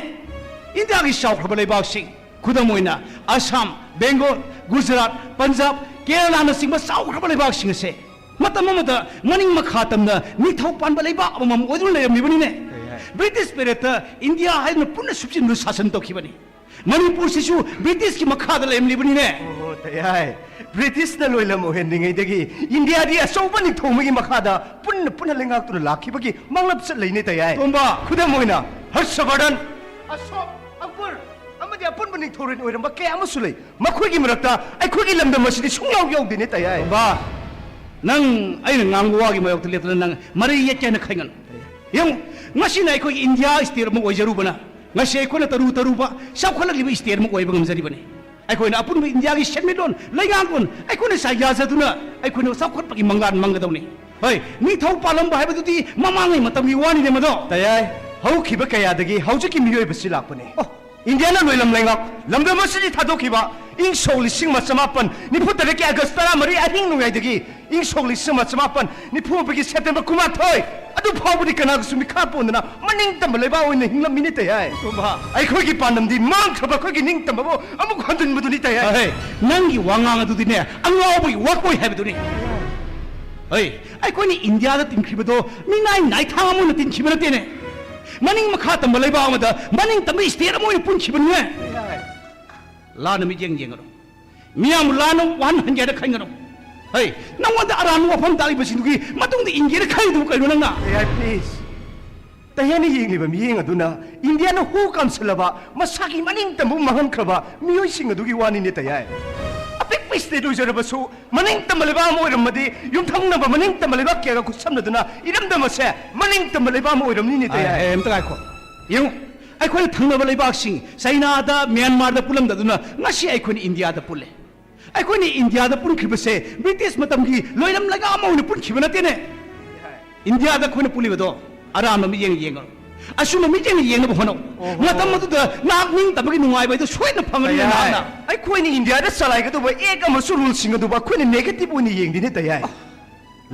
ꯏꯟꯗꯤꯌꯥꯒꯤ ꯆꯥꯎꯈ꯭ꯔꯕ ꯂꯩꯕꯥꯛꯁꯤꯡ, ꯈꯨꯗꯝ ꯑꯣꯏꯅ ꯑꯁꯥꯝ, ꯕꯦꯡꯒꯣꯜ, ꯒꯨꯖꯔꯥꯠ, ꯄꯟꯖꯥꯕ, ꯀꯦꯔꯂꯥꯅꯆꯤꯡꯕ ꯆꯥꯎꯈ꯭ꯔꯕ ꯂꯩꯕꯥꯛꯁꯤꯡ ꯑꯁꯦ ꯃꯇꯝ ꯑꯃꯗ ꯃꯅꯤꯡ ꯃꯈꯥ ꯇꯝꯅ ꯅꯤꯡꯊꯧ ꯄꯥꯟꯕ ꯂꯩꯕꯥꯛ ꯑꯃꯃꯝ ꯑꯣꯏꯗꯨꯅ ꯂꯩꯔꯝꯂꯤꯕꯅꯤꯅꯦ꯫ ꯀꯩ ꯍꯥꯏ? ꯕ꯭ꯔꯤꯇꯤꯁ ꯄꯦꯔꯦꯠꯇ ꯏꯟꯗꯤꯌꯥ ꯍꯥꯏꯗꯨꯅ ꯄꯨꯟꯅ ꯁꯨꯞꯆꯤꯟꯗꯨꯅ ꯁꯥꯁꯟ ꯇꯧꯈꯤꯕꯅꯤ꯫ ꯃꯅꯤꯄꯨꯔꯁꯤꯁꯨ ꯕ꯭ꯔꯤꯇꯤꯁꯀꯤ ꯃꯈꯥꯗ ꯂꯩꯔꯝꯂꯤꯕꯅꯤꯅꯦ꯫ ꯑꯣ, ꯇꯌꯥꯏ꯫ ꯕ꯭ꯔꯤꯇꯤꯁꯅ ꯂꯣꯏꯂꯝ ꯑꯣꯏꯍꯟꯗ꯭ꯔꯤꯉꯩꯗꯒꯤ ꯏꯟꯗꯤꯌꯥꯗꯤ ꯑꯆꯧꯕ ꯅꯤꯡꯊꯧ ꯑꯃꯒꯤ ꯃꯈꯥꯗ ꯄꯨꯟꯅ ꯄꯨꯟꯅ ꯂꯩꯉꯥꯛꯇꯨꯅ ꯂꯥꯛꯈꯤꯕꯒꯤ ꯃꯥꯡꯂꯞ ꯆꯠ ꯂꯩꯅꯦ, ꯇꯌꯥꯏ꯫ ꯇꯣꯝꯕ꯫ ꯈꯨꯗꯝ ꯑꯣꯏꯅ ꯍꯔꯁꯕꯔꯙꯟ, ꯑꯁꯣꯛ, ꯑꯛꯕꯔ ꯑꯃꯗꯤ ꯑꯄꯨꯟꯕ ꯅꯤꯡꯊꯧꯔꯦꯜ ꯑꯣꯏꯔꯝꯕ ꯀꯌꯥ ꯑꯃꯁꯨ ꯂꯩ꯫ ꯃꯈꯣꯏꯒꯤ ꯃꯔꯛꯇ ꯑꯩꯈꯣꯏꯒꯤ ꯂꯝꯗꯝ ꯑꯁꯤꯗꯤ ꯁꯨꯡꯌꯥꯎ ꯌꯥꯎꯗꯦꯅꯦ, ꯇꯌꯥꯏ꯫ ꯇꯣꯝꯕ, ꯅꯪ ꯑꯩꯅ ꯉꯥꯡꯕ ꯋꯥꯒꯤ ꯃꯥꯌꯣꯛꯇ ꯂꯦꯞꯇꯅ ꯅꯪ ꯃꯔꯩ ꯌꯦꯠꯀꯦ ꯍꯥꯏꯅ ꯈꯟꯒꯅꯨ꯫ ꯌꯦꯡꯉꯨ, ꯉꯁꯤꯅ ꯑꯩꯈꯣꯏꯒꯤ ꯏꯟꯗꯤꯌꯥ ꯁ꯭ꯇꯦꯠ ꯑꯃ ꯑꯣꯏꯖꯔꯨꯕꯅ, ꯉꯁꯤ ꯑꯩꯈꯣꯏꯅ ꯇꯔꯨ ꯇꯔꯨꯕ ꯆꯥꯎꯈꯠꯂꯛꯂꯤꯕ ꯁ꯭ꯇꯦꯠ ꯑꯃ ꯑꯣꯏꯕ ꯉꯝꯖꯔꯤꯕꯅꯤ꯫ ꯑꯩꯈꯣꯏꯅ ꯑꯄꯨꯟꯕ ꯏꯟꯗꯤꯌꯥꯒꯤ ꯁꯦꯟꯃꯤꯠꯂꯣꯟ, ꯂꯩꯉꯥꯛꯂꯣꯟ ꯑꯩꯈꯣꯏꯅ ꯁꯥ ꯌꯥꯖꯗꯨꯅ ꯑꯩꯈꯣꯏꯅ ꯆꯥꯎꯈꯠꯄꯒꯤ ꯃꯪꯂꯥꯟ ꯃꯪꯒꯗꯧꯅꯤ꯫ ꯍꯣꯏ, ꯅꯤꯡꯊꯧ ꯄꯥꯜꯂꯝꯕ ꯍꯥꯏꯕꯗꯨꯗꯤ ꯃꯃꯥꯡꯉꯩ ꯃꯇꯝꯒꯤ ꯋꯥꯅꯤꯅꯦ ꯃꯗꯣ꯫ ꯇꯌꯥꯏ, ꯍꯧꯈꯤꯕ ꯀꯌꯥꯗꯒꯤ ꯍꯧꯖꯤꯛꯀꯤ ꯃꯤꯑꯣꯏꯕꯁꯤ ꯂꯥꯛꯄꯅꯦ꯫ ꯑꯣ, ꯏꯟꯗꯤꯌꯥꯅ ꯂꯣꯏꯂꯝ ꯂꯩꯉꯥꯛ, ꯂꯝꯗꯝ ꯑꯁꯤꯗꯤ ꯊꯥꯗꯣꯛꯈꯤꯕ ꯏꯪ ꯁꯣꯛ ꯂꯤꯁꯤꯡ ꯑꯃ ꯆꯃꯥꯄꯟ ꯅꯤꯐꯨ ꯇꯔꯦꯠꯀꯤ ꯑꯥꯒꯁ ꯇꯔꯥꯃꯔꯤ ꯑꯍꯤꯡ ꯅꯣꯡꯌꯥꯏꯗꯒꯤ ꯏꯪ ꯁꯣꯛ ꯂꯤꯁꯤꯡ ꯑꯃ ꯆꯃꯥꯄꯟ ꯅꯤꯐꯨ ꯃꯥꯄꯟꯒꯤ ꯁꯦꯞꯇꯦꯝꯕꯔ ꯀꯨꯟꯃꯥꯊꯣꯏ ꯑꯗꯨ ꯐꯥꯎꯕꯗꯤ ꯀꯅꯥꯒꯁꯨ ꯃꯤꯈꯥ ꯄꯣꯟꯗꯅ ꯃꯅꯤꯡ ꯇꯝꯕ ꯂꯩꯕꯥꯛ ꯑꯣꯏꯅ ꯍꯤꯡꯂꯝꯃꯤꯅꯦ, ꯇꯌꯥꯏ꯫ ꯇꯣꯝꯕ꯫ ꯑꯩꯈꯣꯏꯒꯤ ꯄꯥꯟꯗꯝꯗꯤ ꯃꯥꯡꯈ꯭ꯔꯕ ꯑꯩꯈꯣꯏꯒꯤ ꯅꯤꯡꯇꯝꯕꯕꯨ ꯑꯃꯨꯛ ꯍꯟꯖꯤꯟꯕꯗꯨꯅꯤ, ꯇꯌꯥꯏ꯫ ꯑꯍꯦ, ꯅꯪꯒꯤ ꯋꯥꯉꯥꯡ ꯑꯗꯨꯗꯤꯅꯦ, ꯑꯉꯥꯎꯕꯒꯤ ꯋꯥꯀꯣꯏ ꯍꯥꯏꯕꯗꯨꯅꯤ꯫ ꯍꯣꯏ, ꯑꯩꯈꯣꯏꯅ ꯏꯟꯗꯤꯌꯥꯗ ꯇꯤꯟꯈꯤꯕꯗꯣ ꯃꯤꯅꯥꯏ ꯅꯥꯏꯊꯥꯡ ꯑꯃ ꯑꯣꯏꯅ ꯇꯤꯟꯈꯤꯕ ꯅꯠꯇꯦꯅꯦ꯫ ꯃꯅꯤꯡ ꯃꯈꯥ ꯇꯝꯕ ꯂꯩꯕꯥꯛ ꯑꯃꯗ ꯃꯅꯤꯡ ꯇꯝꯕ ꯁ꯭ꯇꯦꯠ ꯑꯃ ꯑꯣꯏꯅ ꯄꯨꯟꯈꯤꯕꯅꯤꯅꯦ꯫ ꯂꯥꯟꯅ ꯃꯤꯠꯌꯦꯡ ꯌꯦꯡꯒꯅꯨ꯫ ꯃꯤꯌꯥꯝꯕꯨ ꯂꯥꯟꯅ ꯋꯥꯍꯟꯍꯟꯒꯦ ꯍꯥꯏꯅ ꯈꯟꯒꯅꯨ꯫ ꯍꯩ, ꯅꯪꯉꯣꯟꯗ ꯑꯔꯥꯟꯕ ꯋꯥꯐꯝ ꯇꯥꯛꯂꯤꯕꯁꯤꯡꯗꯨꯒꯤ ꯃꯇꯨꯡꯗ ꯏꯟꯒꯦꯅ ꯈꯜꯂꯤꯗꯨꯕꯨ ꯀꯩꯅꯣ ꯅꯪꯅ? ꯇꯌꯥꯏ, please꯫ ꯇꯌꯥꯏꯅ ꯌꯦꯡꯂꯤꯕ ꯃꯤꯠꯌꯦꯡ ꯑꯗꯨꯅ ꯏꯟꯗꯤꯌꯥꯅ ꯍꯨ ꯀꯥꯝꯁꯤꯜꯂꯕ, ꯃꯁꯥꯒꯤ ꯃꯅꯤꯡ ꯇꯝꯕ ꯃꯥꯡꯍꯟꯈ꯭ꯔꯕ ꯃꯤꯑꯣꯏꯁꯤꯡ ꯑꯗꯨꯒꯤ ꯋꯥꯅꯤꯅꯦ, ꯇꯌꯥꯏ꯫ ꯑꯄꯤꯛꯄ ꯁ꯭ꯇꯦꯠ ꯑꯣꯏꯖꯔꯕꯁꯨ, ꯃꯅꯤꯡ ꯇꯝꯕ ꯂꯩꯕꯥꯛ ꯑꯃ ꯑꯣꯏꯔꯝꯃꯗꯤ, ꯌꯨꯝꯊꯪꯅꯕ ꯃꯅꯤꯡ ꯇꯝꯕ ꯂꯩꯕꯥꯛ ꯀꯌꯥꯒ ꯈꯨꯠꯁꯝꯅꯗꯨꯅ ꯏꯔꯝꯗꯝ ꯑꯁꯦ ꯃꯅꯤꯡ ꯇꯝꯕ ꯂꯩꯕꯥꯛ ꯑꯃ ꯑꯣꯏꯔꯝꯅꯤꯅꯦ, ꯇꯌꯥꯏ꯫ ꯑꯦ, ꯑꯝꯇ ꯉꯥꯏꯈꯣ꯫ ꯌꯦꯡꯉꯨ, ꯑꯩꯈꯣꯏꯅ ꯊꯪꯅꯕ ꯂꯩꯕꯥꯛꯁꯤꯡ ꯆꯩꯅꯥꯗ, ꯃ꯭ꯌꯥꯟꯃꯥꯔꯗ ꯄꯨꯜꯂꯝꯗꯗꯨꯅ ꯉꯁꯤ ꯑꯩꯈꯣꯏꯅ ꯏꯟꯗꯤꯌꯥꯗ ꯄꯨꯜꯂꯦ꯫ ꯑꯩꯈꯣꯏꯅ ꯏꯟꯗꯤꯌꯥꯗ ꯄꯨꯟꯈꯤꯕꯁꯦ ꯕ꯭ꯔꯤꯇꯤꯁ ꯃꯇꯝꯒꯤ ꯂꯣꯏꯂꯝ ꯂꯩꯉꯥꯛ ꯑꯃ ꯑꯣꯏꯅ ꯄꯨꯟꯈꯤꯕ ꯅꯠꯇꯦꯅꯦ꯫ ꯏꯟꯗꯤꯌꯥꯗ ꯑꯩꯈꯣꯏꯅ ꯄꯨꯜꯂꯤꯕꯗꯣ ꯑꯔꯥꯟꯕ ꯃꯤꯠꯌꯦꯡ ꯌꯦꯡꯒꯅꯨ꯫ ꯑꯆꯨꯝꯕ ꯃꯤꯠꯌꯦꯡ ꯌꯦꯡꯅꯕ ꯍꯣꯠꯅꯧ꯫ ꯑꯣꯍꯣ꯫ ꯃꯇꯝ ꯑꯗꯨꯗ ꯅꯍꯥꯛ ꯅꯤꯡꯇꯝꯕꯒꯤ ꯅꯨꯡꯉꯥꯏꯕ ꯍꯥꯏꯗꯣ ꯁꯣꯏꯗꯅ ꯐꯪꯒꯅꯤ ꯀꯩ ꯍꯥꯏ? ꯅꯍꯥꯛꯅ꯫ ꯑꯩꯈꯣꯏꯅ ꯏꯟꯗꯤꯌꯥꯗ ꯆꯂꯥꯏꯒꯗꯧꯕ ꯑꯦꯛ ꯑꯃꯁꯨꯡ ꯔꯨꯜꯁꯤꯡ ꯑꯗꯨꯕꯨ ꯑꯩꯈꯣꯏꯅ ꯅꯦꯒꯦꯇꯤꯚ ꯑꯣꯏꯅ ꯌꯦꯡꯗꯦꯅꯦ ꯇꯌꯥꯏ꯫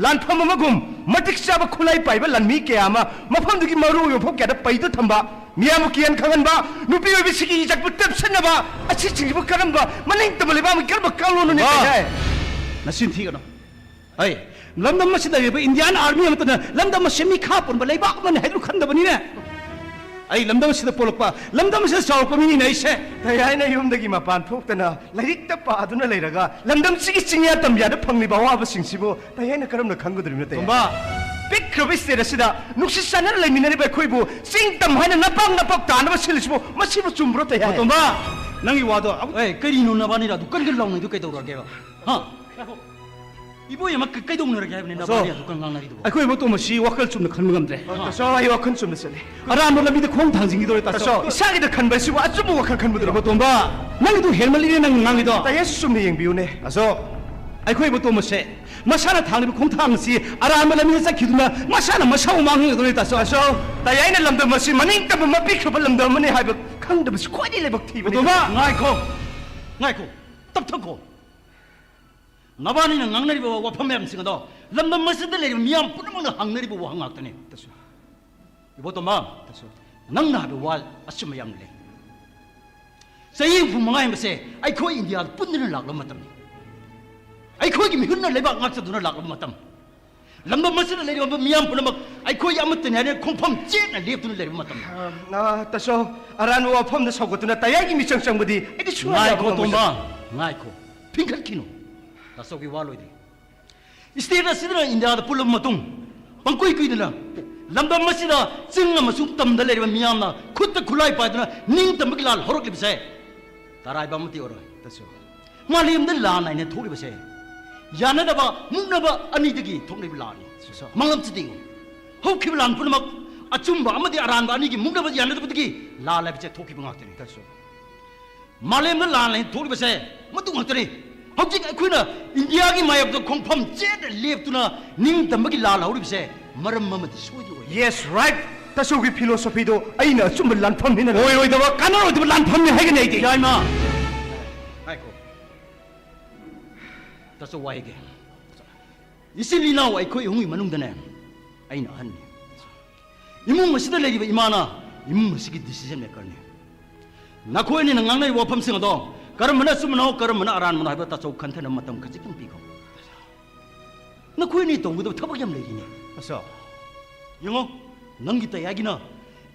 ꯂꯥꯟꯐꯝ ꯑꯃꯒꯨꯝ ꯃꯇꯤꯛ ꯆꯥꯕ ꯈꯨꯠꯂꯥꯏ ꯄꯥꯏꯕ ꯂꯥꯟꯃꯤ ꯀꯌꯥ ꯑꯃ ꯃꯐꯝꯗꯨꯒꯤ ꯃꯔꯨ ꯑꯣꯏꯕ ꯃꯐꯝ ꯀꯌꯥꯗ ꯄꯩꯗꯨꯅ ꯊꯝꯕ, ꯃꯤꯌꯥꯝꯕꯨ ꯀꯤꯍꯟ ꯈꯪꯍꯟꯕ, ꯅꯨꯄꯤ ꯑꯣꯏꯕꯤꯁꯤꯡꯒꯤ ꯏꯖꯠꯄꯨ ꯇꯦꯞꯁꯤꯟꯅꯕ, ꯑꯁꯤꯁꯤꯡꯁꯤꯕꯨ ꯀꯔꯝꯕ ꯃꯅꯤꯡ ꯇꯝꯕ ꯂꯩꯕꯥꯛ ꯑꯃꯒꯤ ꯀꯔꯝꯕ ꯀꯥꯡꯂꯣꯟꯅꯣꯅꯦ ꯕꯥ! ꯀꯩ ꯍꯥꯏ? ꯅꯆꯤꯟ ꯊꯤꯒꯅꯨ꯫ ꯑꯩ ꯂꯝꯗꯝ ꯑꯁꯤꯗ ꯂꯩꯔꯤꯕ ꯏꯟꯗꯤꯌꯥꯟ ꯑꯥꯔꯃꯤ ꯑꯃꯠꯇꯅ ꯂꯝꯗꯝ ꯑꯁꯤ ꯃꯤꯈꯥ ꯄꯣꯟꯕ ꯂꯩꯕꯥꯛ ꯑꯃꯅꯤ ꯍꯥꯏꯗꯨꯅ ꯈꯟꯗꯕꯅꯤꯅꯦ꯫ ꯑꯩ ꯂꯝꯗꯝ ꯑꯁꯤꯗ ꯄꯣꯛꯂꯛꯄ, ꯂꯝꯗꯝ ꯑꯁꯤꯗ ꯆꯥꯎꯔꯛꯄ ꯃꯤꯅꯤꯅꯦ ꯑꯩꯁꯦ꯫ ꯇꯌꯥꯏꯅ ꯌꯨꯝꯗꯒꯤ ꯃꯄꯥꯟ ꯊꯣꯛꯇꯅ ꯂꯥꯏꯔꯤꯛꯇ ꯄꯥꯗꯨꯅ ꯂꯩꯔꯒ ꯂꯝꯗꯝꯁꯤꯒꯤ ꯆꯤꯡꯌꯥ ꯇꯝꯌꯥꯗ ꯐꯪꯂꯤꯕ ꯑꯋꯥꯕꯁꯤꯡꯁꯤꯕꯨ ꯇꯌꯥꯏꯅ ꯀꯔꯝꯅ ꯈꯪꯒꯗꯧꯔꯤꯕꯅꯣ ꯇꯌꯥꯏ? ꯇꯣꯝꯕ! ꯄꯤꯛꯈ꯭ꯔꯕ ꯏꯁꯇꯦꯠ ꯑꯁꯤꯗ ꯅꯨꯡꯁꯤ ꯆꯥꯟꯅꯅ ꯂꯩꯃꯤꯟꯅꯔꯤꯕ ꯑꯩꯈꯣꯏꯕꯨ ꯆꯤꯡ ꯇꯝ ꯍꯥꯏꯅ ꯅꯄꯥꯛ ꯅꯄꯥꯛ ꯇꯥꯅꯕ ꯁꯤꯜꯂꯤꯁꯤꯕꯨ ꯃꯁꯤꯕꯨ ꯆꯨꯝꯕ꯭ꯔꯣ ꯇꯌꯥꯏ? ꯇꯣꯝꯕ! ꯅꯪꯒꯤ ꯋꯥꯗꯣ ꯑꯃꯨꯛ ꯑꯦ, ꯀꯔꯤꯅꯣ ꯅꯕꯥꯅꯤꯗ ꯑꯗꯨ ꯀꯟ ꯀꯟ ꯂꯥꯎꯅꯩꯗꯨ ꯀꯩꯗꯧꯔꯒꯦꯕ? ꯍꯥ? ꯏꯕꯣꯏ ꯑꯃ ꯀ-, ꯀꯩꯗꯧꯅꯔꯒꯦ ꯍꯥꯏꯕꯅꯤ ꯑꯆꯧ꯫ ꯅꯕꯥꯅꯤ ꯑꯗꯨ ꯀꯟ ꯉꯥꯡꯅꯔꯤꯗꯨꯕꯣ? ꯑꯩꯈꯣꯏ ꯏꯕꯣꯇꯣꯝ ꯑꯁꯤ ꯋꯥꯈꯜ ꯆꯨꯝꯅ ꯈꯟꯕ ꯉꯝꯗ꯭ꯔꯦ꯫ ꯇꯥꯆꯧ, ꯑꯩ ꯋꯥꯈꯜ ꯆꯨꯝꯅ ꯆꯠꯂꯦ꯫ ꯑꯔꯥꯟꯕ ꯂꯝꯕꯤꯗ ꯈꯣꯡ ꯊꯥꯡꯖꯤꯟꯈꯤꯗꯧꯔꯦ, ꯇꯥꯆꯧ꯫ ꯇꯥꯆꯧ, ꯏꯁꯥꯒꯤꯗ ꯈꯟꯕ ꯑꯁꯤꯕꯨ ꯑꯆꯨꯝꯕ ꯋꯥꯈꯜ ꯈꯟꯕꯗꯨꯔꯣ? ꯏꯕꯣꯇꯣꯝꯕ, ꯅꯪꯒꯤꯗꯨ ꯍꯦꯟꯃꯜꯂꯤꯅꯦ ꯅꯪ ꯉꯥꯡꯉꯤꯗꯣ꯫ ꯇꯌꯥꯏꯁꯨ ꯆꯨꯝꯅ ꯌꯦꯡꯕꯤꯌꯨꯅꯦ꯫ ꯇꯥꯆꯧ, ꯑꯩꯈꯣꯏ ꯏꯕꯣꯇꯣꯝ ꯑꯁꯦ ꯃꯁꯥꯅ ꯊꯥꯡꯂꯤꯕ ꯈꯣꯡꯊꯥꯡ ꯑꯁꯤ ꯑꯔꯥꯟꯕ ꯂꯝꯕꯤꯗ ꯆꯠꯈꯤꯗꯨꯅ ꯃꯁꯥꯅ ꯃꯁꯥꯕꯨ ꯃꯥꯡꯍꯟꯒꯗꯧꯔꯦ, ꯇꯥꯆꯧ꯫ ꯇꯥꯆꯧ, ꯇꯌꯥꯏꯅ ꯂꯝꯗꯝ ꯑꯁꯤ ꯃꯅꯤꯡ ꯇꯝꯕ ꯃꯄꯤꯈ꯭ꯔꯕ ꯂꯝꯗꯝ ꯑꯃꯅꯤ ꯍꯥꯏꯕ ꯈꯪꯗꯕꯁꯤ ꯈ꯭ꯋꯥꯏꯗꯒꯤ ꯂꯥꯏꯕꯛ ꯊꯤꯕꯅꯤ꯫ ꯏꯕꯣꯇꯣꯝꯕ! ꯉꯥꯏꯈꯣ, ꯉꯥꯏꯈꯣ, ꯇꯞꯊꯈꯣ꯫ ꯅꯕꯥꯅꯤꯅ ꯉꯥꯡꯅꯔꯤꯕ ꯋꯥꯐꯝ ꯃꯌꯥꯝꯁꯤꯡ ꯑꯗꯣ ꯂꯝꯗꯝ ꯑꯁꯤꯗ ꯂꯩꯔꯤꯕ ꯃꯤꯌꯥꯝ ꯄꯨꯝꯅꯃꯛꯅ ꯍꯪꯅꯔꯤꯕ ꯋꯥꯍꯪ ꯉꯥꯛꯇꯅꯤ꯫ ꯇꯥꯆꯧ꯫ ꯏꯕꯣꯇꯣꯝꯕ, ꯇꯥꯆꯧ꯫ ꯅꯪꯅ ꯍꯥꯏꯕ ꯋꯥ ꯑꯆꯨꯝꯕ ꯌꯥꯝꯅ ꯂꯩ꯫ ꯆꯍꯤ ꯍꯨꯝꯐꯨ ꯃꯉꯥ ꯍꯥꯏꯕꯁꯦ ꯑꯩꯈꯣꯏ ꯏꯟꯗꯤꯌꯥꯗ ꯄꯨꯟꯗꯨꯅ ꯂꯥꯛꯂꯕ ꯃꯇꯝꯅꯤ꯫ ꯑꯩꯈꯣꯏꯒꯤ ꯃꯤꯍꯨꯠꯅ ꯂꯩꯕꯥꯛ ꯉꯥꯛꯆꯗꯨꯅ ꯂꯥꯛꯂꯕ ꯃꯇꯝ꯫ ꯂꯝꯗꯝ ꯑꯁꯤꯗ ꯂꯩꯔꯤꯕ ꯃꯤꯌꯥꯝ ꯄꯨꯝꯅꯃꯛ ꯑꯩꯈꯣꯏ ꯑꯃꯠꯇꯅꯤ ꯍꯥꯏꯅ ꯈꯣꯡꯐꯝ ꯆꯦꯠꯅ ꯂꯦꯞꯇꯨꯅ ꯂꯩꯔꯕ ꯃꯇꯝꯅꯤ꯫ ꯑ, ꯑ, ꯇꯥꯆꯧ, ꯑꯔꯥꯟꯕ ꯋꯥꯐꯝꯗ ꯁꯧꯒꯠꯇꯨꯅ ꯇꯌꯥꯏꯒꯤ ꯃꯤꯆꯪ ꯆꯪꯕꯗꯤ ꯑꯩꯗꯤ ꯁꯨꯡꯌꯥ ꯌꯥꯕ ꯉꯥꯏꯈꯣ, ꯉꯝꯃꯣꯏ, ꯇꯣꯝꯕ, ꯇꯥꯆꯧ꯫ ꯉꯥꯏꯈꯣ꯫ ꯐꯤꯡꯒꯠꯈꯤꯅꯨ꯫ ꯇꯥꯆꯧꯒꯤ ꯋꯥ ꯂꯣꯏꯗ꯭ꯔꯤ꯫ ꯏꯁꯇꯦꯠ ꯑꯁꯤꯗꯅ ꯏꯟꯗꯤꯌꯥꯗ ꯄꯨꯜꯂꯕ ꯃꯇꯨꯡ ꯄꯪꯀꯨꯏ ꯀꯨꯏꯗꯅ ꯂꯝꯗꯝ ꯑꯁꯤꯗ ꯆꯤꯡ ꯑꯃꯁꯨꯡ ꯇꯝꯗ ꯂꯩꯔꯤꯕ ꯃꯤꯌꯥꯝꯅ ꯈꯨꯠꯇ ꯈꯨꯠꯂꯥꯏ ꯄꯥꯏꯗꯨꯅ ꯅꯤꯡꯇꯝꯕꯒꯤ ꯂꯥꯜ ꯍꯧꯔꯛꯂꯤꯕꯁꯦ ꯇꯔꯥꯏꯕ ꯑꯃꯠꯇ ꯑꯣꯏꯔꯣꯏ꯫ ꯇꯥꯆꯧ꯫ ꯃꯥꯂꯦꯝꯗ ꯂꯥꯟ ꯍꯥꯏꯅ ꯊꯣꯛꯂꯤꯕꯁꯦ ꯌꯥꯅꯗꯕ, ꯃꯨꯛꯅꯕ ꯑꯅꯤꯗꯒꯤ ꯊꯣꯛꯂꯤꯕ ꯂꯥꯟꯅꯤ꯫ ꯇꯥꯆꯧ꯫ ꯃꯥꯂꯦꯝꯁꯤꯗ ꯌꯦꯡꯉꯨ꯫ ꯍꯧꯈꯤꯕ ꯂꯥꯟ ꯄꯨꯝꯅꯃꯛ ꯑꯆꯨꯝꯕ ꯑꯃꯗꯤ ꯑꯔꯥꯟꯕ ꯑꯅꯤꯒꯤ ꯃꯨꯛꯅꯕ ꯌꯥꯅꯗꯕꯗꯒꯤ ꯂꯥꯜ ꯍꯥꯏꯕꯁꯦ ꯊꯣꯛꯈꯤꯕ ꯉꯥꯛꯇꯅꯤ꯫ ꯃꯥꯂꯦꯝꯗ ꯂꯥꯟ ꯍꯥꯏꯅ ꯊꯣꯛꯂꯤꯕꯁꯦ ꯃꯗꯨ ꯉꯥꯛꯇꯅꯤ꯫ ꯍꯧꯖꯤꯛ ꯑꯩꯈꯣꯏꯅ ꯏꯟꯗꯤꯌꯥꯒꯤ ꯃꯥꯌꯣꯛꯇ ꯈꯣꯡꯐꯝ ꯆꯦꯠꯅ ꯂꯦꯞꯇꯨꯅ ꯅꯤꯡꯇꯝꯕꯒꯤ ꯂꯥꯜ ꯍꯧꯔꯤꯕꯁꯦ ꯃꯔꯝ ꯑꯃꯗꯤ ꯁꯣꯏꯗꯅ ꯑꯣꯏ꯫ Yes, right. ꯇꯥꯆꯧꯒꯤ philosophyꯗꯣ ꯑꯩꯅ ꯑꯆꯨꯝꯕ ꯂꯥꯟꯐꯝꯅꯤꯅ ꯑꯣꯏꯔꯣꯏꯗꯕ, ꯀꯥꯟꯅꯔꯣꯏꯗꯕ ꯂꯥꯟꯐꯝꯅꯤ ꯍꯥꯏꯒꯅꯤ ꯑꯩꯗꯤ꯫ ꯌꯥꯏꯃ꯫ ꯉꯥꯏꯈꯣ꯫ ꯇꯥꯆꯧ ꯋꯥ ꯍꯥꯏꯒꯦ꯫ ꯏꯆꯤꯜ ꯏꯅꯥꯎ ꯑꯩꯈꯣꯏ ꯑꯍꯨꯝꯒꯤ ꯃꯅꯨꯡꯗꯅꯦ ꯑꯩꯅ ꯑꯍꯟꯅꯤ꯫ ꯏꯃꯨꯡ ꯑꯁꯤꯗ ꯂꯩꯔꯤꯕ ꯏꯃꯥꯅ ꯏꯃꯨꯡ ꯑꯁꯤꯒꯤ decision makerꯅꯤ꯫ ꯅꯈꯣꯏ ꯑꯅꯤꯅ ꯉꯥꯡꯅꯔꯤꯕ ꯋꯥꯐꯝꯁꯤꯡ ꯑꯗꯣ ꯀꯔꯝꯕꯅ ꯑꯆꯨꯝꯕꯅꯣ, ꯀꯔꯝꯕꯅ ꯑꯔꯥꯟꯕꯅꯣ ꯍꯥꯏꯕ ꯇꯥꯆꯧ ꯈꯟꯊꯅꯕ ꯃꯇꯝ ꯈꯖꯤꯛꯇꯪ ꯄꯤꯈꯣ꯫ ꯅꯈꯣꯏ ꯑꯅꯤ ꯇꯧꯒꯗꯕ ꯊꯕꯛ ꯌꯥꯝ ꯂꯩꯔꯤꯅꯦ꯫ ꯑꯆꯧ꯫ ꯌꯦꯡꯉꯣ, ꯅꯪꯒꯤ ꯇꯌꯥꯒꯤꯅ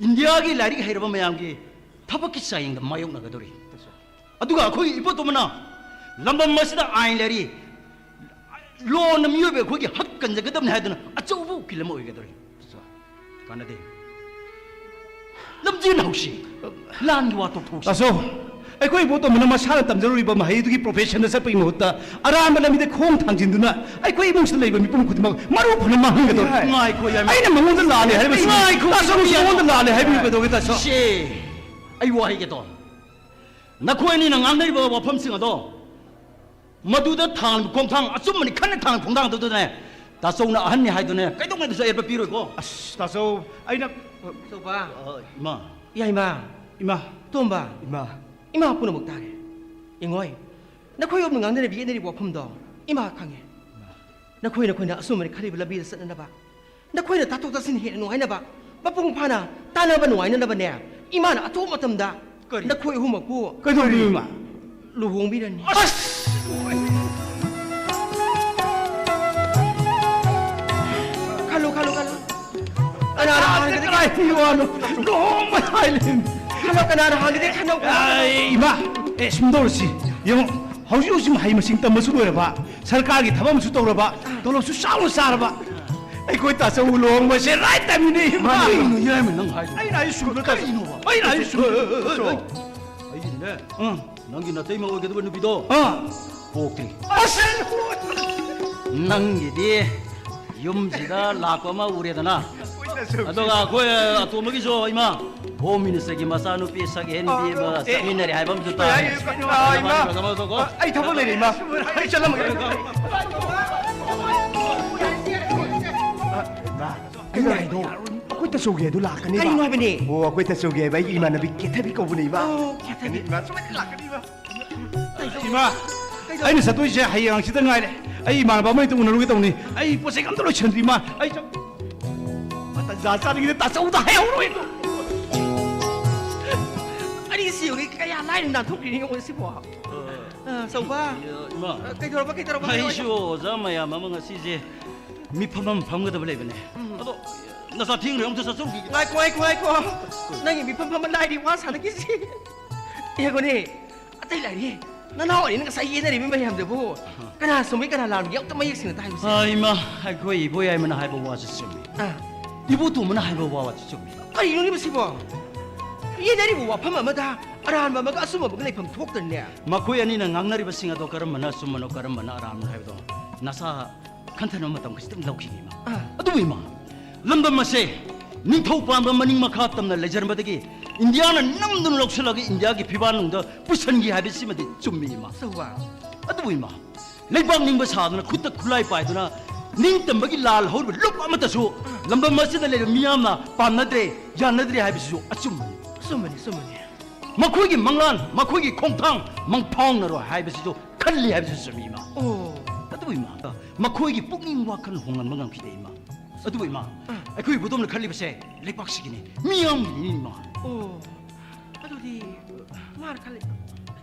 ꯏꯟꯗꯤꯌꯥꯒꯤ ꯂꯥꯏꯔꯤꯛ ꯍꯩꯔꯕ ꯃꯌꯥꯝꯒꯤ ꯊꯕꯛꯀꯤ ꯆꯥꯡꯌꯦꯡꯗ ꯃꯥꯌꯣꯛꯅꯒꯗꯧꯔꯤ꯫ ꯑꯗꯨꯒ ꯑꯩꯈꯣꯏꯒꯤ ꯏꯕꯣꯇꯣꯝꯕꯅ ꯂꯝꯗꯝ ꯑꯁꯤꯗ ꯑꯥꯏꯟ ꯂꯩꯔꯤ, ꯂꯣꯅ ꯃꯤꯑꯣꯏꯕ ꯑꯩꯈꯣꯏꯒꯤ ꯍꯛ ꯀꯟꯖꯒꯗꯕꯅꯤ ꯍꯥꯏꯗꯨꯅ ꯑꯆꯧꯕ ꯎꯀꯤꯜ ꯑꯃ ꯑꯣꯏꯒꯗꯧꯔꯤ꯫ ꯀꯥꯟꯅꯗꯦ꯫ ꯂꯝꯖꯦꯟ ꯍꯧꯁꯤ꯫ ꯂꯥꯟꯒꯤ ꯋꯥ ꯇꯣꯛꯊꯣꯛꯁꯤ꯫ ꯇꯥꯆꯧ, ꯑꯩꯈꯣꯏ ꯏꯕꯣꯇꯣꯝꯕꯅ ꯃꯁꯥꯅ ꯇꯝꯖꯔꯨꯔꯤꯕ ꯃꯍꯩꯗꯨꯒꯤ professionꯗ ꯆꯠꯄꯒꯤ ꯃꯍꯨꯠꯇ ꯑꯔꯥꯟꯕ ꯂꯝꯕꯤꯗ ꯈꯣꯡ ꯊꯥꯡꯖꯤꯟꯗꯨꯅ ꯑꯩꯈꯣꯏ ꯏꯃꯨꯡꯁꯤꯗ ꯂꯩꯕ ꯃꯤꯄꯨꯝ ꯈꯨꯗꯤꯡꯃꯛ ꯃꯔꯨ ꯐꯅ ꯃꯥꯡꯍꯟꯒꯗꯧꯔꯤ꯫ ꯉꯥꯏꯈꯣ, ꯌꯥꯏꯃ꯫ ꯑꯩꯅ ꯃꯉꯣꯟꯗ ꯂꯥꯜꯂꯦ ꯍꯥꯏꯔꯤꯕꯁꯤ ꯉꯥꯏꯈꯣ, ꯇꯥꯆꯧ ꯌꯥꯏꯃ꯫ ꯃꯉꯣꯟꯗ ꯂꯥꯜꯂꯦ ꯍꯥꯏꯕꯤꯕ ꯀꯩꯗꯧꯒꯦ, ꯇꯥꯆꯧ? ꯏꯆꯦ, ꯑꯩ ꯋꯥ ꯍꯥꯏꯒꯦ ꯇꯣ꯫ ꯅꯈꯣꯏ ꯑꯅꯤꯅ ꯉꯥꯡꯅꯔꯤꯕ ꯋꯥꯐꯝꯁꯤꯡ ꯑꯗꯣ ꯃꯗꯨꯗ ꯊꯥꯡ ꯈꯣꯡꯊꯥꯡ ꯑꯆꯨꯝꯕꯅꯤ ꯈꯟꯅ ꯊꯥꯡ ꯈꯣꯡꯊꯥꯡꯗꯨꯗꯅꯦ, ꯇꯥꯆꯧꯅ ꯑꯍꯟꯅꯤ ꯍꯥꯏꯗꯨꯅꯦ ꯀꯩꯗꯧꯉꯩꯗꯁꯨ ꯑꯌꯦꯠꯄ ꯄꯤꯔꯣꯏꯀꯣ꯫ ꯑꯁ, ꯇꯥꯆꯧ, ꯑꯩꯅ ꯑꯆꯧꯕ꯫ ꯑ, ꯏꯃꯥ꯫ ꯌꯥꯏꯃ꯫ ꯏꯃꯥ꯫ ꯇꯣꯝꯕ꯫ ꯏꯃꯥ꯫ ꯏꯃꯥ ꯄꯨꯝꯅꯃꯛ ꯇꯥꯔꯦ꯫ ꯌꯦꯡꯉꯣꯏ, ꯅꯈꯣꯏ ꯑꯍꯨꯝꯅ ꯉꯥꯡꯅꯔꯤꯕ ꯌꯦꯠꯅꯔꯤꯕ ꯋꯥꯐꯝꯗꯣ ꯏꯃꯥ ꯈꯪꯉꯦ꯫ ꯅꯈꯣꯏ ꯅꯈꯣꯏꯅ ꯑꯆꯨꯝꯕꯅꯤ ꯈꯜꯂꯤꯕ ꯂꯝꯕꯤꯗ ꯆꯠꯅꯅꯕ, ꯅꯈꯣꯏꯅ ꯇꯥꯊꯣꯛ ꯇꯥꯁꯤꯟ ꯍꯦꯟꯅ ꯅꯨꯡꯉꯥꯏꯅꯕ, ꯃꯄꯨꯡ ꯐꯥꯅ ꯇꯥꯟꯅꯕ ꯅꯨꯡꯉꯥꯏꯅꯅꯕꯅꯦ, ꯏꯃꯥꯅ ꯑꯊꯨꯕ ꯃꯇꯝꯗ ꯀꯔꯤ? ꯅꯈꯣꯏ ꯑꯍꯨꯝꯃꯛꯄꯨ ꯀꯩꯗꯧꯔꯤꯅꯣ, ꯏꯃꯥ? ꯂꯨꯍꯣꯡꯕꯤꯔꯅꯤ꯫ ꯑꯁ! ꯈꯜꯂꯨ, ꯈꯜꯂꯨ, ꯈꯜꯂꯨ꯫ ꯀꯅꯥꯅ ꯍꯥꯟꯒꯗꯒꯦ? ꯀꯗꯥꯏꯗꯒꯤ ꯋꯥꯅꯣ? ꯂꯨꯍꯣꯡꯕ ꯍꯥꯏꯂꯦ꯫ ꯈꯜꯂꯣ, ꯀꯅꯥꯅ ꯍꯥꯟꯒꯗꯒꯦ? ꯈꯜꯂꯣ, ꯈꯜꯂꯣ꯫ ꯑꯩ, ꯏꯃꯥ, ꯑꯦ, ꯁꯨꯝ ꯇꯧꯔꯁꯤ꯫ ꯌꯦꯡꯉꯣ, ꯍꯧꯖꯤꯛ ꯍꯧꯖꯤꯛ ꯃꯍꯩ ꯃꯁꯤꯡ ꯇꯝꯕꯁꯨ ꯂꯣꯏꯔꯕ, ꯁꯔꯀꯥꯔꯒꯤ ꯊꯕꯛ ꯑꯃꯁꯨ ꯇꯧꯔꯕ, ꯇꯣꯂꯣꯞꯁꯨ ꯆꯥꯎꯅ ꯆꯥꯔꯕ꯫ ꯑꯩꯈꯣꯏ ꯇꯥꯆꯧ ꯂꯨꯍꯣꯡꯕꯁꯦ right timeꯅꯤꯅꯦ, ꯏꯃꯥ꯫ ꯀꯔꯤꯅꯣ, ꯌꯥꯏꯃ, ꯅꯪ ꯍꯥꯏꯗꯣ? ꯑꯩꯅ ꯍꯥꯏ ꯆꯨꯝꯕ꯭ꯔꯣ, ꯇꯥꯆꯧ? ꯀꯔꯤꯅꯣꯕ? ꯑꯩꯅ ꯍꯥꯏ ꯆꯨꯝꯕ꯭ꯔꯣ? ꯇꯥꯆꯧ, ꯑꯩꯒꯤꯗꯤꯅꯦ, ꯑꯥ꯫ ꯅꯪꯒꯤ ꯅꯇꯩꯃ ꯑꯣꯏꯒꯗꯕ ꯅꯨꯄꯤꯗꯣ ꯑꯥ꯫ ꯄꯣꯛꯇ꯭ꯔꯤ꯫ ꯑꯁ! ꯅꯪꯒꯤꯗꯤ ꯌꯨꯝꯁꯤꯗ ꯂꯥꯛꯄ ꯑꯃ ꯎꯔꯦꯗꯅ, ꯑꯗꯨꯒ ꯑꯩꯈꯣꯏ ꯑꯇꯣꯝꯕꯒꯤꯁꯨ, ꯏꯃꯥ, ꯍꯣꯝ ꯃꯤꯅꯤꯁꯇꯔꯒꯤ ꯃꯆꯥꯅꯨꯄꯤ ꯁꯛ ꯍꯦꯟꯕꯤ ꯑꯃ ꯑꯦ꯫ ꯆꯠꯃꯤꯟꯅꯔꯦ ꯍꯥꯏꯕ ꯑꯃꯁꯨ ꯇꯥꯏ꯫ ꯑꯦ, ꯑ, ꯏꯃꯥ, ꯀꯃꯥꯏꯅ ꯇꯧꯔꯒ? ꯑ, ꯑꯩ ꯊꯕꯛ ꯂꯩꯔꯦ, ꯏꯃꯥ꯫ ꯑꯩ ꯆꯠꯂꯝꯃꯒꯦ꯫ ꯏꯃꯥ, ꯑꯩꯅ ꯍꯥꯏꯗꯣ, ꯑꯩꯈꯣꯏ ꯇꯆꯧꯒꯤ ꯑꯗꯨ ꯂꯥꯛꯀꯅꯦꯕ꯫ ꯀꯔꯤꯅꯣ ꯍꯥꯏꯕꯅꯦ? ꯑꯣ, ꯑꯩꯈꯣꯏ ꯇꯆꯧꯒꯤ ꯍꯥꯏꯕ, ꯑꯩꯒꯤ ꯏꯃꯥꯟꯅꯕꯤ ꯀꯦꯊꯕꯤ ꯀꯧꯕꯅꯦ, ꯏꯃꯥ꯫ ꯑꯣ, ꯀꯦꯊꯕꯤ꯫ ꯂꯥꯛꯀꯅꯤ, ꯏꯃꯥ, ꯁꯣꯏꯗꯅ ꯂꯥꯛꯀꯅꯤ, ꯏꯃꯥ꯫ ꯏꯃꯥ, ꯑꯩꯅ ꯆꯠꯇꯣꯏꯁꯦ ꯍꯌꯦꯡ ꯍꯪꯆꯤꯠꯇ ꯉꯥꯏꯔꯦ꯫ ꯑꯩ ꯏꯃꯥꯟꯅꯕ ꯑꯃ ꯍꯦꯛꯇ ꯎꯅꯔꯨꯒꯦ ꯇꯧꯅꯤ꯫ ꯑꯩ ꯄꯣꯠ ꯆꯩ ꯑꯝꯇ ꯂꯣꯏꯁꯟꯗ꯭ꯔꯤ, ꯏꯃꯥ꯫ ꯑꯩ ꯆꯠ-, ꯃꯇꯟ ꯆꯥ ꯆꯥꯗꯒꯤꯗꯤ ꯇꯥꯆꯧꯗ ꯍꯥꯏꯍꯧꯔꯣꯏ꯫ ꯑꯅꯤꯁꯤ ꯌꯦꯡꯉꯨꯅꯦ, ꯀꯌꯥ ꯂꯥꯏꯅ ꯅꯥꯟꯊꯣꯛꯈ꯭ꯔꯤꯅꯤ ꯌꯦꯡꯉꯨ ꯁꯤꯕꯣ꯫ ꯑ, ꯑꯆꯧꯕ꯫ ꯏꯃꯥ꯫ ꯑ, ꯀꯩꯗꯧꯔꯕ, ꯀꯩꯗꯧꯔꯕ? ꯍꯥꯏꯌꯨ, ꯑꯩꯁꯨ ꯍꯥꯏꯌꯨ꯫ ꯑꯣꯖꯥ ꯃꯌꯥꯝ ꯑꯃ ꯉꯁꯤꯁꯦ ꯃꯤꯐꯝ ꯑꯃ ꯐꯝꯒꯗꯕ ꯂꯩꯕꯅꯦ꯫ ꯎꯝ꯫ ꯑꯗꯣ ꯅꯆꯥ ꯊꯦꯡꯈ꯭ꯔꯦ, ꯑꯝꯇ ꯆꯠꯆꯔꯨꯈꯤꯒꯦ꯫ ꯉꯥꯏꯈꯣ, ꯉꯥꯏꯈꯣ, ꯉꯥꯏꯈꯣ꯫ ꯅꯪꯒꯤ ꯃꯤꯐꯝ ꯐꯝꯕ ꯂꯥꯏꯔꯤ, ꯋꯥ ꯁꯥꯟꯅꯈꯤꯁꯤ꯫ ꯌꯦꯡꯉꯨꯅꯦ, ꯑꯇꯩ ꯂꯥꯏꯔꯤ꯫ ꯅꯅꯥꯎ ꯑꯅꯤꯅ ꯉꯁꯥꯏ ꯌꯦꯠꯅꯔꯤꯕ ꯃꯌꯥꯝꯗꯨꯕꯨ ꯀꯅꯥ ꯆꯨꯝꯃꯤ, ꯀꯅꯥ ꯂꯥꯟꯃꯤ ꯑꯝꯇ ꯃꯌꯦꯛ ꯁꯦꯡꯅ ꯇꯥꯏꯕꯁꯦ꯫ ꯑ, ꯏꯃꯥ, ꯑꯩꯈꯣꯏ ꯏꯕꯣꯌꯥꯏꯃꯅ ꯍꯥꯏꯕ ꯋꯥꯁꯨ ꯆꯨꯝꯃꯤ꯫ ꯑꯥ꯫ ꯏꯕꯣꯇꯣꯝꯕꯅ ꯍꯥꯏꯕ ꯋꯥꯁꯨ ꯆꯨꯝꯃꯤ꯫ ꯀꯔꯤꯅꯣꯅꯦ ꯃꯁꯤꯕꯣ? ꯌꯦꯠꯅꯔꯤꯕ ꯋꯥꯐꯝ ꯑꯃꯗ ꯑꯔꯥꯟꯕ ꯑꯃꯒ ꯑꯆꯨꯝꯕ ꯑꯃꯒ ꯂꯩꯐꯝ ꯊꯣꯛꯇ꯭ꯔꯅꯦ? ꯃꯈꯣꯏ ꯑꯅꯤꯅ ꯉꯥꯡꯅꯔꯤꯕꯁꯤꯡ ꯑꯗꯣ ꯀꯔꯝꯕꯅ ꯑꯆꯨꯝꯕꯅꯣ, ꯀꯔꯝꯕꯅ ꯑꯔꯥꯟꯕꯅꯣ ꯍꯥꯏꯕꯗꯣ ꯅꯁꯥ ꯈꯟꯊꯅꯕ ꯃꯇꯝ ꯈꯖꯤꯛꯇꯪ ꯂꯧꯈꯤꯒꯦ, ꯏꯃꯥ꯫ ꯑꯥ꯫ ꯑꯗꯨꯕꯨ, ꯏꯃꯥ, ꯂꯝꯗꯝ ꯑꯁꯦ ꯅꯤꯡꯊꯧ ꯄꯥꯟꯕ ꯃꯅꯤꯡ ꯃꯈꯥ ꯇꯝꯅ ꯂꯩꯖꯔꯝꯕꯗꯒꯤ ꯏꯟꯗꯤꯌꯥꯅ ꯅꯝꯗꯨꯅ ꯂꯧꯁꯤꯜꯂꯒ ꯏꯟꯗꯤꯌꯥꯒꯤ ꯐꯤꯕꯥꯟ ꯅꯨꯡꯗ ꯄꯨꯁꯟꯈꯤ ꯍꯥꯏꯕꯁꯤꯃꯗꯤ ꯆꯨꯝꯃꯤ, ꯏꯃꯥ꯫ ꯑꯆꯧꯕ꯫ ꯑꯗꯨꯕꯨ, ꯏꯃꯥ, ꯂꯩꯕꯥꯛ ꯅꯤꯡꯕ ꯁꯥꯗꯨꯅ ꯈꯨꯠꯇ ꯈꯨꯠꯂꯥꯏ ꯄꯥꯏꯗꯨꯅ ꯅꯤꯡꯇꯝꯕꯒꯤ ꯂꯥꯜ ꯍꯧꯔꯤꯕ ꯂꯨꯞ ꯑꯃꯠꯇꯁꯨ ꯂꯝꯗꯝ ꯑꯁꯤꯗ ꯂꯩꯔꯤꯕ ꯃꯤꯌꯥꯝꯅ ꯄꯥꯝꯅꯗ꯭ꯔꯦ, ꯌꯥꯅꯗ꯭ꯔꯦ ꯍꯥꯏꯕꯁꯤꯁꯨ ꯑꯆꯨꯝꯕꯅꯤ꯫ ꯑꯆꯨꯝꯕꯅꯤ, ꯑꯆꯨꯝꯕꯅꯤ꯫ ꯃꯈꯣꯏꯒꯤ ꯃꯪꯂꯥꯟ, ꯃꯈꯣꯏꯒꯤ ꯈꯣꯡꯊꯥꯡ ꯃꯪꯐꯥꯎꯅꯔꯣꯏ ꯍꯥꯏꯕꯁꯤꯁꯨ ꯈꯜꯂꯤ ꯍꯥꯏꯕꯁꯤꯁꯨ ꯆꯨꯝꯃꯤ, ꯏꯃꯥ꯫ ꯑꯣ꯫ ꯑꯗꯨꯕꯨ, ꯏꯃꯥ, ꯃꯈꯣꯏꯒꯤ ꯄꯨꯛꯅꯤꯡ ꯋꯥꯈꯜ ꯍꯣꯡꯍꯟꯕ ꯉꯝꯈꯤꯗꯦ, ꯏꯃꯥ꯫ ꯑꯗꯨꯕꯨ, ꯏꯃꯥ, ꯑꯥ꯫ ꯑꯩꯈꯣꯏ ꯏꯕꯨꯗꯧꯅ ꯈꯜꯂꯤꯕꯁꯦ ꯂꯩꯕꯥꯛꯁꯤꯒꯤꯅꯤ, ꯃꯤꯌꯥꯝꯒꯤꯅꯤ, ꯏꯃꯥ꯫ ꯑꯣ꯫ ꯑꯗꯨꯗꯤ ꯃꯥꯅ ꯈꯜꯂꯤ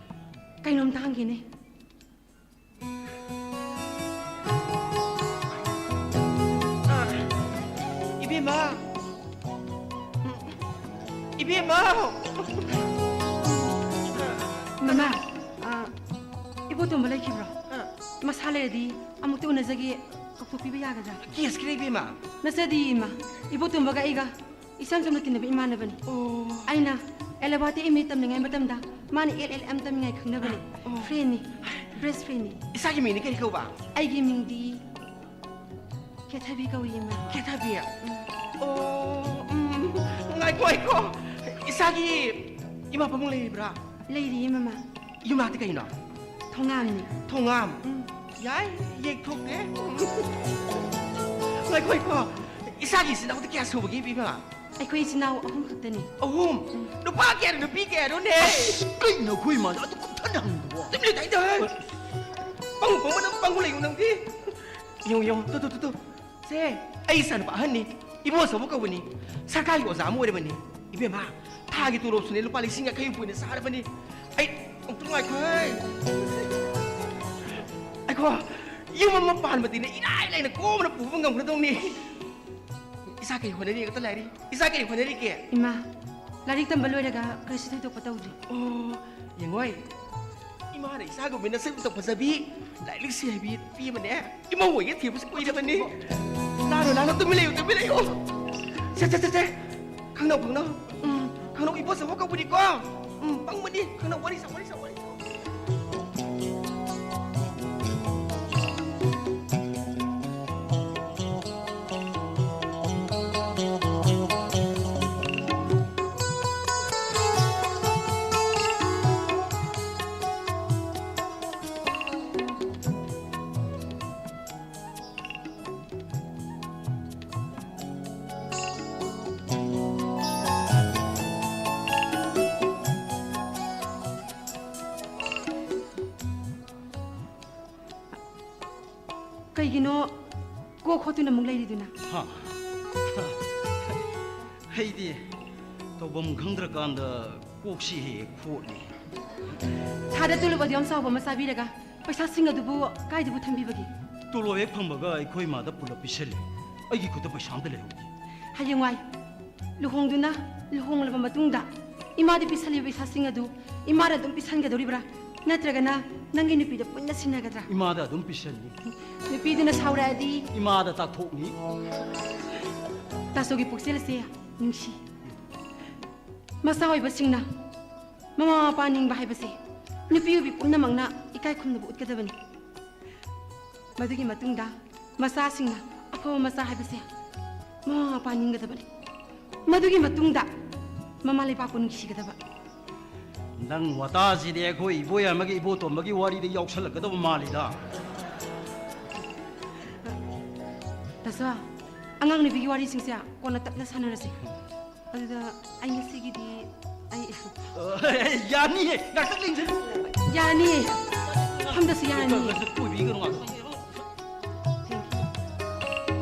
ꯀꯩꯅꯣꯝꯇ ꯍꯪꯒꯦꯅꯦ꯫ ꯑ, ꯏꯕꯦꯝꯃ! ꯏꯕꯦꯝꯃ! ꯃꯃꯥ, ꯑ, ꯏꯕꯣꯇꯣꯝꯕ ꯂꯩꯈꯤꯕ꯭ꯔꯣ? ꯑ꯫ ꯃꯁꯥ ꯂꯩꯔꯗꯤ ꯑꯃꯨꯛꯇ ꯎꯅꯖꯒꯦ, ꯀꯧꯊꯣꯛꯄꯤꯕ ꯌꯥꯒꯗ꯭ꯔꯥ? ꯀꯦꯁꯀꯤ ꯂꯩꯕꯦꯝꯃ? ꯅꯠꯆꯗꯦ, ꯏꯃꯥ꯫ ꯏꯕꯣꯇꯣꯝꯕꯒ ꯑꯩꯒ ꯏꯆꯝ ꯆꯝꯅ ꯇꯤꯟꯅꯕ ꯏꯃꯥꯟꯅꯕꯅꯤ꯫ ꯑꯣ꯫ ꯑꯩꯅ ꯑꯦꯂꯕꯥꯇ ꯑꯦꯝ ꯑꯦ ꯇꯝꯂꯤꯉꯩ ꯃꯇꯝꯗ ꯃꯥꯅ ꯑꯦꯜ ꯑꯦꯜ ꯑꯦꯝ ꯇꯝꯃꯤꯉꯩ ꯈꯪꯅꯕꯅꯤ꯫ ꯑꯣ꯫ ꯐ꯭ꯔꯦꯟꯅꯤ, ꯕꯦꯁ ꯐ꯭ꯔꯦꯟꯅꯤ꯫ ꯏꯆꯥꯒꯤ ꯃꯤꯡꯗꯤ ꯀꯔꯤ ꯀꯧꯕ? ꯑꯩꯒꯤ ꯃꯤꯡꯗꯤ ꯀꯦꯊꯕꯤ ꯀꯧꯏ, ꯏꯃꯥ꯫ ꯀꯦꯊꯕꯤ? ꯎꯝ꯫ ꯑꯣ꯫ ꯉꯥꯏꯈꯣ, ꯏꯁꯥꯒꯤ ꯏꯃꯥ ꯄꯥꯕꯨꯡ ꯂꯩꯔꯤꯕ꯭ꯔꯥ? ꯂꯩꯔꯤꯌꯦ, ꯃꯃꯥ꯫ ꯌꯨꯝꯅꯥꯛꯇꯤ ꯀꯩꯅꯣ? ꯊꯣꯉꯥꯝꯅꯤ꯫ ꯊꯣꯉꯥꯝ? ꯎꯝ꯫ ꯌꯥꯏ, ꯌꯦꯛꯊꯣꯛꯀꯦ꯫ ꯉꯥꯏꯈꯣ, ꯉꯥꯏꯈꯣ꯫ ꯏꯁꯥꯒꯤ ꯏꯆꯤꯟ ꯏꯅꯥꯎꯗꯤ ꯀꯌꯥ ꯁꯨꯕꯒꯦ, ꯏꯕꯦꯝꯃ? ꯑꯩꯈꯣꯏ ꯏꯆꯤꯟ ꯏꯅꯥꯎ ꯑꯍꯨꯝ ꯈꯛꯇꯅꯤ꯫ ꯑꯍꯨꯝ? ꯎꯝ꯫ ꯅꯨꯄꯥ ꯀꯌꯥꯅꯣ, ꯅꯨꯄꯤ ꯀꯌꯥꯅꯣꯅꯦ? ꯑꯁ, ꯀꯩꯅꯣ ꯑꯩꯈꯣꯏ ꯏꯃꯥꯗ ꯑꯗꯨ ꯀꯨꯞꯊꯅ ꯍꯪꯉꯤꯗꯨꯕꯣ? ꯇꯨꯃꯤꯟ ꯂꯩꯌꯨ, ꯇꯥꯏꯗ꯫ ꯄꯪꯉꯨ ꯄꯪꯕ ꯅꯪ, ꯄꯪꯉꯨ ꯂꯩꯌꯨ ꯅꯪꯗꯤ꯫ ꯌꯦꯡꯉꯨ, ꯌꯦꯡꯉꯨ, ꯇꯨ, ꯇꯨ, ꯇꯨ, ꯇꯨ꯫ ꯁꯦ, ꯑꯩ ꯏꯆꯥꯅꯨꯄꯥ ꯑꯍꯟꯅꯤ꯫ ꯏꯕꯣꯆꯧꯕ ꯀꯧꯕꯅꯤ꯫ ꯁꯔꯀꯥꯔꯒꯤ ꯑꯣꯖꯥ ꯑꯃ ꯑꯣꯏꯔꯕꯅꯤ꯫ ꯏꯕꯦꯝꯃ, ꯊꯥꯒꯤ ꯇꯣꯂꯣꯞꯁꯨꯅꯦ ꯂꯨꯄꯥ ꯂꯤꯁꯤꯡ ꯌꯥꯡꯈꯩ ꯍꯨꯝꯐꯨꯅꯦ ꯆꯥꯔꯕꯅꯤ꯫ ꯑꯩ ꯑꯃꯨꯛꯇ ꯉꯥꯏꯈꯣꯍꯦ꯫ ꯑꯩꯈꯣ, ꯌꯨꯝ ꯑꯃ ꯄꯥꯟꯕꯗꯤꯅꯦ ꯏꯔꯥꯏ ꯂꯥꯏꯅ ꯀꯣꯝꯅ ꯄꯨꯕ ꯉꯝꯒꯗꯧꯅꯤ꯫ ꯏꯆꯥ ꯀꯩ ꯍꯣꯠꯅꯔꯤ ꯑꯝꯇ ꯂꯥꯏꯔꯤ? ꯏꯆꯥ ꯀꯩ ꯍꯣꯠꯅꯔꯤꯒꯦ? ꯏꯃꯥ, ꯂꯥꯏꯔꯤꯛ ꯇꯝꯕ ꯂꯣꯏꯔꯒ ꯀꯔꯤꯁꯨ ꯊꯣꯏꯗꯣꯛꯄ ꯇꯧꯗ꯭ꯔꯤ꯫ ꯑꯣ, ꯌꯦꯡꯉꯣꯏ꯫ ꯏꯃꯥꯅ ꯏꯆꯥꯒꯨꯝꯕꯤ ꯅꯁꯛ ꯃꯇꯧ ꯐꯖꯕꯤ, ꯂꯥꯏꯔꯤꯛꯁꯤ ꯍꯩꯕꯤ ꯅꯨꯄꯤ ꯑꯃꯅꯦ ꯏꯃꯧ ꯑꯣꯏꯒꯦ ꯊꯤꯕꯁꯤ ꯀꯨꯏꯔꯕꯅꯤ꯫ ꯂꯥꯛꯑꯣ, ꯂꯥꯛꯑꯣ, ꯇꯨꯃꯤꯟ ꯂꯩꯌꯨ, ꯇꯨꯃꯤꯟ ꯂꯩꯌꯨ꯫ ꯁꯦ, ꯁꯦ, ꯁꯦ, ꯁꯦ꯫ ꯈꯪꯅꯧ, ꯈꯪꯅꯧ꯫ ꯎꯝ, ꯈꯪꯅꯧ, ꯏꯕꯣꯆꯧꯕ ꯀꯧꯕꯅꯤꯀꯣ꯫ ꯎꯝ, ꯄꯪꯕꯅꯤ꯫ ꯈꯪꯅꯧ, ꯋꯥꯔꯤ ꯁꯥꯎ, ꯋꯥꯔꯤ ꯁꯥꯎ, ꯋꯥꯔꯤ ꯁꯥꯎ꯫ ꯀꯩꯒꯤꯅꯣ ꯀꯣꯛ ꯈꯣꯠꯇꯨꯅ ꯑꯃꯨꯛ ꯂꯩꯔꯤꯗꯨꯅ? ꯍꯥ? ꯑꯩꯗꯤ ꯇꯧꯐꯝ ꯈꯪꯗ꯭ꯔꯀꯥꯟꯗ ꯀꯣꯛꯁꯤ ꯍꯦꯛ ꯍꯦꯛ ꯈꯣꯠꯂꯤ꯫ ꯊꯥꯗ ꯇꯣꯂꯣꯞ ꯑꯗꯨ ꯌꯥꯝ ꯆꯥꯎꯕ ꯑꯃ ꯆꯥꯕꯤꯔꯒ ꯄꯩꯁꯥꯁꯤꯡ ꯑꯗꯨꯕꯨ ꯀꯥꯏꯗꯕꯨ ꯊꯝꯕꯤꯕꯒꯦ? ꯇꯣꯂꯣꯞ ꯍꯦꯛ ꯐꯪꯕꯒ ꯑꯩꯈꯣꯏ ꯏꯃꯥꯗ ꯄꯨꯂꯞ ꯄꯤꯁꯜꯂꯤ꯫ ꯑꯩꯒꯤ ꯈꯨꯠꯇ ꯄꯩꯁꯥ ꯑꯝꯇ ꯂꯩꯍꯧꯗꯦ꯫ ꯍꯌꯦꯡꯋꯥꯏ ꯂꯨꯍꯣꯡꯗꯨꯅ, ꯂꯨꯍꯣꯡꯂꯕ ꯃꯇꯨꯡꯗ ꯏꯃꯥꯗ ꯄꯤꯁꯜꯂꯤꯕ ꯄꯩꯁꯥꯁꯤꯡ ꯑꯗꯨ ꯏꯃꯥꯅ ꯑꯗꯨꯝ ꯄꯤꯁꯟꯒꯗꯧꯔꯤꯕ꯭ꯔꯥ? ꯅꯠꯇ꯭ꯔꯒꯅ ꯅꯪꯒꯤ ꯅꯨꯄꯤꯗ ꯄꯨꯟꯅ ꯁꯤꯟꯅꯒꯗ꯭ꯔꯥ? ꯏꯃꯥꯗ ꯑꯗꯨꯝ ꯄꯤꯁꯜꯂꯤ꯫ ꯅꯨꯄꯤꯗꯨꯅ ꯁꯥꯎꯔꯛꯑꯗꯤ? ꯏꯃꯥꯗ ꯇꯥꯛꯊꯣꯛꯅꯤ꯫ ꯇꯥꯆꯧꯒꯤ ꯄꯨꯛꯆꯦꯜ ꯑꯁꯦ ꯅꯨꯡꯁꯤ꯫ ꯃꯆꯥ ꯑꯣꯏꯕꯁꯤꯡꯅ ꯃꯃꯥ ꯃꯄꯥ ꯅꯤꯡꯕ ꯍꯥꯏꯕꯁꯦ ꯅꯨꯄꯤ ꯑꯣꯏꯕꯤ ꯄꯨꯝꯅꯃꯛꯅ ꯏꯀꯥꯏ ꯈꯨꯝꯅꯕ ꯎꯠꯀꯗꯕꯅꯤ꯫ ꯃꯗꯨꯒꯤ ꯃꯇꯨꯡꯗ ꯃꯆꯥꯁꯤꯡꯅ ꯑꯐꯕ ꯃꯆꯥ ꯍꯥꯏꯕꯁꯦ ꯃꯃꯥ ꯃꯄꯥ ꯅꯤꯡꯒꯗꯕꯅꯤ꯫ ꯃꯗꯨꯒꯤ ꯃꯇꯨꯡꯗ ꯃꯃꯥ ꯂꯩꯕꯥꯛꯄꯨ ꯅꯨꯡꯁꯤꯒꯗꯕ꯫ ꯅꯪ ꯋꯥꯇꯥꯁꯤꯗꯤ ꯑꯩꯈꯣꯏ ꯏꯕꯣꯌꯥꯏꯃꯒꯤ ꯏꯕꯣꯇꯣꯝꯕꯒꯤ ꯋꯥꯔꯤꯗ ꯌꯥꯎꯁꯜꯂꯛꯀꯗꯕ ꯃꯥꯜꯂꯤꯗ꯫ ꯇꯥꯆꯧ, ꯑꯉꯥꯡ ꯅꯨꯄꯤꯒꯤ ꯋꯥꯔꯤꯁꯤꯡꯁꯦ ꯀꯣꯟꯅ ꯇꯞꯅ ꯁꯥꯟꯅꯔꯁꯤ꯫ ꯑꯗꯨꯗ ꯑꯩ ꯉꯁꯤꯒꯤꯗꯤ ꯑꯩ ꯌꯥꯅꯤꯌꯦ, ꯉꯥꯛꯇꯪ ꯂꯦꯡꯁꯤꯜꯂꯨ꯫ ꯌꯥꯅꯤꯌꯦ, ꯐꯝꯗꯁꯨ ꯌꯥꯔꯅꯤꯌꯦ꯫ ꯀꯣꯏꯕꯤꯒꯅꯨ ꯉꯥꯛꯇꯪ꯫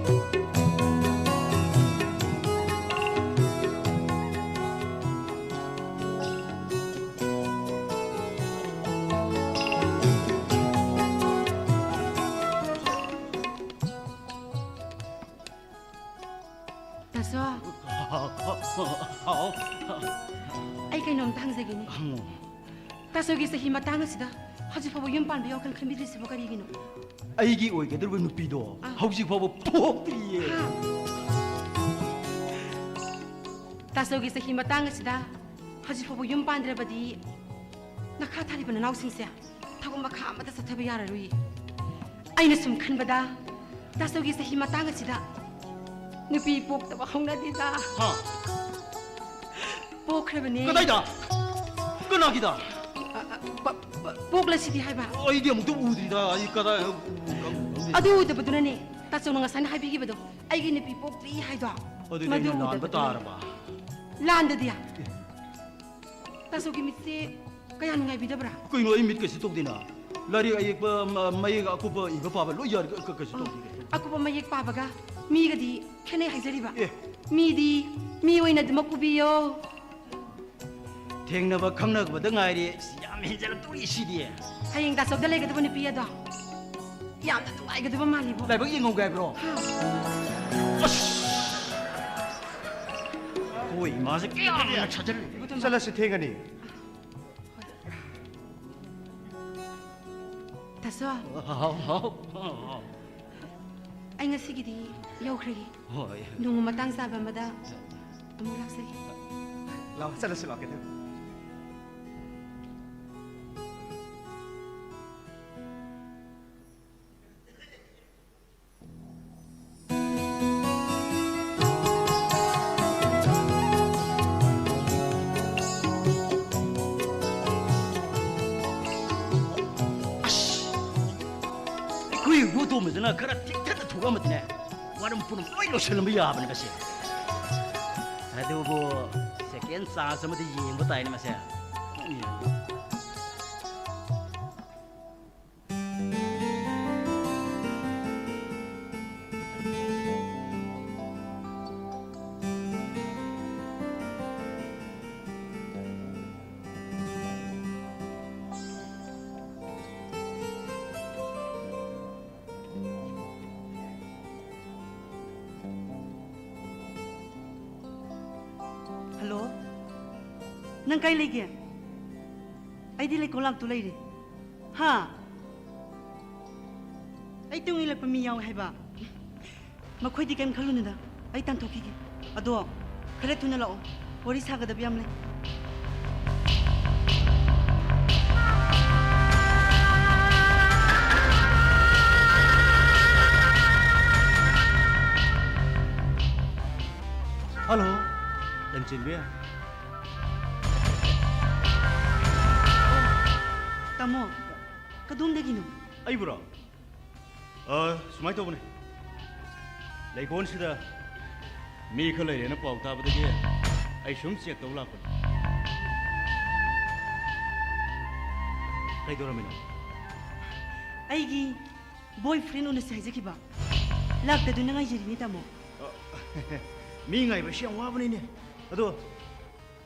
Thank you. ꯇꯥꯆꯧ, ꯍꯥꯎ꯫ ꯑꯩ ꯀꯩꯅꯣꯝꯇ ꯍꯪꯖꯒꯦꯅꯦ꯫ ꯍꯪꯉꯣ꯫ ꯇꯥꯆꯧꯒꯤ ꯆꯍꯤ ꯃꯇꯥꯡ ꯑꯁꯤꯗ ꯍꯧꯖꯤꯛ ꯐꯥꯎꯕ ꯌꯨꯝ ꯄꯥꯟꯕ ꯋꯥꯈꯜ ꯈꯟꯕꯤꯗ꯭ꯔꯤꯁꯤꯕꯣ ꯀꯔꯤꯒꯤꯅꯣ? ꯑꯩꯒꯤ ꯑꯣꯏꯒꯗꯧꯔꯤꯕ ꯅꯨꯄꯤꯗꯣ ꯑꯥ꯫ ꯍꯧꯖꯤꯛ ꯐꯥꯎꯕ ꯄꯣꯛꯇ꯭ꯔꯤꯌꯦ꯫ ꯍꯥ? ꯇꯥꯆꯧꯒꯤ ꯆꯍꯤ ꯃꯇꯥꯡ ꯑꯁꯤꯗ ꯍꯧꯖꯤꯛ ꯐꯥꯎꯕ ꯌꯨꯝ ꯄꯥꯟꯗ꯭ꯔꯕꯗꯤ ꯃꯈꯥ ꯊꯥꯔꯤꯕ ꯅꯅꯥꯎꯁꯤꯡꯁꯦ ꯊꯕꯛ ꯃꯈꯥ ꯑꯃꯠꯇ ꯆꯠꯊꯕ ꯌꯥꯔꯔꯣꯏ꯫ ꯑꯩꯅ ꯁꯨꯝ ꯈꯟꯕꯗ ꯇꯥꯆꯧꯒꯤ ꯆꯍꯤ ꯃꯇꯥꯡ ꯑꯁꯤꯗ ꯅꯨꯄꯤ ꯄꯣꯛꯇꯕ ꯍꯧꯅꯗꯦꯗ꯫ ꯍꯥ? ꯄꯣꯛꯈ꯭ꯔꯕꯅꯦ꯫ ꯀꯗꯥꯏꯗ? ꯀꯅꯥꯒꯤꯗ? ꯑ, ꯑ, ꯄ-, ꯄ-, ꯄꯣꯛꯂꯁꯤꯗꯤ ꯍꯥꯏꯕ꯫ ꯑꯩꯗꯤ ꯑꯃꯨꯛꯇ ꯎꯗ꯭ꯔꯤꯗ꯫ ꯑꯩ ꯀꯗꯥꯏ ꯎ-, ꯎ-, ꯎ-, ꯑꯗꯨ ꯎꯗꯕꯗꯨꯅꯅꯦ ꯇꯥꯆꯧꯅ ꯉꯁꯥꯏꯅ ꯍꯥꯏꯕꯤꯈꯤꯕꯗꯣ, ꯑꯩꯒꯤ ꯅꯨꯄꯤ ꯄꯣꯛꯇ꯭ꯔꯤ ꯍꯥꯏꯗꯣ꯫ ꯑꯗꯨꯗꯤ ꯃꯗꯨ ꯑꯩꯅ ꯂꯥꯟꯕ ꯎꯗꯕꯗꯨꯅꯅꯦ꯫ ꯇꯥꯔꯕ? ꯂꯥꯟꯗꯗꯤ꯫ ꯇꯥꯆꯧꯒꯤ ꯃꯤꯠꯁꯦ ꯀꯌꯥ ꯅꯨꯡꯉꯥꯏꯕꯤꯗꯕ꯭ꯔꯥ? ꯀꯩꯅꯣ, ꯑꯩ ꯃꯤꯠ ꯀꯩꯁꯨ ꯇꯧꯗꯦꯅ꯫ ꯂꯥꯏꯔꯤꯛ ꯑꯌꯦꯛꯄ, ꯃ-, ꯃꯌꯦꯛ ꯑꯀꯨꯞꯄ ꯏꯕ ꯄꯥꯕ ꯂꯣꯏ ꯌꯥꯔꯦ, ꯀ-, ꯀ-, ꯀꯩꯁꯨ ꯇꯧꯗꯦ꯫ ꯑꯀꯨꯞꯄ ꯃꯌꯦꯛ ꯄꯥꯕꯒ ꯃꯤꯒꯗꯤ ꯈꯦꯠꯅꯩ ꯍꯥꯏꯖꯔꯤꯕ꯫ ꯑꯦ꯫ ꯃꯤꯗꯤ ꯃꯤ ꯑꯣꯏꯅ ꯑꯗꯨꯃꯛ ꯎꯕꯤꯌꯣ꯫ ꯊꯦꯡꯅꯕ ꯈꯪꯅꯕꯗ ꯉꯥꯏꯔꯤ꯫ ꯑꯁ, ꯌꯥꯝ ꯍꯦꯟꯖꯜꯂꯛꯇꯧꯔꯤ ꯁꯤꯗꯤ꯫ ꯍꯌꯦꯡ ꯇꯥꯆꯧꯗ ꯂꯩꯒꯗꯕ ꯅꯨꯄꯤ ꯑꯗꯣ ꯌꯥꯝꯅ ꯅꯨꯡꯉꯥꯏꯒꯗꯕ ꯃꯥꯜꯂꯤꯕꯣ꯫ ꯂꯥꯏꯕꯛ ꯌꯦꯡꯍꯧꯒꯦ ꯍꯥꯏꯕ꯭ꯔꯣ? ꯍꯥ꯫ ꯑꯁ! ꯑꯩꯈꯣꯏ ꯏꯃꯥꯁꯦ ꯀꯌꯥꯝ ꯁꯥꯖꯜꯂꯤ꯫ ꯆꯠꯂꯁꯤ, ꯊꯦꯡꯒꯅꯤ꯫ ꯇꯥꯆꯧ꯫ ꯍꯥꯎ, ꯍꯥꯎ, ꯍꯥꯎ꯫ ꯑꯩ ꯉꯁꯤꯒꯤꯗꯤ ꯌꯧꯈ꯭ꯔꯒꯦ꯫ ꯍꯣꯏ꯫ ꯅꯣꯡꯃ ꯃꯇꯥꯡ ꯆꯥꯕ ꯑꯃꯗ ꯑꯃꯨꯛ ꯂꯥꯛꯆꯒꯦ꯫ ꯂꯥꯛꯑꯣ, ꯆꯠꯂꯁꯤ, ꯂꯥꯛꯑꯣ, ꯀꯩꯗꯧ-, ꯑꯃꯗꯨꯅ ꯈꯔ ꯊꯦꯛꯊꯅ ꯊꯣꯛꯑꯝꯃꯗꯤꯅꯦ, ꯋꯥꯔꯝ ꯄꯨꯝꯅꯃꯛ ꯂꯣꯏ ꯂꯣꯏꯁꯤꯜꯂꯝꯕ ꯌꯥꯕꯅꯦ ꯃꯁꯦ꯫ ꯑꯗꯨꯕꯨ second chance ꯑꯃꯗꯤ ꯌꯦꯡꯕ ꯇꯥꯏꯅꯦ ꯃꯁꯦ꯫ ꯍꯜꯂꯣ, ꯅꯪ ꯀꯥꯏ ꯂꯩꯒꯦ? ꯑꯩꯗꯤ ꯂꯩꯀꯣꯜ ꯂꯥꯛꯇꯨ ꯂꯩꯔꯦ꯫ ꯍꯥ? ꯑꯩ ꯇꯨꯡ ꯏꯜꯂꯛꯄ ꯃꯤ ꯌꯥꯎꯋꯦ ꯍꯥꯏꯕ? ꯃꯈꯣꯏꯗꯤ ꯀꯩꯝ ꯈꯜꯂꯨꯅꯨꯗ, ꯑꯩ ꯇꯥꯟꯊꯣꯛꯈꯤꯒꯦ꯫ ꯑꯗꯣ ꯈꯔ ꯊꯨꯅ ꯂꯥꯛꯑꯣ, ꯋꯥꯔꯤ ꯁꯥꯒꯗꯕ ꯌꯥꯝ ꯂꯩ꯫ ꯍꯜꯂꯣ, ꯂꯟꯆꯦꯟꯕꯤ꯫ ꯇꯥꯃꯣ, ꯀꯗꯣꯝꯗꯒꯤꯅꯣ? ꯑꯩꯕꯨꯔꯣ? ꯑ, ꯁꯨꯃꯥꯏꯅ ꯇꯧꯕꯅꯦ, ꯂꯩꯀꯣꯜꯁꯤꯗ ꯃꯤ ꯈꯔ ꯂꯩꯔꯦꯅ ꯄꯥꯎ ꯇꯥꯕꯗꯒꯤ ꯑꯩ ꯁꯨꯝ ꯆꯦꯛ ꯇꯧ ꯂꯥꯛꯄꯅꯦ꯫ ꯀꯩꯗꯧꯔꯝꯃꯤꯅꯣ? ꯑꯩꯒꯤ boyfriend ꯎꯅꯁꯦ ꯍꯥꯏꯖꯈꯤꯕ, ꯂꯥꯛꯇꯗꯨꯅ ꯉꯥꯏꯖꯔꯤꯅꯦ, ꯇꯥꯃꯣ꯫ ꯑ, ꯃꯤ ꯉꯥꯏꯕꯁꯤ ꯌꯥꯝ ꯋꯥꯕꯅꯤꯅꯦ꯫ ꯑꯗꯣ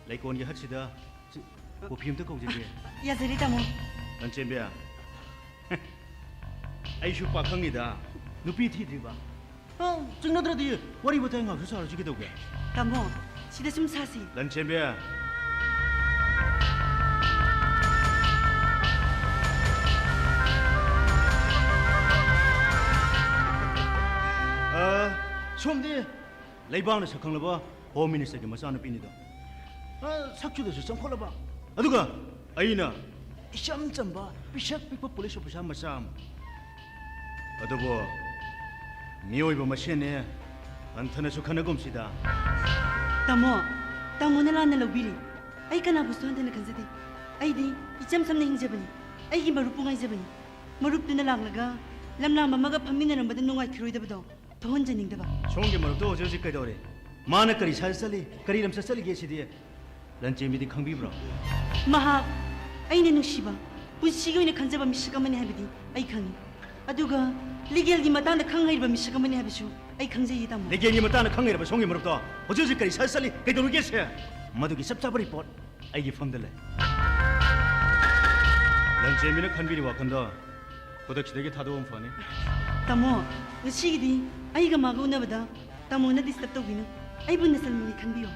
ꯂꯩꯀꯣꯜꯒꯤ ꯍꯠꯁꯤꯗ ꯁꯤ, ꯀꯣꯐꯤ ꯑꯝꯇ ꯀꯧꯖꯒꯦ꯫ ꯌꯥꯖꯔꯤ, ꯇꯥꯃꯣ꯫ ꯂꯟꯆꯦꯟꯕꯤ, ꯑꯩꯁꯨ ꯄꯥꯈꯪꯅꯤꯗ, ꯅꯨꯄꯤ ꯊꯤꯗ꯭ꯔꯤꯕ꯫ ꯑ, ꯆꯤꯡꯅꯗ꯭ꯔꯗꯤ ꯋꯥꯔꯤ ꯋꯥꯇꯥꯏ ꯉꯥꯏꯍꯥꯛꯁꯨ ꯁꯥꯔꯁꯤ ꯀꯩꯗꯧꯒꯦ? ꯇꯥꯃꯣ, ꯁꯤꯗ ꯁꯨꯝ ꯁꯥꯁꯤ꯫ ꯂꯟꯆꯦꯟꯕꯤ꯫ ꯑ, ꯁꯣꯝꯗꯤ ꯂꯩꯕꯥꯛꯅ ꯁꯛꯈꯪꯂꯕ Home Ministerꯒꯤ ꯃꯆꯥꯅꯨꯄꯤꯅꯤꯗꯣ꯫ ꯑ, ꯁꯛꯆꯨꯗꯁꯨ ꯆꯪꯈꯠꯂꯕ꯫ ꯑꯗꯨꯒ ꯑꯩꯅ ꯏꯆꯝ ꯆꯝꯕ, ꯄꯤꯁꯛ ꯄꯤꯛꯄ police officer ꯃꯆꯥ ꯑꯃ꯫ ꯑꯗꯨꯕꯨ ꯃꯤꯑꯣꯏꯕ ꯃꯁꯦꯟꯅꯦ, ꯍꯟꯊꯅꯁꯨ ꯈꯟꯅꯒꯨꯝꯁꯤꯗ꯫ ꯇꯥꯃꯣ, ꯇꯥꯃꯣꯅ ꯂꯥꯟꯅ ꯂꯧꯕꯤꯔꯦ꯫ ꯑꯩ ꯀꯅꯥꯕꯨꯁꯨ ꯍꯟꯊꯅ ꯈꯟꯖꯗꯦ꯫ ꯑꯩꯗꯤ ꯏꯆꯝ ꯆꯝꯅ ꯍꯤꯡꯖꯕꯅꯤ꯫ ꯑꯩꯒꯤ ꯃꯔꯨꯞꯄꯨ ꯉꯥꯏꯖꯕꯅꯤ꯫ ꯃꯔꯨꯞꯇꯨꯅ ꯂꯥꯛꯂꯒ ꯂꯝꯂꯥꯝ ꯑꯃꯒ ꯐꯝꯃꯤꯟꯅꯔꯝꯕꯗ ꯅꯨꯡꯉꯥꯏꯈꯤꯔꯣꯏꯗꯕꯗꯣ ꯊꯣꯛꯍꯟꯖꯅꯤꯡꯗꯕ꯫ ꯁꯣꯝꯒꯤ ꯃꯔꯨꯞꯇꯣ ꯍꯧꯖꯤꯛ ꯍꯧꯖꯤꯛ ꯀꯩꯗꯧꯔꯤ? ꯃꯥꯅ ꯀꯔꯤ ꯁꯥꯏꯖ ꯆꯠꯂꯤ, ꯀꯔꯤ ꯂꯝꯆꯠ ꯆꯠꯂꯤꯒꯦ ꯁꯤꯗꯤ ꯂꯟꯆꯦꯟꯕꯤꯗꯤ ꯈꯪꯕꯤꯕ꯭ꯔꯣ? ꯃꯍꯥꯛ ꯑꯩꯅ ꯅꯨꯡꯁꯤꯕ, ꯄꯨꯟꯁꯤꯒꯤ ꯑꯣꯏꯅ ꯈꯟꯖꯕ ꯃꯤꯁꯛ ꯑꯃꯅꯤ ꯍꯥꯏꯕꯗꯤ ꯑꯩ ꯈꯪꯏ꯫ ꯑꯗꯨꯒ ꯂꯤꯒꯦꯜꯒꯤ ꯃꯇꯥꯡꯗ ꯈꯪ ꯍꯩꯔꯕ ꯃꯤꯁꯛ ꯑꯃꯅꯤ ꯍꯥꯏꯕꯁꯨ ꯑꯩ ꯈꯪꯖꯩꯌꯦ, ꯇꯥꯃꯣ꯫ ꯂꯤꯒꯦꯜꯒꯤ ꯃꯇꯥꯡꯗ ꯈꯪ ꯍꯩꯔꯕ ꯁꯣꯝꯒꯤ ꯃꯔꯨꯞꯇꯣ ꯍꯧꯖꯤꯛ ꯍꯧꯖꯤꯛ ꯀꯔꯤ ꯁꯥꯏꯖ ꯆꯠꯂꯤ, ꯀꯩꯗꯧꯔꯤꯒꯦ ꯁꯦ? ꯃꯗꯨꯒꯤ ꯆꯞ ꯆꯥꯕ ꯔꯤꯄꯣꯔꯠ ꯑꯩꯒꯤ ꯐꯝꯗ ꯂꯩ꯫ ꯂꯟꯆꯦꯟꯕꯤꯅ ꯈꯟꯕꯤꯔꯤ ꯋꯥꯈꯜꯗꯣ ꯈꯨꯗꯛꯁꯤꯗꯒꯤ ꯊꯥꯗꯣꯛꯑꯝ ꯐꯅꯤ꯫ ꯇꯥꯃꯣ, ꯉꯁꯤꯒꯤꯗꯤ ꯑꯩꯒ ꯃꯥꯒ ꯎꯅꯕꯗ ꯇꯥꯃꯣꯅ ꯗꯤꯁꯇꯔꯕ ꯇꯧꯕꯤꯅꯨ꯫ ꯑꯩꯕꯨ ꯅꯆꯟꯅꯨꯅꯤ ꯈꯟꯕꯤꯌꯣ꯫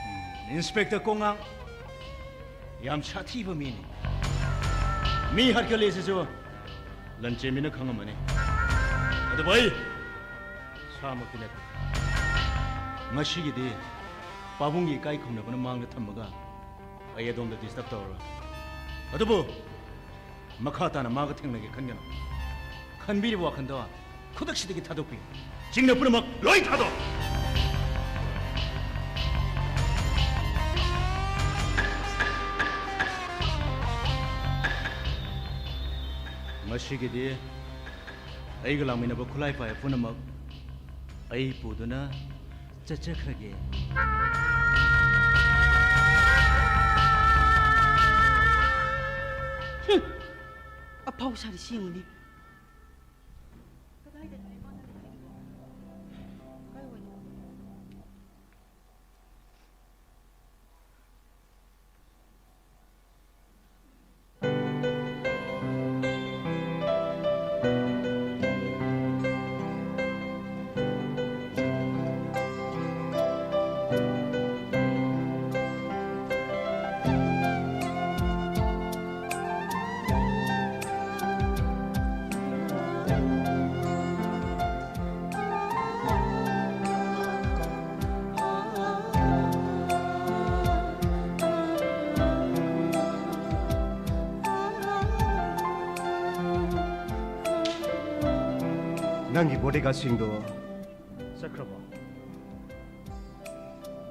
ꯎꯝ, ꯏꯟꯁꯄꯦꯛꯇꯔ ꯀꯣꯉꯥꯡ, ꯌꯥꯝ ꯁꯥꯊꯤꯕ ꯃꯤꯅꯤ꯫ ꯃꯤ ꯍꯥꯠꯀꯜꯂꯤꯁꯤꯁꯨ ꯂꯟꯆꯦꯟꯕꯤꯅ ꯈꯪꯉꯝꯃꯅꯤ꯫ ꯑꯗꯨꯕꯨ ꯑꯩ ꯁꯥꯃꯛꯇꯤ ꯅꯠꯇꯦ꯫ ꯉꯁꯤꯒꯤꯗꯤ ꯄꯥꯕꯨꯡꯒꯤ ꯏꯀꯥꯏ ꯈꯨꯝꯅꯕꯅ ꯃꯥꯡꯗ ꯊꯝꯃꯒ ꯑꯩ ꯑꯗꯣꯝꯗ ꯗꯤꯁꯇꯔꯕ ꯇꯧꯔꯔꯣꯏ꯫ ꯑꯗꯨꯕꯨ ꯃꯈꯥ ꯇꯥꯅ ꯃꯥꯒ ꯊꯦꯡꯅꯒꯦ ꯈꯟꯒꯅꯨ꯫ ꯈꯟꯕꯤꯔꯤꯕ ꯋꯥꯈꯜꯗꯣ ꯈꯨꯗꯛꯁꯤꯗꯒꯤ ꯊꯥꯗꯣꯛꯄꯤꯌꯨ꯫ ꯆꯤꯡꯅ ꯄꯨꯝꯅꯃꯛ ꯂꯣꯏ ꯊꯥꯗꯣꯛ꯫ ꯉꯁꯤꯒꯤꯗꯤ ꯑꯩꯒ ꯂꯥꯛꯃꯤꯟꯅꯕ ꯈꯨꯠꯂꯥꯏ ꯄꯥꯏꯕ ꯄꯨꯝꯅꯃꯛ ꯑꯩ ꯄꯨꯗꯨꯅ ꯆꯠꯆꯈ꯭ꯔꯒꯦ꯫ ꯍꯨꯝ! ꯑꯐꯥꯎ ꯁꯥꯔꯤꯁꯤ ꯌꯦꯡꯉꯨꯅꯦ꯫ ꯀꯗꯥꯏꯗꯅꯣ ꯏꯃꯥꯅ ꯂꯩꯔꯤꯗꯨꯕꯣ? ꯀꯥꯏ ꯋꯥꯏꯗꯅꯣ? ꯅꯪꯒꯤ ꯕꯣꯗꯤꯒꯥꯔꯗꯁꯤꯡꯗꯣ ꯆꯠꯈ꯭ꯔꯕꯣ?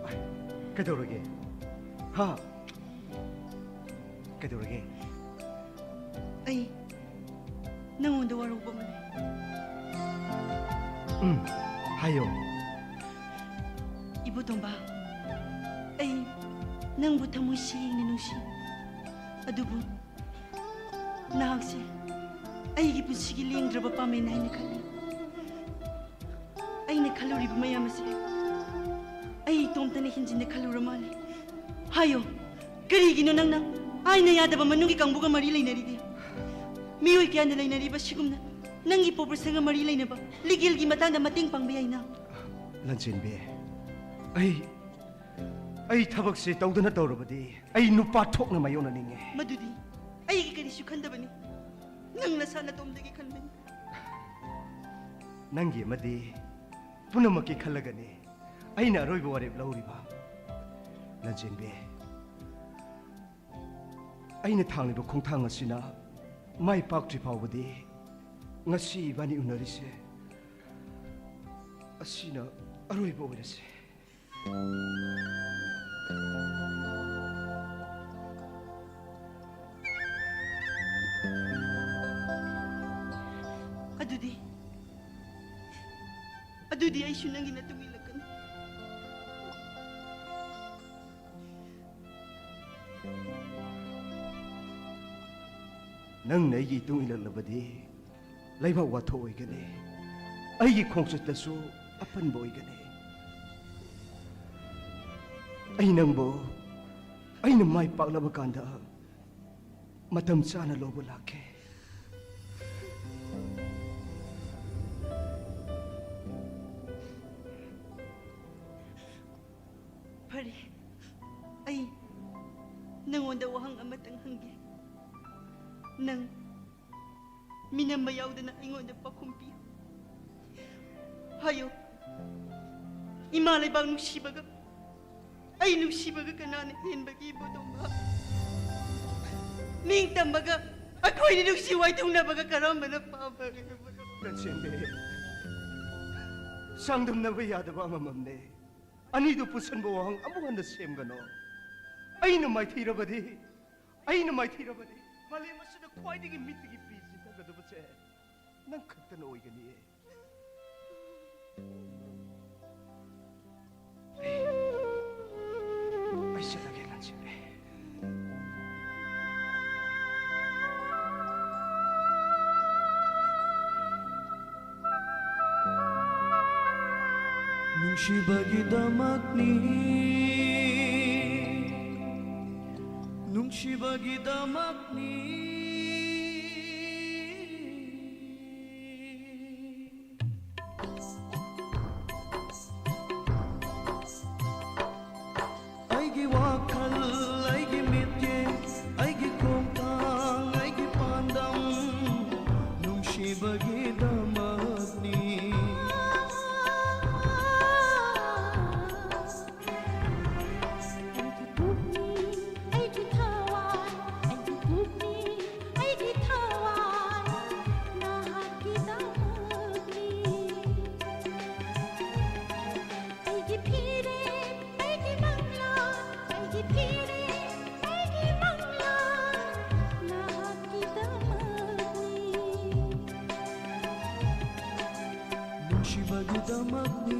ꯑꯥꯏ, ꯀꯩꯗꯧꯔꯒꯦ? ꯍꯥ? ꯀꯩꯗꯧꯔꯒꯦ? ꯑꯩ ꯅꯪꯉꯣꯟꯗ ꯋꯥꯔꯧꯕ ꯑꯃ ꯂꯩ꯫ ꯎꯝ, ꯍꯥꯏꯌꯣ꯫ ꯏꯕꯣꯇꯣꯝꯕ, ꯑꯩ ꯅꯪꯕꯨ ꯊꯃꯣꯏ ꯁꯦꯡꯅ ꯅꯨꯡꯁꯤ꯫ ꯑꯗꯨꯕꯨ ꯅꯍꯥꯛꯁꯦ ꯑꯩꯒꯤ ꯄꯨꯟꯁꯤꯒꯤ ꯂꯦꯡꯗ꯭ꯔꯕ ꯄꯥꯃꯦꯟ ꯍꯥꯏꯅ ꯈꯜꯂꯤ꯫ ꯑꯩꯅ ꯈꯜꯂꯨꯔꯤꯕ ꯃꯌꯥꯝ ꯑꯁꯦ ꯑꯩ ꯏꯇꯣꯝꯇꯅ ꯍꯦꯟꯖꯤꯟꯅ ꯈꯜꯂꯨꯔ ꯃꯥꯜꯂꯦ꯫ ꯍꯥꯏꯌꯣ, ꯀꯔꯤꯒꯤꯅꯣ ꯅꯪꯅ ꯑꯥꯏꯟꯅ ꯌꯥꯗꯕ ꯃꯅꯨꯡꯒꯤ ꯀꯥꯡꯕꯨꯒ ꯃꯔꯤ ꯂꯩꯅꯔꯤꯗꯤ? ꯃꯤꯑꯣꯏ ꯀꯌꯥꯅ ꯂꯩꯅꯔꯤꯕ ꯁꯤꯒꯨꯝꯅ ꯅꯪꯒꯤ ꯄꯣꯄ꯭ꯔꯦꯁꯟꯒ ꯃꯔꯤ ꯂꯩꯅꯕ ꯂꯤꯒꯦꯜꯒꯤ ꯃꯇꯥꯡꯗ ꯃꯇꯦꯡ ꯄꯥꯡꯕ ꯌꯥꯏꯅ꯫ ꯂꯟꯆꯦꯟꯕꯤ, ꯑꯩ, ꯑꯩ ꯊꯕꯛꯁꯦ ꯇꯧꯗꯅ ꯇꯧꯔꯕꯗꯤ ꯑꯩ ꯅꯨꯄꯥ ꯊꯣꯛꯅ ꯃꯥꯌꯣꯛꯅꯅꯤꯡꯉꯦ꯫ ꯃꯗꯨꯗꯤ ꯑꯩꯒꯤ ꯀꯔꯤꯁꯨ ꯈꯟꯗꯕꯅꯤ꯫ ꯅꯪ ꯅꯁꯥ ꯅꯇꯣꯝꯗꯒꯤ ꯈꯟꯕꯅꯤ꯫ ꯅꯪꯒꯤ ꯑꯃꯗꯤ ꯄꯨꯝꯅꯃꯛꯀꯤ ꯈꯜꯂꯒꯅꯤ ꯑꯩꯅ ꯑꯔꯣꯏꯕ ꯋꯥꯔꯦꯞ ꯂꯧꯔꯤꯕ꯫ ꯂꯟꯆꯦꯟꯕꯤ, ꯑꯩꯅ ꯊꯥꯡꯂꯤꯕ ꯈꯣꯡꯊꯥꯡ ꯑꯁꯤꯅ ꯃꯥꯏ ꯄꯥꯛꯇ꯭ꯔꯤ ꯐꯥꯎꯕꯗꯤ ꯉꯁꯤ ꯏꯕꯥꯅꯤ ꯎꯅꯔꯤꯁꯦ ꯑꯁꯤꯅ ꯑꯔꯣꯏꯕ ꯑꯣꯏꯔꯁꯦ꯫ ꯑꯗꯨꯗꯤ, ꯑꯗꯨꯗꯤ ꯑꯩꯁꯨ ꯅꯪꯒꯤ ꯅꯇꯨꯡ ꯏꯜꯂꯛꯀꯅꯤ꯫ ꯅꯪꯅ ꯑꯩꯒꯤ ꯏꯇꯨꯡ ꯏꯜꯂꯛꯂꯕꯗꯤ ꯂꯩꯕꯥꯛ ꯋꯥꯊꯣꯛ ꯑꯣꯏꯒꯅꯤ, ꯑꯩꯒꯤ ꯈꯣꯡꯆꯠꯇꯁꯨ ꯑꯄꯟꯕ ꯑꯣꯏꯒꯅꯤ꯫ ꯑꯩ ꯅꯪꯕꯨ ꯑꯩꯅ ꯃꯥꯏ ꯄꯥꯛꯂꯕ ꯀꯥꯟꯗ ꯃꯇꯝ ꯆꯥꯅ ꯂꯧꯕ ꯂꯥꯛꯀꯦ꯫ ꯐꯔꯦ, ꯑꯩ ꯅꯪꯉꯣꯟꯗ ꯋꯥꯍꯪ ꯑꯃꯇꯪ ꯍꯪꯒꯦ꯫ ꯅꯪ ꯃꯤꯅꯝꯕ ꯌꯥꯎꯗꯅ ꯑꯩꯉꯣꯟꯗ ꯄꯥꯎꯈꯨꯝ ꯄꯤꯌꯨ꯫ ꯍꯥꯏꯌꯨ, ꯏꯃꯥ ꯂꯩꯕꯥꯛ ꯅꯨꯡꯁꯤꯕꯒ ꯑꯩ ꯅꯨꯡꯁꯤꯕꯒ ꯀꯅꯥꯅ ꯍꯦꯟꯕꯒꯦ, ꯏꯕꯣꯇꯣꯝꯕ? ꯅꯤꯡꯇꯝꯕꯒ ꯑꯩꯈꯣꯏꯅꯤ ꯅꯨꯡꯁꯤ ꯋꯥꯏꯊꯨꯡꯅꯕꯒ ꯀꯔꯝꯕꯅ ꯄꯥꯝꯕꯒꯦ, ꯏꯕꯣꯇꯣꯝꯕ? ꯂꯟꯆꯦꯟꯕꯤ, ꯆꯥꯡꯗꯝꯅꯕ ꯌꯥꯗꯕ ꯑꯃꯃꯝꯅꯦ꯫ ꯑꯅꯤꯗꯨ ꯄꯨꯁꯟꯕ ꯋꯥꯍꯪ ꯑꯃꯨꯛ ꯍꯟꯅ ꯁꯦꯝꯒꯅꯣ꯫ ꯑꯩꯅ ꯃꯥꯏꯊꯤꯔꯕꯗꯤ, ꯑꯩꯅ ꯃꯥꯏꯊꯤꯔꯕꯗꯤ, ꯃꯥꯂꯦꯝ ꯑꯁꯤꯗ ꯈ꯭ꯋꯥꯏꯗꯒꯤ ꯃꯤꯠꯇꯒꯤ ꯄꯤ ꯆꯤꯟꯊꯒꯗꯕꯁꯦ ꯅꯪ ꯈꯛꯇꯅ ꯑꯣꯏꯒꯅꯤꯌꯦ꯫ ꯑꯩ ꯆꯠꯂꯒꯦ, ꯂꯥꯟꯁꯤꯜꯂꯦ꯫ ꯅꯨꯡꯁꯤꯕꯒꯤꯗꯃꯛꯅꯤ, ꯅꯨꯡꯁꯤꯕꯒꯤꯗꯃꯛꯅꯤ꯫ ꯑꯩꯒꯤ ꯋꯥꯈꯜ, ꯑꯩꯒꯤ ꯃꯤꯠꯌꯦꯡ, ꯑꯩꯒꯤ ꯈꯣꯡꯊꯥꯡ, ꯑꯩꯒꯤ ꯄꯥꯟꯗꯝ ꯅꯨꯡꯁꯤꯕꯒꯤꯗꯃꯛꯅꯤ꯫ ꯑꯩꯒꯤ ꯄꯨꯛꯅꯤꯡ, ꯑꯩꯒꯤ ꯊꯋꯥꯏ, ꯑꯩꯒꯤ ꯄꯨꯛꯅꯤꯡ, ꯑꯩꯒꯤ ꯊꯋꯥꯏ ꯅꯍꯥꯛꯀꯤꯗꯃꯛꯅꯤ꯫ ꯑꯩꯒꯤ ꯐꯤꯔꯦꯞ, ꯑꯩꯒꯤ ꯃꯪꯂꯥꯟ, ꯑꯩꯒꯤ ꯐꯤꯔꯦꯞ, ꯑꯩꯒꯤ ꯃꯪꯂꯥꯟ ꯅꯍꯥꯛꯀꯤꯗꯃꯛꯅꯤ꯫ ꯅꯨꯡꯁꯤꯕꯒꯤꯗꯃꯛꯅꯤ,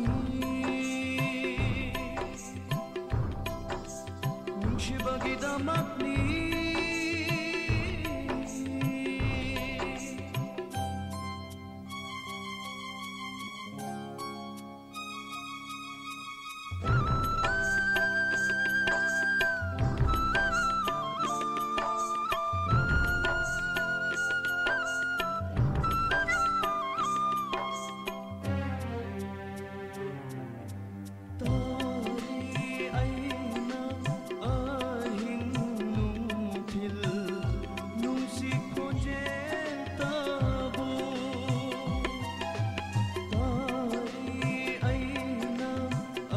ꯅꯨꯡꯁꯤꯕꯒꯤꯗꯃꯛꯅꯤ꯫ ꯇꯥꯔꯤ ꯑꯩꯅ ꯑꯍꯤꯡ ꯅꯨꯡꯊꯤꯜ ꯅꯨꯡꯁꯤ ꯈꯣꯟꯖꯦꯜ ꯇꯥꯕꯨ꯫ ꯇꯥꯔꯤ ꯑꯩꯅ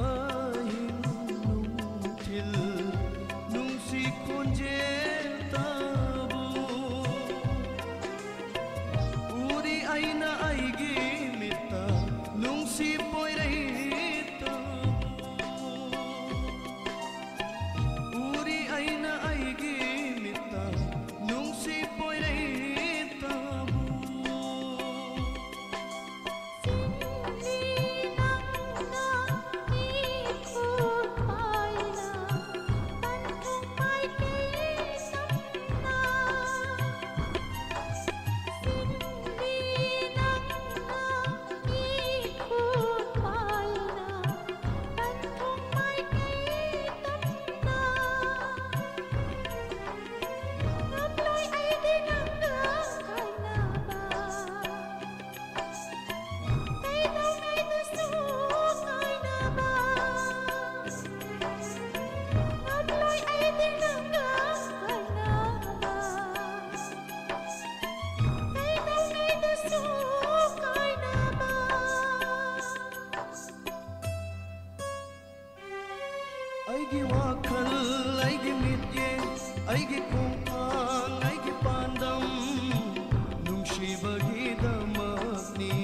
ꯑꯍꯤꯡ ꯅꯨꯡꯊꯤꯜ ꯅꯨꯡꯁꯤ ꯈꯣꯟꯖꯦꯜ ꯇꯥꯕꯨ꯫ ꯎꯔꯤ ꯑꯩꯅ ꯑꯩꯒꯤ ꯃꯤꯠꯇ ꯅꯨꯡꯁꯤ ꯄꯣꯏꯔꯩ ꯇꯥꯕꯨ꯫ ꯎꯔꯤ ꯑꯩꯒꯤ ꯈꯣꯡꯊꯥꯡ, ꯑꯩꯒꯤ ꯄꯥꯟꯗꯝ, ꯅꯨꯡꯁꯤꯕꯒꯤꯗꯃꯛꯅꯤ,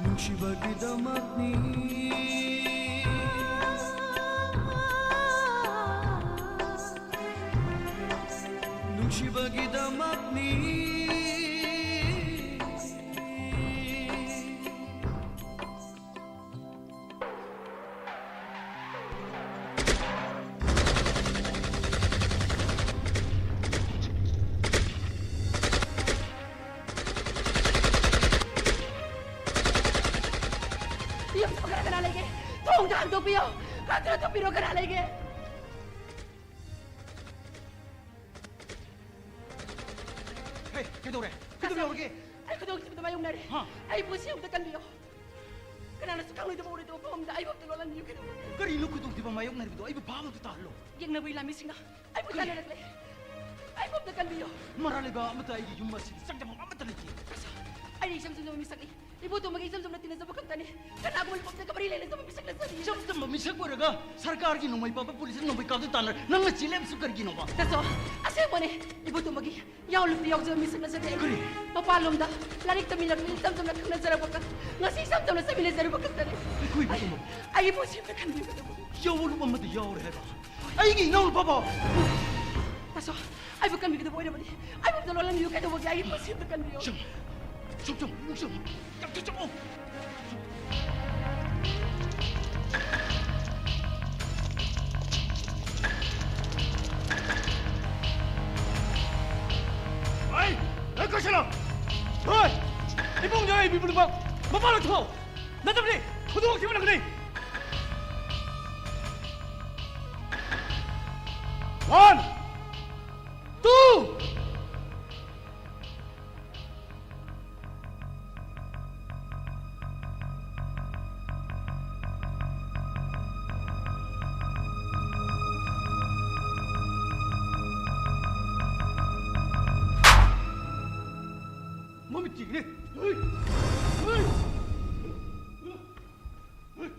ꯅꯨꯡꯁꯤꯕꯒꯤꯗꯃꯛꯅꯤ, ꯅꯨꯡꯁꯤꯕꯒꯤꯗꯃꯛꯅꯤ꯫ ꯌꯨꯝꯁꯤꯕꯨ ꯀꯅꯥ ꯀꯅꯥ ꯂꯩꯒꯦ? ꯊꯣꯡꯗ ꯍꯥꯡꯗꯣꯛꯄꯤꯌꯣ! ꯀꯥꯟꯇꯨꯅ ꯊꯣꯛꯄꯤꯔꯣ, ꯀꯅꯥ ꯂꯩꯒꯦ? ꯍꯦ, ꯀꯩꯗꯧꯔꯦ? ꯀꯩꯗꯧꯔꯒꯦ? ꯑꯩ ꯈꯨꯗꯣꯡꯊꯤꯕꯗ ꯃꯥꯌꯣꯛꯅꯔꯦ꯫ ꯍꯥ? ꯑꯩꯕꯨ ꯁꯤ ꯑꯃꯨꯛꯇ ꯀꯟꯕꯤꯌꯣ꯫ ꯀꯅꯥꯅꯁꯨ ꯈꯪꯂꯣꯏꯗꯕ ꯎꯔꯣꯏꯗꯕ ꯃꯐꯝ ꯑꯃꯗ ꯑꯩꯕꯨ ꯑꯝꯇ ꯂꯣꯠꯍꯟꯕꯤꯌꯨ, ꯀꯩꯗꯧꯕ? ꯀꯔꯤꯅꯣ ꯈꯨꯗꯣꯡꯊꯤꯕ ꯃꯥꯌꯣꯛꯅꯔꯤꯕꯗꯣ? ꯑꯩꯕꯨ ꯚꯥꯞ ꯑꯝꯇ ꯇꯥꯍꯜꯂꯣ꯫ ꯌꯦꯡꯅꯕꯒꯤ ꯂꯥꯟꯃꯤꯁꯤꯡꯅ ꯑꯩꯕꯨ ꯀꯔꯤ? ꯇꯥꯟꯅꯔꯛꯂꯦ꯫ ꯑꯩꯕꯨ ꯑꯝꯇ ꯀꯟꯕꯤꯌꯨ꯫ ꯃꯔꯥꯜ ꯂꯩꯕ ꯑꯃꯠꯇ ꯑꯩꯒꯤ ꯌꯨꯝ ꯑꯁꯤꯗ ꯆꯪꯖꯐꯝ ꯑꯃꯠꯇ ꯂꯩꯇꯦ꯫ ꯑꯁ, ꯑꯩꯅ ꯏꯆꯝ ꯆꯝꯖꯕ ꯃꯤꯁꯛꯅꯤ꯫ ꯏꯕꯣꯇꯣꯝꯕꯒꯤ ꯏꯆꯝ ꯆꯝꯅ ꯇꯤꯟꯅꯖꯕ ꯈꯛꯇꯅꯤ꯫ ꯀꯅꯥꯒꯨꯝꯕ ꯃꯤꯐꯝꯗꯒ ꯃꯔꯤ ꯂꯩꯅꯖꯕ ꯃꯤꯁꯛ ꯅꯠꯆꯗꯦ꯫ ꯏꯆꯝ ꯆꯝꯕ ꯃꯤꯁꯛ ꯑꯣꯏꯔꯒ ꯁꯔꯀꯥꯔꯒꯤ ꯅꯣꯡꯃꯩ ꯄꯥꯟꯕ ꯄꯨꯂꯤꯁꯅ ꯅꯣꯡꯃꯩ ꯀꯥꯞꯇꯨ ꯇꯥꯟꯅꯔ ꯅꯪꯅ ꯆꯦꯜꯂꯦ ꯍꯥꯏꯕꯁꯨ ꯀꯔꯤꯒꯤꯅꯣꯕ? ꯇꯥꯆꯧ, ꯑꯁꯦꯡꯕꯅꯤ꯫ ꯏꯕꯣꯇꯣꯝꯕꯒꯤ ꯌꯥꯎ ꯂꯨꯞꯇ ꯌꯥꯎꯖꯕ ꯃꯤꯁꯛ ꯅꯠꯆꯗꯦ꯫ ꯀꯔꯤ? ꯃꯄꯥꯟꯂꯣꯝꯗ ꯂꯥꯏꯔꯤꯛ ꯇꯝꯃꯤꯟꯅꯔꯛꯄ, ꯏꯆꯝ ꯆꯝꯅ ꯈꯪꯅꯖꯔꯛꯄ ꯈꯛ-, ꯉꯁꯤ ꯏꯆꯝ ꯆꯝꯅ ꯆꯠꯃꯤꯟꯅꯖꯔꯨꯕ ꯈꯛꯇꯅꯤ꯫ ꯑꯩꯈꯣꯏ ꯏꯕꯣꯇꯣꯝꯕ ꯑꯩꯒꯤ ꯄꯨꯟꯁꯤ ꯑꯝꯇ ꯈꯟꯕꯤꯌꯨ꯫ ꯌꯥꯎ ꯂꯨꯞ ꯑꯃꯗ ꯌꯥꯎꯔꯦ ꯍꯥꯏꯕ? ꯑꯩꯒꯤ ꯏꯅꯥꯎꯅꯨꯄꯥꯕꯣ! ꯇꯥꯆꯧ, ꯑꯩꯕꯨ ꯀꯟꯕꯤꯒꯗꯕ ꯑꯣꯏꯔꯕꯗꯤ ꯑꯩꯕꯨ ꯑꯝꯇ ꯂꯣꯜꯍꯟꯕꯤꯌꯨ꯫ ꯀꯩꯗꯧꯕꯒꯦ? ꯑꯩꯒꯤ ꯄꯨꯟꯁꯤ ꯑꯝꯇ ꯀꯟꯕꯤꯌꯨ꯫ ꯆꯪ-, ꯆꯪ-, ꯆꯪ-, ꯆꯪ-, ꯆꯪ-, ꯆꯪꯉꯣ꯫ ꯍꯩ! ꯂꯣꯏ ꯀꯣꯏꯁꯜꯂꯣ! ꯍꯣꯏ! ꯏꯕꯨꯡ ꯌꯥꯏ ꯃꯤꯕꯨ ꯂꯨꯄꯥ ꯃꯄꯥ ꯂꯧꯊꯣꯛꯑꯣ! ꯅꯠꯇꯕꯗꯤ ꯈꯨꯗꯣꯡ ꯊꯤꯕ ꯅꯪꯒꯅꯤ! One, two! ꯃꯃꯤꯠ ꯇꯤꯡꯂꯦ꯫ ꯍꯨꯏ! ꯍꯨꯏ! ꯍꯨꯏ!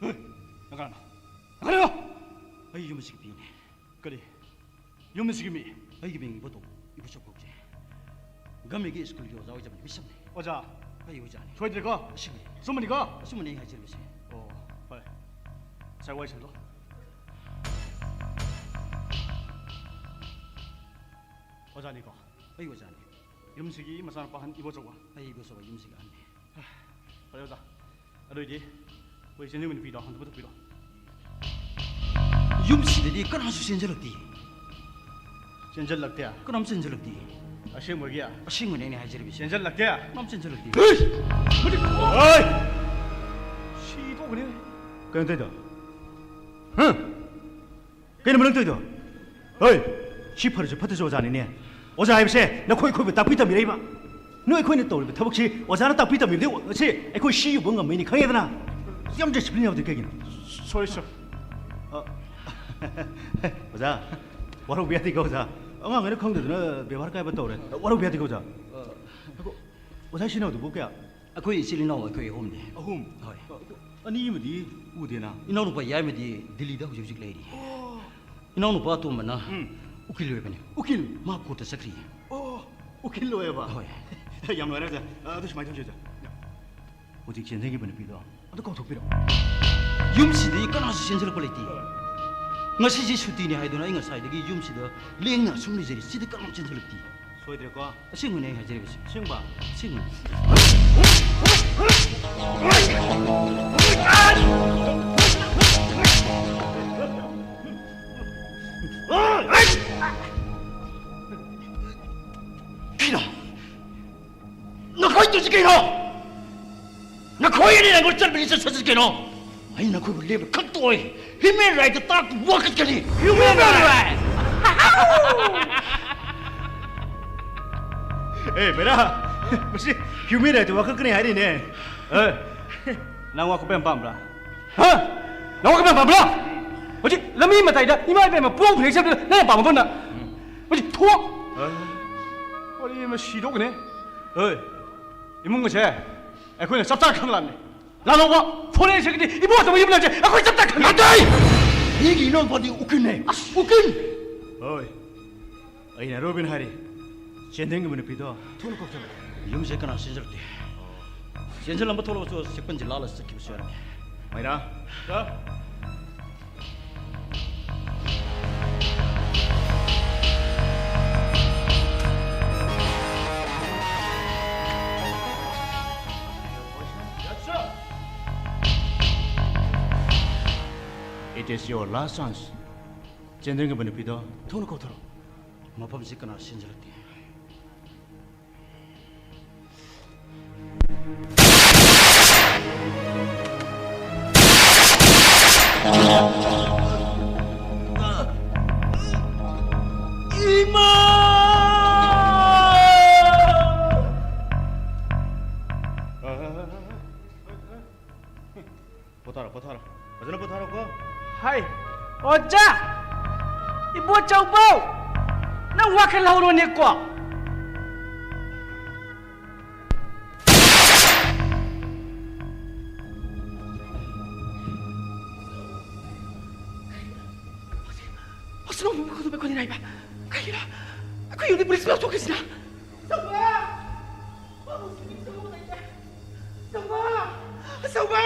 ꯍꯨꯏ! ꯅꯪ ꯀꯅꯥꯅꯣ? ꯅꯪ ꯀꯅꯥꯅꯣ? ꯃꯁꯤꯒꯤ ꯃꯤꯅꯦ꯫ ꯀꯔꯤ? ꯌꯨꯝ ꯑꯁꯤꯒꯤ ꯃꯤ? ꯑꯩꯒꯤ ꯃꯤꯡ ꯏꯕꯣꯇꯣꯝ, ꯏꯕꯣꯆꯧ ꯀꯧꯖꯩ꯫ ꯒꯃꯦꯒꯤ ꯁ꯭ꯀꯨꯜꯒꯤ ꯑꯣꯖꯥ ꯑꯣꯏꯖꯕꯅꯤ, ꯕꯤꯁꯝꯅꯤ꯫ ꯑꯣꯖꯥ? ꯑꯩ ꯑꯣꯖꯥꯅꯤ꯫ ꯁꯣꯏꯗ꯭ꯔꯦꯀꯣ? ꯑꯁꯤꯅꯤ꯫ ꯑꯆꯨꯝꯕꯅꯤꯀꯣ? ꯑꯆꯨꯝꯕꯅꯤ ꯑꯩ ꯍꯥꯏꯖꯔꯤꯕꯁꯦ꯫ ꯑꯣ, ꯍꯣꯏ꯫ ꯉꯁꯥꯏ ꯋꯥꯔꯤ ꯁꯥꯟꯅꯔꯣ꯫ ꯑꯣꯖꯥꯅꯤꯀꯣ? ꯑꯩ ꯑꯣꯖꯥꯅꯤ꯫ ꯌꯨꯝꯁꯤꯒꯤ ꯃꯆꯥꯅꯨꯄꯥ ꯑꯍꯟ ꯏꯕꯣꯆꯧꯕ? ꯑꯩ ꯏꯕꯣꯆꯧꯕ ꯌꯨꯝꯁꯤꯒꯤ ꯑꯍꯟꯅꯤ꯫ ꯐꯔꯦ ꯑꯣꯖꯥ, ꯑꯗꯨ ꯑꯣꯏꯗꯤ ꯑꯩꯈꯣꯏ ꯆꯦꯟꯖꯕ ꯅꯨꯄꯤꯗꯣ ꯍꯟꯗꯣꯛ ꯄꯨꯊꯣꯛꯄꯤꯔꯣ꯫ ꯌꯨꯝꯁꯤꯗꯗꯤ ꯀꯅꯥꯁꯨ ꯆꯦꯟꯖꯜꯂꯛꯇꯦ꯫ ꯆꯦꯟꯖꯜꯂꯛꯇꯦ? ꯀꯅꯥꯝ ꯆꯦꯟꯖꯜꯂꯛꯇꯦ꯫ ꯑꯁꯦꯡꯕꯒꯤ? ꯑꯁꯦꯡꯕꯅꯦ ꯑꯩꯅ ꯍꯥꯏꯖꯔꯤꯕꯁꯦ꯫ ꯆꯦꯟꯖꯜꯂꯛꯇꯦ? ꯀꯅꯥꯝ ꯆꯦꯟꯖꯜꯂꯛꯇꯦ꯫ ꯍꯩ! ꯍꯩ! ꯁꯤ ꯇꯣꯛꯀꯅꯤ꯫ ꯀꯩꯅꯣ ꯇꯧꯔꯤꯗꯣ? ꯍꯥ? ꯀꯩꯅꯣ ꯅꯪ ꯇꯧꯔꯤꯗꯣ? ꯍꯣꯏ, ꯁꯤ ꯐꯔꯁꯨ ꯐꯠꯇ꯭ꯔꯁꯨ ꯑꯣꯖꯥꯅꯤꯅꯦ꯫ ꯑꯣꯖꯥ ꯍꯥꯏꯕꯁꯦ ꯅꯈꯣꯏ ꯑꯩꯈꯣꯏꯕꯨ ꯇꯥꯛꯄꯤ ꯇꯝꯕꯤꯔꯛꯏꯕ꯫ ꯅꯣꯏ ꯑꯩꯈꯣꯏꯅ ꯇꯧꯔꯤꯕ ꯊꯕꯛꯁꯤ ꯑꯣꯖꯥꯅ ꯇꯥꯛꯄꯤ ꯇꯝꯕꯤꯕꯗꯤ ꯉꯁꯤ ꯑꯩꯈꯣꯏ ꯁꯤ ꯌꯧꯕ ꯉꯝꯃꯤꯅꯤ, ꯈꯪꯉꯦꯗꯅ? ꯌꯥꯝ ꯗꯤꯁꯤꯄ꯭ꯂꯤꯟ ꯌꯥꯎꯗꯦ ꯀꯩꯒꯤꯅꯣ? ꯁꯣꯔꯤ, ꯁꯣꯔꯤ꯫ ꯑ, ꯑꯣꯖꯥ, ꯋꯥꯔꯧꯕ ꯌꯥꯗꯦꯀꯣ, ꯑꯣꯖꯥ꯫ ꯑꯉꯥꯡꯈꯩꯅ ꯈꯪꯗꯗꯅ ꯕꯦꯕꯥꯔ ꯀꯥꯏꯕ ꯇꯧꯔꯦ꯫ ꯋꯥꯔꯧꯕ ꯌꯥꯗꯦꯀꯣ, ꯑꯣꯖꯥ꯫ ꯑꯣꯖꯥ, ꯏꯆꯤꯟ ꯏꯅꯥꯎꯗꯨꯕꯨ ꯀꯌꯥ? ꯑꯩꯈꯣꯏ ꯏꯆꯤꯜ ꯏꯅꯥꯎ ꯑꯩꯈꯣꯏ ꯑꯍꯨꯝꯅꯤ꯫ ꯑꯍꯨꯝ? ꯍꯣꯏ꯫ ꯑꯅꯤ ꯑꯃꯗꯤ ꯎꯗꯦꯅ? ꯏꯅꯥꯎꯅꯨꯄꯥ ꯌꯥꯏꯃꯗꯤ ꯗꯤꯜꯂꯤꯗ ꯍꯧꯖꯤꯛ ꯍꯧꯖꯤꯛ ꯂꯩꯔꯤ꯫ ꯑꯣ꯫ ꯏꯅꯥꯎꯅꯨꯄꯥ ꯑꯇꯣꯝꯕꯅ ꯎꯝ꯫ ꯎꯀꯤꯜ ꯑꯣꯏꯕꯅꯤ꯫ ꯎꯀꯤꯜ? ꯃꯥ ꯀꯣꯔꯠꯇ ꯆꯠꯈ꯭ꯔꯤꯌꯦ꯫ ꯑꯣ, ꯎꯀꯤꯜ ꯑꯣꯏꯌꯦꯕ? ꯍꯣꯏ꯫ ꯌꯥꯝ ꯅꯨꯡꯉꯥꯏꯔꯦ, ꯑꯣꯖꯥ꯫ ꯑꯗꯨ ꯁꯨꯃꯥꯏꯅ ꯇꯧꯁꯤ, ꯑꯣꯖꯥ꯫ ꯍꯧꯖꯤꯛ ꯆꯦꯟꯖꯈꯤꯕ ꯅꯨꯄꯤꯗꯣ ꯑꯗꯨ ꯀꯥꯎꯊꯣꯛꯄꯤꯔꯣ꯫ ꯌꯨꯝꯁꯤꯗꯒꯤ ꯀꯅꯥꯁꯨ ꯆꯦꯟꯖꯜꯂꯛꯄ ꯂꯩꯇꯦ꯫ ꯉꯁꯤꯁꯦ ꯁꯨꯇꯤꯅꯤ ꯍꯥꯏꯗꯨꯅ ꯑꯩ ꯉꯁꯥꯏꯗꯒꯤ ꯌꯨꯝꯁꯤꯗ ꯂꯦꯡꯗꯅ ꯁꯨꯝ ꯂꯩꯖꯔꯤ꯫ ꯁꯤꯗꯤ ꯀꯅꯥꯝ ꯆꯦꯟꯖꯜꯂꯛꯇꯦ꯫ ꯁꯣꯏꯗ꯭ꯔꯦꯀꯣ? ꯑꯁꯦꯡꯕꯅꯦ ꯑꯩ ꯍꯥꯏꯖꯔꯤꯕꯁꯦ꯫ ꯑꯁꯦꯡꯕ? ꯑꯁꯦꯡꯕꯅꯦ꯫ ꯀꯩꯅꯣ? ꯅꯈꯣꯏ ꯇꯧꯁꯤ ꯀꯩꯅꯣ? ꯅꯈꯣꯏ ꯑꯅꯤ ꯑꯩꯉꯣꯟꯗ ꯆꯠꯄꯅꯤ ꯆꯠꯁꯤ ꯀꯩꯅꯣ? ꯑꯩ ꯅꯈꯣꯏꯕꯨ ꯂꯦꯞꯄ ꯈꯛꯇ ꯑꯣꯏ꯫ ꯍ꯭ꯌꯨꯃꯦꯟ ꯔꯥꯏꯠꯇ ꯇꯥꯛꯄ ꯋꯥꯀꯠꯀꯅꯤ꯫ Human right? ꯑꯦ, ꯕꯦꯔꯥ, ꯃꯁꯤ ꯍ꯭ꯌꯨꯃꯦꯟ ꯔꯥꯏꯠꯇ ꯋꯥꯀꯠꯀꯅꯤ ꯍꯥꯏꯔꯤꯅꯦ꯫ ꯑꯦ, ꯅꯪ ꯋꯥꯀꯠꯄ ꯌꯥꯝ ꯄꯥꯝꯕ꯭ꯔꯥ? ꯍꯥ? ꯅꯪ ꯋꯥꯀꯠꯄ ꯌꯥꯝ ꯄꯥꯝꯕ꯭ꯔꯥ? ꯍꯧꯖꯤꯛ ꯂꯝꯕꯤ ꯃꯇꯥꯏꯗ ꯏꯃꯥ ꯏꯕꯦꯝꯃ ꯄꯣꯡ ꯐꯤꯔꯦꯛ ꯆꯠꯄꯗ ꯅꯪ ꯌꯥꯝ ꯄꯥꯝꯕ ꯄꯣꯠꯅ? ꯍꯧꯖꯤꯛ ꯊꯣꯛ꯫ ꯑ? ꯋꯥꯔꯤ ꯑꯃ ꯁꯤꯗꯣꯛꯀꯅꯤ꯫ ꯍꯣꯏ, ꯏꯃꯨꯡ ꯑꯁꯦ ꯑꯩꯈꯣꯏꯅ ꯆꯞ ꯆꯥꯅ ꯈꯪꯂꯛꯑꯕꯅꯤ꯫ ꯂꯥꯜꯍꯧꯕ ꯐꯣꯔꯦꯟ ꯁꯦꯀ꯭ꯔꯦꯇꯔꯤ ꯏꯕꯣꯆꯧꯕ ꯌꯨꯝ ꯂꯩꯔꯤꯁꯦ ꯑꯩꯈꯣꯏ ꯆꯞ ꯆꯥꯅ ꯈꯪꯉꯤ꯫ ꯅꯠꯇꯦ! ꯑꯩꯒꯤ ꯏꯅꯥꯎꯅꯨꯄꯥꯗꯤ ꯎꯀꯤꯜꯅꯦ꯫ ꯑꯁ, ꯎꯀꯤꯜ! ꯍꯣꯏ, ꯑꯩꯅ ꯔꯣꯕꯤꯟ ꯍꯥꯏꯔꯤ꯫ ꯆꯦꯟꯗ꯭ꯔꯤꯡꯒꯤ ꯅꯨꯄꯤꯗꯣ ꯊꯨꯅ ꯀꯧꯊꯣꯔꯛꯑꯣ꯫ ꯌꯨꯝꯁꯦ ꯀꯅꯥ ꯆꯦꯟꯁꯤꯜꯂꯛꯇꯦ? ꯆꯦꯟꯁꯤꯜꯂꯝꯕ ꯊꯣꯛꯂꯕꯁꯨ ꯆꯦꯛꯄꯟꯁꯤ ꯂꯥꯜꯂ ꯆꯠꯈꯤꯕꯁꯨ ꯌꯥꯔꯝꯃꯤ꯫ ꯃꯩꯔꯥ꯫ ꯁꯥꯔ꯫ It is your last chance. ꯆꯦꯟꯗ꯭ꯔꯤꯡꯒꯕ ꯅꯨꯄꯤꯗꯣ ꯊꯨꯅ ꯀꯧꯊꯣꯔꯛꯑꯣ꯫ ꯃꯐꯝꯁꯤ ꯀꯅꯥ ꯁꯤꯟꯖꯔꯛꯇꯦ? ꯏꯃꯥ! ꯄꯣꯊꯥꯔꯣ, ꯄꯣꯊꯥꯔꯣ꯫ ꯐꯖꯅ ꯄꯣꯊꯥꯔꯣꯀꯣ꯫ ꯍꯥꯏ, ꯑꯣꯖꯥ! ꯏꯕꯣꯆꯧꯕꯧ! ꯅꯪ ꯋꯥꯈꯜ ꯍꯧꯔꯣꯅꯦꯀꯣ꯫ ꯍꯧꯖꯤꯛ ꯅꯣꯡꯃ ꯈꯨꯗꯣꯡꯕ ꯈꯨꯗꯤꯡ ꯍꯥꯏꯕ꯫ ꯀꯩꯒꯤꯅꯣ? ꯑꯩꯈꯣꯏ ꯌꯨꯝꯗꯤ ꯄꯨꯂꯤꯁ ꯂꯥꯎꯊꯣꯛꯈ꯭ꯔꯤꯁꯤꯅ꯫ ꯑꯆꯧꯕ! ꯑꯆꯧꯕ!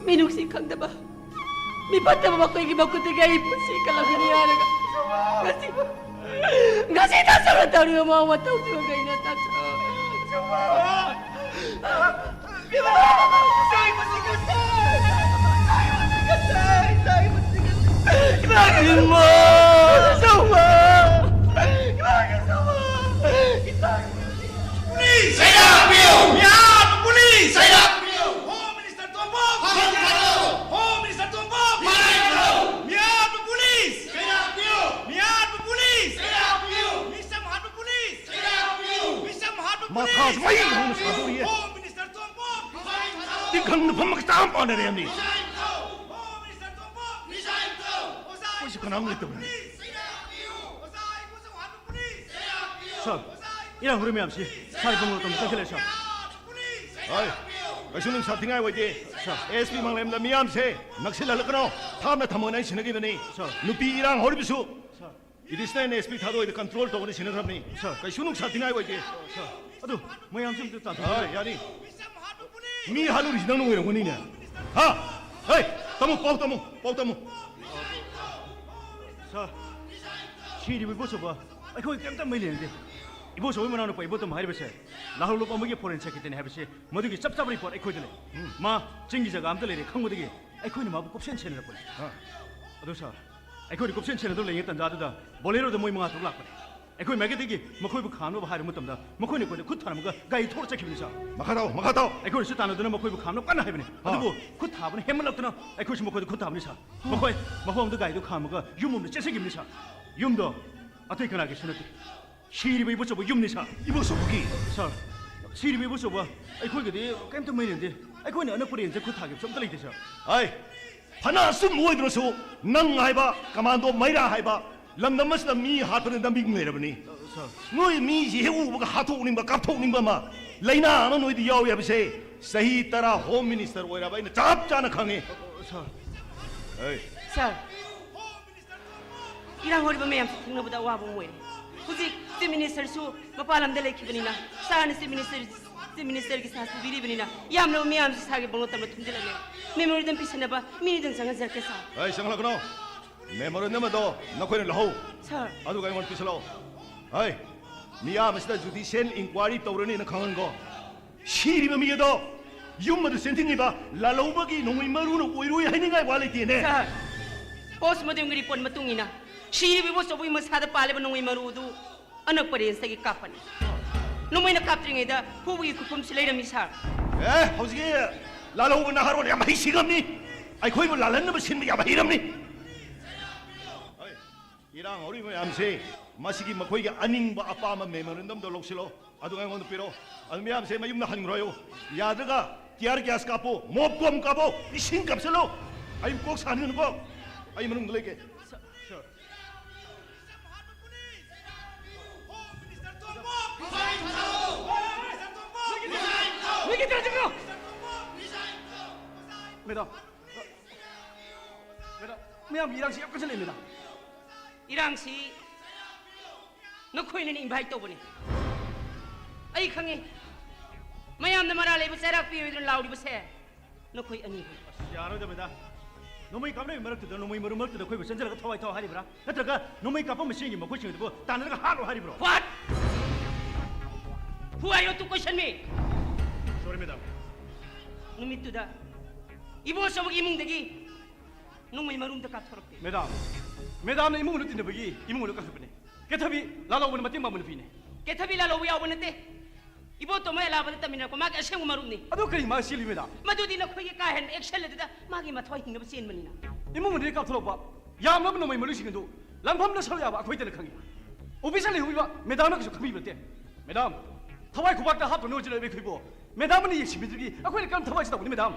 ꯃꯤꯅꯨꯡꯁꯤ ꯈꯪꯗꯕ, ꯃꯤ ꯐꯠꯇꯕ ꯃꯈꯣꯏꯒꯤ ꯃꯈꯨꯠꯇꯒꯤ ꯑꯩ ꯄꯨꯟꯁꯤ ꯀꯜꯂꯝꯒꯅꯤ ꯍꯥꯏꯔꯒ ꯉꯁꯤ, ꯉꯁꯤ ꯇꯥꯆꯧꯅ ꯇꯧꯔꯤꯕ ꯃꯑꯣꯡ ꯃꯇꯧꯁꯤꯕꯨ ꯀꯩꯅꯣ, ꯇꯥꯆꯧ? ꯏꯃꯥꯒꯤ ꯏꯃꯥ! ꯆꯥꯎꯕ! ꯏꯃꯥꯒꯤ ꯆꯥꯎꯕ! ꯏꯃꯥꯒꯤ ꯄꯨꯂꯤꯁ! ꯆꯩꯔꯥꯛ ꯄꯤꯌꯨ! ꯃꯤꯍꯥꯠꯄ ꯄꯨꯂꯤꯁ! ꯆꯩꯔꯥꯛ ꯄꯤꯌꯨ! ꯍꯣꯝ ꯃꯤꯅꯤꯁꯇꯔ ꯇꯣꯝꯕꯣꯝ! ꯐꯥꯒꯤ ꯊꯥꯔꯛꯑꯣ! ꯍꯣꯝ ꯃꯤꯅꯤꯁꯇꯔ ꯇꯣꯝꯕꯣꯝ! ꯐꯥꯒꯤ ꯊꯥꯔꯛꯑꯣ! ꯃꯤꯍꯥꯠꯄ ꯄꯨꯂꯤꯁ! ꯆꯩꯔꯥꯛ ꯄꯤꯌꯨ! ꯃꯤꯍꯥꯠꯄ ꯄꯨꯂꯤꯁ! ꯆꯩꯔꯥꯛ ꯄꯤꯌꯨ! ꯃꯤꯁꯝ ꯍꯥꯠꯄ ꯄꯨꯂꯤꯁ! ꯆꯩꯔꯥꯛ ꯄꯤꯌꯨ! ꯃꯤꯁꯝ ꯍꯥꯠꯄ ꯃꯊꯥꯁꯤ ꯄꯨꯂꯤꯁ! ꯃꯩ ꯍꯧꯅ ꯁꯥꯗꯣꯔꯤꯌꯦ꯫ ꯍꯣꯝ ꯃꯤꯅꯤꯁꯇꯔ ꯇꯣꯝꯕꯣꯝ! ꯐꯥꯒꯤ ꯊꯥꯔꯛꯑꯣ! ꯇꯤꯡꯈꯪꯗ ꯐꯝꯃꯒ ꯆꯥ ꯑꯃ ꯄꯥꯟꯅꯔꯦ ꯍꯥꯏꯕꯅꯤ꯫ ꯔꯤꯖꯥꯏꯟ ꯇꯧ! Home minister ꯇꯣꯝꯕꯣꯝ! ꯔꯤꯖꯥꯏꯟ ꯇꯧ! ꯑꯣꯖꯥ ꯃꯣꯏꯁꯨ ꯀꯅꯥꯝ ꯏꯕꯣꯆꯧ ꯍꯥꯠꯄ ꯂꯩꯇꯕꯅꯤ꯫ ꯄꯨꯂꯤꯁ! ꯆꯩꯔꯥꯛ ꯄꯤꯌꯨ! ꯑꯣꯖꯥ ꯏꯕꯣꯆꯧ ꯍꯥꯠꯄ ꯄꯨꯂꯤꯁ! ꯆꯩꯔꯥꯛ ꯄꯤꯌꯨ! ꯁꯥꯔ, ꯑꯣꯖꯥ ꯏꯕꯣꯆꯧ ꯏꯔꯥꯡ ꯍꯧꯔꯤ ꯃꯌꯥꯝꯁꯤ ꯁꯥꯔ ꯕꯪꯒꯂꯣ ꯇꯝꯅ ꯆꯪꯁꯤꯜꯂꯛꯑꯦ, ꯁꯥꯔ꯫ ꯍꯣꯏ, ꯀꯩꯁꯨ ꯅꯨꯡꯁꯥ ꯊꯤꯉꯥꯏ ꯑꯣꯏꯗꯦ꯫ ꯁꯥꯔ꯫ ꯑꯦꯁ ꯄꯤ ꯃꯥꯂꯦꯝꯗ ꯃꯤꯌꯥꯝꯁꯦ ꯅꯛꯁꯤꯜꯍꯜꯂꯛꯀꯅꯣ꯫ ꯊꯥꯞꯅ ꯊꯝꯃꯣꯅ ꯑꯩ ꯁꯤꯟꯅꯈꯤꯕꯅꯤ꯫ ꯁꯥꯔ꯫ ꯅꯨꯄꯤ ꯏꯔꯥꯡ ꯍꯧꯔꯤꯕꯁꯨ ꯁꯥꯔ꯫ ꯑꯦꯗꯤꯁꯅꯦꯜ ꯑꯦꯁ ꯄꯤ ꯊꯥꯗꯣꯛꯏꯗ ꯀꯟꯇ꯭ꯔꯣꯜ ꯇꯧꯒꯅꯤ ꯁꯤꯟꯅꯈ꯭ꯔꯕꯅꯤ꯫ ꯁꯥꯔ꯫ ꯀꯩꯁꯨ ꯅꯨꯡꯁꯥ ꯊꯤꯉꯥꯏ ꯑꯣꯏꯗꯦ꯫ ꯁꯥꯔ, ꯑꯗꯨ ꯃꯌꯥꯝꯁꯤ ꯑꯝꯇ ꯇꯥꯟꯊꯣꯛꯄꯤꯌꯨ꯫ ꯍꯣꯏ, ꯌꯥꯅꯤ꯫ ꯃꯤ ꯍꯥꯠꯂꯨꯔꯤꯁꯤ ꯅꯪꯅ ꯑꯣꯏꯔꯝꯒꯅꯤꯅꯦ꯫ ꯍꯥ? ꯍꯦ, ꯇꯝꯃꯨ, ꯄꯥꯎ ꯇꯝꯃꯨ, ꯄꯥꯎ ꯇꯝꯃꯨ꯫ ꯁꯥꯔ, ꯁꯤꯔꯤꯕ ꯏꯕꯣꯆꯧꯕ ꯑꯩꯈꯣꯏ ꯀꯩꯝꯇ ꯃꯔꯤ ꯂꯩꯅꯗꯦ꯫ ꯏꯕꯣꯆꯧꯕꯒꯤ ꯃꯅꯥꯎꯅꯨꯄꯥ ꯏꯕꯣꯇꯣꯝ ꯍꯥꯏꯔꯤꯕꯁꯦ ꯂꯥꯜꯍꯧꯂꯨꯞ ꯑꯃꯒꯤ ꯐꯣꯔꯦꯟ ꯁꯦꯀ꯭ꯔꯦꯇꯔꯤꯅꯤ ꯍꯥꯏꯕꯁꯤ ꯃꯗꯨꯒꯤ ꯆꯞ ꯆꯥꯕ ꯔꯤꯄꯣꯔꯠ ꯑꯩꯈꯣꯏꯗ ꯂꯩ꯫ ꯎꯝ꯫ ꯃꯥ ꯆꯤꯡꯒꯤ ꯖꯒꯥ ꯑꯝꯇ ꯂꯩꯔꯦ ꯈꯪꯕꯗꯒꯤ ꯑꯩꯈꯣꯏꯅ ꯃꯥꯕꯨ ꯀꯨꯞꯁꯦꯟ ꯁꯦꯟꯅꯔꯛꯄꯅꯤ꯫ ꯑꯥ꯫ ꯑꯗꯨ ꯁꯥꯔ, ꯑꯩꯈꯣꯏꯅ ꯀꯨꯞꯁꯦꯟ ꯁꯦꯟꯅꯗꯨꯅ ꯂꯩꯔꯤꯉꯩ ꯇꯥꯟꯖꯥꯗꯨꯗ ꯕꯣꯂꯦꯔꯣꯗ ꯃꯣꯏ ꯃꯉꯥ ꯇꯔꯨꯛ ꯂꯥꯛꯄꯅꯤ꯫ ꯑꯩꯈꯣꯏ ꯃꯥꯏꯀꯩꯗꯒꯤ ꯃꯈꯣꯏꯕꯨ ꯈꯥꯝꯅꯕ ꯍꯥꯏꯔꯕ ꯃꯇꯝꯗ ꯃꯈꯣꯏꯅ ꯑꯩꯈꯣꯏꯗ ꯈꯨꯠ ꯊꯥꯔꯝꯃꯒ ꯒꯥꯔꯤ ꯊꯧꯔ ꯆꯠꯈꯤꯕꯅꯤ ꯁꯥꯔ꯫ ꯃꯈꯥ ꯇꯥꯎ, ꯃꯈꯥ ꯇꯥꯎ꯫ ꯑꯩꯈꯣꯏꯅꯁꯨ ꯇꯥꯟꯅꯗꯨꯅ ꯃꯈꯣꯏꯕꯨ ꯈꯥꯝꯅꯕ ꯀꯟꯅ ꯍꯥꯏꯕꯅꯤ꯫ ꯑꯥ꯫ ꯑꯗꯨꯕꯨ ꯈꯨꯠ ꯊꯥꯕꯅ ꯍꯦꯟꯃꯜꯂꯛꯇꯅ ꯑꯩꯈꯣꯏꯁꯨ ꯃꯈꯣꯏꯗ ꯈꯨꯠ ꯊꯥꯕꯅꯤ ꯁꯥꯔ꯫ ꯑꯥ꯫ ꯃꯈꯣꯏ ꯃꯐꯝ ꯑꯗꯨ ꯒꯥꯔꯤꯗꯨ ꯈꯥꯝꯃꯒ ꯌꯨꯝ ꯑꯃꯗ ꯆꯦꯟꯁꯤꯟꯈꯤꯕꯅꯤ ꯁꯥꯔ꯫ ꯌꯨꯝꯗꯣ ꯑꯇꯩ ꯀꯅꯥꯒꯤꯁꯨ ꯅꯠꯇꯦ꯫ ꯁꯤꯔꯤꯕ ꯏꯕꯣꯆꯧꯕ ꯌꯨꯝꯅꯤ ꯁꯥꯔ꯫ ꯏꯕꯣꯆꯧꯕꯒꯤ? ꯁꯥꯔ, ꯁꯤꯔꯤꯕ ꯏꯕꯣꯆꯧꯕ ꯑꯩꯈꯣꯏꯒꯗꯤ ꯀꯩꯝꯇ ꯃꯔꯤ ꯂꯩꯅꯗꯦ꯫ ꯑꯩꯈꯣꯏꯅ ꯑꯅꯛꯄ ꯔꯦꯟꯖꯇ ꯈꯨꯠ ꯊꯥꯈꯤꯕꯁꯨ ꯑꯝꯇ ꯂꯩꯇꯦ ꯁꯥꯔ꯫ ꯍꯥꯏ, ꯐꯅ ꯑꯆꯨꯝꯕ ꯑꯣꯏꯗ꯭ꯔꯁꯨ ꯅꯪ ꯍꯥꯏꯕ ꯀꯃꯥꯟꯗꯣ ꯃꯩꯔꯥ ꯍꯥꯏꯕ ꯂꯝꯗꯝ ꯑꯁꯤꯗ ꯃꯤ ꯍꯥꯠꯄꯗ ꯅꯝꯕꯤꯡ ꯂꯩꯔꯕꯅꯤ꯫ ꯁꯥꯔ꯫ ꯅꯣꯏ ꯃꯤꯁꯤ ꯍꯦꯛ ꯎꯕꯒ ꯍꯥꯠꯇꯣꯛꯅꯤꯡꯕ, ꯀꯥꯞꯊꯣꯛꯅꯤꯡꯕ ꯑꯃ, ꯂꯥꯏꯅꯥ ꯑꯃ ꯅꯣꯏꯗ ꯌꯥꯎꯔꯤ ꯍꯥꯏꯕꯁꯦ ꯆꯍꯤ ꯇꯔꯥ ꯍꯣꯝ ꯃꯤꯅꯤꯁꯇꯔ ꯑꯣꯏꯔꯕ ꯑꯩꯅ ꯆꯞ ꯆꯥꯅ ꯈꯪꯉꯤ꯫ ꯁꯥꯔ꯫ ꯑꯩ꯫ ꯁꯥꯔ, ꯏꯔꯥꯡ ꯍꯧꯔꯤꯕ ꯃꯌꯥꯝꯁꯤ ꯊꯦꯡꯅꯕꯗ ꯑꯋꯥꯕ ꯑꯃ ꯑꯣꯏꯔꯦ꯫ ꯍꯧꯖꯤꯛ ꯆꯤꯐ ꯃꯤꯅꯤꯁꯇꯔꯁꯨ ꯃꯄꯥꯟ ꯂꯝꯗ ꯂꯩꯈꯤꯕꯅꯤꯅ, ꯁꯥꯔꯅ ꯆꯤꯐ ꯃꯤꯅꯤꯁꯇꯔ, ꯆꯤꯐ ꯃꯤꯅꯤꯁꯇꯔꯒꯤ ꯁꯥ ꯄꯨꯕꯤꯔꯤꯕꯅꯤꯅ, ꯌꯥꯝꯂꯕ ꯃꯌꯥꯝꯁꯤ ꯁꯥꯔꯒꯤ ꯕꯪꯒꯂꯣ ꯇꯝꯅ ꯊꯨꯝꯖꯤꯜꯂꯝꯃꯦ꯫ ꯃꯦꯃꯣꯔꯦꯟꯗꯝ ꯄꯤꯁꯟꯅꯕ ꯃꯤꯅꯤꯗꯪ ꯆꯪꯍꯟꯖꯔꯛꯀꯦ, ꯁꯥꯔ꯫ ꯑꯩ ꯆꯪꯍꯜꯂꯛꯀꯅꯣ꯫ ꯃꯦꯃꯣꯔꯦꯟꯗꯝ ꯑꯗꯣ ꯅꯈꯣꯏꯅ ꯂꯧꯍꯧ꯫ ꯁꯥꯔ꯫ ꯑꯗꯨꯒ ꯑꯩꯉꯣꯟꯗ ꯄꯤꯁꯜꯂꯛꯑꯣ꯫ ꯍꯩ, ꯃꯤꯌꯥꯝ ꯑꯁꯤꯗ ꯖꯨꯗꯤꯁꯤꯌꯦꯜ ꯏꯟꯀ꯭ꯋꯥꯏꯔꯤ ꯇꯧꯔꯅꯤꯅ ꯈꯪꯍꯟꯀꯣ꯫ ꯁꯤꯔꯤꯕ ꯃꯤ ꯑꯗꯣ ꯌꯨꯝ ꯑꯗꯨ ꯆꯦꯟꯊꯤꯡꯉꯤꯕ ꯂꯥꯜꯍꯧꯕꯒꯤ ꯅꯣꯡꯃꯩ ꯃꯔꯨꯅ ꯑꯣꯏꯔꯣꯏ ꯍꯥꯏꯅꯤꯡꯉꯥꯏ ꯋꯥ ꯂꯩꯇꯦꯅꯦ꯫ ꯁꯥꯔ, ꯄꯣꯁꯃꯣꯔꯇꯦꯝꯒꯤ ꯔꯤꯄꯣꯔꯠ ꯃꯇꯨꯡ ꯏꯟꯅ ꯁꯤꯔꯤꯕ ꯏꯕꯣꯆꯧꯕꯒꯤ ꯃꯁꯥꯗ ꯄꯥꯜꯂꯤꯕ ꯅꯣꯡꯃꯩ ꯃꯔꯨ ꯑꯗꯨ ꯑꯅꯛꯄ ꯔꯦꯟꯖꯇꯒꯤ ꯀꯥꯞꯄꯅꯤ꯫ ꯅꯣꯡꯃꯩꯅ ꯀꯥꯞꯇ꯭ꯔꯤꯉꯩꯗ ꯐꯨꯕꯒꯤ ꯈꯨꯈꯨꯝꯁꯨ ꯂꯩꯔꯝꯃꯤ, ꯁꯥꯔ꯫ ꯑꯦ, ꯍꯧꯖꯤꯛꯀꯤ ꯂꯥꯜꯍꯧꯕ ꯅꯍꯥꯔꯣꯜ ꯌꯥꯝ ꯍꯩꯁꯤꯡꯉꯝꯃꯤ꯫ ꯑꯩꯈꯣꯏꯕꯨ ꯂꯥꯜꯍꯟꯅꯕ ꯁꯤꯟꯕ ꯌꯥꯝ ꯍꯩꯔꯝꯃꯤ꯫ ꯍꯣꯏ, ꯏꯔꯥꯡ ꯍꯧꯔꯤꯕ ꯃꯌꯥꯝꯁꯦ, ꯃꯁꯤꯒꯤ ꯃꯈꯣꯏꯒꯤ ꯑꯅꯤꯡꯕ ꯑꯄꯥꯝꯕ ꯃꯦꯃꯣꯔꯦꯟꯗꯝꯗꯣ ꯂꯧꯁꯤꯜꯂꯣ, ꯑꯗꯨꯒ ꯑꯩꯉꯣꯟꯗ ꯄꯤꯔꯛꯑꯣ꯫ ꯑꯗꯨ ꯃꯌꯥꯝꯁꯦ ꯃꯌꯨꯝꯗ ꯍꯟꯈ꯭ꯔꯣ ꯍꯥꯏꯌꯨ꯫ ꯌꯥꯗ꯭ꯔꯒ ꯇꯤꯌꯥꯔ ꯒ꯭ꯌꯥꯁ ꯀꯥꯞꯄꯣ, ꯃꯣꯞ ꯀꯣꯝ ꯀꯥꯞꯄꯣ, ꯏꯁꯤꯡ ꯀꯥꯞꯁꯤꯜꯂꯣ꯫ ꯑꯩ ꯀꯣꯛ ꯁꯥꯍꯟꯒꯅꯨꯀꯣ꯫ ꯑꯩ ꯃꯅꯨꯡꯗ ꯂꯩꯒꯦ꯫ ꯃꯦꯗꯥꯝ, ꯃꯦꯗꯥꯝ, ꯃꯌꯥꯝꯒꯤ ꯏꯔꯥꯡꯁꯤ ꯌꯥꯝ ꯀꯟꯁꯤꯜꯂꯦ, ꯃꯦꯗꯥꯝ꯫ ꯏꯔꯥꯡꯁꯤ ꯅꯈꯣꯏꯅꯅꯤ ꯏꯟꯚꯥꯏꯠ ꯇꯧꯕꯅꯤ꯫ ꯑꯩ ꯈꯪꯉꯤ꯫ ꯃꯌꯥꯝꯅ ꯃꯔꯥꯜ ꯂꯩꯕ ꯆꯩꯔꯥꯛ ꯄꯤꯔꯣꯏꯗꯅ ꯂꯥꯎꯔꯤꯕꯁꯦ ꯅꯈꯣꯏ ꯑꯅꯤ꯫ ꯑꯁ, ꯌꯥꯔꯣꯏꯗ, ꯃꯦꯗꯥꯝ꯫ ꯅꯣꯡꯃꯩ ꯀꯥꯞꯅꯕꯒꯤ ꯃꯔꯛꯇꯨꯗ ꯅꯣꯡꯃꯩ ꯃꯔꯨ ꯃꯔꯛꯇꯨꯗ ꯑꯩꯈꯣꯏꯕꯨ ꯆꯪꯁꯤꯜꯂꯒ ꯊꯋꯥꯏ ꯊꯋꯥꯏ ꯍꯥꯏꯔꯤꯕ꯭ꯔꯥ? ꯅꯠꯇ꯭ꯔꯒ ꯅꯣꯡꯃꯩ ꯀꯥꯞꯄ ꯃꯁꯦꯟꯒꯤ ꯃꯈꯣꯏꯁꯤꯡ ꯑꯗꯨꯕꯨ ꯇꯥꯟꯅꯔꯒ ꯍꯥꯠꯂꯣ ꯍꯥꯏꯔꯤꯕ꯭ꯔꯣ? What? Who are you to question me? Sorry, madam. ꯅꯨꯃꯤꯠꯇꯨꯗ ꯏꯕꯣꯆꯧꯒꯤ ꯏꯃꯨꯡꯗꯒꯤ ꯅꯣꯡꯃꯩ ꯃꯔꯨꯝꯗ ꯀꯥꯞꯊꯣꯔꯛꯇꯦ꯫ ꯃꯦꯗꯥꯝ, ꯃꯦꯗꯥꯝꯅ ꯏꯃꯨꯡ ꯃꯅꯨꯡ ꯇꯤꯟꯅꯕꯒꯤ ꯏꯃꯨꯡ ꯃꯅꯨꯡ ꯀꯟꯈꯠꯄꯅꯦ꯫ ꯀꯦꯊꯕꯤ ꯂꯥꯂꯧꯕꯅ ꯃꯇꯦꯡ ꯄꯥꯡꯕ ꯅꯨꯄꯤꯅꯦ꯫ ꯀꯦꯊꯕꯤ ꯂꯥꯂꯧꯕ ꯌꯥꯎꯕ ꯅꯠꯇꯦ꯫ ꯏꯕꯣꯇꯣꯝ ꯑꯦꯂꯥꯕꯗ ꯇꯝꯃꯤꯟꯅꯔꯛꯄ ꯃꯥꯒꯤ ꯑꯁꯦꯡꯕ ꯃꯔꯨꯞꯅꯤ꯫ ꯑꯗꯨ ꯀꯔꯤ ꯃꯥ ꯆꯦꯜꯂꯤ, ꯃꯦꯗꯥꯝ? ꯃꯗꯨꯗꯤ ꯅꯈꯣꯏꯒꯤ ꯀꯥ ꯍꯦꯟꯕ ꯑꯦꯛꯁꯟ ꯑꯗꯨꯗ ꯃꯥꯒꯤ ꯃꯊ꯭ꯋꯥꯏ ꯍꯤꯡꯅꯕ ꯆꯦꯟꯕꯅꯤꯅ꯫ ꯏꯃꯨꯡ ꯃꯅꯨꯡꯗꯒꯤ ꯀꯥꯞꯊꯣꯔꯛꯄ ꯌꯥꯝꯂꯕ ꯅꯣꯡꯃꯩ ꯃꯔꯨꯁꯤꯡ ꯑꯗꯨ ꯂꯪꯐꯝꯗ ꯁꯔꯨ ꯌꯥꯕ ꯑꯩꯈꯣꯏꯗꯅ ꯈꯪꯉꯤ꯫ ꯑꯣꯐꯤꯁꯇ ꯂꯩꯍꯧꯔꯤꯕ ꯃꯦꯗꯥꯝꯅ ꯀꯩꯁꯨ ꯈꯪꯕꯤꯕ ꯅꯠꯇꯦ꯫ ꯃꯦꯗꯥꯝ, ꯊꯋꯥꯏ ꯈꯨꯕꯥꯛꯇ ꯍꯥꯞꯇꯨꯅ ꯍꯧꯖꯤꯜꯂꯛꯂꯤꯕ ꯑꯩꯈꯣꯏꯕꯨ ꯃꯦꯗꯥꯝꯅ ꯌꯦꯡꯁꯤꯟꯕꯤꯗ꯭ꯔꯗꯤ ꯑꯩꯈꯣꯏꯅ ꯀꯔꯝ ꯊꯋꯥꯏꯁꯤ ꯇꯧꯒꯅꯤ, ꯃꯦꯗꯥꯝ?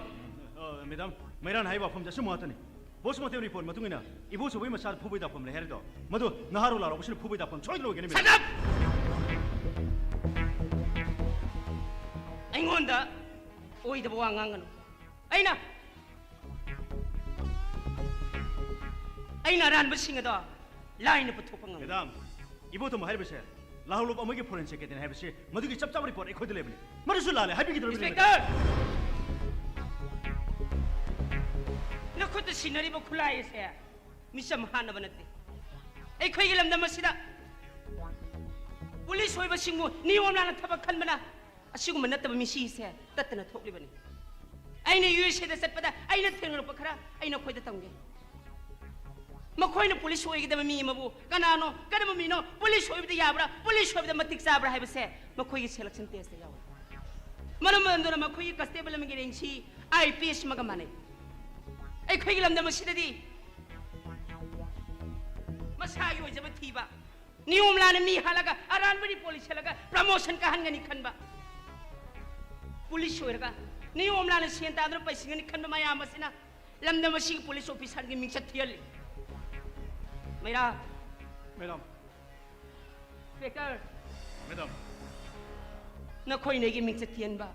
ꯑ, ꯃꯦꯗꯥꯝ, ꯃꯩꯔꯥꯅ ꯍꯥꯏꯕ ꯋꯥꯐꯝꯁꯦ ꯑꯆꯨꯝꯕ ꯉꯥꯛꯇꯅꯤ꯫ ꯄꯣꯁꯃꯣꯔꯇꯦꯝ ꯔꯤꯄꯣꯔꯠ ꯃꯇꯨꯡ ꯏꯟꯅ ꯏꯕꯣꯆꯧꯕꯒꯤ ꯃꯆꯥꯗ ꯐꯨꯕꯩ ꯗꯥꯛꯐꯝ ꯂꯩ ꯍꯥꯏꯔꯤꯗꯣ, ꯃꯗꯨ ꯅꯍꯥꯔꯣꯜ ꯂꯥꯎꯔꯛꯄꯁꯤꯅ ꯐꯨꯕꯩ ꯗꯥꯛꯐꯝ ꯁꯣꯏꯗꯅ ꯑꯣꯏꯒꯅꯤ, ꯃꯦꯗꯥꯝ꯫ Shut up! ꯑꯩꯉꯣꯟꯗ ꯑꯣꯏꯗꯕ ꯋꯥ ꯉꯥꯡꯒꯅꯨ꯫ ꯑꯩꯅ, ꯑꯩꯅ ꯑꯔꯥꯟꯕꯁꯤꯡ ꯑꯗꯣ ꯂꯥꯏꯅ ꯄꯨꯊꯣꯛꯄ ꯉꯝꯃꯤ꯫ ꯃꯦꯗꯥꯝ, ꯏꯕꯣꯇꯣꯝ ꯍꯥꯏꯔꯤꯕꯁꯦ ꯂꯥꯍꯧꯂꯨꯞ ꯑꯃꯒꯤ ꯐꯣꯔꯦꯟꯁꯤꯛ ꯀꯦꯇꯦꯟ ꯍꯥꯏꯕꯁꯤ ꯃꯗꯨꯒꯤ ꯆꯞ ꯆꯥꯕ ꯔꯤꯄꯣꯔꯠ ꯑꯩꯈꯣꯏꯗ ꯂꯩꯕꯅꯤ꯫ ꯃꯗꯨꯁꯨ ꯂꯥꯜꯂꯦ ꯍꯥꯏꯕꯤꯒꯗꯧꯔꯤꯕꯅꯤ, ꯃꯦꯗꯥꯝ꯫ ꯏꯟꯁꯄꯦꯛꯇꯔ! ꯅꯈꯨꯠꯇ ꯁꯤꯟꯅꯔꯤꯕ ꯈꯨꯠꯂꯥꯏ ꯑꯁꯦ ꯃꯤꯆꯝ ꯍꯥꯠꯅꯕ ꯅꯠꯇꯦ꯫ ꯑꯩꯈꯣꯏꯒꯤ ꯂꯝꯗꯝ ꯑꯁꯤꯗ ꯄꯨꯂꯤꯁ ꯑꯣꯏꯕꯁꯤꯡꯕꯨ ꯅꯤꯌꯣꯝ ꯂꯥꯟꯅ ꯊꯕꯛ ꯈꯟꯕꯅ ꯑꯁꯤꯒꯨꯝꯕ ꯅꯠꯇꯕ ꯃꯤꯁꯤꯁꯦ ꯇꯠꯇꯅ ꯊꯣꯛꯂꯤꯕꯅꯤ꯫ ꯑꯩꯅ ꯌꯨ ꯑꯦꯁ ꯑꯦꯗ ꯆꯠꯄꯗ ꯑꯩꯅ ꯊꯦꯡꯅꯔꯛꯄ ꯈꯔ ꯑꯩ ꯅꯈꯣꯏꯗ ꯇꯝꯒꯦ꯫ ꯃꯈꯣꯏꯅ ꯄꯨꯂꯤꯁ ꯑꯣꯏꯒꯗꯕ ꯃꯤ ꯑꯃꯕꯨ ꯀꯅꯥꯅꯣ, ꯀꯔꯝꯕ ꯃꯤꯅꯣ, ꯄꯨꯂꯤꯁ ꯑꯣꯏꯕꯗ ꯌꯥꯕ꯭ꯔꯥ, ꯄꯨꯂꯤꯁ ꯑꯣꯏꯕꯗ ꯃꯇꯤꯛ ꯆꯥꯕ꯭ꯔꯥ ꯍꯥꯏꯕꯁꯦ ꯃꯈꯣꯏꯒꯤ ꯁꯦꯂꯦꯛꯁꯟ ꯇꯦꯁꯇ ꯌꯥꯎꯏ꯫ ꯃꯔꯝ ꯑꯗꯨꯅ ꯃꯈꯣꯏꯒꯤ ꯀꯟꯁꯇꯦꯕꯜ ꯑꯃꯒꯤ ꯔꯦꯡꯁꯤ ꯑꯥꯏ ꯄꯤ ꯑꯦꯁ ꯑꯃꯒ ꯃꯥꯟꯅꯩ꯫ ꯑꯩꯈꯣꯏꯒꯤ ꯂꯝꯗꯝ ꯑꯁꯤꯗꯗꯤ ꯃꯁꯥꯒꯤ ꯑꯣꯏꯖꯕ ꯊꯤꯕ, ꯅꯤꯌꯣꯝ ꯂꯥꯟꯅ ꯃꯤ ꯍꯥꯠꯂꯒ ꯑꯔꯥꯟꯕ ꯔꯤꯄꯣꯔꯠ ꯏꯁꯜꯂꯒ ꯄ꯭ꯔꯃꯣꯁꯟ ꯀꯥꯍꯟꯒꯅꯤ ꯈꯟꯕ, ꯄꯨꯂꯤꯁ ꯑꯣꯏꯔꯒ ꯅꯤꯌꯣꯝ ꯂꯥꯟꯅ ꯁꯦꯟ ꯇꯥꯟꯗꯨꯅ ꯄꯩꯁꯤꯟꯒꯅꯤ ꯈꯟꯕ ꯃꯌꯥꯝ ꯑꯁꯤꯅ ꯂꯝꯗꯝ ꯑꯁꯤꯒꯤ ꯄꯨꯂꯤꯁ ꯑꯣꯐꯤꯁꯥꯔꯒꯤ ꯃꯤꯡꯆꯠ ꯊꯤꯍꯜꯂꯤ꯫ ꯃꯩꯔꯥ꯫ ꯃꯦꯗꯥꯝ꯫ ꯏꯟꯁꯄꯦꯛꯇꯔ꯫ ꯃꯦꯗꯥꯝ꯫ ꯅꯈꯣꯏꯅ ꯑꯩꯒꯤ ꯃꯤꯡꯆꯠ ꯊꯤꯍꯟꯕ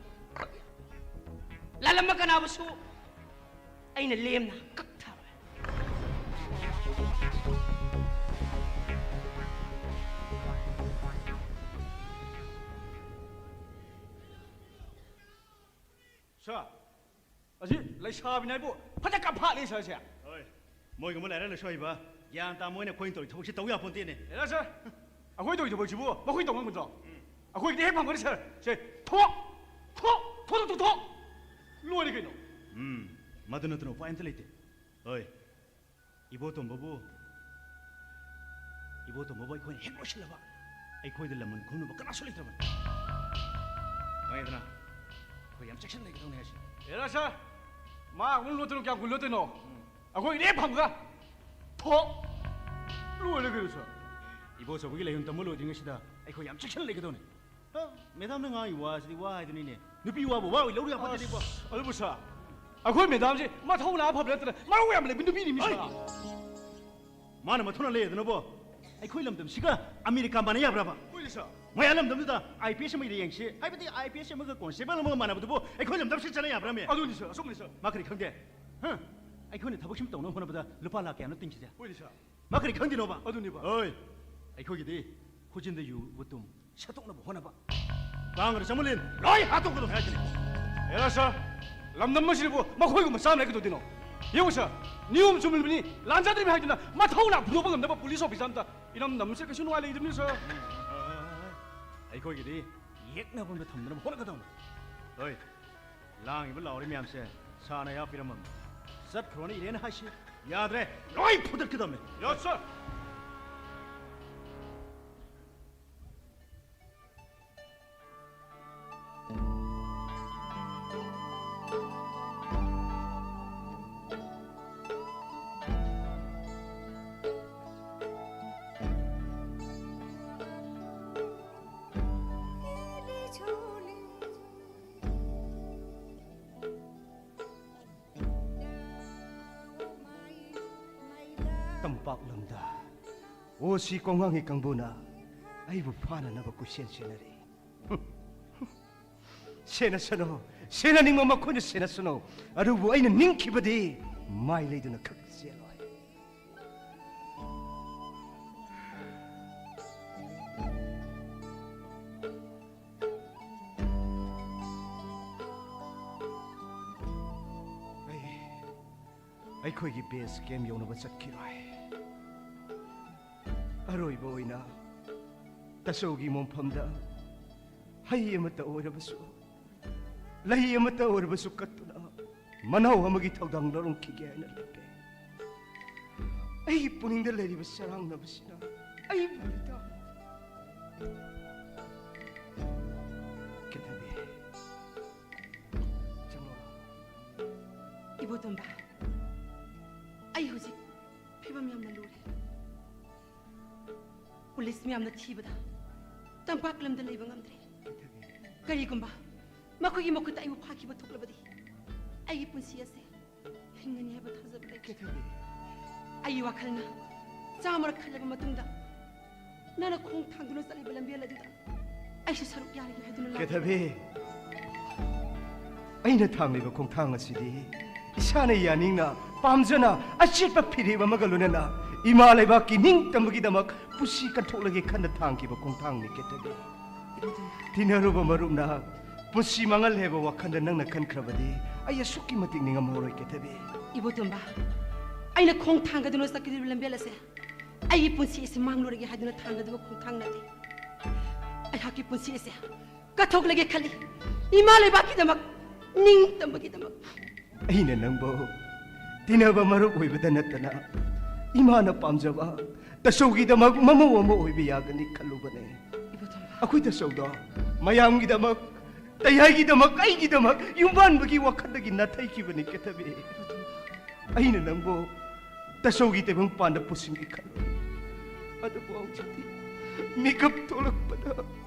ꯂꯥꯜꯂꯝꯕ ꯀꯅꯥꯕꯨꯁꯨ ꯑꯩꯅ ꯂꯦꯝꯅ ꯀꯛꯊꯔꯣꯏ꯫ ꯁꯥꯔ, ꯑꯁꯤ ꯂꯩꯁꯥꯕꯤꯅꯦ ꯍꯥꯏꯕꯨ ꯐꯖ ꯀꯥꯐꯥꯠꯂꯤ ꯁꯥꯔꯁꯦ꯫ ꯍꯣꯏ, ꯃꯣꯏꯒꯨꯝꯕ ꯂꯥꯏꯔꯤꯛ ꯂꯥꯏꯁꯨ ꯍꯩꯕ, ꯒ꯭ꯌꯥꯟ ꯇꯥ ꯃꯣꯏꯅ ꯑꯩꯈꯣꯏꯅ ꯇꯧꯔꯤ ꯊꯕꯛꯁꯤ ꯇꯧ ꯌꯥꯄꯣꯟꯇꯦꯅꯦ꯫ ꯍꯦꯔꯥ ꯁꯥꯔ, ꯑꯩꯈꯣꯏ ꯇꯧꯔꯤ ꯊꯕꯛꯁꯤꯕꯨ ꯃꯈꯣꯏ ꯇꯧ ꯉꯝꯒꯗ꯭ꯔꯣ? ꯑꯩꯈꯣꯏꯒꯤꯗꯤ ꯍꯦꯛ ꯐꯪꯒꯅꯤ ꯁꯥꯔ꯫ ꯁꯦ, ꯊꯣꯛ! ꯊꯣꯛ! ꯊꯣꯛ! ꯊꯣꯛ! ꯊꯣꯛ! ꯂꯣꯏꯔꯦ ꯀꯩꯅꯣ꯫ ꯎꯝ, ꯃꯗꯨ ꯅꯠꯇꯅ ꯎꯄꯥꯏ ꯑꯝꯇ ꯂꯩꯇꯦ꯫ ꯍꯣꯏ, ꯏꯕꯣꯇꯣꯝꯕꯕꯨ, ꯏꯕꯣꯇꯣꯝꯕꯕꯨ ꯑꯩꯈꯣꯏꯅ ꯍꯦꯛ ꯂꯣꯏꯁꯤꯜꯂꯕ, ꯑꯩꯈꯣꯏꯗ ꯂꯃꯟ ꯈꯨꯝꯅꯕ ꯀꯅꯥꯁꯨ ꯂꯩꯇ꯭ꯔꯕꯅꯤ꯫ ꯈꯪꯉꯦꯗꯅ, ꯑꯩꯈꯣꯏ ꯌꯥꯝ ꯆꯦꯛꯁꯤꯟꯅ ꯂꯩꯒꯗꯧꯅꯤ ꯍꯥꯏꯁꯤ꯫ ꯍꯦꯔꯥ ꯁꯥꯔ, ꯃꯥ ꯑꯃꯨꯛ ꯂꯣꯠꯇꯅ ꯀꯌꯥꯝ ꯀꯨꯏ ꯂꯣꯠꯇꯣꯏꯅꯣ? ꯑꯩꯈꯣꯏ ꯏꯔꯦꯞ ꯐꯪꯒ ꯊꯣꯛ! ꯂꯣꯏꯔꯦ ꯀꯩꯅꯣ ꯁꯥꯔ꯫ ꯏꯕꯣꯆꯧꯕꯒꯤ ꯂꯩꯐꯝ ꯇꯝꯕ ꯂꯣꯏꯗ꯭ꯔꯤꯉꯩꯁꯤꯗ ꯑꯩꯈꯣꯏ ꯌꯥꯝ ꯆꯦꯛꯁꯤꯟꯅ ꯂꯩꯒꯗꯧꯅꯤ꯫ ꯍ, ꯃꯦꯗꯥꯝꯅ ꯉꯥꯡꯉꯤ ꯋꯥꯁꯤꯗꯤ ꯋꯥ ꯍꯥꯏꯗꯨꯅꯤꯅꯦ꯫ ꯅꯨꯄꯤ ꯋꯥꯕꯨ ꯋꯥ ꯑꯣꯏ ꯂꯧꯔꯨ ꯌꯥꯄꯣꯠꯇꯦꯅꯦꯀꯣ꯫ ꯑꯁ, ꯑꯗꯨꯕꯨ ꯁꯥꯔ, ꯑꯩꯈꯣꯏ ꯃꯦꯗꯥꯝꯁꯦ ꯃꯊꯧꯅꯥ ꯐꯕ ꯅꯠꯇꯅ ꯃꯔꯧ ꯌꯥꯝ ꯂꯩꯕ ꯅꯨꯄꯤꯅꯤ ꯃꯤ ꯁꯥꯔ꯫ ꯃꯥꯅ ꯃꯊꯧꯅꯥ ꯂꯩ ꯑꯗꯨꯅꯕꯣ? ꯑꯩꯈꯣꯏ ꯂꯝꯗꯝꯁꯤꯒ ꯑꯃꯦꯔꯤꯀꯥ ꯃꯥꯟꯅ ꯌꯥꯕ꯭ꯔꯕ? ꯍꯣꯏꯅꯦ ꯁꯥꯔ꯫ ꯃꯌꯥꯝ ꯂꯝꯗꯝꯗꯨꯗ ꯑꯥꯏ ꯄꯤ ꯑꯦꯁ ꯑꯃ ꯌꯦꯡꯁꯤ, ꯍꯥꯏꯕꯗꯤ ꯑꯥꯏ ꯄꯤ ꯑꯦꯁ ꯑꯃꯒ ꯀꯣꯟꯁꯇꯦꯕꯜ ꯑꯃꯒ ꯃꯥꯟꯅꯕꯗꯨꯕꯨ ꯑꯩꯈꯣꯏ ꯂꯝꯗꯝꯁꯤ ꯆꯠꯅ ꯌꯥꯕ꯭ꯔꯥꯃꯦ? ꯑꯗꯨꯅꯤ ꯁꯥꯔ, ꯑꯆꯨꯝꯕꯅꯤ ꯁꯥꯔ꯫ ꯃꯥ ꯀꯔꯤ ꯈꯪꯗꯦ? ꯍ? ꯑꯩꯈꯣꯏꯅ ꯊꯕꯛ ꯁꯤꯃ ꯇꯧꯅꯕ ꯍꯣꯠꯅꯕꯗ ꯂꯨꯄꯥ ꯂꯥꯈ ꯀꯌꯥꯅꯣ ꯇꯤꯡꯁꯤꯁꯦ? ꯍꯣꯏꯅꯦ ꯁꯥꯔ꯫ ꯃꯥ ꯀꯔꯤ ꯈꯪꯗꯦꯅꯣꯕ? ꯑꯗꯨꯅꯤꯕ꯫ ꯍꯣꯏ, ꯑꯩꯈꯣꯏꯒꯤꯗꯤ ꯈꯨꯖꯤꯟꯗ ꯌꯨ ꯇꯨꯝ ꯁꯠꯇꯣꯛꯅꯕ ꯍꯣꯠꯅꯕ꯫ ꯀꯥꯡꯒꯗ ꯆꯃꯨꯂꯤꯟ ꯂꯣꯏ ꯍꯥꯠꯇꯣꯛꯀꯗꯧꯅꯤ ꯍꯥꯏꯁꯤꯅꯤ꯫ ꯍꯦꯔꯥ ꯁꯥꯔ, ꯂꯝꯗꯝ ꯑꯁꯤꯗꯕꯨ ꯃꯈꯣꯏꯒꯨꯝꯕ ꯆꯥꯝꯃ ꯂꯩ ꯀꯩꯗꯧꯗꯣꯏꯅꯣ? ꯌꯦꯡꯉꯨ ꯁꯥꯔ, ꯅꯤꯌꯣꯝ ꯆꯨꯝꯂꯤꯕꯅꯤ, ꯂꯥꯟꯖꯗ꯭ꯔꯤꯕꯅꯤ ꯍꯥꯏꯗꯨꯅ ꯃꯊꯧꯅꯥ ꯐꯨꯗꯣꯛꯄ ꯉꯝꯗꯕ ꯄꯨꯂꯤꯁ ꯑꯣꯐꯤꯁꯥꯔ ꯑꯝꯇ ꯏꯔꯝꯗꯝ ꯑꯁꯤꯗ ꯀꯩꯁꯨ ꯅꯨꯡꯉꯥꯏ ꯂꯩꯒꯗꯕꯅꯤ ꯁꯥꯔ꯫ ꯑꯩꯈꯣꯏꯒꯤꯗꯤ ꯌꯦꯛꯅꯕ ꯑꯝꯗ ꯊꯝꯗꯅꯕ ꯍꯣꯠꯅꯒꯗꯧꯅꯤ꯫ ꯍꯣꯏ, ꯂꯥꯡꯉꯤꯕ ꯂꯥꯎꯔꯤ ꯃꯌꯥꯝꯁꯦ ꯁꯥꯔꯅ ꯑꯌꯥ ꯄꯤꯔꯝꯃꯕꯅꯤ꯫ ꯆꯠꯈ꯭ꯔꯣꯅ ꯏꯔꯦꯟ ꯍꯥꯏꯁꯤ ꯌꯥꯗ꯭ꯔꯦ, ꯂꯣꯏ ꯐꯨꯗꯠꯀꯗꯕꯅꯤ꯫ Yes, sir. ꯇꯝꯄꯥꯛ ꯂꯝꯗ ꯑꯣ ꯁꯤ ꯀꯣꯡꯉꯥꯡꯒꯤ ꯀꯥꯡꯕꯨꯅ ꯑꯩꯕꯨ ꯐꯥꯅꯅꯕ ꯀꯣꯏꯁꯦꯟ ꯁꯦꯟꯅꯔꯤ꯫ ꯁꯦꯟꯅꯁꯅꯨ, ꯁꯦꯟꯅꯅꯤꯡꯕ ꯃꯈꯣꯏꯅ ꯁꯦꯟꯅꯁꯅꯨ, ꯑꯗꯨꯕꯨ ꯑꯩꯅ ꯅꯤꯡꯈꯤꯕꯗꯤ ꯃꯥꯏ ꯂꯩꯗꯨꯅ ꯈꯛ ꯆꯦꯜꯂꯣꯏ꯫ ꯑꯩ ꯑꯩꯈꯣꯏꯒꯤ ꯕꯦꯁ ꯀꯦꯝ ꯌꯧꯅꯕ ꯆꯠꯈꯤꯔꯣꯏ꯫ ꯑꯔꯣꯏꯕ ꯑꯣꯏꯅ ꯇꯥꯆꯧꯒꯤ ꯃꯣꯡꯐꯝꯗ ꯍꯩ ꯑꯃꯠꯇ ꯑꯣꯏꯔꯕꯁꯨ, ꯂꯩ ꯑꯃꯠꯇ ꯑꯣꯏꯔꯕꯁꯨ ꯀꯠꯇꯨꯅ ꯃꯅꯥꯎ ꯑꯃꯒꯤ ꯊꯧꯗꯥꯡ ꯂꯧꯔꯝꯈꯤꯒꯦ ꯍꯥꯏꯅ ꯂꯦꯞꯄꯦ꯫ ꯑꯩꯒꯤ ꯄꯨꯛꯅꯤꯡꯗ ꯂꯩꯔꯤꯕ ꯆꯔꯥꯡꯅꯕꯁꯤꯅ ꯑꯩꯕꯨ ꯂꯩꯇꯥ-, ꯀꯩꯊꯕꯤ, ꯆꯪꯂꯛꯑꯣ꯫ ꯏꯕꯣꯇꯣꯝꯕ, ꯑꯩ ꯍꯧꯖꯤꯛ ꯐꯤꯕꯝ ꯌꯥꯝꯅ ꯂꯨꯔꯦ꯫ ꯄꯨꯂꯤꯁ ꯃꯌꯥꯝꯅ ꯊꯤꯕꯗ ꯇꯝꯄꯥꯛ ꯂꯝꯗ ꯂꯩꯕ ꯉꯝꯗ꯭ꯔꯦ꯫ ꯀꯔꯤꯒꯨꯝꯕ ꯃꯈꯣꯏꯒꯤ ꯃꯈꯨꯠꯇ ꯑꯩꯕꯨ ꯐꯥꯈꯤꯕ ꯊꯣꯛꯂꯕꯗꯤ ꯑꯩꯒꯤ ꯄꯨꯟꯁꯤ ꯑꯁꯦ ꯍꯤꯡꯒꯅꯤ ꯍꯥꯏꯕ ꯊꯥꯖꯕ ꯂꯩꯇ꯭ꯔꯦ꯫ ꯑꯩꯒꯤ ꯋꯥꯈꯜꯅ ꯆꯥꯝꯃꯔꯛ ꯈꯜꯂꯕ ꯃꯇꯨꯡꯗ ꯅꯪꯅ ꯈꯣꯡ ꯊꯥꯡꯗꯨꯅ ꯆꯠꯂꯤꯕ ꯂꯝꯕꯦꯜ ꯑꯗꯨꯗ ꯑꯩꯁꯨ ꯁꯔꯨꯛ ꯌꯥꯔꯒꯦ ꯍꯥꯏꯗꯨꯅ ꯂꯥꯛꯂꯤꯕꯅꯤ꯫ ꯀꯦꯊꯕꯤ, ꯑꯩꯅ ꯊꯥꯡꯂꯤꯕ ꯈꯣꯡꯊꯥꯡ ꯑꯁꯤꯗꯤ ꯏꯁꯥꯅ ꯌꯥꯅꯤꯡꯅ, ꯄꯥꯝꯖꯅ, ꯑꯆꯦꯠꯄ ꯐꯤꯔꯦꯞ ꯑꯃꯒ ꯂꯣꯏꯅꯅ ꯏꯃꯥ ꯂꯩꯕꯥꯛꯀꯤ ꯅꯤꯡꯇꯝꯕꯒꯤꯗꯃꯛ ꯄꯨꯟꯁꯤ ꯀꯠꯊꯣꯛꯂꯒꯦ ꯈꯟꯅ ꯊꯥꯡꯈꯤꯕ ꯈꯣꯡꯊꯥꯡꯅꯤ, ꯀꯦꯊꯕꯤ꯫ ꯏꯕꯣꯇꯣꯝꯕ꯫ ꯇꯤꯟꯅꯔꯨꯕ ꯃꯔꯨꯞꯅ ꯄꯨꯟꯁꯤ ꯃꯥꯡꯍꯜꯂꯦ ꯍꯥꯏꯕ ꯋꯥꯈꯜꯗ ꯅꯪꯅ ꯈꯟꯈ꯭ꯔꯕꯗꯤ ꯑꯩ ꯑꯁꯨꯛꯀꯤ ꯃꯇꯤꯛ ꯅꯤꯡꯉꯝꯃꯔꯣꯏ, ꯀꯦꯊꯕꯤ꯫ ꯏꯕꯣꯇꯣꯝꯕ, ꯑꯩꯅ ꯈꯣꯡ ꯊꯥꯡꯒꯗꯨꯅ ꯆꯠꯀꯗꯧꯔꯤꯕ ꯂꯝꯕꯦꯜ ꯑꯁꯦ ꯑꯩꯒꯤ ꯄꯨꯟꯁꯤ ꯑꯁꯤ ꯃꯥꯡꯂꯨꯔꯒꯦ ꯍꯥꯏꯗꯨꯅ ꯊꯥꯡꯒꯗꯕ ꯈꯣꯡꯊꯥꯡ ꯅꯠꯇꯦ꯫ ꯑꯩꯍꯥꯛꯀꯤ ꯄꯨꯟꯁꯤ ꯑꯁꯦ ꯀꯠꯊꯣꯛꯂꯒꯦ ꯈꯜꯂꯤ꯫ ꯏꯃꯥ ꯂꯩꯕꯥꯛꯀꯤꯗꯃꯛ ꯅꯤꯡꯇꯝꯕꯒꯤꯗꯃꯛ꯫ ꯑꯩꯅ ꯅꯪꯕꯨ ꯇꯤꯟꯅꯕ ꯃꯔꯨꯞ ꯑꯣꯏꯕꯗ ꯅꯠꯇꯅ ꯏꯃꯥꯅ ꯄꯥꯝꯖꯕ ꯇꯥꯆꯧꯒꯤꯗꯃꯛ ꯃꯃꯧ ꯑꯃ ꯑꯣꯏꯕ ꯌꯥꯒꯅꯤ ꯈꯜꯂꯨꯕꯅꯦ꯫ ꯏꯕꯣꯇꯣꯝꯕ꯫ ꯑꯩꯈꯣꯏ ꯇꯥꯆꯧꯗꯣ ꯃꯌꯥꯝꯒꯤꯗꯃꯛ, ꯇꯌꯥꯏꯒꯤꯗꯃꯛ, ꯑꯩꯒꯤꯗꯃꯛ ꯌꯨꯝꯕꯥꯟꯕꯒꯤ ꯋꯥꯈꯜꯗꯒꯤ ꯅꯥꯊꯩꯈꯤꯕꯅꯤ ꯀꯦꯊꯕꯤ꯫ ꯏꯕꯣꯇꯣꯝꯕ꯫ ꯑꯩꯅ ꯅꯪꯕꯨ ꯇꯥꯆꯧꯒꯤ ꯇꯥꯏꯕꯪ ꯄꯥꯟꯗ ꯄꯨꯁꯤꯟꯒꯦ ꯈꯜꯂꯨ꯫ ꯑꯗꯨꯕꯨ ꯍꯧꯖꯤꯛꯇꯤ ꯃꯤꯀꯞ ꯊꯣꯛꯂꯛꯄꯗ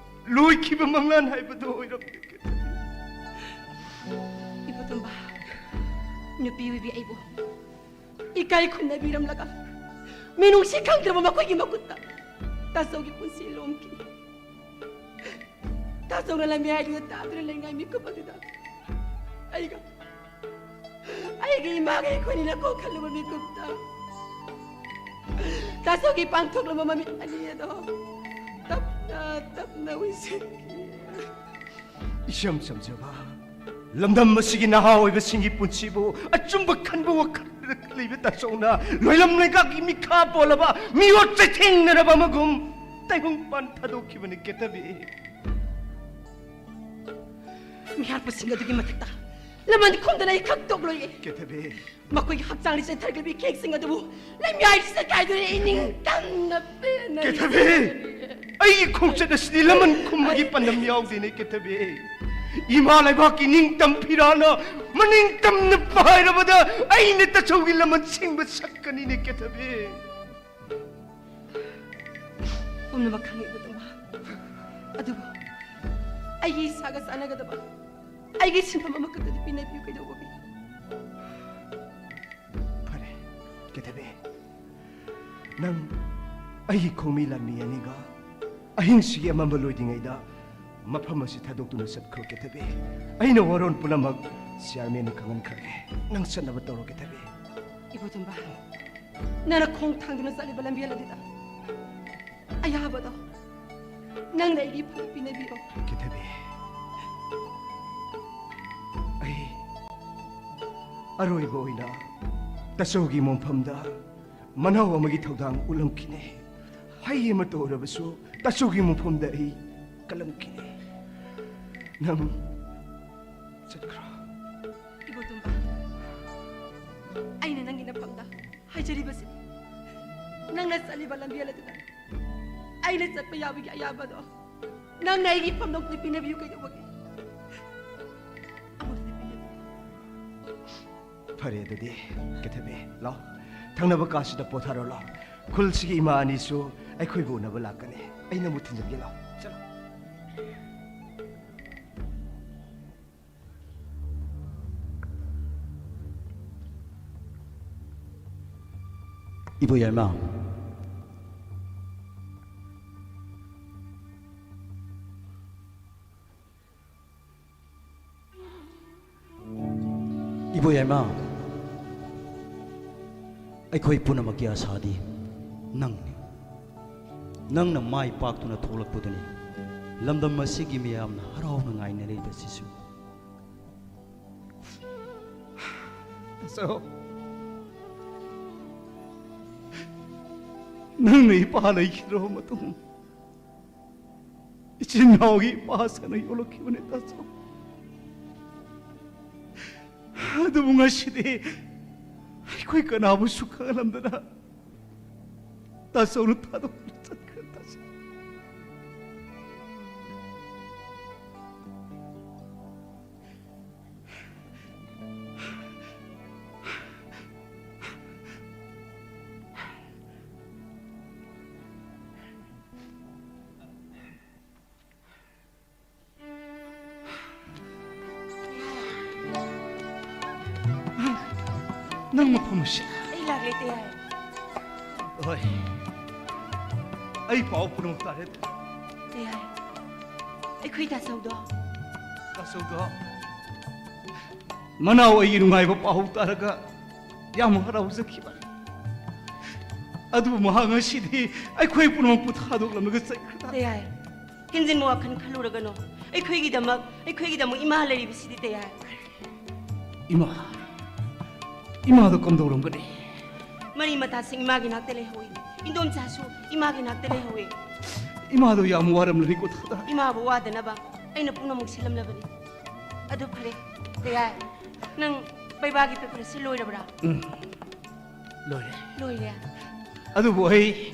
ꯂꯣꯏꯈꯤꯕ ꯃꯪꯂꯥꯟ ꯍꯥꯏꯕꯗꯨ ꯑꯣꯏꯔꯝꯂꯦ꯫ ꯏꯕꯣꯇꯣꯝꯕ, ꯅꯨꯄꯤ ꯑꯣꯏꯕꯤ ꯑꯩꯕꯨ ꯏꯀꯥꯏ ꯈꯨꯝꯅꯕꯤꯔꯝꯂꯒ ꯃꯤꯅꯨꯡꯁꯤ ꯈꯪꯗ꯭ꯔꯕ ꯃꯈꯣꯏꯒꯤ ꯃꯈꯨꯠꯇ ꯇꯥꯆꯧꯒꯤ ꯄꯨꯟꯁꯤ ꯂꯣꯝꯈꯤ꯫ ꯇꯥꯆꯧꯅ ꯂꯝꯌꯥꯏꯗꯨꯗ ꯇꯥꯗꯨꯅ ꯂꯩꯉꯥꯏ ꯃꯤꯀꯨꯞ ꯑꯗꯨꯗ ꯑꯩꯒ ꯑꯩꯒꯤ ꯏꯃꯥꯒ ꯑꯩꯈꯣꯏꯅꯤꯅ ꯀꯣꯛ ꯈꯜꯂꯨꯕ ꯃꯤꯀꯨꯞꯇ ꯇꯥꯆꯧꯒꯤ ꯄꯥꯡꯊꯣꯛꯂꯕ ꯃꯃꯤꯠ ꯑꯅꯤ ꯑꯗꯣ ꯇꯞꯅ ꯇꯞꯅ ꯎꯏꯁꯤꯟꯈꯤ꯫ ꯏꯆꯝ ꯆꯝꯖꯕ, ꯂꯝꯗꯝ ꯑꯁꯤꯒꯤ ꯅꯍꯥ ꯑꯣꯏꯕꯁꯤꯡꯒꯤ ꯄꯨꯟꯁꯤꯕꯨ ꯑꯆꯨꯝꯕ ꯈꯟꯕ ꯋꯥꯈꯜꯗ ꯂꯩꯕ ꯇꯥꯆꯧꯅ ꯂꯣꯏꯂꯝ ꯂꯩꯉꯥꯛꯀꯤ ꯃꯤꯈꯥ ꯄꯣꯜꯂꯕ ꯃꯤꯑꯣꯠ ꯆꯩꯊꯦꯡꯅꯔꯕ ꯑꯃꯒꯨꯝ ꯇꯥꯏꯕꯪꯄꯥꯟ ꯊꯥꯗꯣꯛꯈꯤꯕꯅꯤ ꯀꯦꯊꯕꯤ꯫ ꯃꯤꯍꯥꯠꯄꯁꯤꯡ ꯑꯗꯨꯒꯤ ꯃꯊꯛꯇ ꯂꯃꯟ ꯈꯨꯝꯗꯅ ꯑꯩ ꯈꯛ ꯇꯣꯛꯂꯣꯏꯌꯦ꯫ ꯀꯦꯊꯕꯤ꯫ ꯃꯈꯣꯏꯒꯤ ꯍꯛꯆꯥꯡꯗ ꯆꯦꯟꯊꯔꯛꯂꯤꯕ ꯏꯈꯦꯛꯁꯤꯡ ꯑꯗꯨꯕꯨ ꯂꯝꯌꯥꯏꯁꯤꯗ ꯀꯥꯏꯗꯨꯅ ꯑꯩ ꯅꯤꯡꯇꯝꯅ ꯄꯦꯟꯅ ꯀꯦꯊꯕꯤ! ꯂꯩꯖꯔꯒꯦ꯫ ꯑꯩꯒꯤ ꯈꯣꯡꯆꯠ ꯑꯁꯤꯗꯤ ꯂꯃꯟ ꯈꯨꯝꯕꯒꯤ ꯄꯥꯟꯗꯝ ꯌꯥꯎꯗꯦꯅꯦ ꯀꯦꯊꯕꯤ꯫ ꯏꯃꯥ ꯂꯩꯕꯥꯛꯀꯤ ꯅꯤꯡꯇꯝ ꯐꯤꯔꯥꯜꯅ ꯃꯅꯤꯡ ꯇꯝꯅ ꯄꯥꯏꯔꯕꯗ ꯑꯩꯅ ꯇꯥꯆꯧꯒꯤ ꯂꯃꯟ ꯁꯤꯡꯕ ꯁꯛꯀꯅꯤꯅꯦ ꯀꯦꯊꯕꯤ꯫ ꯄꯨꯝꯅꯃꯛ ꯈꯪꯏ ꯏꯕꯨꯡꯉꯣ꯫ ꯑꯗꯨꯕꯨ ꯑꯩꯒꯤ ꯏꯁꯥꯒ ꯆꯥꯟꯅꯒꯗꯕ ꯑꯩꯒꯤ ꯁꯤꯟꯐꯝ ꯑꯃꯈꯛꯇꯗꯤ ꯄꯤꯅꯕꯤꯌꯨ ꯀꯩꯗꯧꯕꯒꯤ? ꯐꯔꯦ, ꯀꯦꯊꯕꯤ꯫ ꯅꯪ ꯑꯩꯒꯤ ꯈꯣꯡꯃꯤ ꯂꯥꯟꯃꯤ ꯑꯅꯤꯒ ꯑꯍꯤꯡꯁꯤꯒꯤ ꯑꯃꯝꯕ ꯂꯣꯏꯗ꯭ꯔꯤꯉꯩꯗ ꯃꯐꯝ ꯑꯁꯤ ꯊꯥꯗꯣꯛꯇꯨꯅ ꯆꯠꯈ꯭ꯔꯣ ꯀꯦꯊꯕꯤ꯫ ꯑꯩꯅ ꯋꯥꯔꯣꯜ ꯄꯨꯝꯅꯃꯛ ꯆꯤꯌꯥꯔꯃꯦꯟꯗ ꯈꯪꯍꯟꯈ꯭ꯔꯒꯦ꯫ ꯅꯪ ꯆꯠꯅꯕ ꯇꯧꯔꯣ ꯀꯦꯊꯕꯤ꯫ ꯏꯕꯣꯇꯣꯝꯕ, ꯅꯪꯅ ꯈꯣꯡ ꯊꯥꯡꯗꯨꯅ ꯆꯠꯂꯤꯕ ꯂꯝꯕꯦꯜ ꯑꯗꯨꯗ ꯑꯌꯥꯕꯗꯣ ꯅꯪꯅ ꯑꯩꯒꯤ ꯏꯐꯝꯗ ꯄꯤꯅꯕꯤꯔꯣ꯫ ꯀꯦꯊꯕꯤ, ꯑꯩ ꯑꯔꯣꯏꯕ ꯑꯣꯏꯅ ꯇꯥꯆꯧꯒꯤ ꯃꯣꯡꯐꯝꯗ ꯃꯅꯥꯎ ꯑꯃꯒꯤ ꯊꯧꯗꯥꯡ ꯎꯠꯂꯝꯈꯤꯅꯤ꯫ ꯍꯩ ꯑꯃꯠꯇ ꯑꯣꯏꯔꯕꯁꯨ ꯇꯥꯆꯧꯒꯤ ꯃꯣꯡꯐꯝꯗ ꯑꯩ ꯀꯜꯂꯝꯈꯤꯅꯤ꯫ ꯅꯪ ꯆꯠꯈ꯭ꯔꯣ꯫ ꯍꯥꯏꯖꯔꯤꯕꯁꯤ, ꯅꯪꯅ ꯆꯠꯂꯤꯕ ꯂꯝꯕꯦꯜ ꯑꯗꯨꯗ ꯑꯩꯅ ꯆꯠꯄ ꯌꯥꯕꯒꯤ ꯑꯌꯥꯕꯗꯣ ꯅꯪꯅ ꯑꯩꯒꯤ ꯏꯄꯝꯗꯧꯅ ꯄꯤꯅꯕꯤꯌꯨ꯫ ꯀꯩꯗꯧꯕꯒꯤ ꯑꯃꯨꯛꯇ ꯄꯤꯅꯕꯤꯌꯨ꯫ ꯐꯔꯦ, ꯑꯗꯨꯗꯤ ꯀꯩꯊꯕꯤ, ꯂꯥꯎ, ꯊꯪꯅꯕ ꯀꯥꯁꯤꯗ ꯄꯣꯊꯥꯔꯣ꯫ ꯂꯥꯎ, ꯈꯨꯜꯁꯤꯒꯤ ꯏꯃꯥ ꯑꯅꯤꯁꯨ ꯑꯩꯈꯣꯏꯕꯨ ꯎꯅꯕ ꯂꯥꯛꯀꯅꯤ꯫ ꯑꯩꯅ ꯑꯃꯨꯛ ꯊꯤꯟꯖꯟꯒꯦ꯫ ꯂꯥꯎ, ꯆꯠꯂꯣ꯫ ꯏꯕꯣ ꯌꯥꯏꯃ, ꯏꯕꯣ ꯌꯥꯏꯃ, ꯑꯩꯈꯣꯏ ꯄꯨꯝꯅꯃꯛꯀꯤ ꯑꯁꯥꯗꯤ ꯅꯪꯅꯤ꯫ ꯅꯪꯅ ꯃꯥꯏ ꯄꯥꯛꯇꯨꯅ ꯊꯣꯛꯂꯛꯄꯗꯨꯅꯤ ꯂꯝꯗꯝ ꯑꯁꯤꯒꯤ ꯃꯤꯌꯥꯝꯅ ꯍꯔꯥꯎꯅ ꯉꯥꯏꯅꯔꯤꯕꯁꯤꯁꯨ꯫ ꯇꯥꯆꯧ, ꯅꯪꯅ ꯏꯄꯥ ꯂꯩꯈꯤꯗ꯭ꯔꯕ ꯃꯇꯨꯡ ꯏꯆꯤꯟ ꯏꯅꯥꯎꯒꯤ ꯏꯄꯥ ꯁꯥꯅ ꯌꯣꯛꯂꯛꯈꯤꯕꯅꯦ, ꯇꯥꯆꯧ꯫ ꯑꯗꯨꯕꯨ ꯉꯁꯤꯗꯤ ꯑꯩꯈꯣꯏ ꯀꯅꯥꯕꯨꯁꯨ ꯈꯪꯍꯜꯂꯝꯗꯅ ꯇꯥꯆꯧꯅ ꯊꯥꯗꯣꯛꯇꯨꯅ ꯆꯠꯈ꯭ꯔꯦ, ꯇꯥꯆꯧ꯫ ꯅꯪ ꯃꯐꯝ ꯑꯁꯤ꯫ ꯑꯩ ꯂꯥꯛꯂꯦ, ꯇꯌꯥꯏ꯫ ꯍꯣꯏ꯫ ꯑꯩ ꯄꯥꯎ ꯄꯨꯝꯅꯃꯛ ꯇꯥꯔꯦ꯫ ꯇꯌꯥꯏ꯫ ꯑꯩꯈꯣꯏ ꯇꯥꯆꯧꯗꯣ꯫ ꯇꯥꯆꯧꯗꯣ꯫ ꯃꯅꯥꯎ ꯑꯩꯒꯤ ꯅꯨꯡꯉꯥꯏꯕ ꯄꯥꯎ ꯇꯥꯔꯒ ꯌꯥꯝ ꯍꯔꯥꯎꯖꯈꯤꯕꯅꯤ꯫ ꯑꯗꯨꯕꯨ ꯃꯍꯥꯛ ꯉꯁꯤꯗꯤ ꯑꯩꯈꯣꯏ ꯄꯨꯝꯅꯃꯛꯄꯨ ꯊꯥꯗꯣꯛꯂꯝꯂꯒ ꯆꯠꯈ꯭ꯔꯦ꯫ ꯇꯌꯥꯏ꯫ ꯍꯦꯟꯖꯤꯟꯕ ꯋꯥꯈꯜ ꯈꯜꯂꯨꯔꯒꯅꯨ꯫ ꯑꯩꯈꯣꯏꯒꯤꯗꯃꯛ, ꯑꯩꯈꯣꯏꯒꯤꯗꯃꯛ ꯏꯃꯥ ꯂꯩꯔꯤꯕꯁꯤꯗꯤ, ꯇꯌꯥꯏ꯫ ꯏꯃꯥ, ꯏꯃꯥꯗꯣ ꯀꯝꯗꯧꯔꯝꯒꯅꯤ? ꯃꯔꯤ ꯃꯇꯥꯁꯤꯡ ꯏꯃꯥꯒꯤ ꯅꯥꯛꯇ ꯂꯩꯍꯧꯏ꯫ ꯏꯟꯗꯣꯝꯆꯥꯁꯨ ꯏꯃꯥꯒꯤ ꯅꯥꯛꯇ ꯂꯩꯍꯧꯏ꯫ ꯏꯃꯥꯗꯣ ꯌꯥꯝ ꯋꯥꯔꯝꯂꯅꯤꯀꯣ, ꯊꯥꯗ꯫ ꯏꯃꯥꯕꯨ ꯋꯥꯗꯅꯕ ꯑꯩꯅ ꯄꯨꯝꯅꯃꯛ ꯁꯤꯜꯂꯝꯂꯕꯅꯤ꯫ ꯑꯗꯨ ꯐꯔꯦ, ꯇꯌꯥꯏ, ꯅꯪ ꯄꯩꯕꯥꯒꯤ ꯄꯦꯄꯔ ꯑꯁꯤ ꯂꯣꯏꯔꯕ꯭ꯔꯥ? ꯎꯝ꯫ ꯂꯣꯏꯔꯦ꯫ ꯂꯣꯏꯔꯦ꯫ ꯑꯗꯨꯕꯨ ꯑꯩ,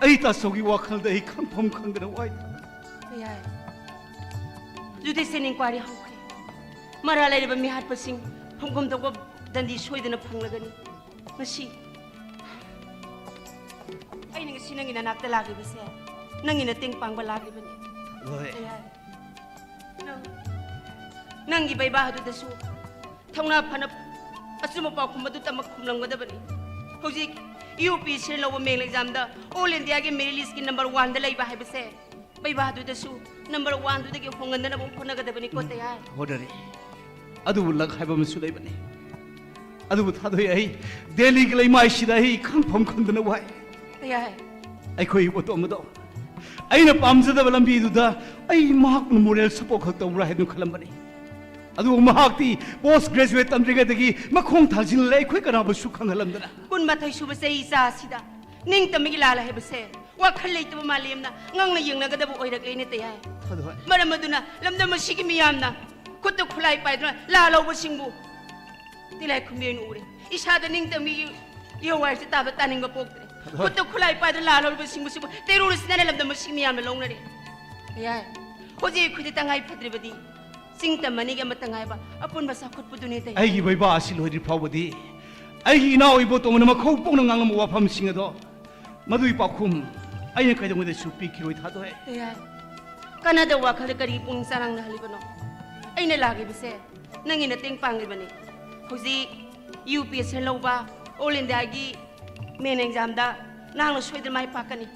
ꯑꯩ ꯇꯥꯆꯧꯒꯤ ꯋꯥꯈꯜꯗ ꯑꯩ ꯈꯪꯐꯝ ꯈꯪꯗꯅ ꯋꯥꯏ꯫ ꯌꯥꯏ꯫ ꯖꯨꯗꯤꯁꯤꯌꯦꯜ ꯏꯟꯀ꯭ꯋꯥꯏꯔꯤ ꯍꯧꯈ꯭ꯔꯦ꯫ ꯃꯔꯥꯜ ꯂꯩꯔꯕ ꯃꯤꯍꯥꯠꯄꯁꯤꯡ ꯐꯪꯐꯝ ꯊꯣꯛꯄ ꯗꯟꯗꯤ ꯁꯣꯏꯗꯅ ꯐꯪꯂꯒꯅꯤ꯫ ꯉꯁꯤ ꯑꯩꯅ ꯉꯁꯤ ꯅꯪꯒꯤ ꯅꯅꯥꯛꯇ ꯂꯥꯛꯂꯤꯕꯁꯦ ꯅꯪꯒꯤ ꯃꯇꯦꯡ ꯄꯥꯡꯕ ꯂꯥꯛꯂꯤꯕꯅꯤ꯫ ꯍꯣꯏ꯫ ꯌꯥꯏ꯫ ꯅꯪ, ꯅꯪꯒꯤ ꯕꯩꯕꯥ ꯑꯗꯨꯗꯁꯨ ꯊꯧꯅꯥ ꯐꯅ ꯑꯆꯨꯝꯕ ꯄꯥꯎꯈꯨꯝ ꯑꯗꯨ ꯇꯃꯛ ꯈꯨꯝꯂꯝꯒꯗꯕꯅꯤ꯫ ꯍꯧꯖꯤꯛ ꯌꯨ ꯄꯤ ꯁꯤ ꯂꯧꯕ ꯃꯦꯟ ꯑꯦꯛꯖꯥꯝꯗ ꯑꯣꯜ ꯏꯟꯗꯤꯌꯥꯒꯤ ꯃꯦꯔꯤꯠ ꯂꯤꯁꯀꯤ ꯅꯝꯕꯔ ꯋꯥꯟꯗ ꯂꯩꯕ ꯍꯥꯏꯕꯁꯦ ꯕꯩꯕꯥꯗꯨꯗꯁꯨ ꯅꯝꯕꯔ ꯋꯥꯟꯗꯨꯗꯒꯤ ꯍꯣꯡꯍꯟꯗꯅꯕ ꯍꯣꯠꯅꯒꯗꯕꯅꯤꯀꯣ, ꯇꯌꯥꯏ꯫ ꯍꯣꯠꯅꯔꯤ꯫ ꯑꯗꯨꯕꯨ ꯂꯛ ꯍꯥꯏꯕ ꯑꯃꯁꯨ ꯂꯩꯕꯅꯤ꯫ ꯑꯗꯨꯕꯨ ꯊꯥꯗꯣꯏ, ꯑꯩ ꯗꯦꯜꯂꯤꯒꯤ ꯂꯩꯃꯥꯏꯁꯤꯗ ꯑꯩ ꯈꯪꯐꯝ ꯈꯪꯗꯅ ꯋꯥꯏ꯫ ꯇꯌꯥꯏ꯫ ꯑꯩꯈꯣꯏ ꯏꯕꯣꯇꯣꯝꯕꯗꯣ ꯑꯩꯅ ꯄꯥꯝꯖꯗꯕ ꯂꯝꯕꯤꯗꯨꯗ ꯑꯩ ꯃꯍꯥꯛꯅ ꯃꯣꯔꯦꯜ ꯁꯄꯣꯔꯠ ꯈꯛ ꯇꯧꯕ꯭ꯔꯥ ꯍꯥꯏꯗꯨꯅ ꯈꯜꯂꯝꯕꯅꯤ꯫ ꯑꯗꯨꯕꯨ ꯃꯍꯥꯛꯇꯤ ꯄꯣꯁ ꯒ꯭ꯔꯦꯖꯨꯑꯦꯠ ꯇꯝꯗ꯭ꯔꯤꯉꯩꯗꯒꯤ ꯃꯈꯣꯡ ꯊꯥꯡꯖꯤꯜꯂꯦ, ꯑꯩꯈꯣꯏ ꯀꯅꯥꯕꯨꯁꯨ ꯈꯪꯍꯜꯂꯝꯗꯅ꯫ ꯀꯨꯟꯃꯥꯊꯣꯏ ꯁꯨꯕ ꯆꯍꯤ ꯏꯆꯥ ꯑꯁꯤꯗ ꯅꯤꯡꯇꯝꯕꯒꯤ ꯂꯥꯜ ꯍꯥꯏꯕꯁꯦ ꯋꯥꯈꯜ ꯂꯩꯇꯕ ꯃꯥꯂꯦꯝꯅ ꯉꯥꯡꯅ ꯌꯦꯡꯅꯒꯗꯕ ꯑꯣꯏꯔꯛꯂꯦꯅꯦ, ꯇꯌꯥꯏ꯫ ꯊꯥꯗꯣꯏ꯫ ꯃꯔꯝ ꯑꯗꯨꯅ ꯂꯝꯗꯝ ꯑꯁꯤꯒꯤ ꯃꯤꯌꯥꯝꯅ ꯈꯨꯠꯇ ꯈꯨꯠꯂꯥꯏ ꯄꯥꯏꯗꯨꯅ ꯂꯥꯜꯍꯧꯕꯁꯤꯡꯕꯨ ꯇꯤꯜꯂꯥꯏꯈꯨꯝꯕꯤ ꯑꯣꯏꯅ ꯎꯔꯦ꯫ ꯏꯁꯥꯗ ꯅꯤꯡꯇꯝꯕꯒꯤ ꯏꯍꯧ ꯍꯥꯏꯔꯁꯤ ꯇꯥꯕ ꯇꯥꯅꯤꯡꯕ ꯄꯣꯛꯇ꯭ꯔꯦ꯫ ꯊꯥꯗꯣꯏ꯫ ꯈꯨꯠꯇ ꯈꯨꯠꯂꯥꯏ ꯄꯥꯏꯗꯨꯅ ꯂꯥꯜꯍꯧꯔꯤꯕꯁꯤꯡꯕꯨ ꯁꯤꯕꯨ ꯇꯦꯔꯣꯔꯤꯁꯅ ꯂꯝꯗꯝ ꯑꯁꯤꯒꯤ ꯃꯤꯌꯥꯝꯅ ꯂꯧꯅꯔꯦ꯫ ꯌꯥꯏ꯫ ꯍꯧꯖꯤꯛ ꯑꯩꯈꯣꯏꯗ ꯇꯉꯥꯏ ꯐꯗ꯭ꯔꯤꯕꯗꯤ ꯆꯤꯡ ꯇꯝ ꯑꯅꯤꯒꯤ ꯑꯃꯠꯇ ꯉꯥꯏꯕ ꯑꯄꯨꯟꯕ ꯆꯥꯎꯈꯠꯄꯗꯨꯅꯦ, ꯇꯌꯥꯏ꯫ ꯑꯩꯒꯤ ꯕꯩꯕꯥ ꯑꯁꯤ ꯂꯣꯏꯗ꯭ꯔꯤ ꯐꯥꯎꯕꯗꯤ ꯑꯩꯒꯤ ꯏꯅꯥꯎ ꯏꯕꯣꯇꯣꯝꯕꯅ ꯃꯈꯧ ꯄꯣꯛꯅ ꯉꯥꯡꯂꯝꯕ ꯋꯥꯐꯝꯁꯤꯡ ꯑꯗꯣ, ꯃꯗꯨꯒꯤ ꯄꯥꯎꯈꯨꯝ ꯑꯩꯅ ꯀꯩꯗꯧꯉꯩꯗꯁꯨ ꯄꯤꯈꯤꯔꯣꯏ, ꯊꯥꯗꯣꯏ꯫ ꯇꯌꯥꯏ꯫ ꯀꯥꯟꯅꯗꯕ ꯋꯥꯈꯜꯗ ꯀꯔꯤꯒꯤ ꯄꯨꯛꯅꯤꯡ ꯆꯔꯥꯡꯅꯍꯜꯂꯤꯕꯅꯣ? ꯑꯩꯅ ꯂꯥꯛꯂꯤꯕꯁꯦ ꯅꯪꯒꯤ ꯃꯇꯦꯡ ꯄꯥꯡꯂꯤꯕꯅꯤ꯫ ꯍꯧꯖꯤꯛ ꯌꯨ ꯄꯤ ꯑꯦꯁ ꯁꯤ ꯂꯧꯕ ꯑꯣꯜ ꯏꯟꯗꯤꯌꯥꯒꯤ ꯃꯦꯟ ꯑꯦꯛꯖꯥꯝꯗ ꯅꯍꯥꯛꯅ ꯁꯣꯏꯗꯅ ꯃꯥꯏ ꯄꯥꯛꯀꯅꯤ꯫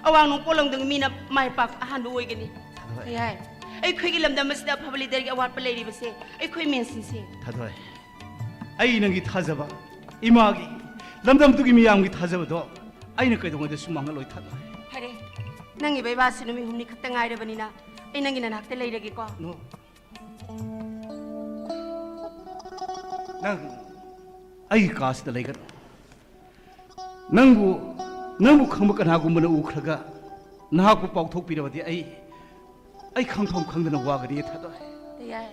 ꯑꯋꯥꯡ ꯅꯣꯡꯄꯣꯛ ꯂꯝꯗꯝꯒꯤ ꯃꯤꯅ ꯃꯥꯏ ꯄꯥꯛꯄ ꯑꯍꯥꯟꯕ ꯑꯣꯏꯒꯅꯤ꯫ ꯊꯥꯗꯣꯏ꯫ ꯌꯥꯏ꯫ ꯑꯩꯈꯣꯏꯒꯤ ꯂꯝꯗꯝ ꯑꯁꯤꯗ ꯑꯐꯕ ꯂꯤꯗꯔꯒꯤ ꯑꯋꯥꯠꯄ ꯂꯩꯔꯤꯕꯁꯦ ꯑꯩꯈꯣꯏ ꯃꯦꯟꯁꯤꯡꯁꯦ꯫ ꯊꯥꯗꯣꯏ꯫ ꯑꯩ ꯅꯪꯒꯤ ꯊꯥꯖꯕ, ꯏꯃꯥꯒꯤ, ꯂꯝꯗꯝꯗꯨꯒꯤ ꯃꯤꯌꯥꯝꯒꯤ ꯊꯥꯖꯕꯗꯣ ꯑꯩꯅ ꯀꯩꯗꯧꯉꯩꯗꯁꯨ ꯃꯥꯡꯍꯜꯂꯣꯏ, ꯊꯥꯗꯣꯏ꯫ ꯐꯔꯦ, ꯅꯪꯒꯤ ꯕꯩꯕꯥꯁꯤ ꯅꯨꯃꯤꯠ ꯍꯨꯝꯅꯤ ꯈꯛꯇ ꯉꯥꯏꯔꯕꯅꯤꯅ ꯑꯩ ꯅꯪꯒꯤ ꯅꯅꯥꯛꯇ ꯂꯩꯔꯒꯦꯀꯣ꯫ ꯅꯣ꯫ ꯅꯪ ꯑꯩꯒꯤ ꯀꯥꯁꯤꯗ ꯂꯩꯒꯅꯨ꯫ ꯅꯪꯕꯨ, ꯅꯪꯕꯨ ꯈꯪꯕ ꯀꯅꯥꯒꯨꯝꯕꯅ ꯎꯈ꯭ꯔꯒ ꯅꯍꯥꯛꯄꯨ ꯄꯥꯎꯊꯣꯛꯄꯤꯔꯕꯗꯤ ꯑꯩ, ꯑꯩ ꯈꯪꯐꯝ ꯈꯪꯗꯅ ꯋꯥꯒꯅꯤ, ꯊꯥꯗꯣꯏ꯫ ꯇꯌꯥꯏ꯫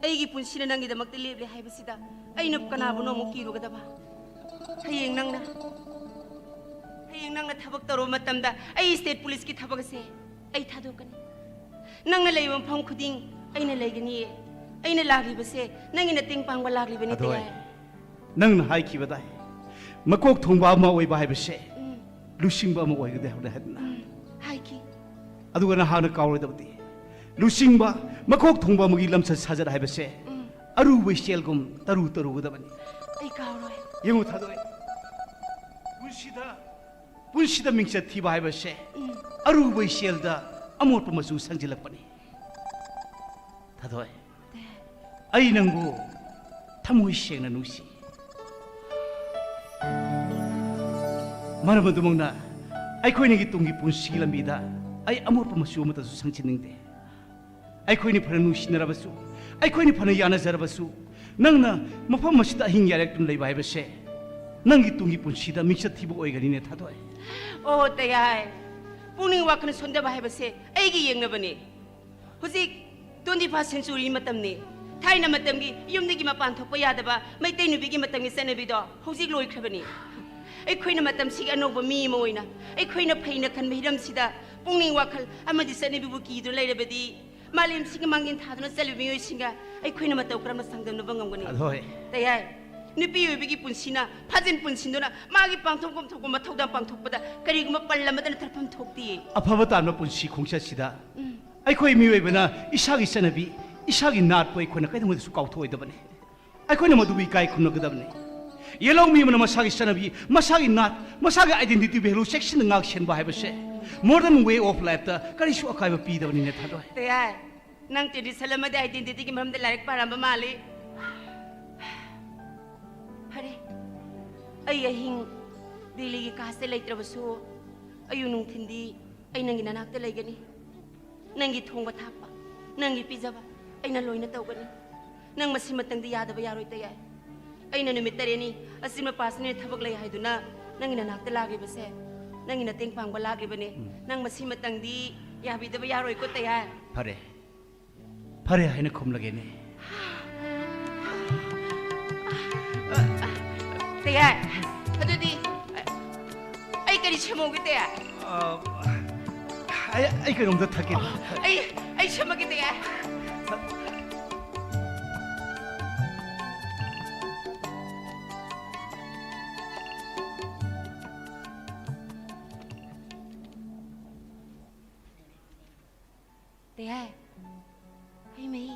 ꯑꯩꯒꯤ ꯄꯨꯟꯁꯤꯅ ꯅꯪꯒꯤꯗꯃꯛꯇ ꯂꯦꯞꯂꯦ ꯍꯥꯏꯕꯁꯤꯗ ꯑꯩꯅ ꯀꯅꯥꯕꯨꯅꯣ ꯑꯃꯨꯛ ꯀꯤꯔꯨꯒꯗꯕ? ꯍꯌꯦꯡ ꯅꯪꯅ, ꯍꯌꯦꯡ ꯅꯪꯅ ꯊꯕꯛ ꯇꯧꯔꯨꯕ ꯃꯇꯝꯗ ꯑꯩ state policeꯀꯤ ꯊꯕꯛ ꯑꯁꯦ ꯑꯩ ꯊꯥꯗꯣꯛꯀꯅꯤ꯫ ꯅꯪꯅ ꯂꯩꯕ ꯃꯐꯝ ꯈꯨꯗꯤꯡ ꯑꯩꯅ ꯂꯩꯒꯅꯤꯌꯦ꯫ ꯑꯩꯅ ꯂꯥꯛꯂꯤꯕꯁꯦ ꯅꯪꯒꯤ ꯃꯇꯦꯡ ꯄꯥꯡꯕ ꯂꯥꯛꯂꯤꯕꯅꯤ, ꯑꯗꯣ ꯇꯌꯥꯏ꯫ ꯅꯪꯅ ꯍꯥꯏꯈꯤꯕꯗꯥꯏ, ꯃꯀꯣꯛ ꯊꯣꯡꯕ ꯑꯃ ꯑꯣꯏꯕ ꯍꯥꯏꯕꯁꯦ ꯎꯝ꯫ ꯂꯨꯆꯤꯡꯕ ꯑꯃ ꯑꯣꯏꯒꯗꯕꯅꯤ ꯍꯥꯏꯗꯅ꯫ ꯎꯝ, ꯍꯥꯏꯈꯤ꯫ ꯑꯗꯨꯒ ꯅꯍꯥꯛꯅ ꯀꯥꯎꯔꯣꯏꯗꯕꯗꯤ, ꯂꯨꯆꯤꯡꯕ, ꯃꯀꯣꯛ ꯊꯣꯡꯕ ꯑꯃꯒꯤ ꯂꯝꯆꯠ ꯁꯥꯖꯠ ꯍꯥꯏꯕꯁꯦ ꯎꯝ꯫ ꯑꯔꯨꯕ ꯏꯆꯦꯜꯒꯨꯝ ꯇꯔꯨ ꯇꯔꯨꯒꯗꯕꯅꯤ꯫ ꯑꯩ ꯀꯥꯎꯔꯣꯏ꯫ ꯌꯦꯡꯉꯨ ꯊꯥꯗꯣꯏ, ꯄꯨꯟꯁꯤꯗ, ꯄꯨꯟꯁꯤꯗ ꯃꯤꯡꯆꯠ ꯊꯤꯕ ꯍꯥꯏꯕꯁꯦ ꯎꯝ꯫ ꯑꯔꯨꯕ ꯏꯆꯦꯜꯗ ꯑꯃꯣꯠꯄ ꯃꯆꯨ ꯁꯪꯖꯤꯜꯂꯛꯄꯅꯤ꯫ ꯊꯥꯗꯣꯏ, ꯑꯩ ꯅꯪꯕꯨ ꯊꯃꯣꯏ ꯁꯦꯡꯅ ꯅꯨꯡꯁꯤ꯫ ꯃꯔꯝ ꯑꯗꯨꯃꯛꯅ ꯑꯩꯈꯣꯏꯅꯤꯒꯤ ꯇꯨꯡꯒꯤ ꯄꯨꯟꯁꯤꯒꯤ ꯂꯝꯕꯤꯗ ꯑꯩ ꯑꯃꯣꯠꯄ ꯃꯆꯨ ꯑꯃꯠꯇꯁꯨ ꯁꯪꯖꯤꯟꯅꯤꯡꯗꯦ꯫ ꯑꯩꯈꯣꯏꯅꯤ ꯐꯅ ꯅꯨꯡꯁꯤꯅꯔꯕꯁꯨ, ꯑꯩꯈꯣꯏꯅꯤ ꯐꯅ ꯌꯥꯅꯖꯔꯕꯁꯨ, ꯅꯪꯅ ꯃꯐꯝ ꯑꯁꯤꯗ ꯑꯍꯤꯡ ꯌꯥꯔꯦꯛꯇꯨꯅ ꯂꯩꯕ ꯍꯥꯏꯕꯁꯦ ꯅꯪꯒꯤ ꯇꯨꯡꯒꯤ ꯄꯨꯟꯁꯤꯗ ꯃꯤꯡꯆꯠ ꯊꯤꯕ ꯑꯣꯏꯒꯅꯤꯅꯦ, ꯊꯥꯗꯣꯏ꯫ ꯑꯣ, ꯇꯌꯥꯏ, ꯄꯨꯛꯅꯤꯡ ꯋꯥꯈꯜ ꯁꯣꯟꯊꯕ ꯍꯥꯏꯕꯁꯦ ꯑꯩꯒꯤ ꯌꯦꯛꯅꯕꯅꯤ꯫ ꯍꯧꯖꯤꯛ twenty first century ꯃꯇꯝꯅꯤ꯫ ꯊꯥꯏꯅ ꯃꯇꯝꯒꯤ ꯌꯨꯝꯗꯒꯤ ꯃꯄꯥꯟ ꯊꯣꯛꯄ ꯌꯥꯗꯕ ꯃꯩꯇꯩ ꯅꯨꯄꯤꯒꯤ ꯃꯇꯝꯒꯤ ꯆꯠꯅꯕꯤꯗꯣ ꯍꯧꯖꯤꯛ ꯂꯣꯏꯈ꯭ꯔꯕꯅꯤ꯫ ꯑꯩꯈꯣꯏꯅ ꯃꯇꯝꯁꯤꯒꯤ ꯑꯅꯧꯕ ꯃꯤ ꯑꯃ ꯑꯣꯏꯅ ꯑꯩꯈꯣꯏꯅ ꯐꯩꯅ ꯈꯟꯕ ꯍꯤꯔꯝꯁꯤꯗ ꯄꯨꯛꯅꯤꯡ ꯋꯥꯈꯜ ꯑꯃꯗꯤ ꯆꯠꯅꯕꯤꯕꯨ ꯀꯤꯗꯨꯅ ꯂꯩꯔꯕꯗꯤ, ꯃꯥꯂꯦꯝꯁꯤꯒꯤ ꯃꯥꯡꯖꯤꯜ ꯊꯥꯗꯨꯅ ꯆꯠꯂꯤꯕ ꯃꯤꯑꯣꯏꯁꯤꯡꯒ ꯑꯩꯈꯣꯏꯅ ꯃꯇꯧ ꯀꯔꯝꯅ ꯆꯥꯡꯗꯝꯅꯕ ꯉꯝꯒꯅꯤ? ꯊꯥꯗꯣꯏ꯫ ꯇꯌꯥꯏ, ꯅꯨꯄꯤ ꯑꯣꯏꯕꯒꯤ ꯄꯨꯟꯁꯤꯅ ꯐꯥꯖꯤꯟ ꯄꯨꯟꯁꯤꯟꯗꯨꯅ ꯃꯥꯒꯤ ꯄꯥꯡꯊꯣꯛꯐꯝ ꯊꯣꯛꯄ ꯃꯊꯧꯗꯥꯡ ꯄꯥꯡꯊꯣꯛꯄꯗ ꯀꯔꯤꯒꯨꯝꯕ ꯄꯜ ꯑꯃꯠꯇꯅ ꯊꯠꯐꯝ ꯊꯣꯛꯇꯦ꯫ ꯑꯐꯕ ꯇꯥꯟꯕ ꯄꯨꯟꯁꯤ ꯈꯣꯡꯆꯠꯁꯤꯗ ꯎꯝ꯫ ꯑꯩꯈꯣꯏ ꯃꯤꯑꯣꯏꯕꯅ ꯏꯁꯥꯒꯤ ꯆꯠꯅꯕꯤ, ꯏꯁꯥꯒꯤ ꯅꯥꯠꯄꯨ ꯑꯩꯈꯣꯏꯅ ꯀꯩꯗꯧꯉꯩꯗꯁꯨ ꯀꯥꯎꯊꯣꯛꯑꯣꯏꯗꯕꯅꯤ꯫ ꯑꯩꯈꯣꯏꯅ ꯃꯗꯨꯕꯨ ꯏꯀꯥꯏ ꯈꯨꯝꯅꯒꯗꯕꯅꯤ꯫ ꯌꯦꯜꯍꯧꯃꯤ ꯑꯃꯅ ꯃꯁꯥꯒꯤ ꯆꯠꯅꯕꯤ, ꯃꯁꯥꯒꯤ ꯅꯥꯠ, ꯃꯁꯥꯒꯤ identity value ꯆꯦꯛꯁꯤꯟꯅ ꯉꯥꯛ ꯁꯦꯟꯕ ꯍꯥꯏꯕꯁꯦ modern way of lifeꯇ ꯀꯔꯤꯁꯨ ꯑꯀꯥꯏꯕ ꯄꯤꯗꯕꯅꯤꯅꯦ, ꯊꯥꯗꯣꯏ꯫ ꯇꯌꯥꯏ, ꯅꯪ tradition ꯑꯃꯗꯤ identityꯒꯤ ꯃꯔꯝꯗ ꯂꯥꯏꯔꯤꯛ ꯄꯥꯔꯝꯕ ꯃꯥꯜꯂꯤ꯫ ꯐꯔꯦ, ꯑꯩ ꯑꯍꯤꯡ ꯗꯦꯜꯂꯤꯒꯤ ꯀꯥꯁꯇ ꯂꯩꯇ꯭ꯔꯕꯁꯨ, ꯑꯌꯨꯛ ꯅꯨꯡꯊꯤꯟꯗꯤ ꯑꯩ ꯅꯪꯒꯤ ꯅꯅꯥꯛꯇ ꯂꯩꯒꯅꯤ꯫ ꯅꯪꯒꯤ ꯊꯣꯡꯕ ꯊꯥꯛꯄ, ꯅꯪꯒꯤ ꯄꯤꯖꯕ ꯑꯩꯅ ꯂꯣꯏꯅ ꯇꯧꯒꯅꯤ꯫ ꯅꯪ ꯃꯁꯤꯃꯇꯪꯗꯤ ꯌꯥꯗꯕ ꯌꯥꯔꯣꯏ, ꯇꯌꯥꯏ꯫ ꯑꯩꯅ ꯅꯨꯃꯤꯠ ꯇꯔꯦꯠꯅꯤ ꯑꯆꯤꯟꯕ ꯄꯥꯁꯅꯤꯅ ꯊꯕꯛ ꯂꯩ ꯍꯥꯏꯗꯨꯅ ꯅꯪꯒꯤ ꯅꯅꯥꯛꯇ ꯂꯥꯛꯂꯤꯕꯁꯦ, ꯅꯪꯒꯤ ꯃꯇꯦꯡ ꯄꯥꯡꯕ ꯂꯥꯛꯂꯤꯕꯅꯤ꯫ ꯎꯝ꯫ ꯅꯪ ꯃꯁꯤꯃꯇꯪꯗꯤ ꯌꯥꯕꯤꯗꯕ ꯌꯥꯔꯣꯏꯀꯣ, ꯇꯌꯥꯏ꯫ ꯐꯔꯦ, ꯐꯔꯦ ꯍꯥꯏꯅ ꯈꯨꯝꯂꯒꯦꯅꯦ꯫ ꯇꯌꯥꯏ, ꯑꯗꯨꯗꯤ ꯑꯩ ꯀꯔꯤ ꯁꯦꯝꯍꯧꯒꯦ, ꯇꯌꯥꯏ? ꯑ, ꯑꯩ, ꯑꯩ ꯀꯩꯅꯣꯝꯇ ꯊꯛꯀꯦ꯫ ꯑꯩ, ꯑꯩ ꯁꯦꯝꯃꯒꯦ, ꯇꯌꯥꯏ꯫ ꯇꯌꯥꯏ, ꯍꯩ ꯃꯍꯤ꯫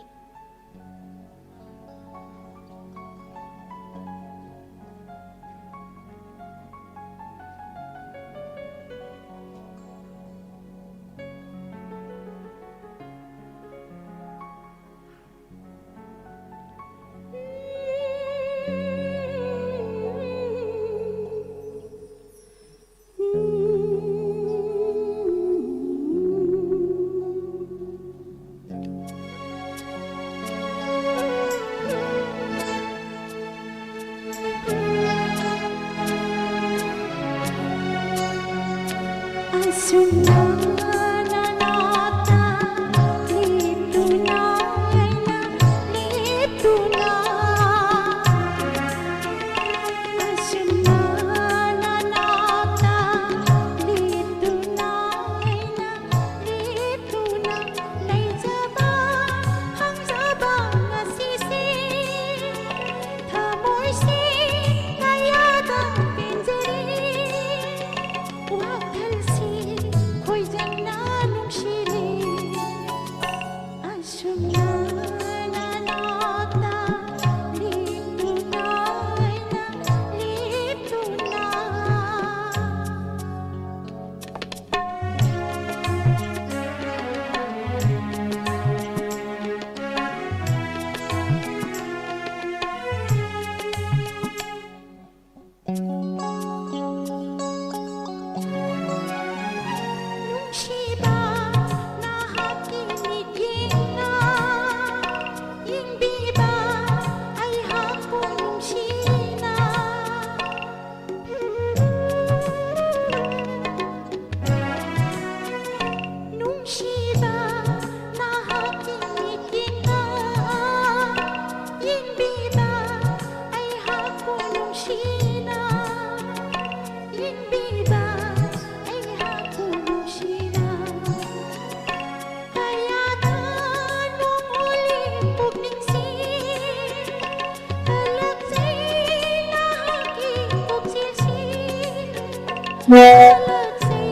ꯍꯜꯂꯛꯁꯤ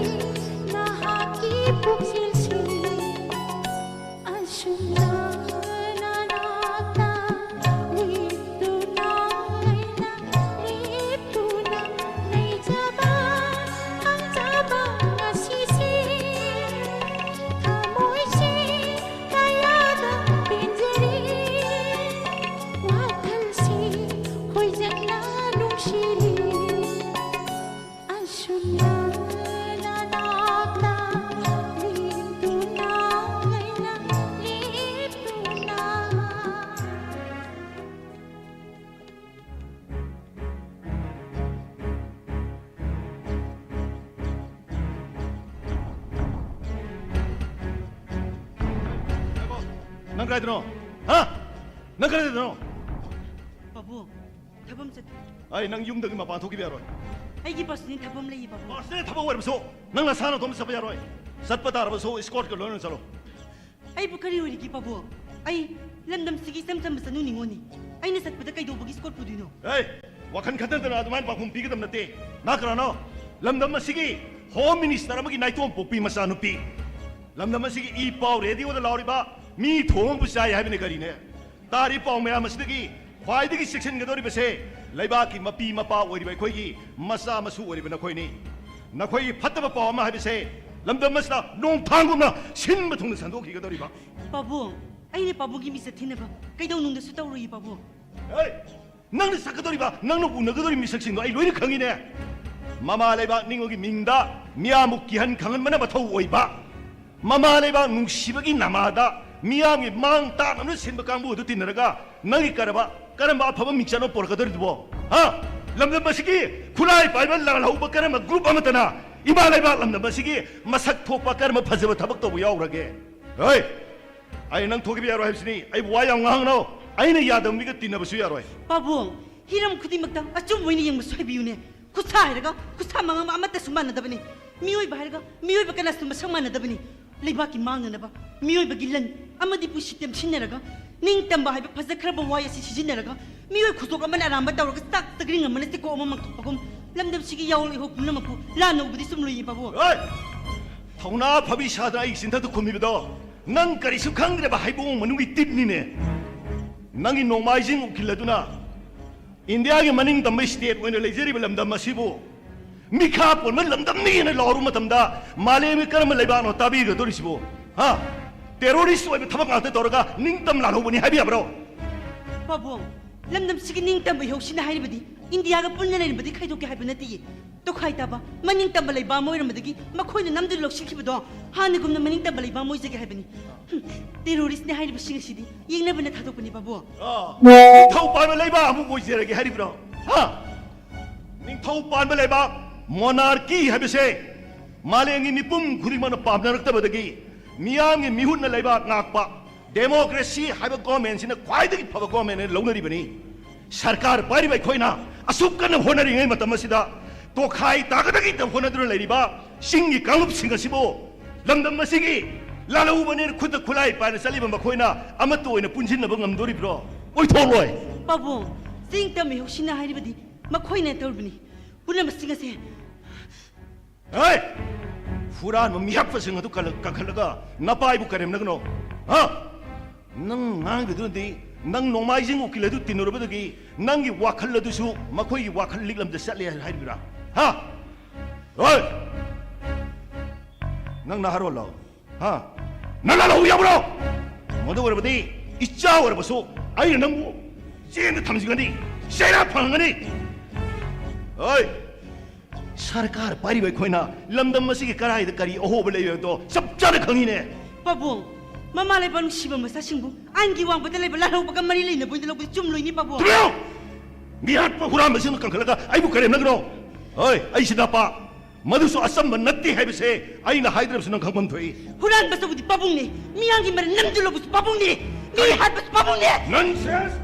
ꯅꯍꯥꯛꯀꯤ ꯄꯨꯛꯆꯦꯜꯁꯤ ꯑꯁꯨꯝꯅ ꯅꯅꯥꯛꯇ ꯂꯦꯞꯇꯨꯅ ꯑꯩꯅ ꯂꯦꯞꯇꯨꯅ ꯂꯩꯖꯕ ꯈꯪꯖꯕ ꯉꯁꯤꯁꯤ ꯊꯃꯣꯏꯁꯤ ꯀꯌꯥꯗ ꯄꯦꯟꯖꯔꯤ ꯋꯥꯈꯜꯁꯤ ꯈꯣꯏꯖꯪꯅ ꯅꯨꯡꯁꯤꯔꯤ ꯑꯁꯨꯝꯅ ꯅꯅꯥꯛꯇ ꯂꯦꯞꯇꯨꯅ ꯑꯩꯅ ꯂꯦꯞꯇꯨꯅ ꯅꯪ ꯀꯗꯥꯏꯗꯅꯣ? ꯍꯥ? ꯅꯪ ꯀꯗꯥꯏꯗꯅꯣ? ꯄꯥꯕꯨꯡ, ꯊꯕꯛ ꯑꯃ ꯆꯠꯀꯦ꯫ ꯑꯩ ꯅꯪ ꯌꯨꯝꯗꯒꯤ ꯃꯄꯥꯟ ꯊꯣꯛꯈꯤꯕ ꯌꯥꯔꯣꯏ꯫ ꯑꯩꯒꯤ ꯄꯥꯔꯁꯣꯅꯦꯜ ꯊꯕꯛ ꯑꯃ ꯂꯩꯌꯦ ꯄꯥꯕꯨꯡ꯫ ꯄꯥꯔꯁꯣꯅꯦꯜ ꯊꯕꯛ ꯑꯣꯏꯔꯕꯁꯨ ꯅꯪ ꯅꯁꯥ ꯅꯊꯣꯝ ꯆꯠꯄ ꯌꯥꯔꯣꯏ꯫ ꯆꯠꯄ ꯇꯥꯔꯕꯁꯨ ꯏꯁꯀꯣꯔꯠꯀ ꯂꯣꯏꯅ ꯆꯠꯂꯣ꯫ ꯑꯩꯕꯨ ꯀꯔꯤ ꯑꯣꯏꯔꯤꯒꯦ ꯄꯥꯕꯨꯡ? ꯑꯩ ꯂꯝꯗꯝꯁꯤꯒꯤ ꯏꯆꯝ ꯆꯝꯕ ꯆꯅꯨ ꯅꯤꯉꯣꯜꯅꯤ꯫ ꯑꯩꯅ ꯆꯠꯄꯗ ꯀꯩꯗꯧꯕꯒꯤ ꯏꯁꯀꯣꯔꯠ ꯄꯨꯗꯣꯏꯅꯣ? ꯑꯦ, ꯋꯥꯈꯜ ꯈꯟꯊꯗꯅ ꯑꯗꯨꯃꯥꯏꯅ ꯄꯥꯎꯈꯨꯝ ꯄꯤꯒꯗꯕ ꯅꯠꯇꯦ꯫ ꯅꯪ ꯀꯅꯥꯅꯣ? ꯂꯝꯗꯝ ꯑꯁꯤꯒꯤ ꯍꯣꯝ ꯃꯤꯅꯤꯁꯇꯔ ꯑꯃꯒꯤ ꯅꯥꯏꯇꯣꯝ ꯄꯣꯛꯄꯤ ꯃꯆꯥꯅꯨꯄꯤ꯫ ꯂꯝꯗꯝ ꯑꯁꯤꯒꯤ ꯏ ꯄꯥꯎ ꯔꯦꯗꯤꯑꯣꯗ ꯂꯥꯎꯔꯤꯕ ꯃꯤ ꯊꯣꯡꯕꯨ ꯆꯥꯏ ꯍꯥꯏꯕꯅꯤ ꯀꯔꯤꯅꯦ? ꯇꯥꯔꯤꯕ ꯄꯥꯎ ꯃꯌꯥꯝ ꯑꯁꯤꯗꯒꯤ ꯈ꯭ꯋꯥꯏꯗꯒꯤ ꯆꯦꯛꯁꯤꯟꯒꯗꯧꯔꯤꯕꯁꯦ ꯂꯩꯕꯥꯛꯀꯤ ꯃꯄꯤ ꯃꯄꯥ ꯑꯣꯏꯔꯤꯕ ꯑꯩꯈꯣꯏꯒꯤ ꯃꯆꯥ ꯃꯁꯨ ꯑꯣꯏꯔꯤꯕ ꯅꯈꯣꯏꯅꯤ꯫ ꯅꯈꯣꯏꯒꯤ ꯐꯠꯇꯕ ꯄꯥꯎ ꯑꯃ ꯍꯥꯏꯕꯁꯦ ꯂꯝꯗꯝ ꯑꯁꯤꯗ ꯅꯣꯡꯊꯥꯡꯒꯨꯝꯅ ꯁꯤꯟꯕ ꯊꯨꯡꯅ ꯁꯟꯗꯣꯛꯈꯤꯒꯗꯧꯔꯤꯕ꯫ ꯄꯥꯕꯨꯡ, ꯑꯩꯅ ꯄꯥꯕꯨꯡꯒꯤ ꯃꯤꯆꯠ ꯊꯤꯅꯕ ꯀꯩꯗꯧꯅꯨꯡꯗꯁꯨ ꯇꯧꯔꯣꯏꯌꯦ ꯄꯥꯕꯨꯡ꯫ ꯍꯦ! ꯅꯪꯅ ꯆꯠꯀꯗꯧꯔꯤꯕ, ꯅꯪꯅ ꯎꯅꯒꯗꯧꯔꯤꯕ ꯃꯤꯁꯛꯁꯤꯡꯗꯣ ꯑꯩ ꯂꯣꯏꯅ ꯈꯪꯉꯤꯅꯦ꯫ ꯃꯃꯥ ꯂꯩꯕꯥꯛ ꯅꯤꯡꯉꯣꯜꯒꯤ ꯃꯤꯡꯗ ꯃꯤꯌꯥꯝꯕꯨ ꯀꯤꯍꯟ ꯈꯪꯍꯟꯕꯅ ꯃꯊꯧ ꯑꯣꯏꯕ, ꯃꯃꯥ ꯂꯩꯕꯥꯛ ꯅꯨꯡꯁꯤꯕꯒꯤ ꯅꯃꯥꯗ ꯃꯤꯌꯥꯝꯒꯤ ꯃꯥꯡ ꯇꯥꯛꯅꯕ ꯁꯤꯟꯕ ꯀꯥꯡꯕꯨ ꯑꯗꯨ ꯇꯤꯟꯅꯔꯒ ꯅꯪꯒꯤ ꯀꯔꯝꯕ, ꯀꯔꯝꯕ ꯑꯐꯕ ꯃꯤꯡꯆꯠꯅꯣ ꯄꯨꯔꯛꯀꯗꯧꯔꯤꯗꯨꯕꯣ? ꯍꯥ? ꯂꯝꯗꯝ ꯑꯁꯤꯒꯤ ꯈꯨꯠꯂꯥꯏ ꯄꯥꯏꯕ ꯂꯥꯜꯍꯧꯕ ꯀꯔꯝꯕ ꯒ꯭ꯔꯨꯞ ꯑꯃꯠꯇꯅ ꯏꯃꯥ ꯂꯩꯕꯥꯛ ꯂꯝꯗꯝ ꯑꯁꯤꯒꯤ ꯃꯁꯛ ꯊꯣꯛꯄ ꯀꯔꯝꯕ ꯐꯖꯕ ꯊꯕꯛ ꯇꯧꯕ ꯌꯥꯎꯔꯒꯦ? ꯍꯣꯏ! ꯑꯩ ꯅꯪ ꯊꯣꯛꯈꯤꯕ ꯌꯥꯔꯣꯏ ꯍꯥꯏꯕꯁꯤꯅꯤ꯫ ꯑꯩꯕꯨ ꯋꯥ ꯌꯥꯝ ꯉꯥꯡꯅꯧ꯫ ꯑꯩꯅ ꯌꯥꯗꯕ ꯃꯤꯒ ꯇꯤꯟꯅꯕꯁꯨ ꯌꯥꯔꯣꯏ꯫ ꯄꯥꯕꯨꯡ, ꯍꯤꯔꯝ ꯈꯨꯗꯤꯡꯃꯛꯇ ꯑꯆꯨꯝꯕ ꯑꯣꯏꯅ ꯌꯦꯡꯕꯁꯨ ꯍꯩꯕꯤꯌꯨꯅꯦ꯫ ꯈꯨꯠꯁꯥ ꯍꯥꯏꯔꯒ ꯈꯨꯠꯁꯥ ꯃꯉꯥꯡꯕ ꯑꯃꯠꯇꯁꯨ ꯃꯥꯟꯅꯗꯕꯅꯤ꯫ ꯃꯤꯑꯣꯏꯕ ꯍꯥꯏꯔꯒ ꯃꯤꯑꯣꯏꯕ ꯀꯅꯥꯁꯨ ꯃꯁꯛ ꯃꯥꯟꯅꯗꯕꯅꯤ꯫ ꯂꯩꯕꯥꯛꯀꯤ ꯃꯥꯡꯅꯅꯕ, ꯃꯤꯑꯣꯏꯕꯒꯤ ꯂꯟ ꯑꯃꯗꯤ ꯄꯨꯟꯁꯤ ꯇꯦꯝꯁꯤꯟꯅꯔꯒ, ꯅꯤꯡꯇꯝꯕ ꯍꯥꯏꯕ ꯐꯖꯈ꯭ꯔꯕ ꯋꯥꯍꯩ ꯑꯁꯤ ꯁꯤꯖꯤꯟꯅꯔꯒ, ꯃꯤꯑꯣꯏ ꯈꯨꯗꯣꯛ ꯑꯃꯅ ꯑꯔꯥꯟꯕ ꯇꯧꯔꯒ ꯆꯥꯛ ꯆꯒ꯭ꯔꯤꯡ ꯑꯃꯅ ꯆꯤꯀꯣꯛ ꯑꯃ ꯃꯥꯡꯊꯣꯛꯄꯒꯨꯝ, ꯂꯝꯗꯝꯁꯤꯒꯤ ꯌꯥꯑꯣꯜ ꯏꯍꯧ ꯄꯨꯝꯅꯃꯛꯄꯨ ꯂꯥꯟꯅ ꯎꯕꯗꯤ ꯆꯨꯝꯂꯣꯏꯌꯦ, ꯄꯥꯕꯨꯡ꯫ ꯍꯣꯏ! ꯊꯧꯅꯥ ꯐꯕꯤ ꯁꯥꯗꯅ ꯑꯩꯒꯤ ꯆꯤꯟꯊꯛꯇ ꯈꯨꯝꯃꯤꯕꯗꯣ ꯅꯪ ꯀꯔꯤꯁꯨ ꯈꯪꯗ꯭ꯔꯕ ꯍꯩꯕꯣꯡ ꯃꯅꯨꯡꯒꯤ ꯇꯤꯟꯅꯤꯅꯦ꯫ ꯅꯪꯒꯤ ꯅꯣꯡꯃꯥꯏꯖꯤꯡ ꯎꯀꯤꯜ ꯑꯗꯨꯅ ꯏꯟꯗꯤꯌꯥꯒꯤ ꯃꯅꯤꯡ ꯇꯝꯕ ꯁ꯭ꯇꯦꯠ ꯑꯣꯏꯅ ꯂꯩꯖꯔꯤꯕ ꯂꯝꯗꯝ ꯑꯁꯤꯕꯨ ꯃꯤꯈꯥ ꯄꯣꯟꯕ ꯂꯝꯗꯝꯅꯤ ꯍꯥꯏꯅ ꯂꯥꯎꯔꯨꯕ ꯃꯇꯝꯗ ꯃꯥꯂꯦꯝꯒꯤ ꯀꯔꯝꯕ ꯂꯩꯕꯥꯛꯅꯣ ꯇꯥꯕꯤꯒꯗꯧꯔꯤꯁꯤꯕꯨ? ꯍꯥ? ꯇꯦꯔꯣꯔꯤꯁ ꯑꯣꯏꯕ ꯊꯕꯛ ꯉꯥꯛꯇ ꯇꯧꯔꯒ ꯅꯤꯡꯇꯝ ꯂꯥꯜꯍꯧꯕꯅꯤ ꯍꯥꯏꯕ ꯌꯥꯕ꯭ꯔꯣ? ꯄꯥꯕꯨꯡ, ꯂꯝꯗꯝꯁꯤꯒꯤ ꯅꯤꯡꯇꯝꯕ ꯏꯍꯧꯁꯤꯅ ꯍꯥꯏꯔꯤꯕꯗꯤ ꯏꯟꯗꯤꯌꯥꯒ ꯄꯨꯟꯅ ꯂꯩꯔꯝꯕꯗꯤ ꯈꯥꯏꯗꯣꯛꯀꯦ ꯍꯥꯏꯕ ꯅꯠꯇꯤꯌꯦ꯫ ꯇꯣꯈꯥꯏ ꯇꯥꯕ, ꯃꯅꯤꯡ ꯇꯝꯕ ꯂꯩꯕꯥꯛ ꯑꯃ ꯑꯣꯏꯔꯝꯕꯗꯒꯤ ꯃꯈꯣꯏꯅ ꯅꯝꯗꯨꯅ ꯂꯧꯁꯤꯟꯈꯤꯕꯗꯣ ꯍꯥꯟꯅꯒꯨꯝꯅ ꯃꯅꯤꯡ ꯇꯝꯕ ꯂꯩꯕꯥꯛ ꯑꯃ ꯑꯣꯏꯖꯒꯦ ꯍꯥꯏꯕꯅꯤ꯫ ꯍꯨꯝ, ꯇꯦꯔꯣꯔꯤꯁꯅꯦ ꯍꯥꯏꯔꯤꯕꯁꯤꯡ ꯑꯁꯤꯗꯤ ꯌꯦꯡꯅꯕꯅ ꯊꯥꯗꯣꯛꯄꯅꯤ, ꯄꯥꯕꯨꯡ꯫ ꯑꯥ, ꯅꯤꯡꯊꯧ ꯄꯥꯟꯕ ꯂꯩꯕꯥꯛ ꯑꯃ ꯑꯣꯏꯖꯔꯒꯦ ꯍꯥꯏꯔꯤꯕ꯭ꯔꯣ? ꯍꯥ? ꯅꯤꯡꯊꯧ ꯄꯥꯟꯕ ꯂꯩꯕꯥꯛ, ꯃꯣꯅꯥꯔꯀꯤ ꯍꯥꯏꯕꯁꯦ ꯃꯥꯂꯦꯝꯒꯤ ꯃꯤꯄꯨꯝ ꯈꯨꯗꯤꯡꯃꯛꯅ ꯄꯥꯝꯅꯔꯛꯇꯕꯗꯒꯤ ꯃꯤꯌꯥꯝꯒꯤ ꯃꯤꯍꯨꯠꯅ ꯂꯩꯕꯥꯛ ꯉꯥꯛꯄ ꯗꯦꯃꯣꯀ꯭ꯔꯦꯁꯤ ꯍꯥꯏꯕ ꯒꯣꯔꯃꯦꯟꯁꯤꯅ ꯈ꯭ꯋꯥꯏꯗꯒꯤ ꯐꯕ ꯒꯣꯔꯃꯦꯟ ꯍꯥꯏꯅ ꯂꯧꯅꯔꯤꯕꯅꯤ꯫ ꯁꯔꯀꯥꯔ ꯄꯥꯏꯔꯤꯕ ꯑꯩꯈꯣꯏꯅ ꯑꯁꯨꯛ ꯀꯟꯅ ꯍꯣꯠꯅꯔꯤꯉꯩ ꯃꯇꯝ ꯑꯁꯤꯗ ꯇꯣꯈꯥꯏ ꯇꯥꯒꯗꯒꯤꯗ ꯍꯣꯠꯅꯗꯨꯅ ꯂꯩꯔꯤꯕ ꯆꯤꯡꯒꯤ ꯀꯥꯡꯂꯨꯞꯁꯤꯡ ꯑꯁꯤꯕꯨ ꯂꯝꯗꯝ ꯑꯁꯤꯒꯤ ꯂꯥꯜꯍꯧꯕꯅꯦꯅ ꯈꯨꯠꯇ ꯈꯨꯠꯂꯥꯏ ꯄꯥꯏꯅ ꯆꯠꯂꯤꯕ ꯃꯈꯣꯏꯅ ꯑꯃꯠꯇ ꯑꯣꯏꯅ ꯄꯨꯟꯁꯤꯟꯅꯕ ꯉꯝꯗꯣꯔꯤꯕ꯭ꯔꯣ? ꯑꯣꯏꯊꯣꯛꯂꯣꯏ꯫ ꯄꯥꯕꯨꯡ, ꯆꯤꯡ ꯇꯝ ꯏꯍꯧꯁꯤꯅ ꯍꯥꯏꯔꯤꯕꯗꯤ ꯃꯈꯣꯏꯅ ꯇꯧꯔꯤꯕꯅꯤ꯫ ꯄꯨꯝꯅꯃꯛꯁꯤꯡ ꯑꯁꯦ ꯍꯦ! ꯍꯨꯔꯥꯟꯕ ꯃꯤꯍꯥꯠꯄꯁꯤꯡ ꯑꯗꯨ ꯀꯜꯂ-, ꯀꯟꯈꯠꯂꯒ ꯅꯄꯥꯏꯕꯨ ꯀꯔꯦꯝꯅꯒꯅꯣ꯫ ꯍꯥ? ꯅꯪ ꯉꯥꯡꯉꯤꯗꯨꯅꯗꯤ ꯅꯪ ꯅꯣꯡꯃꯥꯏꯖꯤꯡ ꯎꯀꯤꯜ ꯑꯗꯨ ꯇꯤꯟꯅꯔꯨꯕꯗꯒꯤ ꯅꯪꯒꯤ ꯋꯥꯈꯜ ꯑꯗꯨꯁꯨ ꯃꯈꯣꯏꯒꯤ ꯋꯥꯈꯜ ꯂꯤꯛꯂꯝꯗ ꯆꯠꯂꯦ ꯍꯥꯏꯔꯤꯕ꯭ꯔꯥ? ꯍꯥ? ꯍꯣꯏ! ꯅꯪ ꯅꯍꯥꯔꯣꯜꯂꯣ? ꯍꯥ? ꯅꯪ ꯂꯥꯜꯍꯧ ꯌꯥꯕ꯭ꯔꯣ? ꯃꯗꯨ ꯑꯣꯏꯔꯕꯗꯤ ꯏꯆꯥ ꯑꯣꯏꯔꯕꯁꯨ ꯑꯩꯅ ꯅꯪꯕꯨ ꯆꯦꯟꯗ ꯊꯝꯖꯤꯟꯒꯅꯤ, ꯆꯩꯔꯥ ꯐꯪꯒꯅꯤ꯫ ꯍꯣꯏ! ꯁꯔꯀꯥꯔ ꯄꯥꯏꯔꯤꯕ ꯑꯩꯈꯣꯏꯅ ꯂꯝꯗꯝ ꯑꯁꯤꯒꯤ ꯀꯔꯥꯏꯗ ꯀꯔꯤ ꯑꯍꯣꯕ ꯂꯩꯕꯗꯣ ꯆꯞ ꯆꯥꯅ ꯈꯪꯉꯤꯅꯦ꯫ ꯄꯥꯕꯨꯡ, ꯃꯃꯥ ꯂꯩꯕꯥꯛ ꯅꯨꯡꯁꯤꯕ ꯃꯆꯥꯁꯤꯡꯕꯨ ꯑꯥꯏꯟꯒꯤ ꯋꯥꯡꯃꯗ ꯂꯩꯕ ꯂꯥꯜꯍꯧꯕꯒ ꯃꯔꯤ ꯂꯩꯅꯕ ꯑꯣꯏꯅ ꯂꯧꯕꯗꯤ ꯆꯨꯝꯂꯣꯏꯅꯤ, ꯄꯥꯕꯨꯡ꯫ ꯇꯨꯃꯤꯟ ꯂꯩꯌꯨ! ꯃꯤꯍꯥꯠꯄ ꯍꯨꯔꯥꯟꯕꯁꯤꯡꯅ ꯀꯟꯈꯠꯂꯒ ꯑꯩꯕꯨ ꯀꯔꯦꯝꯅꯒꯅꯣ꯫ ꯍꯣꯏ, ꯑꯩꯁꯤ ꯅꯄꯥ꯫ ꯃꯗꯨꯁꯨ ꯑꯆꯝꯕ ꯅꯠꯇꯦ ꯍꯥꯏꯕꯁꯦ ꯑꯩꯅ ꯍꯥꯏꯗ꯭ꯔꯕꯁꯨ ꯅꯪ ꯈꯪꯐꯝ ꯊꯣꯛꯏ꯫ ꯍꯨꯔꯥꯟꯕ ꯆꯧꯕꯗꯤ ꯄꯥꯕꯨꯡꯅꯦ, ꯃꯤꯌꯥꯝꯒꯤ ꯃꯔꯟ ꯅꯝꯗꯨꯅ ꯂꯧꯕꯁꯨ ꯄꯥꯕꯨꯡꯅꯦ, ꯃꯤ ꯀꯔꯤ? ꯍꯥꯠꯄꯁꯨ ꯄꯥꯕꯨꯡꯅꯦ꯫ Nonsense!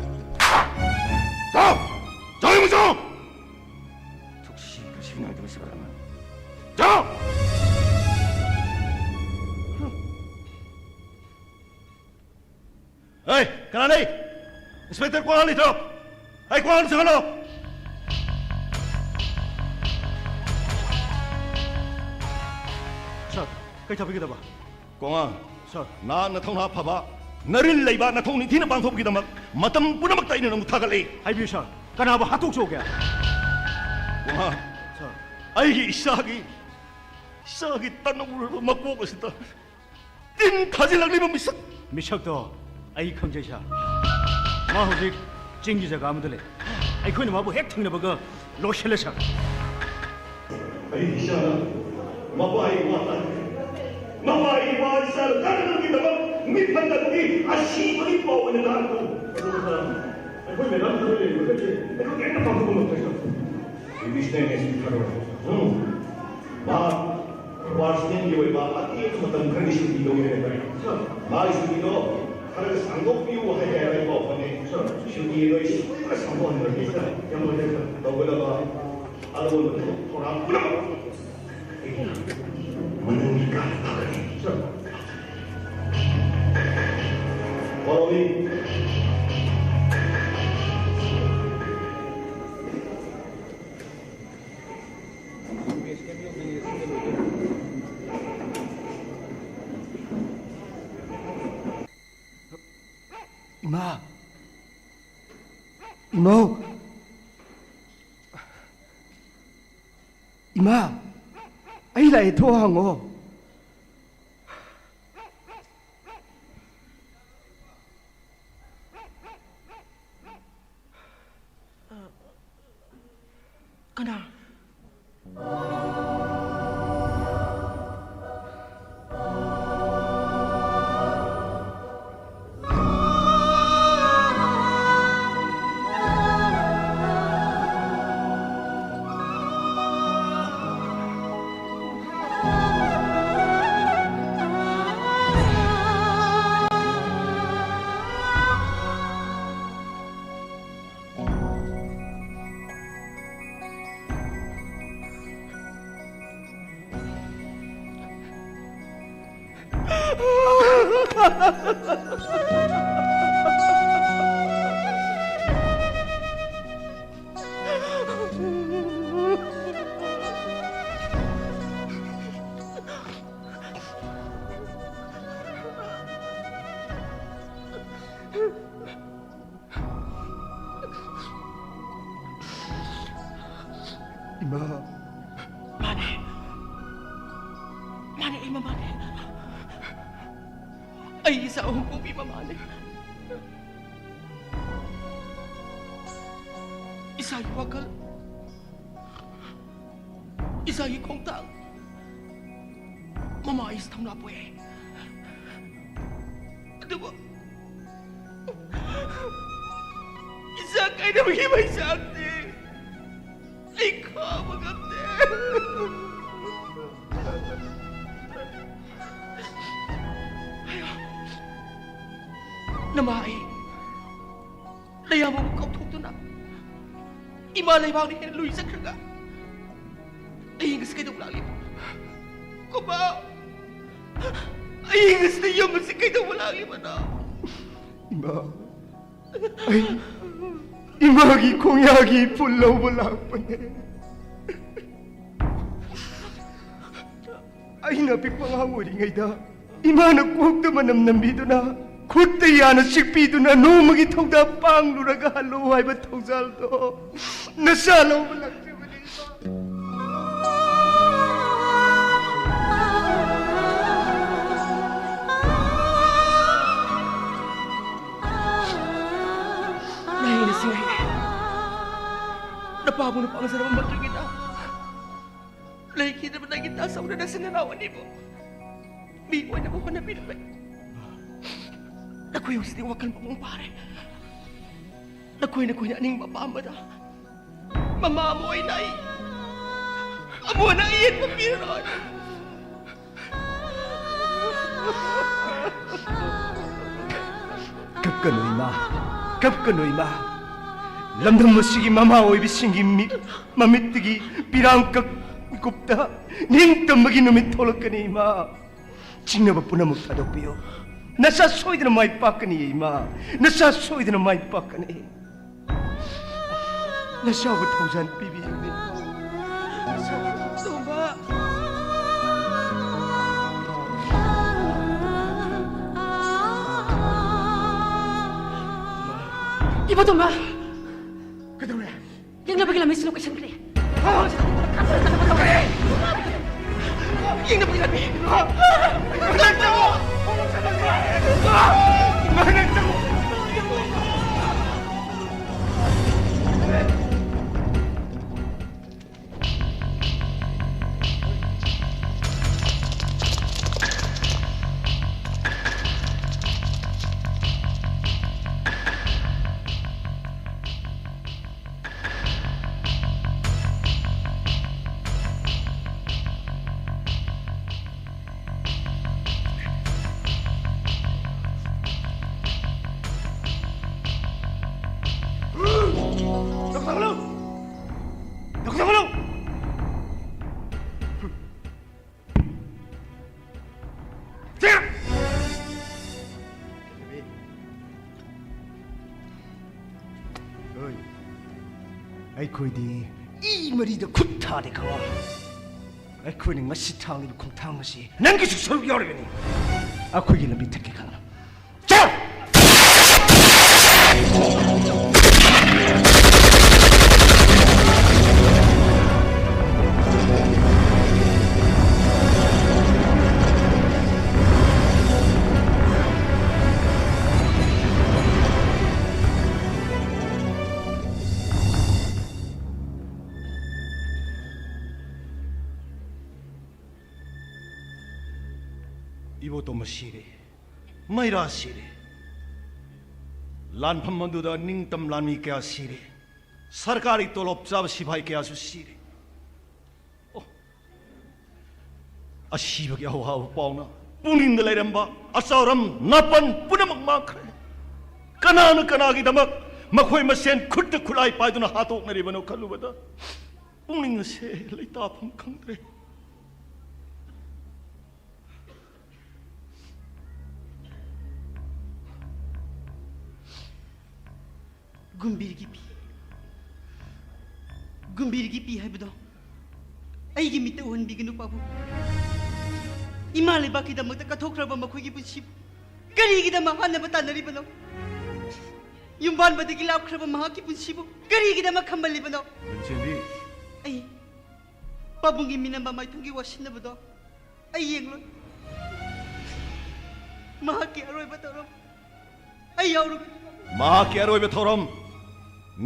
ꯆꯥꯎ! ꯆꯥꯎ, ꯏꯃꯨꯡ ꯆꯥꯎ! ꯊꯨꯛꯁꯤ ꯈꯨꯁꯤ ꯅꯥꯏꯗꯕ ꯁꯛꯇꯝ ꯑꯃ꯫ ꯆꯥꯎ! ꯍꯩ, ꯀꯅꯥ ꯂꯩ? ꯏꯟꯁꯄꯦꯛꯇꯔ ꯀ꯭ꯋꯥ ꯂꯩꯇ꯭ꯔꯣ? ꯑꯩ ꯀ꯭ꯋꯥ ꯆꯪꯍꯜꯂꯣ꯫ ꯀꯩ ꯇꯧꯕꯤꯒꯗꯕ? ꯀꯣꯉꯥ, ꯁꯥꯔ꯫ ꯅꯍꯥꯛ ꯅꯊꯧꯅꯥ ꯐꯕ, ꯅꯔꯤꯜ ꯂꯩꯕ, ꯅꯊꯧ ꯅꯤꯡꯊꯤꯅ ꯄꯥꯡꯊꯣꯛꯄꯒꯤꯗꯃꯛ ꯃꯇꯝ ꯄꯨꯝꯅꯃꯛꯇ ꯑꯩꯅ ꯅꯪꯕꯨ ꯊꯥꯒꯠꯂꯤ꯫ ꯍꯥꯏꯕꯤꯌꯨ, ꯁꯥꯔ꯫ ꯀꯅꯥꯕꯨ ꯍꯥꯠꯇꯣꯛꯆꯧꯒꯦ? ꯀꯣꯉꯥ, ꯁꯥꯔ꯫ ꯑꯩꯒꯤ ꯏꯆꯥꯒꯤ, ꯏꯆꯥꯒꯤ ꯇꯅꯧꯔꯕ ꯃꯀꯣꯛ ꯑꯁꯤꯗ ꯇꯤꯟ ꯊꯥꯖꯤꯜꯂꯛꯂꯤꯕ ꯃꯤꯁꯛ꯫ ꯃꯤꯁꯛꯇꯣ ꯑꯩ ꯈꯪꯖꯩ, ꯁꯥꯔ꯫ ꯃꯥ ꯍꯧꯖꯤꯛ ꯆꯤꯡꯒꯤ ꯖꯒꯥ ꯑꯃꯗ ꯂꯩ꯫ ꯑꯩꯈꯣꯏꯅ ꯃꯥꯕꯨ ꯍꯦꯛ ꯊꯦꯡꯅꯕꯒ ꯂꯣꯏꯁꯤꯜꯂꯦ, ꯁꯥꯔ꯫ ꯑꯩ ꯏꯆꯥꯅ ꯃꯄꯥꯒꯤ ꯋꯥ ꯇꯥꯗꯦ꯫ ꯃꯄꯥꯒꯤ ꯋꯥ ꯏꯆꯥꯅ ꯇꯥꯗꯅꯕꯒꯤꯗꯃꯛ ꯃꯤꯐꯝꯗꯒꯤ ꯑꯁꯤꯕꯒꯤ ꯄꯥꯎ ꯑꯣꯏꯅ ꯇꯥꯔꯛꯄ꯫ ꯑꯗꯨꯒ ꯑꯩꯈꯣꯏ ꯃꯦꯗꯥꯝ ꯈꯔ ꯂꯩꯔꯤꯕ ꯈꯩꯁꯦ ꯑꯩꯈꯣꯏ ꯀꯔꯤꯝꯇ ꯄꯥꯡꯊꯣꯛꯄ ꯉꯝꯗ꯭ꯔꯦ, ꯁꯥꯔ꯫ ꯏꯪꯂꯤꯁꯅ ꯑꯦꯁ ꯄꯤ ꯈꯔ ꯎꯝ꯫ ꯃꯥ ꯄꯥꯔꯁꯅꯦꯜꯒꯤ ꯑꯣꯏꯕ ꯑꯇꯦꯟꯕ ꯃꯇꯝ ꯈꯔꯒꯤ ꯁꯨꯇꯤ ꯂꯧꯒꯦ ꯍꯥꯏꯕ꯫ ꯃꯥꯒꯤ ꯁꯨꯇꯤꯗꯣ ꯈꯔꯒ ꯁꯥꯡꯗꯣꯛꯄꯤꯌꯨ ꯍꯥꯏꯕ ꯑꯩ ꯄꯥꯎ ꯐꯪꯉꯦ꯫ ꯁꯨꯇꯤ ꯑꯗꯣ ꯑꯩ ꯁꯣꯏꯗꯅ ꯁꯥꯡꯗꯣꯛꯍꯟꯈ꯭ꯔꯒꯦ꯫ ꯌꯥꯝ ꯅꯨꯡꯉꯥꯏꯖꯔꯦ, ꯁꯥꯔ꯫ ꯇꯧꯒꯗꯕ ꯑꯔꯣꯟꯕ ꯊꯕꯛ ꯊꯧꯔꯥꯡ ꯄꯨꯝꯅꯃꯛ ꯑꯩ ꯃꯅꯨꯡꯒꯤ ꯀꯥꯗ ꯇꯥꯒꯅꯤ꯫ ꯁꯥꯔ꯫ Follow me. ꯏꯃꯥ! ꯏꯃꯧ! ꯏꯃꯥ! ꯑꯩ ꯂꯥꯛꯑꯦ, ꯊꯣꯛꯑ ꯍꯪꯉꯣ꯫ ꯀꯅꯥ? ꯃꯥꯅꯦ꯫ ꯃꯥꯅꯦ, ꯑꯩ ꯃꯃꯥꯅꯦ꯫ ꯑꯩ ꯏꯆꯥ ꯑꯍꯨꯝ ꯄꯣꯛꯄꯤ ꯃꯃꯥꯅꯦ꯫ ꯏꯆꯥꯒꯤ ꯋꯥꯈꯜ, ꯏꯆꯥꯒꯤ ꯈꯣꯡꯊꯥꯡ, ꯃꯃꯥ ꯑꯩꯁꯨ ꯊꯧꯅꯥ ꯄꯣꯛꯑꯦ꯫ ꯑꯗꯨꯕꯨ ꯏꯆꯥ ꯀꯥꯏꯅꯕꯒꯤ ꯃꯩꯆꯥꯛꯇꯤ ꯑꯩ ꯈꯥꯕ ꯉꯝꯗꯦ꯫ ꯅꯃꯥ ꯑꯩ ꯅꯌꯥꯝꯕꯕꯨ ꯀꯥꯎꯊꯣꯛꯇꯨꯅ ꯏꯃꯥ ꯂꯩꯕꯥꯛꯅ ꯍꯦꯟꯅ ꯂꯨꯏ ꯆꯠꯈ꯭ꯔꯒ ꯑꯩ ꯉꯁꯤ ꯀꯩꯗꯧꯕ ꯂꯥꯛꯂꯤꯕ? ꯀꯣꯄꯥ, ꯑꯩ ꯉꯁꯤꯗ ꯌꯨꯝ ꯑꯁꯤ ꯀꯩꯗꯧꯕ ꯂꯥꯛꯂꯤꯕꯅꯣ? ꯏꯃꯥ, ꯑꯩ ꯏꯃꯥꯒꯤ ꯈꯣꯡꯌꯥꯒꯤ ꯏꯐꯨꯜ ꯂꯧꯕ ꯂꯥꯛꯄꯅꯦ꯫ ꯑꯩꯅ ꯑꯄꯤꯛꯄ ꯑꯉꯥꯡ ꯑꯣꯏꯔꯤꯉꯩꯗ ꯏꯃꯥꯅ ꯀꯣꯛꯇ ꯃꯅꯝ ꯅꯝꯕꯤꯗꯨꯅ, ꯈꯨꯠꯇ ꯌꯥꯅ ꯆꯤꯛꯄꯤꯗꯨꯅ ꯅꯣꯡꯃꯒꯤ ꯊꯧꯗꯥ ꯄꯥꯡꯂꯨꯔꯒ ꯍꯜꯂꯨ ꯍꯥꯏꯕ ꯊꯧꯖꯥꯜꯗꯣ ꯅꯆꯥ ꯂꯧꯕ ꯂꯥꯛꯆꯕꯅꯤ꯫ ꯅꯍꯩꯅ ꯁꯤꯡꯍꯩꯔꯦ꯫ ꯅꯄꯥꯕꯨ ꯅꯄꯥꯝꯖꯔꯕ ꯃꯇꯨꯡꯒꯤꯗ ꯂꯩꯈꯤꯗ꯭ꯔꯕ ꯅꯪꯒꯤ ꯇꯥꯆꯧꯅ ꯅꯆꯤꯟ ꯅꯅꯥꯎ ꯑꯅꯤꯕꯨ ꯃꯤ ꯑꯣꯏꯅꯕ ꯍꯣꯠꯅꯕꯤꯔꯝꯕꯅꯤ꯫ ꯅꯈꯣꯏ ꯍꯧꯖꯤꯛꯇꯤ ꯋꯥꯈꯜ ꯃꯄꯨꯡ ꯐꯥꯔꯦ꯫ ꯅꯈꯣꯏ ꯅꯈꯣꯏꯅ ꯑꯅꯤꯡꯕ ꯑꯄꯥꯝꯕꯗ ꯃꯃꯥ ꯑꯃ ꯑꯣꯏꯅ ꯑꯩ ꯑꯃꯨꯛ ꯍꯟꯅ ꯑꯌꯦꯠꯄ ꯄꯤꯔꯔꯣꯏ꯫ ꯀꯞꯀꯅꯨ ꯏꯃꯥ, ꯀꯞꯀꯅꯨ ꯏꯃꯥ꯫ ꯂꯝꯗꯝ ꯑꯁꯤꯒꯤ ꯃꯃꯥ ꯑꯣꯏꯕꯤꯁꯤꯡꯒꯤ ꯃꯤꯠ, ꯃꯃꯤꯠꯇꯒꯤ ꯄꯤꯔꯥꯡ ꯀꯛ ꯃꯤꯀꯨꯞꯇ ꯅꯤꯡꯇꯝꯕꯒꯤ ꯅꯨꯃꯤꯠ ꯊꯣꯛꯂꯛꯀꯅꯤ ꯏꯃꯥ꯫ ꯆꯤꯡꯅꯕ ꯄꯨꯝꯅꯃꯛ ꯊꯥꯗꯣꯛꯄꯤꯌꯨ꯫ ꯅꯆꯥ ꯁꯣꯏꯗꯅ ꯃꯥꯏ ꯄꯥꯛꯀꯅꯤ ꯏꯃꯥ, ꯅꯆꯥ ꯁꯣꯏꯗꯅ ꯃꯥꯏ ꯄꯥꯛꯀꯅꯤ꯫ ꯅꯆꯥꯕꯨ ꯊꯧꯖꯥꯜ ꯄꯤꯕꯤꯌꯨꯅꯦ꯫ ꯇꯣꯝꯕ꯫ ꯏꯕꯨꯡ ꯇꯣꯝꯕ꯫ ꯀꯩꯗꯧꯔꯦ? ꯌꯦꯡꯅꯕꯒꯤ ꯂꯝꯕꯤꯁꯤ ꯂꯣꯏꯁꯤꯟꯈ꯭ꯔꯦ꯫ ꯌꯦꯡꯗꯕ ꯌꯥꯗꯦ꯫ ꯅꯪ ꯆꯪꯉꯣ! ꯅꯪ ꯆꯪꯉꯣ! ꯂꯧꯊꯣꯛꯍꯜꯂꯨ! ꯂꯧꯊꯣꯛꯍꯜꯂꯨ! ꯍꯣꯏ꯫ ꯑꯩꯈꯣꯏꯗꯤ ꯏ ꯃꯔꯤꯗ ꯈꯨꯠ ꯊꯥꯗꯦ ꯈꯪꯉꯣ꯫ ꯑꯩꯈꯣꯏꯅ ꯉꯁꯤ ꯊꯥꯡꯂꯤꯕ ꯈꯣꯡꯊꯥꯡ ꯑꯁꯤ ꯅꯪꯒꯤꯁꯨ ꯁꯔꯨꯛ ꯌꯥꯎꯔꯤꯕꯅꯤ꯫ ꯑꯩꯈꯣꯏꯒꯤ ꯂꯝꯕꯤ ꯊꯠꯀꯦ ꯈꯪꯉꯣ꯫ ꯆꯠ! ꯏꯕꯣꯇꯣꯝꯕ ꯁꯤꯔꯦ, ꯃꯩꯔꯥ ꯁꯤꯔꯦ, ꯂꯥꯟꯐꯝ ꯑꯗꯨꯗ ꯅꯤꯡꯇꯝ ꯂꯥꯟꯃꯤ ꯀꯌꯥ ꯁꯤꯔꯦ, ꯁꯔꯀꯥꯔꯒꯤ ꯇꯣꯂꯣꯞ ꯆꯥꯕ ꯁꯤꯐꯥꯏ ꯀꯌꯥꯁꯨ ꯁꯤꯔꯦ꯫ ꯑꯣ, ꯑꯁꯤꯕꯒꯤ ꯑꯋꯥꯕ ꯄꯥꯎꯅ ꯄꯨꯛꯅꯤꯡꯗ ꯂꯩꯔꯝꯕ ꯑꯆꯧꯔꯝ ꯅꯥꯄꯟ ꯄꯨꯝꯅꯃꯛ ꯃꯥꯡꯈ꯭ꯔꯦ꯫ ꯀꯅꯥꯅ ꯀꯅꯥꯒꯤꯗꯃꯛ ꯃꯈꯣꯏ ꯃꯁꯦꯟ ꯈꯨꯠꯇ ꯈꯨꯠꯂꯥꯏ ꯄꯥꯏꯗꯨꯅ ꯍꯥꯠꯇꯣꯛꯅꯔꯤꯕꯅꯣ ꯈꯜꯂꯨꯕꯗ ꯄꯨꯛꯅꯤꯡ ꯑꯁꯦ ꯂꯩꯇꯥꯐꯝ ꯈꯪꯗ꯭ꯔꯦ꯫ ꯒꯨꯝꯕꯤꯔꯒꯤ ꯄꯤ, ꯒꯨꯝꯕꯤꯔꯒꯤ ꯄꯤ ꯍꯥꯏꯕꯗꯣ ꯑꯩꯒꯤ ꯃꯤꯠꯇ ꯎꯍꯟꯕꯤꯒꯅꯨ, ꯄꯥꯕꯨꯡ꯫ ꯏꯃꯥ ꯂꯩꯕꯥꯛꯀꯤꯗꯃꯛꯇ ꯀꯠꯊꯣꯛꯈ꯭ꯔꯕ ꯃꯈꯣꯏꯒꯤ ꯄꯨꯟꯁꯤꯕꯨ ꯀꯔꯤꯒꯤꯗꯃꯛ ꯍꯥꯠꯅꯕ ꯇꯥꯟꯅꯔꯤꯕꯅꯣ? ꯌꯨꯝꯕꯥꯟꯕꯗꯒꯤ ꯂꯥꯞꯈ꯭ꯔꯕ ꯃꯍꯥꯛꯀꯤ ꯄꯨꯟꯁꯤꯕꯨ ꯀꯔꯤꯒꯤꯗꯃꯛ ꯈꯝꯕꯜꯂꯤꯕꯅꯣ? ꯂꯟꯆꯦꯟꯕꯤ꯫ ꯑꯩ ꯄꯥꯕꯨꯡꯒꯤ ꯃꯤꯅꯝꯕ ꯃꯥꯏꯊꯣꯡꯒꯤ ꯋꯥꯁꯤꯟꯅꯕꯗꯣ ꯑꯩ ꯌꯦꯡꯂꯣꯏ꯫ ꯃꯍꯥꯛꯀꯤ ꯑꯔꯣꯏꯕ ꯊꯧꯔꯝ ꯑꯩ ꯌꯥꯎꯔꯨꯒꯦ꯫ ꯃꯍꯥꯛꯀꯤ ꯑꯔꯣꯏꯕ ꯊꯧꯔꯝ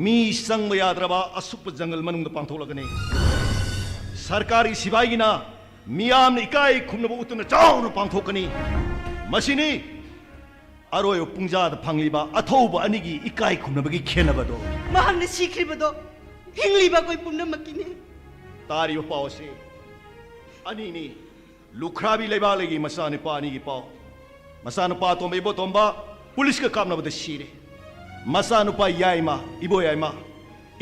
ꯃꯤ ꯆꯪꯕ ꯌꯥꯗ꯭ꯔꯕ ꯑꯁꯨꯛꯄ ꯖꯪꯒꯜ ꯃꯅꯨꯡꯗ ꯄꯥꯡꯊꯣꯛꯂꯒꯅꯤ꯫ ꯁꯔꯀꯥꯔꯒꯤ ꯁꯤꯐꯥꯏꯒꯤꯅ ꯃꯤꯌꯥꯝꯅ ꯏꯀꯥꯏ ꯈꯨꯝꯅꯕ ꯎꯠꯇꯨꯅ ꯆꯥꯎꯅ ꯄꯥꯡꯊꯣꯛꯀꯅꯤ꯫ ꯃꯁꯤꯅꯤ ꯑꯔꯣꯏꯕ ꯄꯨꯡꯖꯥꯗ ꯐꯪꯂꯤꯕ ꯑꯊꯧꯕ ꯑꯅꯤꯒꯤ ꯏꯀꯥꯏ ꯈꯨꯝꯅꯕꯒꯤ ꯈꯦꯟꯅꯕꯗꯣ꯫ ꯃꯍꯥꯛꯅ ꯁꯤꯈ꯭ꯔꯤꯕꯗꯣ ꯍꯤꯡꯂꯤꯕ ꯑꯩꯈꯣꯏ ꯄꯨꯝꯅꯃꯛꯀꯤꯅꯤ꯫ ꯇꯥꯔꯤꯕ ꯄꯥꯎ ꯑꯁꯤ ꯑꯅꯤꯅꯤ꯫ ꯂꯨꯈ꯭ꯔꯥꯕꯤ ꯂꯩꯕꯥꯛꯂꯩꯒꯤ ꯃꯆꯥꯅꯨꯄꯥ ꯑꯅꯤꯒꯤ ꯄꯥꯎ꯫ ꯃꯆꯥꯅꯨꯄꯥ ꯑꯇꯣꯝꯕ ꯏꯕꯣꯇꯣꯝꯕ ꯄꯨꯂꯤꯁꯀ ꯀꯥꯞꯅꯕꯗ ꯁꯤꯔꯦ꯫ ꯃꯆꯥꯅꯨꯄꯥ ꯌꯥꯏꯃ, ꯏꯕꯣ ꯌꯥꯏꯃ,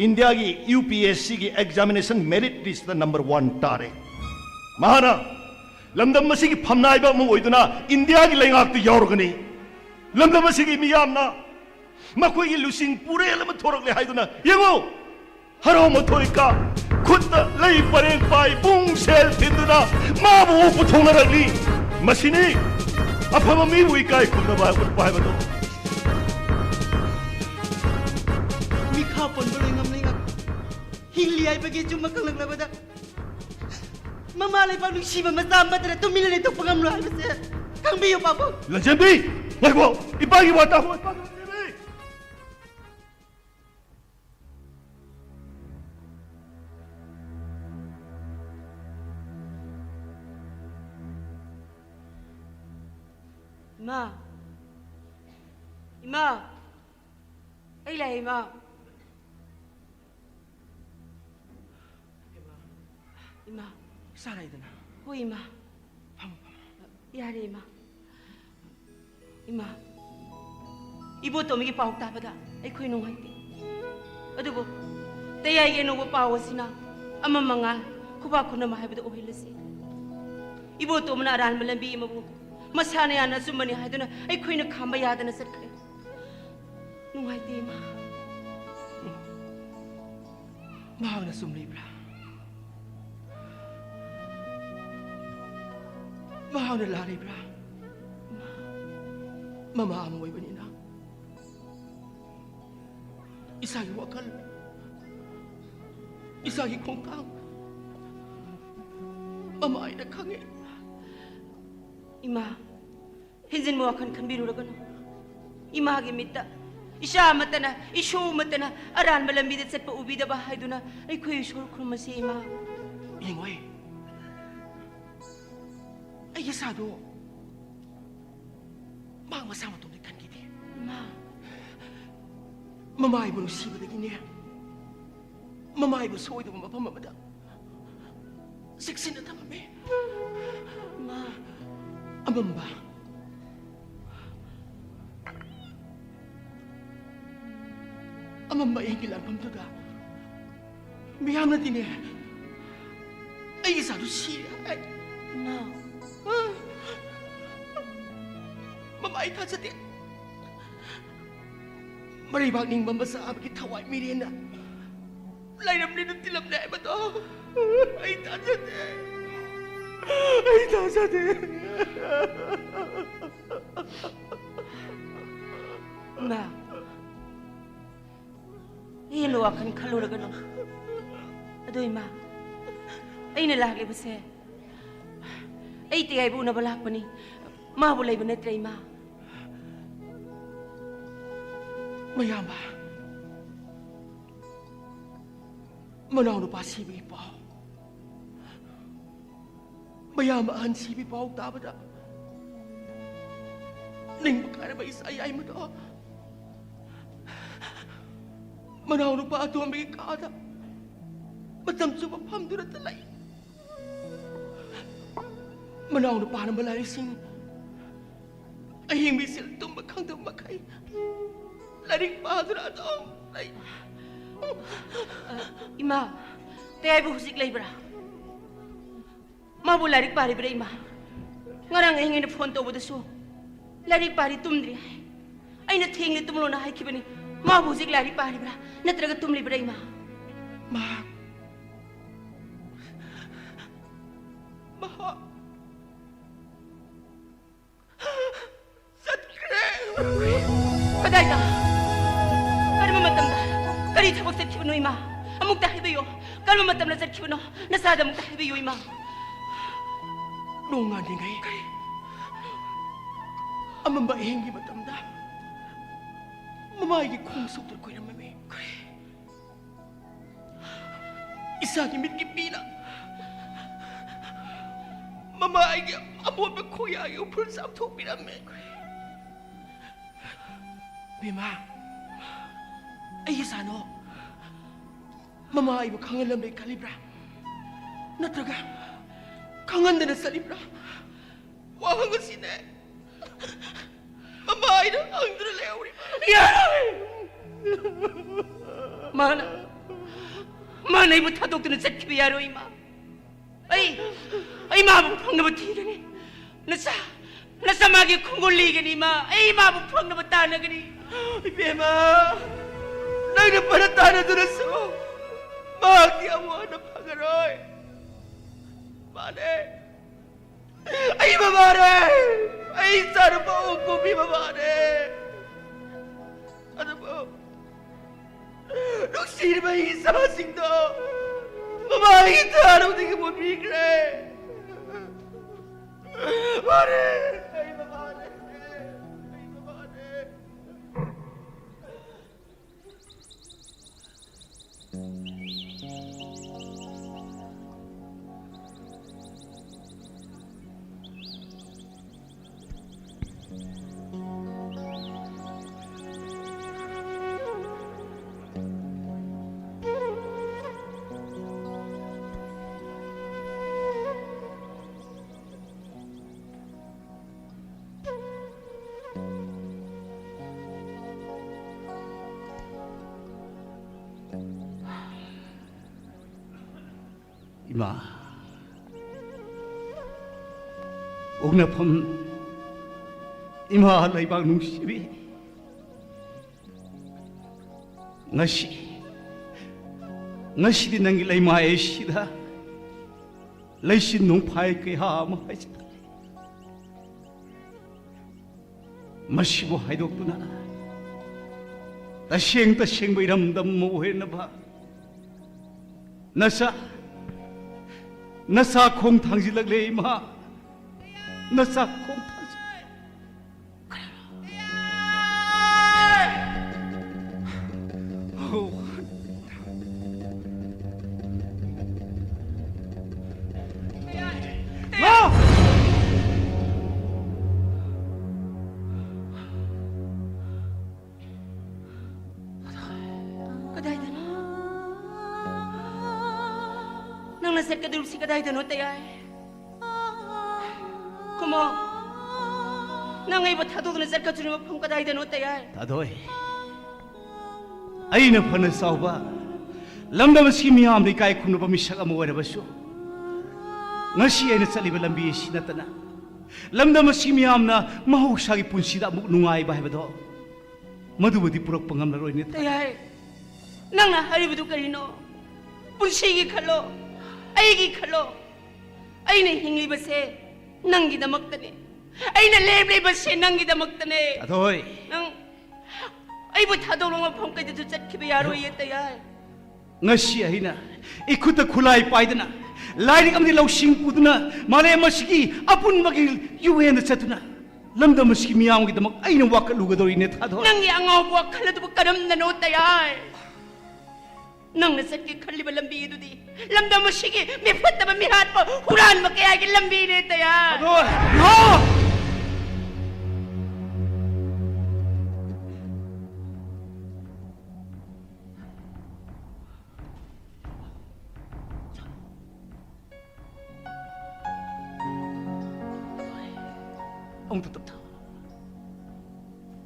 ꯏꯟꯗꯤꯌꯥꯒꯤ ꯌꯨ ꯄꯤ ꯑꯦꯁ ꯁꯤꯒꯤ examination merit list number one ꯇꯥꯔꯦ꯫ ꯃꯍꯥꯛꯅ ꯂꯝꯗꯝ ꯑꯁꯤꯒꯤ ꯐꯝꯅꯥꯏꯕ ꯑꯃ ꯑꯣꯏꯗꯨꯅ ꯏꯟꯗꯤꯌꯥꯒꯤ ꯂꯩꯉꯥꯛꯇ ꯌꯥꯎꯔꯒꯅꯤ꯫ ꯂꯝꯗꯝ ꯑꯁꯤꯒꯤ ꯃꯤꯌꯥꯝꯅ ꯃꯈꯣꯏꯒꯤ ꯂꯨꯆꯤꯡ ꯄꯨꯔꯦꯜ ꯑꯃ ꯊꯣꯔꯛꯂꯦ ꯍꯥꯏꯗꯨꯅ ꯌꯦꯡꯉꯨ꯫ ꯍꯔꯥꯎ ꯃꯊꯣꯏ ꯀꯥ, ꯈꯨꯠꯇ ꯂꯩ ꯄꯔꯦꯡ ꯄꯥꯏ, ꯄꯨꯡ ꯁꯦꯜ ꯊꯤꯟꯗꯨꯅ ꯃꯥꯕꯨ ꯎꯄꯨ ꯊꯣꯡꯅꯔꯛꯂꯤ꯫ ꯃꯁꯤꯅꯤ ꯑꯐꯕ ꯃꯤꯕꯨ ꯏꯀꯥꯏ ꯈꯨꯝꯅꯕ ꯎꯠꯄ ꯍꯥꯏꯕꯗꯣ꯫ ꯃꯤꯈꯥ ꯄꯣꯟꯕ ꯂꯣꯏꯉꯝ ꯂꯩꯉꯥꯛ ꯍꯤꯡꯂꯤ ꯍꯥꯏꯕꯒꯤ ꯑꯆꯨꯝꯕ ꯈꯪꯂꯛꯂꯕꯗ ꯃꯃꯥ ꯂꯩꯕꯥꯛ ꯅꯨꯡꯁꯤꯕ ꯃꯆꯥ ꯑꯃꯠꯇꯅ ꯇꯨꯃꯤꯟꯅ ꯂꯩꯊꯣꯛꯄ ꯉꯝꯂꯣꯏ ꯍꯥꯏꯕꯁꯦ ꯈꯪꯕꯤꯌꯨ ꯄꯥꯕꯨꯡ꯫ ꯂꯟꯖꯦꯟꯕꯤ! ꯉꯥꯏꯈꯣ! ꯏꯄꯥꯒꯤ ꯋꯥ ꯇꯥꯈꯣ! ꯏꯄꯥꯒꯤ ꯋꯥ ꯇꯥꯈꯣ! ꯏꯃꯥ! ꯏꯃꯥ! ꯑꯩ ꯂꯥꯛꯑꯦ, ꯏꯃꯥ! ꯏꯃꯥ! ꯆꯥꯔꯛꯏꯗꯅ? ꯍꯣꯏ, ꯏꯃꯥ꯫ ꯐꯝꯃꯣ, ꯐꯝꯃꯣ꯫ ꯌꯥꯔꯦ, ꯏꯃꯥ꯫ ꯏꯃꯥ, ꯏꯕꯣꯇꯣꯝꯒꯤ ꯄꯥꯎ ꯇꯥꯕꯗ ꯑꯩꯈꯣꯏ ꯅꯨꯡꯉꯥꯏꯇꯦ꯫ ꯑꯗꯨꯕꯨ ꯇꯌꯥꯏꯒꯤ ꯑꯅꯧꯕ ꯄꯥꯎ ꯑꯁꯤꯅ ꯑꯃ ꯃꯉꯥꯜ ꯈꯨꯕꯥꯛ ꯈꯨꯅꯝ ꯍꯥꯏꯕꯗꯨ ꯑꯣꯏꯍꯜꯂꯁꯤ꯫ ꯏꯕꯣꯇꯣꯝꯅ ꯑꯔꯥꯟꯕ ꯂꯝꯕꯤ ꯑꯃꯕꯨ ꯃꯁꯥꯅ ꯌꯥꯅ ꯑꯆꯨꯝꯕꯅꯤ ꯍꯥꯏꯗꯨꯅ ꯑꯩꯈꯣꯏꯅ ꯈꯥꯝꯕ ꯌꯥꯗꯅ ꯆꯠꯈ꯭ꯔꯦ꯫ ꯅꯨꯡꯉꯥꯏꯇꯦ, ꯏꯃꯥ꯫ ꯃꯍꯥꯛꯅ ꯆꯨꯝꯂꯤꯕ꯭ꯔꯥ? ꯃꯍꯥꯛꯅ ꯂꯥꯜꯂꯤꯕ꯭ꯔꯥ? ꯃꯃꯥ ꯑꯃ ꯑꯣꯏꯕꯅꯤꯅ ꯏꯁꯥꯒꯤ ꯋꯥꯈꯜ, ꯏꯁꯥꯒꯤ ꯈꯣꯡꯊꯥꯡ ꯃꯃꯥ ꯑꯩꯅ ꯈꯪꯉꯤ꯫ ꯏꯃꯥ, ꯍꯦꯟꯖꯤꯟꯕ ꯋꯥꯈꯜ ꯈꯟꯕꯤꯔꯨꯔꯒꯅꯨ꯫ ꯏꯃꯥꯒꯤ ꯃꯤꯠꯇ ꯏꯆꯥ ꯑꯃꯠꯇꯅ, ꯏꯁꯨ ꯑꯃꯠꯇꯅ ꯑꯔꯥꯟꯕ ꯂꯝꯕꯤꯗ ꯆꯠꯄ ꯎꯕꯤꯗꯕ ꯍꯥꯏꯗꯨꯅ ꯑꯩꯈꯣꯏ ꯏꯁꯣꯔ ꯈꯨꯔꯨꯝꯃꯁꯤ ꯏꯃꯥ꯫ ꯌꯦꯡꯉꯣꯏ, ꯑꯩꯒꯤ ꯏꯆꯥꯗꯣ ꯃꯍꯥꯛ ꯃꯁꯥ ꯃꯇꯣꯝꯇ ꯈꯟꯈꯤꯗꯦ꯫ ꯏꯃꯥ꯫ ꯃꯃꯥ ꯏꯕꯨ ꯅꯨꯡꯁꯤꯕꯗꯒꯤꯅꯦ, ꯃꯃꯥ ꯏꯕꯨ ꯁꯣꯏꯗꯕ ꯃꯐꯝ ꯑꯃꯗ ꯆꯦꯛꯁꯤꯟꯅ ꯊꯝꯃꯝꯃꯤ꯫ ꯏꯃꯥ꯫ ꯑꯃꯝꯕ, ꯑꯃꯝꯕ ꯑꯍꯤꯡꯒꯤ ꯂꯥꯟꯐꯝꯗꯨꯗ ꯃꯤꯌꯥꯝꯅꯗꯤꯅꯦ ꯑꯩꯒꯤ ꯏꯆꯥꯗꯨ ꯁꯤꯔꯦ ꯍꯥꯏ꯫ ꯏꯃꯥ꯫ ꯃꯃꯥ, ꯑꯩ ꯊꯥꯖꯗꯦ꯫ ꯃꯔꯩꯕꯥꯛ ꯅꯤꯡꯕ ꯃꯆꯥ ꯑꯃꯒꯤ ꯊꯋꯥꯏ ꯃꯤꯔꯦꯟꯅ ꯂꯥꯏꯔꯝꯂꯦꯅ ꯇꯤꯜꯂꯝꯂꯦ ꯍꯥꯏꯕꯗꯣ ꯑꯩ ꯊꯥꯖꯗꯦ꯫ ꯑꯩ ꯊꯥꯖꯗꯦ꯫ ꯏꯃꯥ, ꯍꯦꯟꯅ ꯋꯥꯈꯜ ꯈꯜꯂꯨꯔꯒꯅꯨ꯫ ꯑꯗꯣ ꯏꯃꯥ, ꯑꯩꯅ ꯂꯥꯛꯂꯤꯕꯁꯦ ꯑꯩ ꯇꯌꯥꯏꯕꯨ ꯎꯅꯕ ꯂꯥꯛꯄꯅꯤ꯫ ꯃꯥꯕꯨ ꯂꯩꯕ ꯅꯠꯇ꯭ꯔꯦ ꯏꯃꯥ꯫ ꯃꯌꯥꯝꯕ, ꯃꯅꯥꯎꯅꯨꯄꯥ ꯁꯤꯕꯒꯤ ꯄꯥꯎ, ꯃꯌꯥꯝꯕ ꯑꯍꯟ ꯁꯤꯕꯒꯤ ꯄꯥꯎ ꯇꯥꯕꯗ ꯅꯤꯡꯕ ꯀꯥꯏꯔꯕ ꯏꯆꯥ ꯌꯥꯏꯃꯗꯣ ꯃꯅꯥꯎꯅꯨꯄꯥ ꯑꯇꯣꯝꯕꯒꯤ ꯀꯥꯗ ꯃꯇꯝ ꯆꯨꯞꯄ ꯐꯝꯗꯨꯅꯇ ꯂꯩ꯫ ꯃꯅꯥꯎꯅꯨꯄꯥꯅ ꯃꯂꯥꯔꯤꯁꯤꯡ ꯑꯍꯤꯡ ꯃꯤꯁꯤꯜ ꯇꯨꯝꯕ ꯈꯪꯗꯕ ꯃꯈꯩ ꯂꯥꯏꯔꯤꯛ ꯄꯥꯗꯨꯅ ꯑꯗꯨꯝ ꯂꯩ꯫ ꯏꯃꯥ, ꯇꯌꯥꯏꯕꯨ ꯍꯧꯖꯤꯛ ꯂꯩꯕ꯭ꯔꯥ? ꯃꯥꯕꯨ ꯂꯥꯏꯔꯤꯛ ꯄꯥꯔꯤꯕ꯭ꯔꯥ ꯏꯃꯥ? ꯉꯔꯥꯡ ꯑꯍꯤꯡ ꯑꯩꯅ ꯐꯣꯟ ꯇꯧꯕꯗꯁꯨ ꯂꯥꯏꯔꯤꯛ ꯄꯥꯔꯤ, ꯇꯨꯝꯗ꯭ꯔꯤ ꯍꯥꯏ꯫ ꯑꯩꯅ ꯊꯦꯡꯅ ꯇꯨꯝꯂꯣꯅ ꯍꯥꯏꯈꯤꯕꯅꯤ꯫ ꯃꯥꯕꯨ ꯍꯧꯖꯤꯛ ꯂꯥꯏꯔꯤꯛ ꯄꯥꯔꯤꯕ꯭ꯔꯥ ꯅꯠꯇ꯭ꯔꯒ ꯇꯨꯝꯂꯤꯕ꯭ꯔꯥ ꯏꯃꯥ? ꯃꯍꯥꯛ, ꯃꯍꯥꯛ ꯆꯠꯈ꯭ꯔꯦ꯫ ꯀꯗꯥꯏꯗ? ꯀꯔꯝꯕ ꯃꯇꯝꯗ? ꯀꯔꯤ ꯊꯕꯛ ꯆꯠꯈꯤꯕꯅꯣ ꯏꯃꯥ? ꯑꯃꯨꯛꯇ ꯍꯥꯏꯕꯤꯌꯨ꯫ ꯀꯔꯝꯕ ꯃꯇꯝꯗ ꯆꯠꯈꯤꯕꯅꯣ? ꯅꯆꯥꯗ ꯑꯃꯨꯛꯇ ꯍꯥꯏꯕꯤꯌꯨ ꯏꯃꯥ꯫ ꯅꯣꯡꯉꯥꯟꯗ꯭ꯔꯤꯉꯩ꯫ ꯀꯔꯤ? ꯑꯃꯝꯕ ꯑꯍꯤꯡꯒꯤ ꯃꯇꯝꯗ ꯃꯃꯥꯏꯒꯤ ꯈꯣꯡ ꯁꯣꯛꯇꯨꯅ ꯀꯣꯏꯔꯝꯃꯤ꯫ ꯏꯁꯥꯒꯤ ꯃꯤꯠꯀꯤ ꯄꯤꯅ ꯃꯃꯥꯏꯒꯤ ꯑꯃꯣꯠꯄ ꯈꯣꯡꯌꯥꯒꯤ ꯎꯐꯨꯜ ꯆꯥꯝꯊꯣꯛꯄꯤꯔꯝꯃꯤ꯫ ꯕꯦꯝꯃ, ꯑꯩꯒꯤ ꯏꯆꯥꯅꯣ, ꯃꯃꯥ ꯑꯩꯕꯨ ꯈꯪꯍꯜꯂꯝꯂꯣꯏ ꯈꯜꯂꯤꯕ꯭ꯔꯥ? ꯅꯠꯇ꯭ꯔꯒ ꯈꯪꯍꯟꯗꯅ ꯆꯠꯂꯤꯕ꯭ꯔꯥ? ꯋꯥꯍꯪ ꯑꯁꯤꯅꯦ ꯃꯃꯥ ꯑꯩꯅ ꯍꯪꯗꯨꯅ ꯂꯩꯍꯧꯔꯤꯕ꯫ ꯌꯥꯔꯣꯏ! ꯃꯥꯅ, ꯃꯥꯅ ꯑꯩꯕꯨ ꯊꯥꯗꯣꯛꯇꯨꯅ ꯆꯠꯈꯤꯕ ꯌꯥꯔꯣꯏ, ꯏꯃꯥ꯫ ꯑꯩ, ꯑꯩ ꯃꯥꯕꯨ ꯐꯪꯅꯕ ꯊꯤꯒꯅꯤ꯫ ꯅꯆꯥ, ꯅꯆꯥ ꯃꯥꯒꯤ ꯈꯣꯡꯒꯨꯜ ꯂꯤꯒꯅꯤ, ꯏꯃꯥ꯫ ꯑꯩ ꯃꯥꯕꯨ ꯐꯪꯅꯕ ꯇꯥꯟꯅꯒꯅꯤ꯫ ꯏꯕꯦꯝꯃ, ꯅꯪꯅ ꯐꯅ ꯇꯥꯟꯅꯗꯨꯅꯁꯨ ꯃꯍꯥꯛꯀꯤ ꯑꯃꯨꯛ ꯍꯟꯅ ꯐꯪꯉꯔꯣꯏ꯫ ꯃꯥꯅꯦ, ꯑꯩ ꯃꯃꯥꯅꯦ꯫ ꯑꯩ ꯏꯆꯥꯅꯨꯄꯥ ꯑꯣꯛ ꯄꯣꯛꯄꯤ ꯃꯃꯥꯅꯦ꯫ ꯑꯗꯨꯕꯨ ꯅꯨꯡꯁꯤꯔꯤꯕ ꯑꯩ ꯏꯆꯥꯁꯤꯡꯗꯣ ꯃꯃꯥꯒꯤ ꯊꯥꯔꯧꯗꯒꯤ ꯃꯨꯠꯄꯤꯈ꯭ꯔꯦ꯫ ꯃꯥꯅꯦ, ꯑꯩ ꯃꯃꯥꯅꯦ꯫ ꯑꯩ ꯃꯃꯥꯅꯦ꯫ ꯏꯃꯥ, ꯄꯣꯛꯅꯐꯝ ꯏꯃꯥ ꯂꯩꯕꯥꯛ ꯅꯨꯡꯁꯤꯕꯤ, ꯉꯁꯤ, ꯉꯁꯤꯗꯤ ꯅꯪꯒꯤ ꯂꯩꯃꯥꯏ ꯑꯁꯤꯗ ꯂꯩꯆꯤꯟ ꯅꯣꯡꯐꯥꯏ ꯀꯌꯥ ꯑꯃ ꯍꯥꯏꯖꯤꯜꯂꯛꯂꯤ꯫ ꯃꯁꯤꯕꯨ ꯍꯥꯏꯗꯣꯛꯇꯨꯅ ꯇꯁꯦꯡ ꯇꯁꯦꯡꯕ ꯏꯔꯝꯗꯝ ꯑꯃ ꯑꯣꯏꯅꯕ ꯅꯆꯥ, ꯅꯆꯥ ꯈꯣꯡ ꯊꯥꯡꯖꯤꯜꯂꯛꯂꯦ, ꯏꯃꯥ꯫ ꯅꯆꯥ ꯈꯣꯡ ꯊꯥꯡꯖꯤꯜ- ꯆꯠꯀꯗꯧꯔꯤꯕꯁꯤ ꯀꯗꯥꯏꯗꯅꯣ, ꯇꯌꯥꯏ? ꯈꯨꯃꯣ, ꯅꯪ ꯑꯩꯕꯨ ꯊꯥꯗꯣꯛꯇꯨꯅ ꯆꯠꯀꯗꯧꯔꯤꯕ ꯃꯐꯝ ꯀꯗꯥꯏꯗꯅꯣ, ꯇꯌꯥꯏ? ꯊꯥꯗꯣꯏ, ꯑꯩꯅ ꯐꯅ ꯆꯥꯎꯕ ꯂꯝꯗꯝ ꯑꯁꯤꯒꯤ ꯃꯤꯌꯥꯝꯅ ꯏꯀꯥꯏ ꯈꯨꯝꯅꯕ ꯃꯤꯁꯛ ꯑꯃ ꯑꯣꯏꯔꯕꯁꯨ, ꯉꯁꯤ ꯑꯩꯅ ꯆꯠꯂꯤꯕ ꯂꯝꯕꯤ ꯑꯁꯤ ꯅꯠꯇꯅ ꯂꯝꯗꯝ ꯑꯁꯤꯒꯤ ꯃꯤꯌꯥꯝꯅ ꯃꯍꯧꯁꯥꯒꯤ ꯄꯨꯟꯁꯤꯗ ꯑꯃꯨꯛ ꯅꯨꯡꯉꯥꯏꯕ ꯍꯥꯏꯕꯗꯣ, ꯃꯗꯨꯕꯨꯗꯤ ꯄꯨꯔꯛꯄ ꯉꯝꯂꯔꯣꯏꯅꯦ꯫ ꯇꯌꯥꯏ, ꯅꯪꯅ ꯍꯥꯏꯔꯤꯕꯗꯨ ꯀꯔꯤꯅꯣ? ꯄꯨꯟꯁꯤꯒꯤ ꯈꯜꯂꯣ, ꯑꯩꯒꯤ ꯈꯜꯂꯣ꯫ ꯑꯩꯅ ꯍꯤꯡꯂꯤꯕꯁꯦ ꯅꯪꯒꯤꯗꯃꯛꯇꯅꯦ꯫ ꯑꯩꯅ ꯂꯦꯞꯂꯤꯕꯁꯦ ꯅꯪꯒꯤꯗꯃꯛꯇꯅꯦ꯫ ꯊꯥꯗꯣꯏ꯫ ꯅꯪ ꯑꯩꯕꯨ ꯊꯥꯗꯣꯛꯂꯒ ꯃꯐꯝ ꯀꯩꯗꯁꯨ ꯆꯠꯈꯤꯕ ꯌꯥꯔꯣꯏꯌꯦ, ꯇꯌꯥꯏ꯫ ꯉꯁꯤ ꯑꯩꯅ ꯏꯈꯨꯠꯇ ꯈꯨꯠꯂꯥꯏ ꯄꯥꯏꯗꯨꯅ, ꯂꯥꯏꯔꯤꯛ ꯑꯃꯗꯤ ꯂꯧꯁꯤꯡ ꯄꯨꯗꯨꯅ, ꯃꯥꯂꯦꯝ ꯑꯁꯤꯒꯤ ꯑꯄꯨꯟꯕꯒꯤ ꯌꯨ ꯑꯦꯟꯗ ꯆꯠꯇꯨꯅ ꯂꯝꯗꯝ ꯑꯁꯤꯒꯤ ꯃꯤꯌꯥꯝꯒꯤꯗꯃꯛ ꯑꯩꯅ ꯋꯥꯀꯠꯂꯨꯒꯗꯧꯔꯤꯅꯦ, ꯊꯥꯗꯣꯏ꯫ ꯅꯪꯒꯤ ꯑꯉꯥꯎꯕ ꯋꯥꯈꯜ ꯑꯗꯨꯕꯨ ꯀꯔꯝꯅꯅꯣ, ꯇꯌꯥꯏ? ꯅꯪꯅ ꯆꯠꯀꯦ ꯈꯜꯂꯤꯕ ꯂꯝꯕꯤ ꯑꯗꯨꯗꯤ ꯂꯝꯗꯝ ꯑꯁꯤꯒꯤ ꯃꯤꯐꯠꯇꯕ ꯃꯤꯍꯥꯠꯄ ꯍꯨꯔꯥꯟꯕ ꯀꯌꯥꯒꯤ ꯂꯝꯕꯤꯅꯦ, ꯇꯌꯥꯏ꯫ ꯊꯥꯗꯣꯏ! ꯅꯣ! ꯑꯃꯨꯛꯇ ꯇꯞꯊꯥ꯫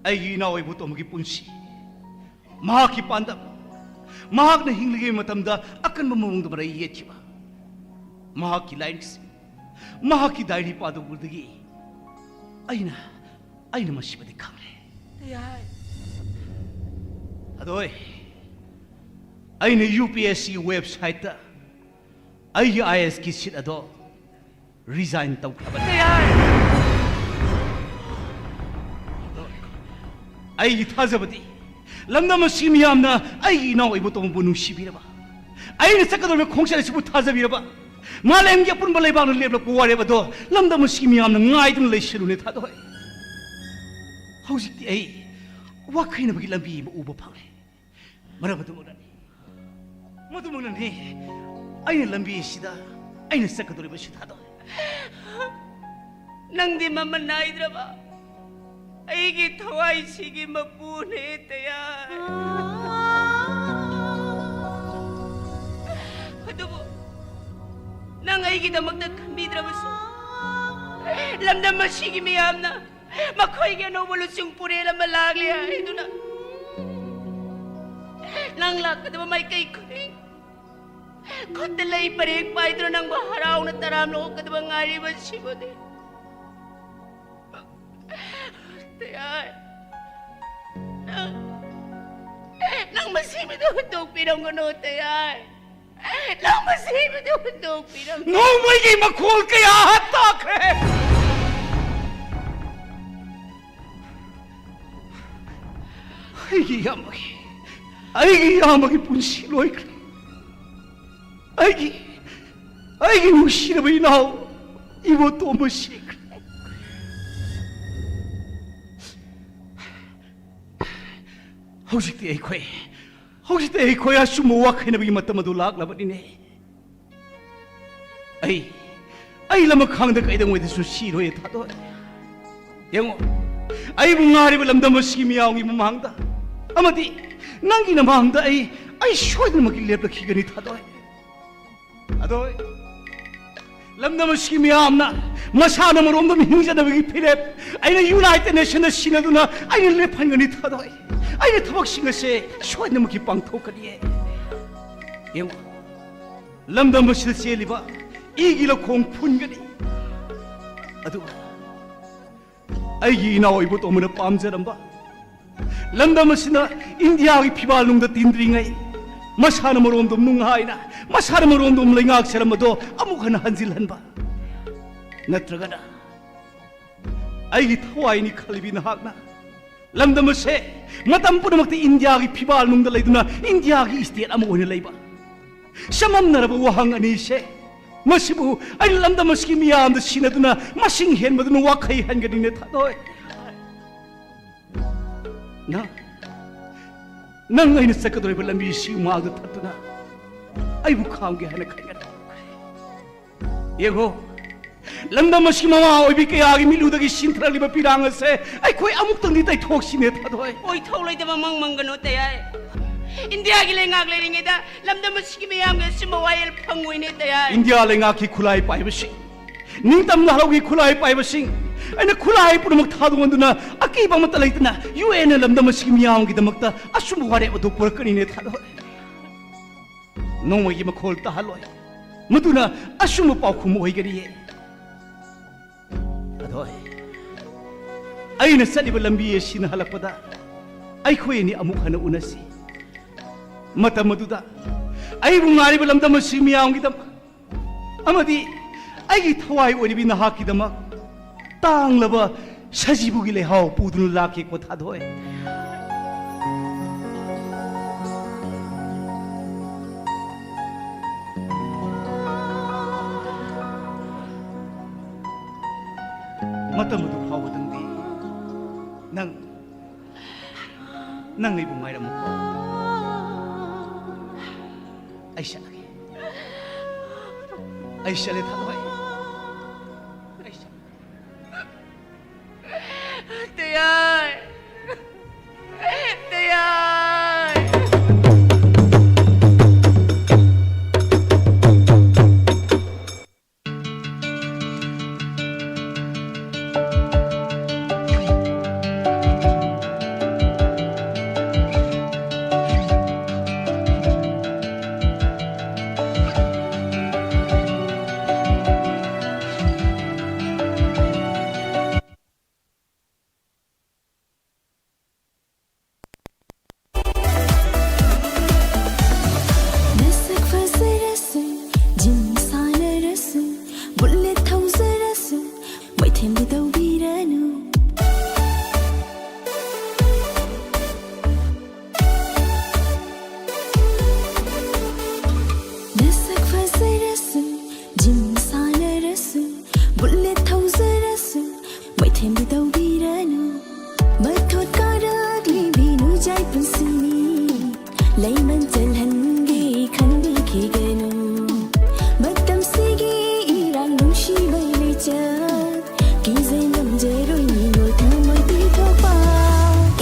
ꯑꯩꯒꯤ ꯏꯅꯥꯎ ꯏꯕꯣꯇꯣꯝꯒꯤ ꯄꯨꯟꯁꯤ, ꯃꯍꯥꯛꯀꯤ ꯄꯥꯟꯗꯝ, ꯃꯍꯥꯛꯅ ꯍꯤꯡꯂꯤꯉꯩ ꯃꯇꯝꯗ ꯑꯀꯟꯕ ꯃꯑꯣꯡꯗ ꯃꯔꯩ ꯌꯦꯠꯈꯤꯕ, ꯃꯍꯥꯛꯀꯤ ꯂꯥꯏꯔꯤꯛꯁꯤꯡ, ꯃꯍꯥꯛꯀꯤ ꯗꯥꯏꯔꯤ ꯄꯥꯗꯧꯕꯗꯒꯤ ꯑꯩꯅ, ꯑꯩꯅ ꯃꯁꯤꯃꯗꯤ ꯈꯪꯂꯦ꯫ ꯇꯌꯥꯏ꯫ ꯑꯗꯣ ꯑꯩ, ꯑꯩꯅ ꯌꯨ ꯄꯤ ꯑꯦꯁ ꯁꯤ ꯋꯦꯕꯁꯥꯏꯠꯇ ꯑꯩꯒꯤ ꯑꯥꯏ ꯑꯦꯁꯀꯤ ꯁꯤꯠ ꯑꯗꯣ ꯔꯤꯖꯥꯏꯟ ꯇꯧꯈ꯭ꯔꯕꯅꯦ꯫ ꯇꯌꯥꯏ꯫ ꯑꯩꯒꯤ ꯊꯥꯖꯕꯗꯤ ꯂꯝꯗꯝ ꯑꯁꯤ ꯃꯤꯌꯥꯝꯅ ꯑꯩꯒꯤ ꯏꯅꯥꯎ ꯏꯕꯣꯇꯣꯝꯕꯨ ꯅꯨꯡꯁꯤꯕꯤꯔꯕ, ꯑꯩꯅ ꯆꯠꯀꯗꯧꯔꯤꯕ ꯈꯣꯡꯆꯠ ꯑꯁꯤꯕꯨ ꯊꯥꯖꯕꯤꯔꯕ, ꯃꯥꯂꯦꯝꯒꯤ ꯑꯄꯨꯟꯕ ꯂꯩꯕꯥꯛꯅ ꯂꯦꯞꯂꯛꯄ ꯋꯥꯔꯦꯞ ꯑꯗꯣ ꯂꯝꯗꯝ ꯑꯁꯤꯒꯤ ꯃꯤꯌꯥꯝꯅ ꯉꯥꯏꯗꯨꯅ ꯂꯩꯁꯤꯜꯂꯨꯅꯦ, ꯊꯥꯗꯣꯏ꯫ ꯍꯧꯖꯤꯛꯇꯤ ꯑꯩ ꯋꯥꯈꯩꯅꯕꯒꯤ ꯂꯝꯕꯤ ꯑꯃ ꯎꯕ ꯐꯪꯂꯦ꯫ ꯃꯔꯝ ꯑꯗꯨꯃꯛꯅꯅꯤ, ꯃꯗꯨꯃꯛꯅꯅꯤ ꯑꯩꯅ ꯂꯝꯕꯤ ꯑꯁꯤꯗ ꯑꯩꯅ ꯆꯠꯀꯗꯧꯔꯤꯕ ꯁꯤꯗꯥꯗꯣ꯫ ꯅꯪꯗꯤ ꯃꯃꯜ ꯅꯥꯏꯗ꯭ꯔꯕ ꯑꯩꯒꯤ ꯊꯋꯥꯏꯁꯤꯒꯤ ꯃꯄꯨꯅꯦ, ꯇꯌꯥꯏ꯫ ꯑꯗꯨꯕꯨ ꯅꯪ ꯑꯩꯒꯤꯗꯃꯛꯇ ꯈꯟꯕꯤꯗ꯭ꯔꯕꯁꯨ, ꯂꯝꯗꯝ ꯑꯁꯤꯒꯤ ꯃꯤꯌꯥꯝꯅ ꯃꯈꯣꯏꯒꯤ ꯑꯅꯧꯕ ꯂꯨꯆꯤꯡ ꯄꯨꯔꯦꯜ ꯑꯃ ꯂꯥꯛꯂꯦ ꯍꯥꯏꯗꯨꯅ ꯅꯪ ꯂꯥꯛꯀꯗꯕ ꯃꯥꯏꯀꯩ ꯈꯨꯗꯤꯡ ꯈꯨꯠꯇ ꯂꯩ ꯄꯔꯦꯡ ꯄꯥꯏꯗꯨꯅ ꯅꯪꯕꯨ ꯍꯔꯥꯎꯅ ꯇꯔꯥꯝꯅ ꯑꯣꯛꯀꯗꯕ ꯉꯥꯏꯔꯤꯕꯁꯤꯕꯨꯗꯤ꯫ ꯇꯌꯥꯏ, ꯅꯪ, ꯅꯪ ꯃꯁꯤꯕꯨꯗꯤ ꯍꯨꯟꯗꯣꯛꯄꯤꯔꯝꯒꯅꯨ, ꯇꯌꯥꯏ꯫ ꯅꯪ ꯃꯁꯤꯕꯨꯗꯤ ꯍꯨꯟꯗꯣꯛꯄꯤꯔꯝꯒꯅꯨ꯫ ꯅꯣꯡꯃꯩꯒꯤ ꯃꯈꯣꯜ ꯀꯌꯥ ꯇꯥꯈ꯭ꯔꯦ꯫ ꯑꯩꯒꯤ ꯏꯌꯥꯝꯕꯒꯤ, ꯑꯩꯒꯤ ꯏꯌꯥꯝꯕꯒꯤ ꯄꯨꯟꯁꯤ ꯂꯣꯏꯈ꯭ꯔꯦ꯫ ꯑꯩꯒꯤ, ꯑꯩꯒꯤ ꯅꯨꯡꯁꯤꯔꯕ ꯏꯅꯥꯎ ꯏꯕꯣꯇꯣꯝꯕ ꯁꯤꯈ꯭ꯔꯦ꯫ ꯍꯧꯖꯤꯛꯇꯤ ꯑꯩꯈꯣꯏ, ꯍꯧꯖꯤꯛꯇꯤ ꯑꯩꯈꯣꯏ ꯑꯆꯨꯝꯕ ꯋꯥ ꯈꯥꯏꯅꯕꯒꯤ ꯃꯇꯝ ꯑꯗꯨ ꯂꯥꯛꯂꯕꯅꯤꯅꯦ꯫ ꯑꯩ, ꯑꯩ ꯂꯃꯈꯥꯡꯗ ꯀꯩꯗꯧꯉꯩꯗꯁꯨ ꯁꯤꯔꯣꯏ, ꯊꯥꯗꯣꯏ꯫ ꯌꯦꯡꯉꯣ, ꯑꯩꯕꯨ ꯉꯥꯏꯔꯤꯕ ꯂꯝꯗꯝ ꯑꯁꯤꯒꯤ ꯃꯤꯌꯥꯝꯒꯤ ꯃꯃꯥꯡꯗ ꯑꯃꯗꯤ ꯅꯪꯒꯤ ꯃꯃꯥꯡꯗ ꯑꯩ, ꯑꯩ ꯁꯣꯏꯗꯅꯃꯛꯀꯤ ꯂꯦꯞꯂꯛꯈꯤꯒꯅꯤ, ꯊꯥꯗꯣꯏ꯫ ꯊꯥꯗꯣꯏ, ꯂꯝꯗꯝ ꯑꯁꯤꯒꯤ ꯃꯤꯌꯥꯝꯅ ꯃꯁꯥꯅ ꯃꯔꯣꯝꯗꯣꯝ ꯍꯤꯡꯖꯅꯕꯒꯤ ꯐꯤꯔꯦꯞ ꯑꯩꯅ ꯌꯨꯅꯥꯏꯇꯦꯗ ꯅꯦꯁꯟꯗ ꯁꯤꯟꯅꯗꯨꯅ ꯑꯩꯅ ꯂꯦꯞꯍꯟꯒꯅꯤ, ꯊꯥꯗꯣꯏ꯫ ꯑꯩꯅ ꯊꯕꯛꯁꯤꯡ ꯑꯁꯦ ꯁꯣꯏꯗꯅꯃꯛꯀꯤ ꯄꯥꯡꯊꯣꯛꯀꯅꯤꯌꯦ꯫ ꯌꯦꯡꯉꯣ, ꯂꯝꯗꯝ ꯑꯁꯤꯗ ꯆꯦꯜꯂꯤꯕ ꯏꯒꯤ ꯂꯧꯈꯣꯡ ꯐꯨꯟꯒꯅꯤ꯫ ꯑꯗꯨꯒ ꯑꯩꯒꯤ ꯏꯅꯥꯎ ꯏꯕꯣꯇꯣꯝꯕꯅ ꯄꯥꯝꯖꯔꯝꯕ ꯂꯝꯗꯝ ꯑꯁꯤꯅ ꯏꯟꯗꯤꯌꯥꯒꯤ ꯐꯤꯕꯥꯜ ꯅꯨꯡꯗ ꯇꯤꯟꯗ꯭ꯔꯤꯉꯩ ꯃꯁꯥꯅ ꯃꯔꯣꯝꯗꯣꯝ ꯅꯨꯡꯉꯥꯏꯅ, ꯃꯁꯥꯅ ꯃꯔꯣꯝꯗꯣꯝ ꯂꯩꯉꯥꯛꯆꯔꯝꯕꯗꯣ ꯑꯃꯨꯛ ꯍꯟꯅ ꯍꯟꯖꯤꯜꯍꯟꯕ, ꯅꯠꯇ꯭ꯔꯒꯅ ꯑꯩꯒꯤ ꯊꯋꯥꯏꯅꯤ ꯈꯜꯂꯤꯕꯤ ꯅꯍꯥꯛꯅ ꯂꯝꯗꯝ ꯑꯁꯦ ꯃꯇꯝ ꯄꯨꯝꯅꯃꯛꯇ ꯏꯟꯗꯤꯌꯥꯒꯤ ꯐꯤꯕꯥꯜ ꯅꯨꯡꯗ ꯂꯩꯗꯨꯅ ꯏꯟꯗꯤꯌꯥꯒꯤ ꯁ꯭ꯇꯦꯠ ꯑꯃ ꯑꯣꯏꯅ ꯂꯩꯕ, ꯆꯃꯝꯅꯔꯕ ꯋꯥꯍꯪ ꯑꯅꯤꯁꯦ, ꯃꯁꯤꯕꯨ ꯑꯩꯅ ꯂꯝꯗꯝ ꯑꯁꯤꯒꯤ ꯃꯤꯌꯥꯝꯗ ꯁꯤꯟꯅꯗꯨꯅ ꯃꯁꯤꯡ ꯍꯦꯟꯕꯗꯨꯅ ꯋꯥꯈꯩ ꯍꯟꯒꯅꯤꯅꯦ, ꯊꯥꯗꯣꯏ꯫ ꯅꯪ, ꯅꯪ ꯑꯩꯅ ꯆꯠꯀꯗꯧꯔꯤꯕ ꯂꯝꯕꯤꯁꯤ ꯃꯥꯡꯗ ꯊꯠꯇꯨꯅ ꯑꯩꯕꯨ ꯈꯥꯝꯒꯦ ꯍꯥꯏꯅ ꯈꯟꯒꯅꯨ꯫ ꯌꯦꯡꯉꯣ, ꯂꯝꯗꯝ ꯑꯁꯤꯒꯤ ꯃꯃꯥ ꯑꯣꯏꯕꯤ ꯀꯌꯥꯒꯤ ꯃꯤꯠꯂꯨꯗꯒꯤ ꯁꯤꯟꯊꯔꯛꯂꯤꯕ ꯄꯤꯔꯥꯡ ꯑꯁꯦ ꯑꯩꯈꯣꯏ ꯑꯃꯨꯛꯇꯪꯗꯤ ꯇꯩꯊꯣꯛꯁꯤꯅꯦ, ꯊꯥꯗꯣꯏ꯫ ꯑꯣꯏꯊꯣꯛꯂꯣꯏꯗꯕ ꯃꯪ ꯃꯪꯒꯅꯨ, ꯇꯌꯥꯏ꯫ ꯏꯟꯗꯤꯌꯥꯒꯤ ꯂꯩꯉꯥꯛ ꯂꯩꯔꯤꯉꯩꯗ ꯂꯝꯗꯝ ꯑꯁꯤꯒꯤ ꯃꯤꯌꯥꯝꯒꯤ ꯑꯁꯨꯝꯕ ꯋꯥꯌꯦꯜ ꯐꯪꯉꯣꯏꯅꯦ, ꯇꯌꯥꯏ꯫ ꯏꯟꯗꯤꯌꯥ ꯂꯩꯉꯥꯛꯀꯤ ꯈꯨꯠꯂꯥꯏ ꯄꯥꯏꯕꯁꯤꯡ, ꯅꯤꯡꯇꯝ ꯂꯥꯜꯍꯧꯒꯤ ꯈꯨꯠꯂꯥꯏ ꯄꯥꯏꯕꯁꯤꯡ, ꯑꯩꯅ ꯈꯨꯠꯂꯥꯏ ꯄꯨꯝꯅꯃꯛ ꯊꯥꯗꯣꯛꯍꯟꯗꯨꯅ ꯑꯀꯤꯕ ꯑꯃꯠꯇ ꯂꯩꯇꯅ ꯌꯨ ꯑꯦꯟꯅ ꯂꯝꯗꯝ ꯑꯁꯤꯒꯤ ꯃꯤꯌꯥꯝꯒꯤꯗꯃꯛꯇ ꯑꯁꯨꯝꯕ ꯋꯥꯔꯦꯞ ꯑꯗꯨ ꯄꯨꯔꯛꯀꯅꯤꯅꯦ, ꯊꯥꯗꯣꯏ꯫ ꯅꯣꯡꯃꯩꯒꯤ ꯃꯈꯣꯜ ꯇꯥꯍꯜꯂꯣꯏ꯫ ꯃꯗꯨꯅ ꯑꯁꯨꯝꯕ ꯄꯥꯎꯈꯨꯝ ꯑꯣꯏꯒꯅꯤꯌꯦ꯫ ꯑꯗꯣ ꯑꯩꯅ ꯆꯠꯂꯤꯕ ꯂꯝꯕꯤ ꯑꯁꯤꯅ ꯍꯜꯂꯛꯄꯗ ꯑꯩꯈꯣꯏ ꯑꯅꯤ ꯑꯃꯨꯛ ꯍꯟꯅ ꯎꯅꯁꯤ꯫ ꯃꯇꯝ ꯑꯗꯨꯗ ꯑꯩꯕꯨ ꯉꯥꯏꯔꯤꯕ ꯂꯝꯗꯝ ꯑꯁꯤ ꯃꯤꯌꯥꯝꯒꯤꯗꯃꯛ ꯑꯃꯗꯤ ꯑꯩꯒꯤ ꯊꯋꯥꯏ ꯑꯣꯏꯔꯤꯕꯤ ꯅꯍꯥꯛꯀꯤꯗꯃꯛ ꯇꯥꯡꯂꯕ ꯁꯖꯤꯕꯨꯒꯤ ꯂꯩꯍꯥꯎ ꯄꯨꯗꯨꯅ ꯂꯥꯛꯀꯦꯀꯣ, ꯊꯥꯗꯣꯏ꯫ ꯃꯇꯝ ꯑꯗꯨ ꯐꯥꯎꯕꯗꯪꯗꯤ ꯅꯪ, ꯅꯪ ꯑꯩꯕꯨ ꯉꯥꯏꯔꯝꯃꯨꯀꯣ꯫ ꯑꯩ ꯆꯠꯂꯒꯦ꯫ ꯑꯩ ꯆꯠꯂꯦ, ꯊꯥꯗꯣꯏ꯫ ꯑꯩ ꯆꯠꯂꯦ꯫ ꯇꯌꯥꯏ! ꯇꯌꯥꯏ! ꯅꯁꯛ ꯐꯖꯔꯁꯨ, ꯖꯤꯝ ꯁꯥꯟꯅꯔꯁꯨ, ꯕꯨꯂꯦꯠ ꯊꯧꯖꯔꯁꯨ, ꯃꯩꯊꯦꯝꯗꯤ ꯇꯧꯕꯤꯔꯅꯨ꯫ ꯅꯁꯛ ꯐꯖꯔꯁꯨ, ꯖꯤꯝ ꯁꯥꯟꯅꯔꯁꯨ, ꯕꯨꯂꯦꯠ ꯊꯧꯖꯔꯁꯨ, ꯃꯩꯊꯦꯝꯗꯤ ꯇꯧꯕꯤꯔꯅꯨ꯫ ꯃꯊꯣꯠ ꯀꯥꯔꯛꯂꯤꯕꯤ ꯅꯨꯡꯖꯥꯏ ꯄꯨꯟꯁꯤꯅꯤ, ꯂꯩꯃꯟ ꯆꯜꯍꯟꯒꯦ ꯈꯟꯕꯤꯈꯤꯒꯅꯨ꯫ ꯃꯇꯝꯁꯤꯒꯤ ꯏꯔꯥꯡ ꯅꯨꯡꯁꯤꯕꯩ ꯂꯩꯆꯠ, ꯀꯤꯖꯩ ꯉꯝꯖꯔꯣꯏ ꯃꯤꯑꯣꯏ ꯊꯃꯣꯏ ꯄꯤꯊꯣꯛꯄ꯫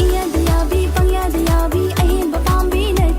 ꯏꯌꯥꯗ ꯌꯥꯕꯤ, ꯄꯪꯌꯥꯗ ꯌꯥꯕꯤ, ꯑꯍꯦꯟꯕ ꯄꯥꯝꯕꯤ ꯅꯠꯇꯦ꯫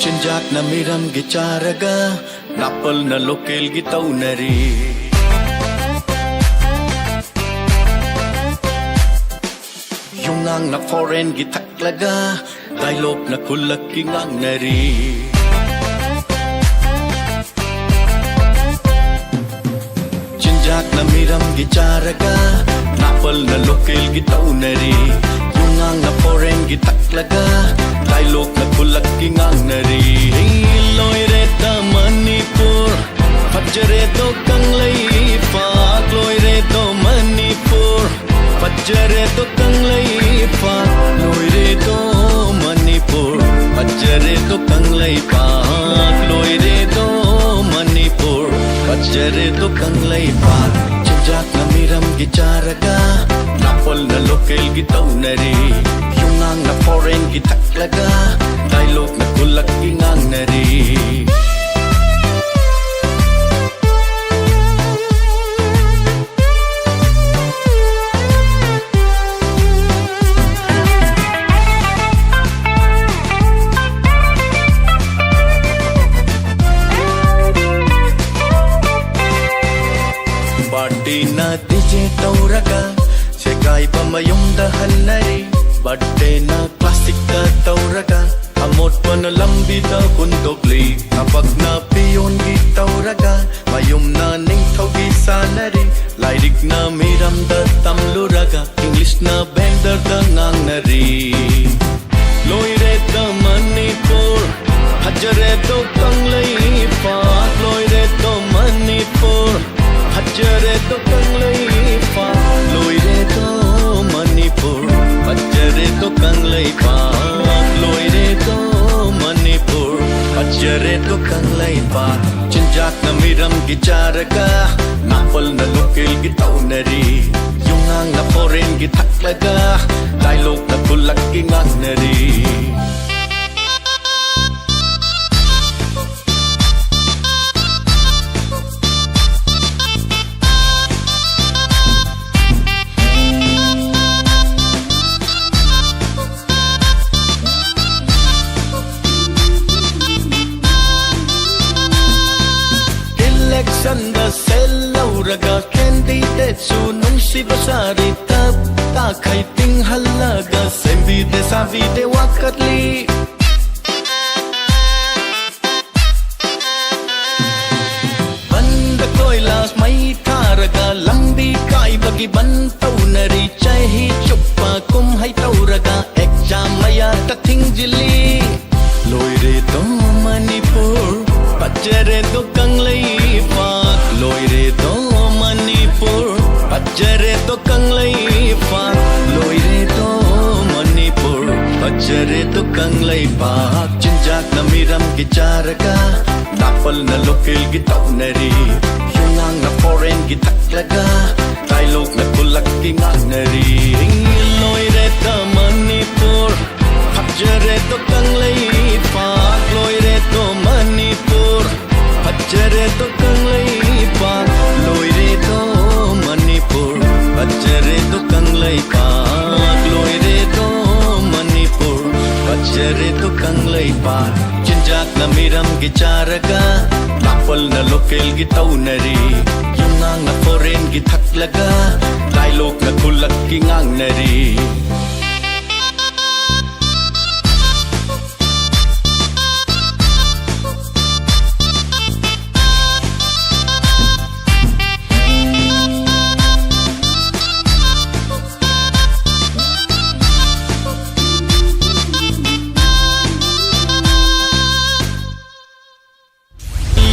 ꯆꯤꯟꯖꯥꯛꯅ ꯃꯤꯔꯝꯒꯤ ꯆꯥꯔꯒ, ꯅꯥꯄꯜꯅ ꯂꯣꯀꯦꯜꯒꯤ ꯇꯧꯅꯔꯤ꯫ ꯌꯨꯉꯥꯡꯅ ꯐꯣꯔꯦꯟꯒꯤ ꯊꯛꯂꯒ, ꯗꯥꯏꯂꯣꯛꯅ ꯈꯨꯜꯂꯛꯀꯤ ꯉꯥꯡꯅꯔꯤ꯫ ꯆꯤꯟꯖꯥꯛꯅ ꯃꯤꯔꯝꯒꯤ ꯆꯥꯔꯒ, ꯅꯥꯄꯜꯅ ꯂꯣꯀꯦꯜꯒꯤ ꯇꯧꯅꯔꯤ꯫ ꯌꯨꯉꯥꯡꯅ ꯐꯣꯔꯦꯟꯒꯤ ꯊꯛꯂꯒ, ꯗꯥꯏꯂꯣꯛꯅ ꯈꯨꯜꯂꯛꯀꯤ ꯉꯥꯡꯅꯔꯤ꯫ ꯂꯣꯏꯔꯦꯗ ꯃꯅꯤꯄꯨꯔ, ꯐꯖꯔꯦꯗꯣ ꯀꯪꯂꯩꯄꯥꯛ꯫ ꯂꯣꯏꯔꯦꯗꯣ ꯃꯅꯤꯄꯨꯔ, ꯐꯖꯔꯦꯗꯣ ꯀꯪꯂꯩꯄꯥꯛ꯫ ꯂꯣꯏꯔꯦꯗꯣ ꯃꯅꯤꯄꯨꯔ, ꯐꯖꯔꯦꯗꯣ ꯀꯪꯂꯩꯄꯥꯛ꯫ ꯂꯣꯏꯔꯦꯗꯣ ꯃꯅꯤꯄꯨꯔ, ꯐꯖꯔꯦꯗꯣ ꯀꯪꯂꯩꯄꯥꯛ꯫ ꯆꯤꯟꯖꯥꯛꯅ ꯃꯤꯔꯝꯒꯤ ꯆꯥꯔꯒ, ꯅꯥꯄꯜꯅ ꯂꯣꯀꯦꯜꯒꯤ ꯇꯧꯅꯔꯤ꯫ ꯌꯨꯉꯥꯡꯅ ꯐꯣꯔꯦꯟꯒꯤ ꯊꯛꯂꯒ, ꯗꯥꯏꯂꯣꯛꯅ ꯈꯨꯜꯂꯛꯀꯤ ꯉꯥꯡꯅꯔꯤ꯫ ꯄꯥꯔꯇꯤꯅ ꯗꯤꯖꯦ ꯇꯧꯔꯒ, ꯁꯦꯒꯥꯏꯕ ꯃꯌꯨꯝꯗ ꯍꯟꯅꯔꯤ꯫ ꯕꯔꯊꯗꯦꯅ ꯀ꯭ꯂꯥꯁꯤꯛꯇ ꯇꯧꯔꯒ, ꯑꯃꯣꯠꯄꯅ ꯂꯝꯕꯤꯗ ꯍꯨꯟꯗꯣꯛꯂꯤ꯫ ꯊꯕꯛꯅ ꯄꯤꯌꯣꯟꯒꯤ ꯇꯧꯔꯒ, ꯃꯌꯨꯝꯅ ꯅꯤꯡꯊꯧꯒꯤ ꯁꯥꯟꯅꯔꯤ꯫ ꯂꯥꯏꯔꯤꯛꯅ ꯃꯤꯔꯝꯗ ꯇꯝꯂꯨꯔꯒ, ꯏꯪꯂꯤꯁꯅ ꯚꯦꯟꯗꯔꯗ ꯉꯥꯡꯅꯔꯤ꯫ ꯂꯣꯏꯔꯦꯗ ꯃꯅꯤꯄꯨꯔ, ꯐꯖꯔꯦꯗꯣ ꯀꯪꯂꯩꯄꯥꯛ꯫ ꯂꯣꯏꯔꯦꯗꯣ ꯃꯅꯤꯄꯨꯔ, ꯐꯖꯔꯦꯗꯣ ꯀꯪꯂꯩꯄꯥꯛ꯫ ꯂꯣꯏꯔꯦꯗꯣ ꯃꯅꯤꯄꯨꯔ, ꯐꯖꯔꯦꯗꯣ ꯀꯪꯂꯩ ꯁꯤꯕ ꯁꯥꯔꯤ ꯇꯞ ꯇꯥꯈꯩ ꯇꯤꯡꯍꯜꯂꯒ ꯁꯦꯝꯕꯤꯗꯦ ꯁꯥꯕꯤꯗꯦ ꯋꯥꯀꯠꯂꯤ꯫ ꯕꯟꯗ ꯀꯣꯏꯂꯥꯁ ꯃꯩ ꯊꯥꯔꯒ ꯂꯝꯕꯤ ꯀꯥꯏꯕꯒꯤ ꯕꯟ ꯇꯧꯅꯔꯤ꯫ ꯆꯍꯤ ꯆꯨꯞꯄ ꯀꯨꯝꯍꯩ ꯇꯧꯔꯒ ꯑꯦꯛꯖꯥꯝ ꯃꯌꯥꯗ ꯊꯤꯡꯖꯤꯜꯂꯤ꯫ ꯂꯣꯏꯔꯦꯗꯣ ꯃꯅꯤꯄꯨꯔ, ꯐꯖꯔꯦꯗꯣ ꯀꯪꯂꯩꯄꯥꯛ꯫ ꯂꯣꯏꯔꯦꯗꯣ ꯃꯅꯤꯄꯨꯔ, ꯐꯖꯔꯦꯗꯣ ꯀꯪꯂꯩꯄꯥꯛ꯫ ꯂꯣꯏꯔꯦꯗꯣ ꯃꯅꯤꯄꯨꯔ, ꯐꯖꯔꯦꯗꯣ ꯀꯪꯂꯩꯄꯥꯛ꯫ ꯆꯤꯟꯖꯥꯛꯅ ꯃꯤꯔꯝꯒꯤ ꯆꯥꯔꯒ, ꯅꯥꯄꯜꯅ ꯂꯣꯀꯦꯜꯒꯤ ꯇꯧꯅꯔꯤ꯫ ꯌꯨꯝꯅꯥꯡꯅ ꯐꯣꯔꯦꯟꯒꯤ ꯊꯛꯂꯒ, ꯇꯥꯏꯂꯣꯛꯅ ꯈꯨꯜꯂꯛꯀꯤ ꯉꯥꯡꯅꯔꯤ꯫ ꯂꯣꯏꯔꯦꯗ ꯃꯅꯤꯄꯨꯔ, ꯐꯖꯔꯦꯗꯣ ꯀꯪꯂꯩꯄꯥꯛ꯫ ꯂꯣꯏꯔꯦꯗꯣ ꯃꯅꯤꯄꯨꯔ, ꯐꯖꯔꯦꯗꯣ ꯀꯪꯂꯩꯄꯥꯛ꯫ ꯂꯣꯏꯔꯦꯗꯣ ꯃꯅꯤꯄꯨꯔ, ꯐꯖꯔꯦꯗꯣ ꯀꯪꯂꯩꯄꯥꯛ꯫ ꯂꯣꯏꯔꯦꯗꯣ ꯃꯅꯤꯄꯨꯔ, ꯐꯖꯔꯦꯗꯣ ꯀꯪꯂꯩꯄꯥꯛ꯫ ꯆꯤꯟꯖꯥꯛꯅ ꯃꯤꯔꯝꯒꯤ ꯆꯥꯔꯒ, ꯅꯥꯄꯜꯅ ꯂꯣꯀꯦꯜꯒꯤ ꯇꯧꯅꯔꯤ꯫ ꯌꯨꯝꯅꯥꯡꯅ ꯐꯣꯔꯦꯟꯒꯤ ꯊꯛꯂꯒ, ꯗꯥꯏꯂꯣꯛꯅ ꯈꯨꯜꯂꯛꯀꯤ ꯉꯥꯡꯅꯔꯤ꯫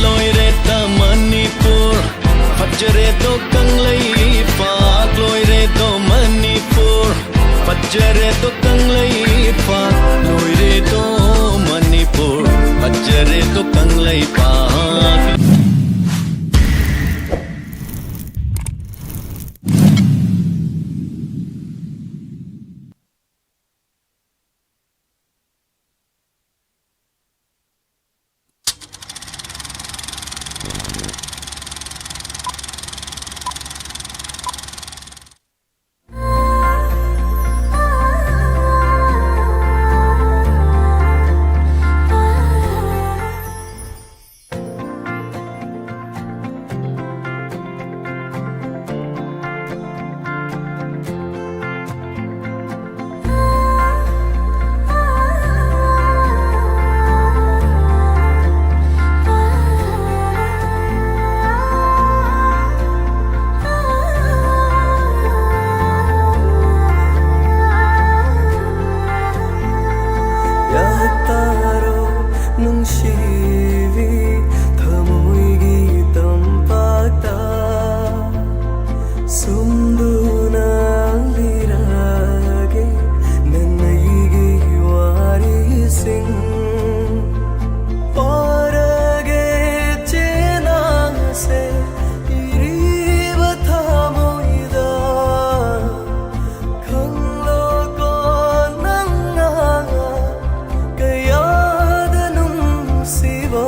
ꯂꯣꯏꯔꯦꯗ ꯃꯅꯤꯄꯨꯔ, ꯐꯖꯔꯦꯗꯣ ꯀꯪꯂꯩꯄꯥꯛ꯫ ꯂꯣꯏꯔꯦꯗꯣ ꯃꯅꯤꯄꯨꯔ, ꯐꯖꯔꯦꯗꯣ ꯀꯪꯂꯩꯄꯥꯛ꯫ ꯂꯣꯏꯔꯦꯗꯣ ꯃꯅꯤꯄꯨꯔ, ꯐꯖꯔꯦꯗꯣ ꯀꯪꯂꯩꯄꯥꯛ꯫ ꯇꯥꯔꯣ ꯅꯨꯡꯁꯤꯕꯤ, ꯊꯃꯣꯏꯒꯤ ꯇꯝꯄꯥꯛꯇ ꯁꯨꯝꯗꯨꯅ ꯂꯤꯔꯒꯦ ꯅꯪ ꯑꯩꯒꯤ ꯋꯥꯔꯤꯁꯤꯡ꯫ ꯄꯥꯔꯒꯦ ꯆꯦꯅꯥꯁꯦ ꯏꯔꯤꯕ ꯊꯃꯣꯏꯗ, ꯈꯪꯂꯣꯀꯣ ꯅꯪꯅ ꯀꯌꯥꯗ ꯅꯨꯡꯁꯤꯕ꯫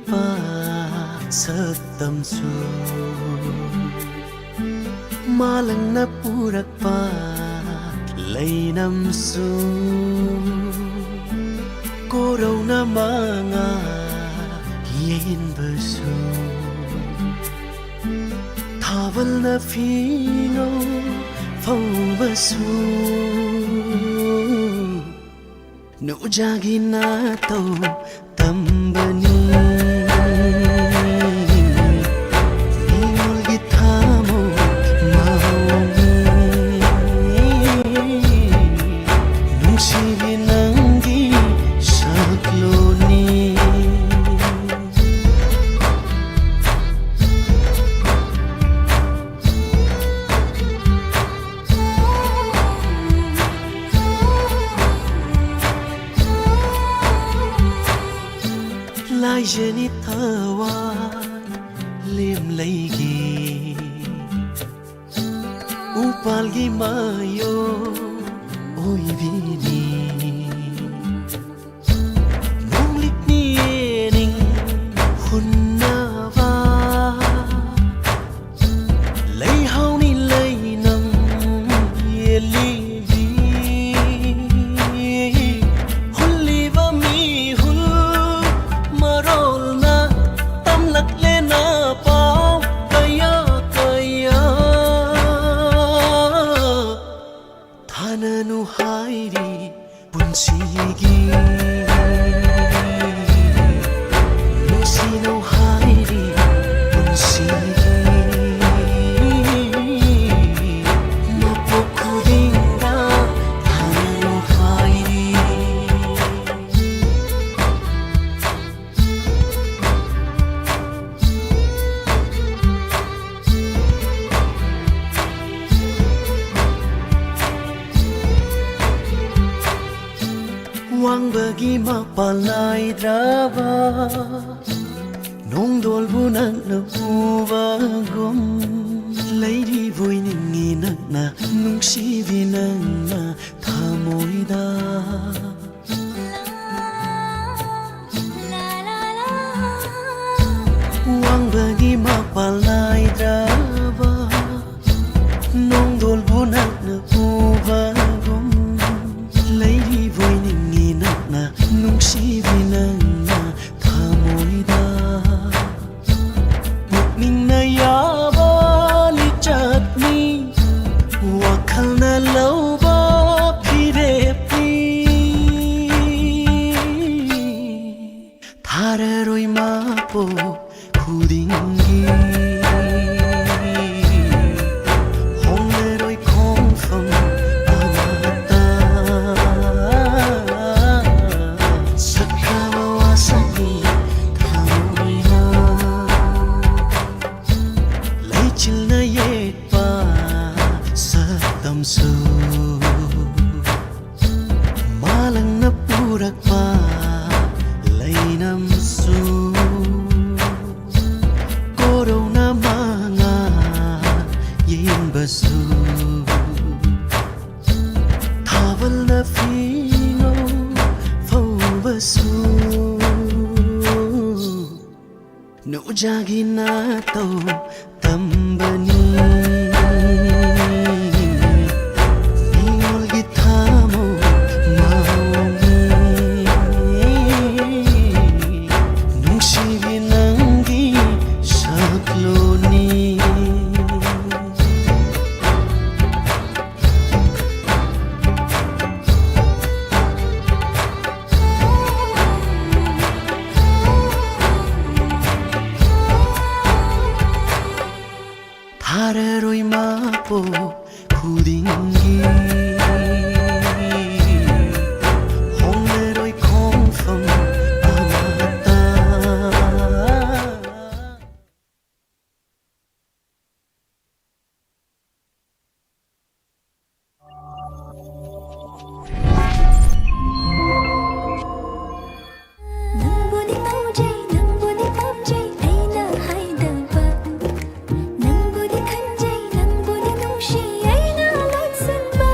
ꯄ ꯁꯛꯇꯝꯁꯨ, ꯃꯥꯂꯪꯅ ꯄꯨꯔꯛꯄ ꯂꯩꯅꯝꯁꯨ, ꯀꯣꯔꯧꯅ ꯃꯉꯥ ꯌꯦꯟꯕꯁꯨ, ꯊꯥꯕꯜꯅ ꯐꯤꯉꯧ ꯐꯧꯕꯁꯨ, ꯅꯨꯡꯖꯥꯒꯤ ꯅꯥꯇꯧ ꯇꯝꯕꯅꯤ꯫ ꯃꯤꯉꯣꯜꯒꯤ ꯊꯃꯣꯏ ꯃꯑꯣꯡꯅꯤ꯫ ꯅꯨꯡꯁꯤꯕꯤ ꯅꯪꯒꯤ ꯁꯛꯂꯣꯟꯅꯤ꯫ ꯂꯥꯏꯖꯅꯤ ꯊꯋꯥꯏ ꯂꯦꯝꯂꯩꯒꯤ ꯎꯄꯥꯜꯒꯤ ꯃꯌꯣꯜ ꯑꯣꯏꯕꯤꯅꯤ꯫ ꯅꯣꯡꯂꯤꯛꯅꯤ ꯌꯦꯅꯤꯡ ꯍꯨꯟꯅꯕ ꯂꯩꯍꯥꯎꯅꯤ ꯂꯩꯅꯝ ꯌꯦꯜꯂꯤꯕꯤ꯫ ꯍꯨꯜꯂꯤꯕ ꯃꯤꯍꯨꯜ ꯃꯔꯣꯜꯅ ꯇꯝꯂꯛꯂꯦꯅ ꯄꯥꯎ ꯀꯌꯥ ꯀꯌꯥ꯫ ꯊꯥꯅꯅꯨ ꯍꯥꯏꯔꯤ ꯄꯨꯟꯁꯤꯒꯤ, ꯅꯨꯡꯁꯤꯅꯧ ꯍꯥꯏꯔꯤ ꯄꯨꯟꯁꯤꯒꯤ꯫ ꯃꯄꯣꯛ ꯈꯨꯗꯤꯡꯗ ꯊꯥꯅꯅꯨ ꯍꯥꯏꯔꯤ꯫ ꯋꯥꯡꯕꯒꯤ ꯃꯄꯥꯜ ꯅꯥꯏꯗ꯭ꯔꯕ ꯅꯣꯡꯗꯣꯜꯕꯨ ꯅꯪꯅ ꯎꯕꯒꯨꯝ, ꯂꯩꯔꯤꯕꯣꯏ ꯅꯤꯡꯉꯤ ꯅꯪꯅ, ꯅꯨꯡꯁꯤꯕꯤ ꯅꯪꯅ ꯊꯃꯣꯏꯗ꯫ ꯋꯥꯡꯕꯒꯤ ꯃꯄꯥꯟ ꯅꯥꯏꯗ꯭ꯔꯕ ꯅꯣꯡꯗꯣꯜꯕꯨ ꯅꯛꯅ ꯎꯕꯒꯨꯝ ꯂꯩꯔꯤꯕꯣꯏ ꯅꯤꯡꯉꯤ ꯅꯛꯅ ꯅꯨꯡꯁꯤꯕꯤ ꯅꯪꯅ ꯊꯃꯣꯏꯗ ꯄꯨꯛꯅꯤꯡꯅ ꯌꯥꯕ ꯂꯤꯆꯠꯅꯤ ꯋꯥꯈꯜꯅ ꯂꯧꯕ ꯐꯤꯔꯦꯞꯅꯤ ꯊꯥꯔꯔꯣꯏ ꯃꯥꯄꯣ ꯈꯨꯗꯤꯡꯒꯤ ꯍꯣꯡꯂꯔꯣꯏ ꯈꯣꯡꯐꯝ ꯑꯃꯠꯇ ꯁꯛꯈ꯭ꯔꯕ ꯋꯥꯁꯛꯅꯤ ꯊꯃꯣꯏꯅ ꯂꯩꯆꯤꯜꯅ ꯌꯦꯛꯄ ꯁꯛꯇꯝꯁꯨ ꯃꯥꯂꯪꯅ ꯄꯨꯔꯛꯄ ꯂꯩꯅꯝꯁꯨ ꯀꯣꯔꯧꯅ ꯃꯉꯥ ꯌꯦꯡꯕꯁꯨ ꯊꯥꯕꯜꯅ ꯐꯤꯉꯧ ꯐꯧꯕꯁꯨ ꯅꯨꯖꯥꯒꯤ ꯅꯥꯇꯧ ꯇꯝꯕꯅꯤ ꯃꯤꯑꯣꯜꯒꯤ ꯊꯃꯧ ꯃꯑꯣꯡꯅꯤ ꯅꯨꯡꯁꯤꯕꯤ ꯅꯪꯒꯤ ꯁꯛꯂꯣꯟꯅꯤ ꯊꯥꯔꯔꯣꯏ ꯃꯥꯄꯣ ꯈꯨꯗꯤꯡꯒꯤ ꯍꯣꯡꯂꯔꯣꯏ ꯈꯣꯡꯐꯝ ꯑꯃꯠꯇ ꯅꯪꯕꯨꯗꯤ ꯄꯥꯝꯖꯩ ꯅꯪꯕꯨꯗꯤ ꯄꯥꯝꯖꯩ ꯑꯩꯅ ꯍꯥꯏꯗꯕ ꯅꯪꯕꯨꯗꯤ ꯈꯟꯖꯩ ꯅꯪꯕꯨꯗꯤ ꯅꯨꯡꯁꯤ ꯑꯩꯅ ꯂꯣꯠꯁꯤꯟꯕ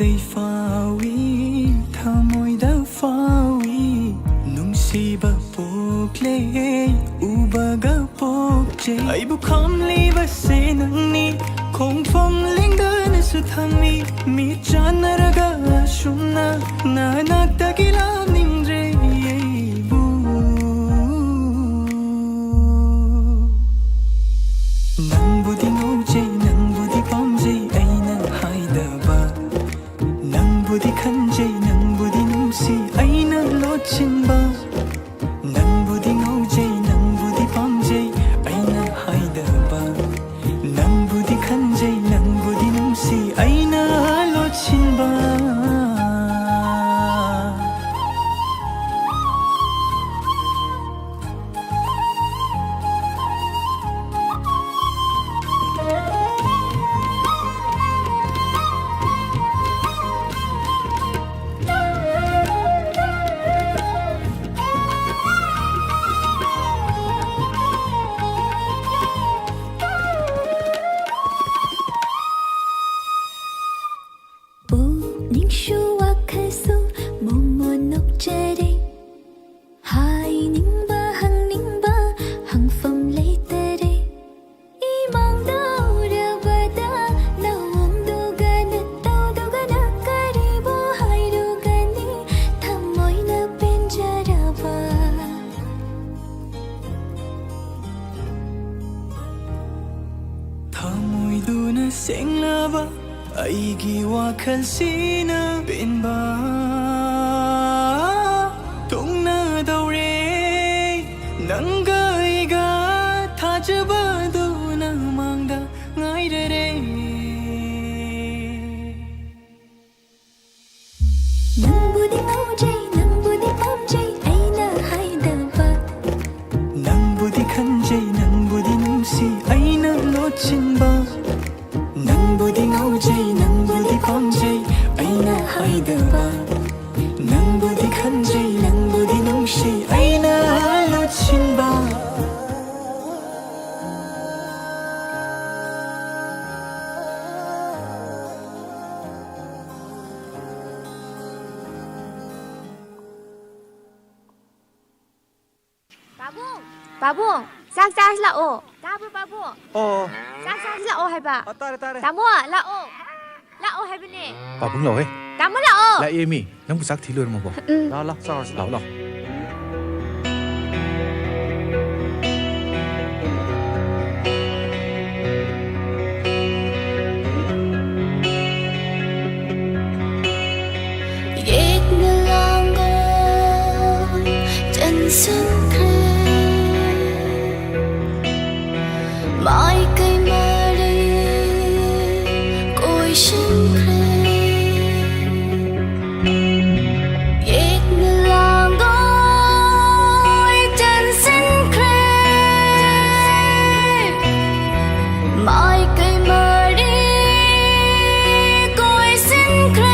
ꯑꯩ ꯐꯥꯎꯏ, ꯊꯃꯣꯏꯗ ꯐꯥꯎꯏ, ꯅꯨꯡꯁꯤꯕ ꯄꯣꯛꯂꯦ, ꯎꯕꯒ ꯄꯣꯛꯆꯩ꯫ ꯑꯩꯕꯨ ꯈꯝꯂꯤꯕꯁꯦ ꯅꯪꯅꯤ, ꯈꯣꯡꯐꯝ ꯂꯦꯡꯗꯅꯁꯨ ꯊꯝꯃꯤ, ꯃꯤꯠ ꯆꯥꯟꯅꯔꯒ ꯑꯁꯨꯝꯅ ꯅꯅꯥꯛꯇꯒꯤ ꯂꯥꯞꯅꯤꯡꯗ꯭ꯔꯦ ꯑꯩꯕꯨ꯫ ꯅꯪꯕꯨꯗꯤ ꯉꯥꯎꯖꯩ, ꯅꯪꯕꯨꯗꯤ ꯄꯥꯝꯖꯩ ꯑꯩꯅ ꯍꯥꯏꯗꯕ, ꯅꯪꯕꯨꯗꯤ ꯈꯟꯖꯩ, ꯅꯪꯕꯨꯗꯤ ꯅꯨꯡꯁꯤ ꯑꯩꯅ ꯂꯣꯠꯁꯤꯟꯕ, ꯅꯪꯕꯨꯗꯤ ꯉꯥꯎꯖꯩ, ꯅꯪꯕꯨꯗꯤ ꯄꯥꯝꯖꯩ ꯑꯩꯅ ꯍꯥꯏꯗꯕ, ꯅꯪꯕꯨꯗꯤ ꯈꯟꯖꯩ, ꯅꯪꯕꯨꯗꯤ ꯅꯨꯡꯁꯤ ꯑꯩꯅ ꯂꯣꯠꯁꯤꯟꯕ꯫ ꯄꯨꯛꯅꯤꯡꯁꯨ ꯋꯥꯈꯜꯁꯨ ꯃꯣꯃꯣꯟ ꯅꯣꯛꯆꯔꯦ꯫ ꯍꯥꯏꯅꯤꯡꯕ ꯍꯪꯅꯤꯡꯕ ꯍꯪꯐꯝ ꯂꯩꯇꯔꯦ꯫ ꯏꯃꯥꯡꯗ ꯎꯔꯕꯗ ꯅꯋꯣꯡꯗꯨꯒ ꯅꯇꯧꯗꯨꯒꯅ ꯀꯔꯤꯕꯨ ꯍꯥꯏꯔꯨꯒꯅꯤ ꯊꯃꯣꯏꯅ ꯄꯦꯟꯖꯔꯕ꯫ ꯊꯃꯣꯏꯗꯨꯅ ꯁꯦꯡꯂꯕ ꯑꯩꯒꯤ ꯋꯥꯈꯜꯁꯤꯅ ꯄꯦꯟꯕ ꯊꯨꯡꯅꯗꯧꯔꯦ꯫ ꯅꯪꯒ ꯑꯩꯒ ꯊꯥꯖꯕꯗꯨꯅ ꯃꯥꯡꯗ ꯉꯥꯏꯔꯔꯦ꯫ ꯅꯪꯕꯨꯗꯤ ꯉꯥꯎꯖꯩ, ꯅꯪꯕꯨꯗꯤ ꯄꯥꯝꯖꯩ ꯑꯩꯅ ꯍꯥꯏꯗꯕ, ꯅꯪꯕꯨꯗꯤ ꯈꯟꯖꯩ, ꯅꯪꯕꯨꯗꯤ ꯅꯨꯡꯁꯤ ꯑꯩꯅ ꯂꯣꯠꯁꯤꯟꯕ, ꯅꯪꯕꯨꯗꯤ ꯉꯥꯎꯖꯩ, ꯅꯪꯕꯨꯗꯤ ꯄꯥꯝꯖꯩ ꯑꯩꯅ ꯍꯥꯏꯗꯕ, ꯅꯪꯕꯨꯗꯤ ꯈꯟꯖꯩ, ꯅꯪꯕꯨꯗꯤ ꯅꯨꯡꯁꯤ ꯑꯩꯅ ꯂꯣꯠꯁꯤꯟꯕ꯫ ꯄꯥꯕꯨꯡ! ꯄꯥꯕꯨꯡ! ꯆꯥꯛ ꯆꯥꯔꯁꯤ ꯂꯥꯛꯑꯣ꯫ ꯇꯥꯕ꯭ꯔꯣ, ꯄꯥꯕꯨꯡ? ꯑꯣ꯫ ꯆꯥꯛ ꯆꯥꯔꯁꯤ ꯂꯥꯛꯑꯣ ꯍꯥꯏꯕ꯫ ꯑ, ꯇꯥꯔꯦ, ꯇꯥꯔꯦ꯫ ꯇꯥꯃꯣ, ꯂꯥꯛꯑꯣ꯫ ꯂꯥꯛꯑꯣ ꯍꯥꯏꯕꯅꯦ꯫ ꯄꯥꯕꯨꯡ ꯂꯥꯛꯑꯣꯍꯦ꯫ ꯇꯥꯃꯣ, ꯂꯥꯛꯑꯣ꯫ ꯂꯥꯛꯑꯦꯃꯤ꯫ ꯅꯪꯕꯨ ꯆꯥꯛ ꯊꯤ ꯂꯣꯏꯔꯝꯃꯕꯣ? ꯎꯝ꯫ ꯂꯥꯛꯑꯣ, ꯂꯥꯛꯑꯣ, ꯆꯥꯔꯁꯤ꯫ ꯂꯥꯛꯑꯣ, ꯂꯥꯛꯑꯣ꯫ ꯌꯦꯛꯅ ꯂꯥꯡꯕ ꯆꯟꯁꯤꯟꯈ꯭ꯔꯦ꯫ ꯃꯥꯏꯀꯩ ꯃꯔꯤ ꯀꯣꯏꯁꯤꯟꯈ꯭ꯔꯦ꯫ ꯌꯦꯛꯅ ꯂꯥꯡꯒꯣꯏ ꯆꯟꯁꯤꯟꯈ꯭ꯔꯦ꯫ ꯃꯥꯏꯀꯩ ꯃꯔꯤ ꯀꯣꯏꯁꯤꯟꯈ꯭ꯔꯦ꯫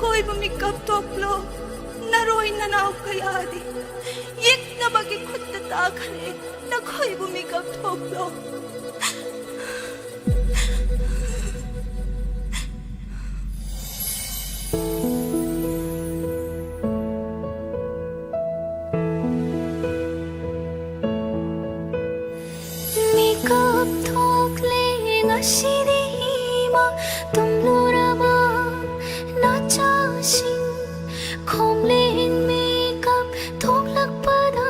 ꯑꯀꯣꯏꯕ ꯃꯤꯀꯞ ꯊꯣꯛꯂꯣ꯫ ꯅꯔꯣꯏ ꯅꯅꯥꯎ ꯀꯌꯥꯗꯤ ꯌꯦꯛꯅꯕꯒꯤ ꯈꯨꯠꯇ ꯇꯥꯈ꯭ꯔꯦ꯫ ꯅꯈꯣꯏꯕꯨ ꯃꯤꯀꯞ ꯊꯣꯛꯂꯣ꯫ ꯃꯤꯀꯞ ꯊꯣꯛꯂꯦ ꯉꯁꯤꯗꯤ ꯏꯃꯥ, ꯇꯨꯝꯂꯨꯔꯕ ꯅꯆꯥꯁꯤꯡ꯫ ꯈꯣꯝꯂꯦꯟ ꯃꯤꯀꯞ ꯊꯣꯛꯂꯛꯄꯗ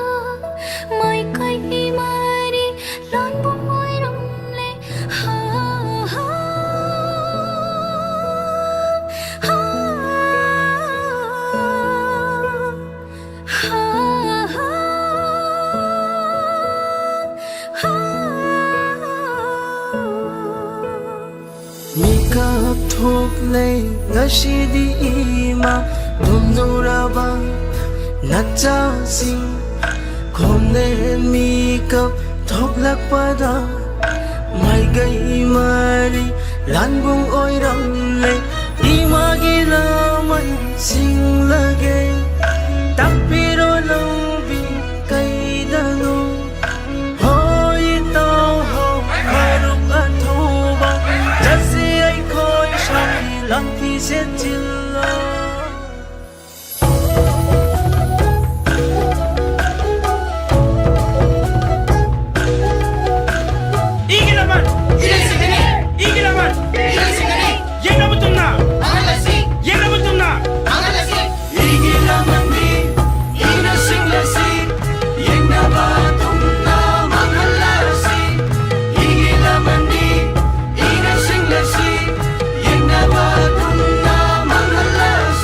ꯃꯥꯏꯀꯩ ꯃꯔꯤ ꯂꯥꯟꯕꯨꯡ ꯑꯣꯏꯔꯝꯂꯦ꯫ ꯍꯥ, ꯍꯥ, ꯍꯥ, ꯍꯥ, ꯍꯥ꯫ ꯃꯤꯀꯞ ꯊꯣꯛꯂꯦ ꯉꯁꯤꯗꯤ ꯏꯃꯥ, ꯇꯨꯝꯂꯨꯔꯕ ꯅꯆꯥꯁꯤꯡ꯫ ꯈꯣꯝꯂꯦꯟ ꯃꯤꯀꯞ ꯊꯣꯛꯂꯛꯄꯗ ꯃꯥꯏꯀꯩ ꯃꯔꯤ ꯂꯥꯟꯕꯨꯡ ꯑꯣꯏꯔꯝꯂꯦ꯫ ꯏꯃꯥꯒꯤ ꯂꯃꯟ ꯁꯤꯡꯂꯒꯦ, ꯇꯥꯛꯄꯤꯔꯣ ꯂꯝꯕꯤ ꯀꯩꯗꯅꯣ꯫ ꯍꯣꯏ ꯏꯇꯥꯎ ꯍꯣ, ꯃꯔꯨꯞ ꯑꯊꯨꯕ, ꯆꯠꯁꯤ ꯑꯩꯈꯣꯏ ꯁꯥꯏ ꯂꯝꯕꯤ ꯁꯦꯠꯆꯤꯜꯂꯣ꯫ ꯏꯒꯤ ꯂꯃꯟ ꯏꯅ ꯁꯤꯡꯒꯅꯤ꯫ ꯏꯒꯤ ꯂꯃꯟ ꯏꯅ ꯁꯤꯡꯒꯅꯤ꯫ ꯌꯦꯛꯅꯕ ꯇꯨꯝꯅ ꯃꯥꯡꯍꯜꯂꯁꯤ꯫ ꯌꯦꯛꯅꯕ ꯇꯨꯝꯅ ꯃꯥꯡꯍꯜꯂꯁꯤ꯫ ꯏꯒꯤ ꯂꯃꯟꯗꯤ ꯏꯅ ꯁꯤꯡꯂꯁꯤ꯫ ꯌꯦꯛꯅꯕ ꯇꯨꯝꯅ ꯃꯥꯡꯍꯜꯂꯁꯤ꯫ ꯏꯒꯤ ꯂꯃꯟꯗꯤ ꯏꯅ ꯁꯤꯡꯂꯁꯤ꯫ ꯌꯦꯛꯅꯕ ꯇꯨꯝꯅ ꯃꯥꯡꯍꯜꯂꯁꯤ꯫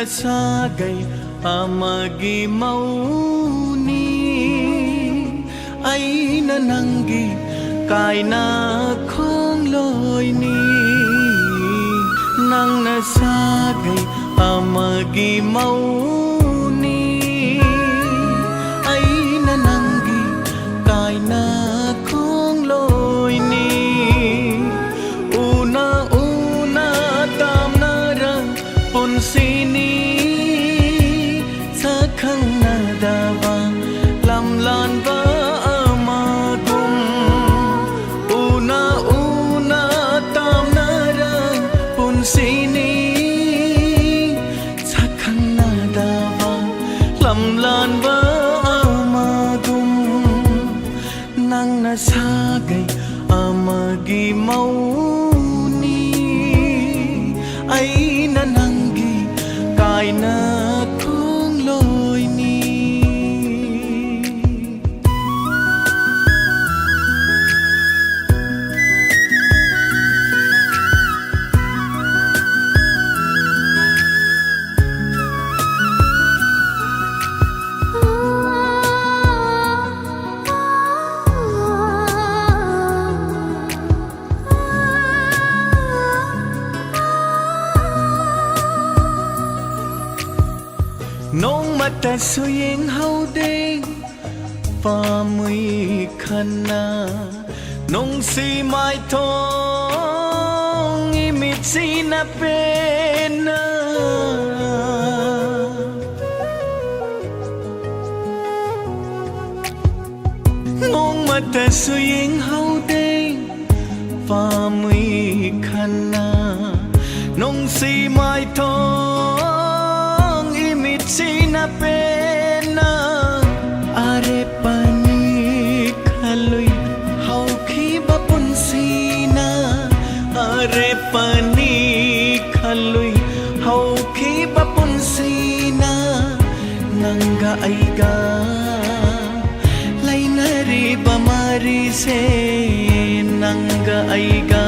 ꯁꯥꯒꯩ ꯑꯃꯒꯤ ꯃꯧꯅꯤ꯫ ꯑꯩꯅ ꯅꯪꯒꯤ ꯀꯥꯏꯅ ꯈꯣꯡꯂꯣꯏꯅꯤ꯫ ꯅꯪꯅ ꯁꯥꯒꯩ ꯑꯃꯒꯤ ꯃꯧꯅꯤ꯫ ꯑꯩꯅ ꯅꯪꯒꯤ ꯀꯥꯏꯅ ꯈꯣꯡꯂꯣꯏꯅꯤ꯫ ꯎꯅ ꯎꯅ ꯇꯥꯝꯅꯔ ꯄꯨꯟꯁꯤꯅꯤ꯫ ꯁꯛꯈꯪꯅꯗꯕ ꯂꯝꯂꯥꯟꯕ ꯑꯃꯒꯨꯝ꯫ ꯎꯅ ꯎꯅ ꯇꯥꯝꯅꯔ ꯄꯨꯟꯁꯤꯅꯤ꯫ ꯁꯛꯈꯪꯅꯗꯕ ꯂꯝꯂꯥꯟꯕ ꯑꯃꯒꯨꯝ꯫ ꯅꯪꯅ ꯁꯥꯒꯩ ꯑꯃꯒꯤ ꯃꯧꯅꯤ꯫ ꯑꯩꯅ ꯅꯪꯒꯤ ꯀꯥꯏꯅ ꯈꯣꯡꯂꯣꯏꯅꯤ꯫ ꯅꯣꯡꯃꯇꯁꯨ ꯌꯦꯡꯍꯧꯗꯦ ꯄꯥꯝꯃꯨꯏ ꯈꯟꯅ ꯅꯨꯡꯁꯤ ꯃꯥꯏꯊꯣꯡ ꯏꯃꯤꯠꯁꯤꯅ ꯄꯦꯟꯅ꯫ ꯅꯣꯡꯃꯇꯁꯨ ꯌꯦꯡꯍꯧꯗꯦ ꯄꯥꯝꯃꯨꯏ ꯈꯟꯅ ꯅꯨꯡꯁꯤ ꯃꯥꯏꯊꯣꯡ ꯏꯃꯤꯠꯁꯤꯅ ꯄꯦꯟꯅ꯫ ꯑꯔꯦꯞꯄꯅꯤ ꯈꯜꯂꯨꯏ ꯍꯧꯈꯤꯕ ꯄꯨꯟꯁꯤꯅ꯫ ꯑꯔꯦꯞꯄꯅꯤ ꯈꯜꯂꯨꯏ ꯍꯧꯈꯤꯕ ꯄꯨꯟꯁꯤꯅ꯫ ꯅꯪꯒ ꯑꯩꯒ ꯂꯩꯅꯔꯤꯕ ꯃꯔꯤꯁꯦ꯫ ꯅꯪꯒ ꯑꯩꯒ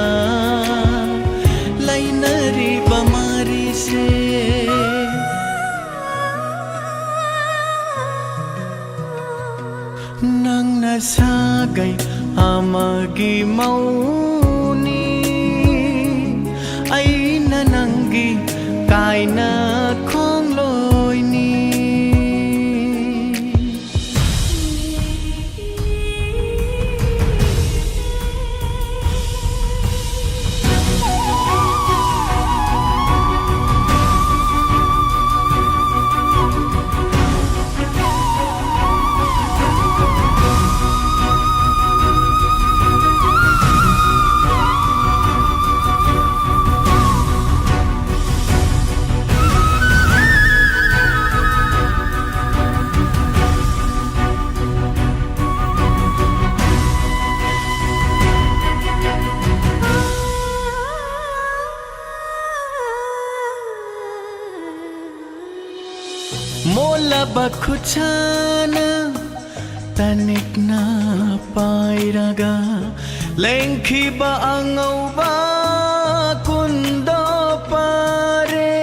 ꯂꯩꯅꯔꯤꯕ ꯃꯔꯤꯁꯦ꯫ ꯁꯥꯒꯩ ꯑꯃꯒꯤ ꯃꯧꯅꯤ, ꯑꯩꯅ ꯅꯪꯒꯤ ꯀꯥꯏꯅ ꯈꯣꯡꯂꯣꯏꯅꯤ꯫ ꯃꯣꯠꯂꯕ ꯈꯨꯠꯁꯥꯅ ꯇꯅꯤꯛꯅ ꯄꯥꯏꯔꯒ ꯂꯦꯡꯈꯤꯕ ꯑꯉꯧꯕ ꯀꯨꯟꯗꯣ ꯄꯥꯔꯦ꯫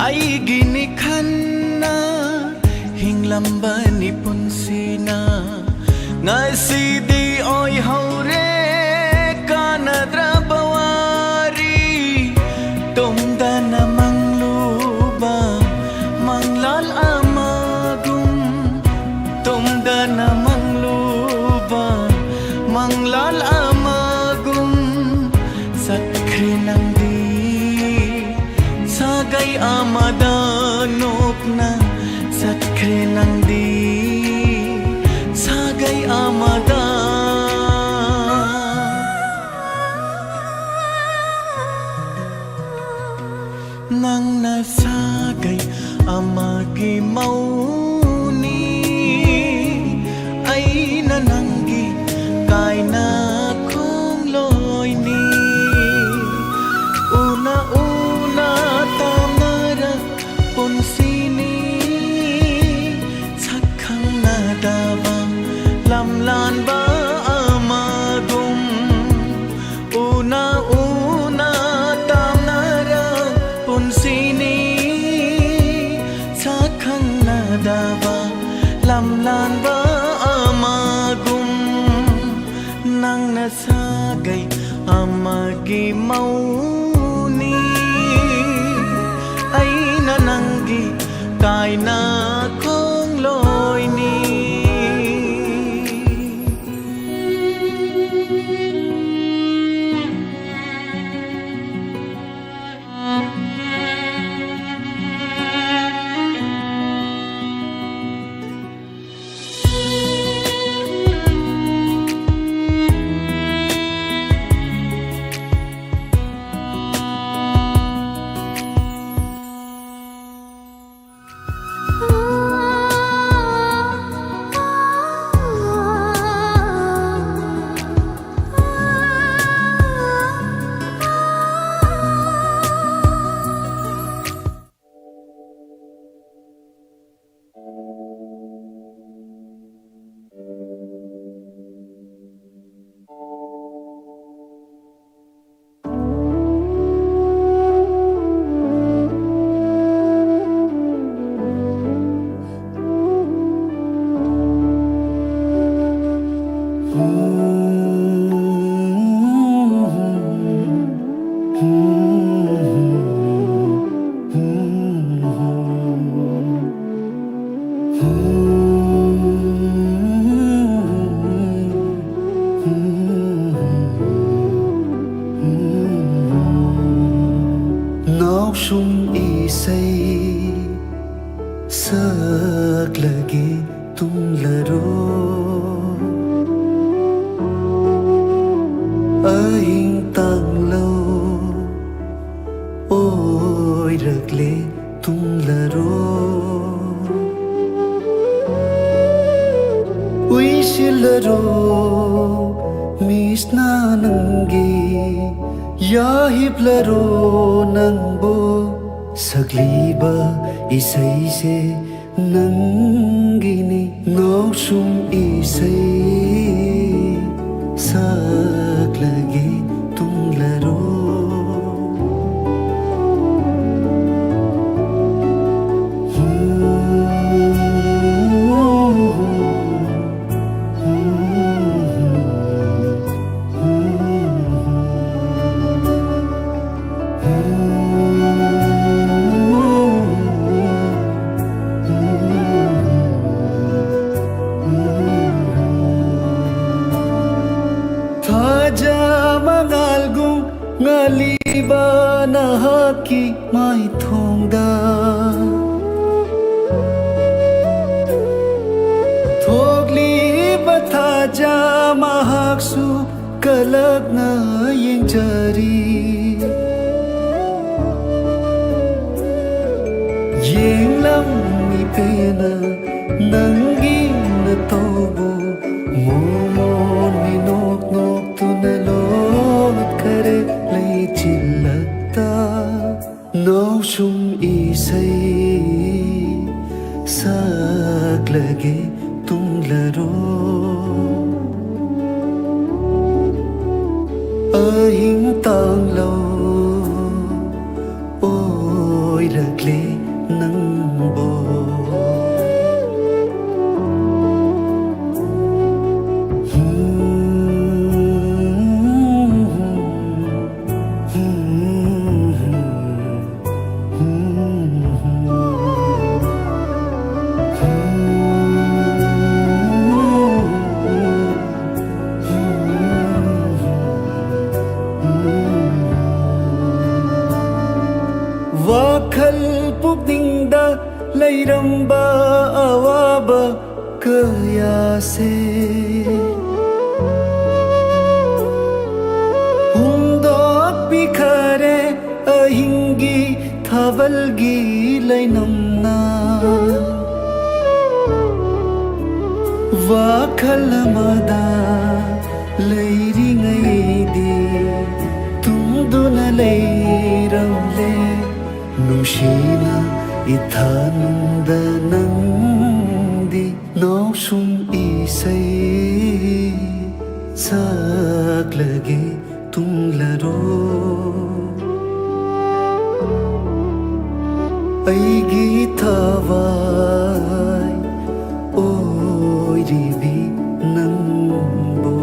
ꯑꯩꯒꯤꯅꯤ ꯈꯟꯅ ꯍꯤꯡꯂꯝꯕꯅꯤ ꯄꯨꯟꯁꯤꯅ, ꯉꯁꯤꯗꯤ ꯑꯣꯏꯍꯧꯔꯦ ꯀꯥꯟꯅꯗ꯭ꯔꯕ ꯋꯥꯔꯤ꯫ ꯇꯨꯝꯗꯅ ꯃꯪꯂꯨꯕ ꯃꯪꯂꯥꯜ ꯑꯃꯒꯨꯝ, ꯇꯨꯝꯗꯅ ꯃꯪꯂꯨꯕ ꯃꯪꯂꯥꯜ ꯑꯃꯒꯨꯝ ꯆꯠꯈ꯭ꯔꯦ ꯅꯪꯗꯤ꯫ ꯁꯥꯒꯩ ꯑꯃꯗ ꯅꯣꯛꯅ ꯆꯠꯈ꯭ꯔꯦ ꯅꯪꯗꯤ꯫ ꯁꯥꯒꯩ ꯑꯃꯗ ꯅꯪꯅ ꯁꯥꯒꯩ ꯑꯃꯒꯤ ꯃꯧꯅꯤ, ꯑꯩꯅ ꯅꯪꯒꯤ ꯀꯥꯏꯅ ꯈꯣꯡꯂꯣꯏꯅꯤ꯫ ꯎꯅ ꯎꯅ ꯇꯥꯝꯅꯔꯛ ꯄꯨꯟꯁꯤꯅꯤ, ꯁꯛ ꯈꯪꯅꯗꯕ ꯂꯝꯂꯥꯟꯕ ꯑꯃꯒꯨꯝ꯫ ꯎꯅ ꯎꯅ ꯇꯥꯝꯅꯔꯛ ꯄꯨꯟꯁꯤꯅꯤ, ꯂꯥꯟꯕ ꯑꯃꯒꯨꯝ ꯅꯪꯅ ꯁꯥꯒꯩ ꯑꯃꯒꯤ ꯃꯧꯅꯤ꯫ ꯑꯩꯅ ꯅꯪꯒꯤ ꯀꯥꯏꯅ ꯈꯣꯡꯂꯣꯏꯅꯤ꯫ ꯅꯥꯎꯁꯨꯝ ꯏꯁꯩ ꯁꯛꯂꯒꯦ ꯇꯨꯝꯂꯔꯣ꯫ ꯑꯍꯤꯡ ꯇꯥꯡꯂꯧ ꯑꯣꯏꯔꯛꯂꯦ ꯇꯨꯝꯂꯔꯣ꯫ ꯎꯏꯁꯤꯜꯂꯔꯣ ꯃꯤꯁꯅ ꯅꯪꯒꯤ ꯌꯥꯍꯤꯞꯂꯔꯣ ꯅꯪꯕꯨ꯫ ꯁꯛꯂꯤꯕ ꯏꯁꯩꯁꯦ ꯅꯪꯒꯤꯅꯤ꯫ ꯅꯥꯎꯁꯨꯝ ꯏꯁꯩ ꯁꯛꯂꯒꯦ ꯇꯨꯝꯂꯔꯣ꯫ ꯁꯨ ꯀꯂꯛꯅ ꯌꯦꯡꯖꯔꯤ꯫ ꯌꯦꯡꯂꯝꯃꯤ ꯄꯦꯟꯅ ꯅꯪꯒꯤ ꯅꯇꯧꯕꯨ, ꯃꯣꯃꯣꯟ ꯃꯤꯅꯣꯛ ꯅꯣꯛꯇꯨꯅ ꯂꯣꯠꯈꯔꯦ ꯂꯩꯆꯤꯜꯂꯛꯇ꯫ ꯅꯥꯎꯁꯨꯝ ꯏꯁꯩ ꯁꯛꯂꯒꯦ ꯇꯨꯝꯂꯔꯣ꯫ ꯑꯍꯤꯡ ꯇꯥꯡꯂꯧ ꯑꯣꯏꯔꯛꯂꯦ ꯅꯪꯕꯣ꯫ ꯋꯥꯈꯜ ꯄꯨꯛꯅꯤꯡꯗ ꯂꯩꯔꯝꯕ ꯑꯋꯥꯕ ꯀꯌꯥꯁꯦ ꯍꯨꯝꯗꯣꯛꯄꯤꯈꯔꯦ ꯑꯍꯤꯡꯒꯤ ꯊꯥꯕꯜꯒꯤ ꯂꯩꯅꯝꯅ꯫ ꯋꯥꯈꯜ ꯑꯃꯗ ꯂꯩꯔꯤꯉꯩꯗꯤ ꯇꯨꯝꯗꯨꯅ ꯂꯩꯔꯝꯂꯦ ꯅꯨꯡꯁꯤꯅ ꯏꯊꯥꯅꯨꯡꯗ ꯅꯪꯗꯤ꯫ ꯅꯥꯎꯁꯨꯝ ꯏꯁꯩ ꯁꯛꯂꯒꯦ ꯇꯨꯝꯂꯔꯣ꯫ ꯑꯩꯒꯤ ꯊꯋꯥꯏ ꯑꯣꯏꯔꯤꯕꯤ ꯅꯪꯕꯨ꯫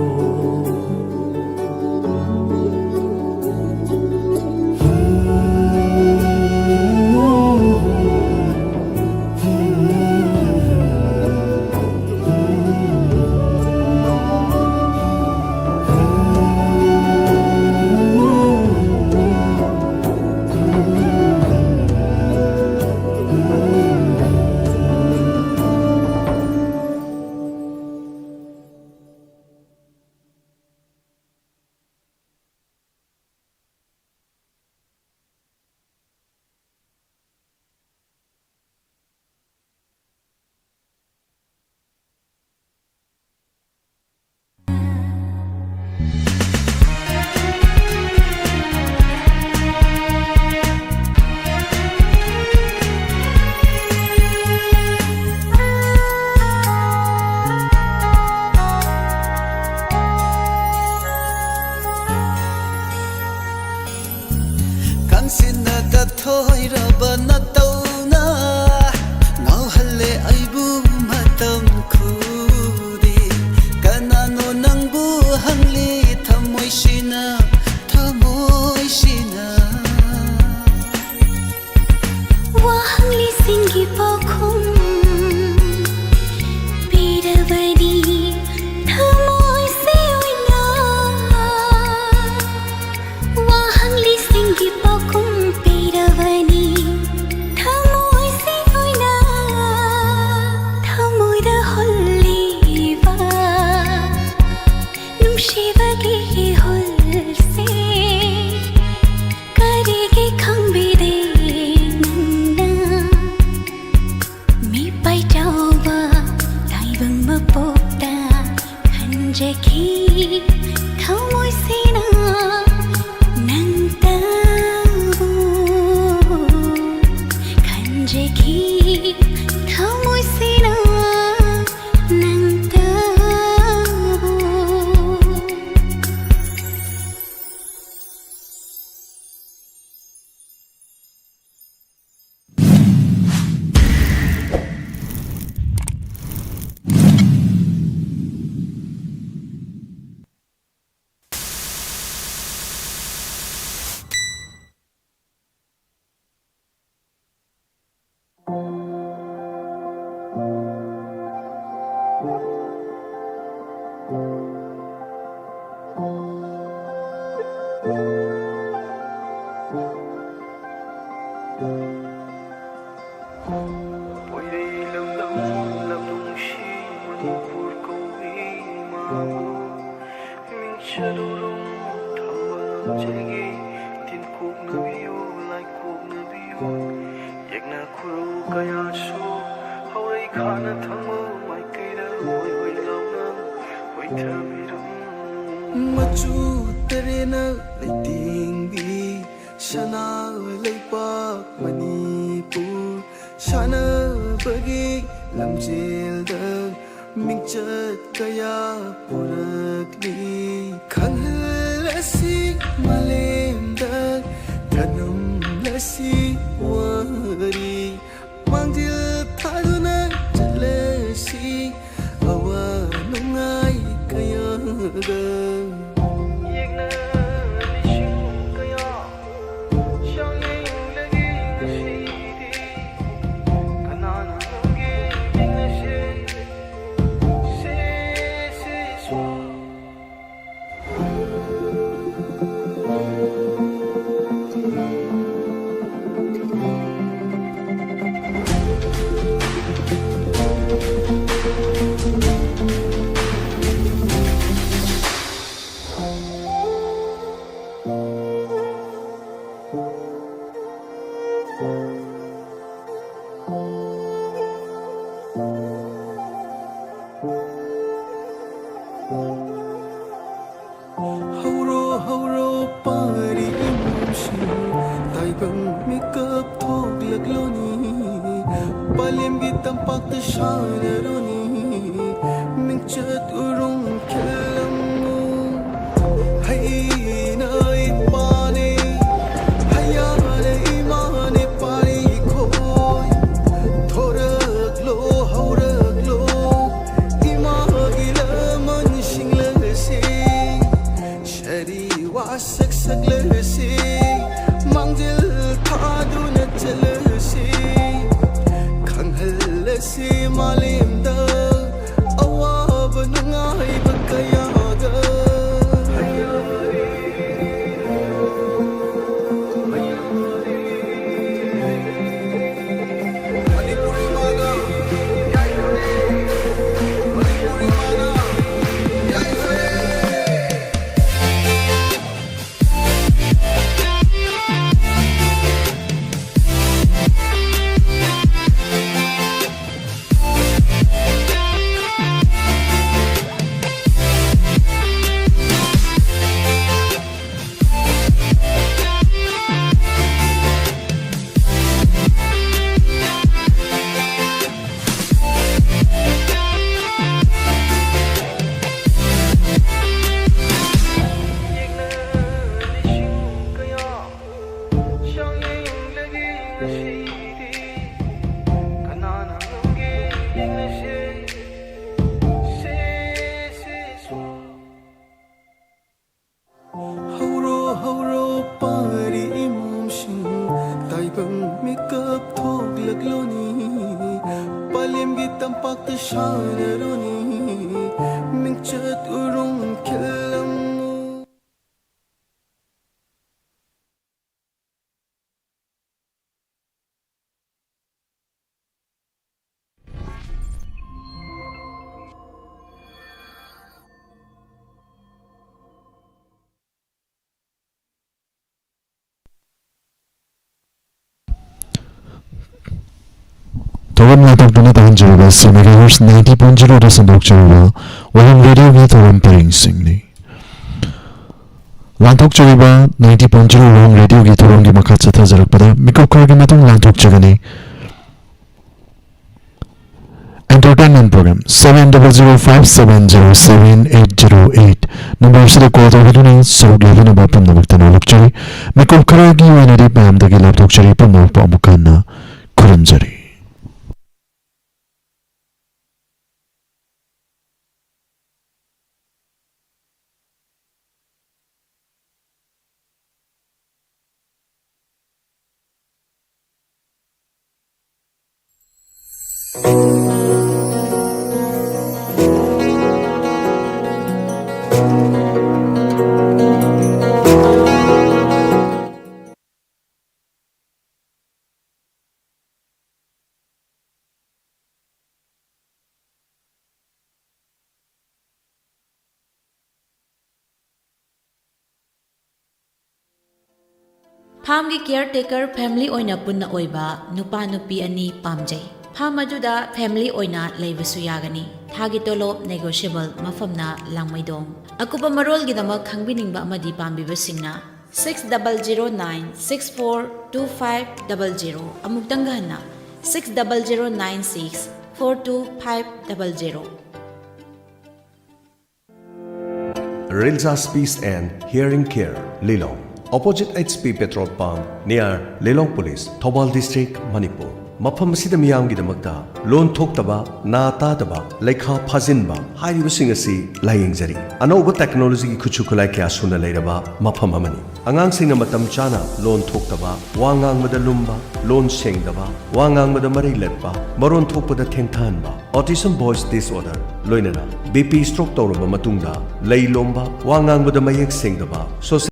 ꯊꯃꯣꯏꯁꯤꯅ ꯅꯪꯇꯕꯨ꯫ ꯄꯣꯏꯔꯩ ꯂꯝꯗꯝ ꯂꯝꯅꯨꯡꯁꯤ ꯃꯅꯤꯄꯨꯔ ꯀꯧꯏ ꯏꯃꯥꯕꯨ꯫ ꯃꯤꯡꯆꯠ ꯎꯔꯨꯝ ꯊꯝꯕ ꯂꯝꯖꯦꯜꯒꯤ ꯇꯤꯟ ꯀꯣꯛꯅꯕꯤꯌꯨ, ꯂꯥꯏ ꯀꯣꯛꯅꯕꯤꯌꯨ꯫ ꯌꯦꯛꯅ ꯈꯨꯔꯧ ꯀꯌꯥꯁꯨ ꯍꯧꯔꯩ ꯈꯥꯅ ꯊꯪꯕ ꯃꯥꯏꯀꯩꯗ ꯍꯣꯏ ꯍꯣꯏ ꯂꯥꯎꯅ ꯍꯣꯏꯊꯕꯤꯔꯝꯃꯨ꯫ ꯃꯆꯨ ꯇꯔꯦꯠꯅ ꯂꯩꯇꯦꯡꯕꯤ ꯁꯅꯥ ꯂꯩꯄꯥꯛ ꯃꯅꯤꯄꯨꯔ꯫ ꯁꯥꯟꯅꯕꯒꯤ ꯂꯝꯖꯦꯜꯗ ꯃꯤꯡꯆꯠ ꯀꯌꯥ ꯄꯨꯔꯛꯂꯤ꯫ ꯈꯪꯍꯜꯂꯁꯤ ꯃꯥꯂꯦꯝꯗ, ꯊꯅꯝꯂꯁꯤ ꯋꯥꯔꯤ꯫ ꯃꯥꯡꯖꯤꯜ ꯊꯥꯗꯨꯅ ꯆꯠꯂꯁꯤ ꯑꯋꯥ ꯅꯨꯡꯉꯥꯏ ꯀꯌꯥꯒ꯫ ꯌꯦꯛꯅ ꯂꯤꯁꯤꯡ ꯀꯌꯥ ꯆꯥꯡꯌꯦꯡꯗꯒꯤ ꯉꯁꯤꯗꯤ ꯀꯅꯥꯅ ꯉꯝꯒꯦ ꯌꯦꯡꯅꯁꯦ꯫ ꯁꯦ, ꯁꯦ, ꯁ꯭ꯋꯥ꯫ ꯍꯧꯔꯣ, ꯍꯧꯔꯣ, ꯄꯥꯔꯤ ꯏꯃꯨꯡꯁꯤꯡ, ꯇꯥꯏꯕꯪ ꯃꯤꯀꯞ ꯊꯣꯛꯂꯛꯂꯣꯅꯤ꯫ ꯄꯂꯦꯝꯒꯤ ꯇꯝꯄꯥꯛꯇ ꯁꯥꯟꯅꯔꯨꯅꯤ, ꯃꯤꯡꯆꯠ ꯎꯔꯨꯝ ꯈꯤꯜꯂꯝꯃꯨ꯫ ꯍꯩꯅ ꯏꯄꯥꯅꯦ, ꯍꯩꯌꯥꯅ ꯏꯃꯥꯅꯦ, ꯄꯥꯔꯤ ꯈꯣꯏ꯫ ꯊꯣꯔꯛꯂꯣ, ꯍꯧꯔꯛꯂꯣ, ꯏꯃꯥꯒꯤ ꯂꯃꯟ ꯁꯤꯡꯂꯁꯤ꯫ ꯁꯥꯔꯤ ꯋꯥꯁꯛ ꯁꯛꯂꯁꯤ, ꯃꯥꯡꯖꯤꯜ ꯊꯥꯗꯨꯅ ꯆꯠꯂꯁꯤ, ꯈꯪꯍꯜꯂꯁꯤ ꯃꯥꯂꯦꯝꯗ ꯑꯋꯥꯕ ꯅꯨꯡꯉꯥꯏꯕ ꯀꯌꯥꯒ꯫ ꯍꯧꯔꯣ ꯍꯧꯔꯣ ꯄꯥꯔꯤ ꯏꯃꯣꯝꯁꯤꯡ, ꯇꯥꯏꯕꯪ ꯃꯤꯀꯞ ꯊꯣꯛꯂꯛꯂꯣꯅꯤ, ꯄꯂꯦꯝꯒꯤ ꯇꯝꯄꯥꯛꯇ ꯁꯥꯟꯅꯔꯨꯅꯤ, ꯃꯤꯡꯆꯠ ꯎꯔꯨꯝ ꯈꯤꯜꯂꯝꯃꯨ꯫ ꯊꯧꯔꯝ ꯂꯥꯡꯊꯣꯛꯇꯨꯅ ꯇꯧꯍꯟꯖꯔꯤꯕ ꯑꯁꯤ megahertz ninety point zero ꯗ ꯁꯟꯗꯣꯛꯆꯔꯤꯕ ꯋꯥꯌꯦꯜ ꯔꯦꯗꯤꯑꯣꯒꯤ ꯊꯧꯔꯝ ꯄꯔꯤꯡꯁꯤꯡꯅꯤ꯫ ꯂꯥꯡꯊꯣꯛꯆꯔꯤꯕ ninety point zero ꯋꯥꯌꯦꯜ ꯔꯦꯗꯤꯑꯣꯒꯤ ꯊꯧꯔꯝꯒꯤ ꯃꯈꯥ ꯆꯠꯊꯖꯔꯛꯄꯗ ꯃꯤꯀꯨꯞ ꯈꯔꯒꯤ ꯃꯇꯨꯡ ꯂꯥꯡꯊꯣꯛꯆꯒꯅꯤ꯫ Program seven double zero five seven zero seven eight zero eight number ꯑꯁꯤꯗ call ꯇꯧꯕꯤꯗꯨꯅ ꯁꯔꯨꯛ ꯌꯥꯕꯤꯅꯕ ꯄꯨꯝꯅꯃꯛꯇ ꯅꯣꯂꯨꯛꯆꯔꯤ꯫ ꯃꯤꯀꯨꯞ ꯈꯔꯒꯤ ꯑꯣꯏꯅꯗꯤ ꯃꯌꯥꯝꯗꯒꯤ ꯂꯥꯞꯊꯣꯛꯆꯔꯤ꯫ ꯄꯨꯝꯅꯃꯛꯄꯨ ꯑꯃꯨꯛ ꯍꯟꯅ ꯈꯨꯔꯨꯝꯖꯔꯤ꯫ ꯐꯥꯝꯒꯤ ꯀꯤꯌꯔ ꯇꯦꯀꯔ ꯐꯦꯃꯤꯂꯤ ꯑꯣꯏꯅ ꯄꯨꯟꯅ ꯑꯣꯏꯕ ꯅꯨꯄꯥ ꯅꯨꯄꯤ ꯑꯅꯤ ꯄꯥꯝꯖꯩ꯫ ꯐꯥꯝ ꯑꯗꯨꯗ ꯐꯦꯃꯤꯂꯤ ꯑꯣꯏꯅ ꯂꯩꯕꯁꯨ ꯌꯥꯒꯅꯤ꯫ ꯊꯥꯒꯤ ꯇꯣꯂꯣꯞ ꯅꯦꯒꯣꯁꯤꯌꯦꯕꯜ꯫ ꯃꯐꯝꯅ ꯂꯥꯡꯃꯩꯗꯣꯡ꯫ ꯑꯀꯨꯞꯄ ꯃꯔꯣꯜꯒꯤꯗꯃꯛ ꯈꯪꯕꯤꯅꯤꯡꯕ ꯑꯃꯗꯤ ꯄꯥꯝꯕꯤꯕꯁꯤꯡꯅ six double zero nine six four two five double zero꯫ ꯑꯃꯨꯛꯇꯪꯒ ꯍꯟꯅ, six double zero nine six four two five double zero꯫ Rilza Speech and Hearing Care, Lilong, opposite H P petrol pump, near Lilong Police, Thoubal District, Manipur꯫ ꯃꯐꯝ ꯑꯁꯤꯗ ꯃꯤꯌꯥꯝꯒꯤꯗꯃꯛꯇ ꯂꯣꯟ ꯊꯣꯛꯇꯕ, ꯅꯥ ꯇꯥꯗꯕ, ꯂꯩꯈꯥ ꯐꯥꯖꯤꯟꯕ ꯍꯥꯏꯔꯤꯕꯁꯤꯡ ꯑꯁꯤ ꯂꯥꯌꯦꯡꯖꯔꯤ꯫ ꯑꯅꯧꯕ ꯇꯦꯛꯅꯣꯂꯣꯖꯤꯒꯤ ꯈꯨꯠꯁꯨ ꯈꯨꯠꯂꯥꯏ ꯀꯌꯥ ꯁꯨꯅ ꯂꯩꯔꯕ ꯃꯐꯝ ꯑꯃꯅꯤ꯫ ꯑꯉꯥꯡꯁꯤꯡꯅ ꯃꯇꯝ ꯆꯥꯅ ꯂꯣꯟ ꯊꯣꯛꯇꯕ, ꯋꯥ ꯉꯥꯡꯕꯗ ꯂꯨꯝꯕ, ꯂꯣꯟ ꯁꯦꯡꯗꯕ, ꯋꯥ ꯉꯥꯡꯕꯗ ꯃꯔꯩ ꯂꯠꯄ, ꯃꯔꯣꯟ ꯊꯣꯛꯄꯗ ꯊꯦꯡꯊꯍꯟꯕ, autism voice disorder, ꯂꯣꯏꯅꯅ B P stroke ꯇꯧꯔꯕ ꯃꯇꯨꯡꯗ ꯂꯩ ꯂꯣꯝꯕ, ꯋꯥ ꯉꯥꯡꯕꯗ ꯃꯌꯦꯛ ꯁꯦꯡꯗꯕ, social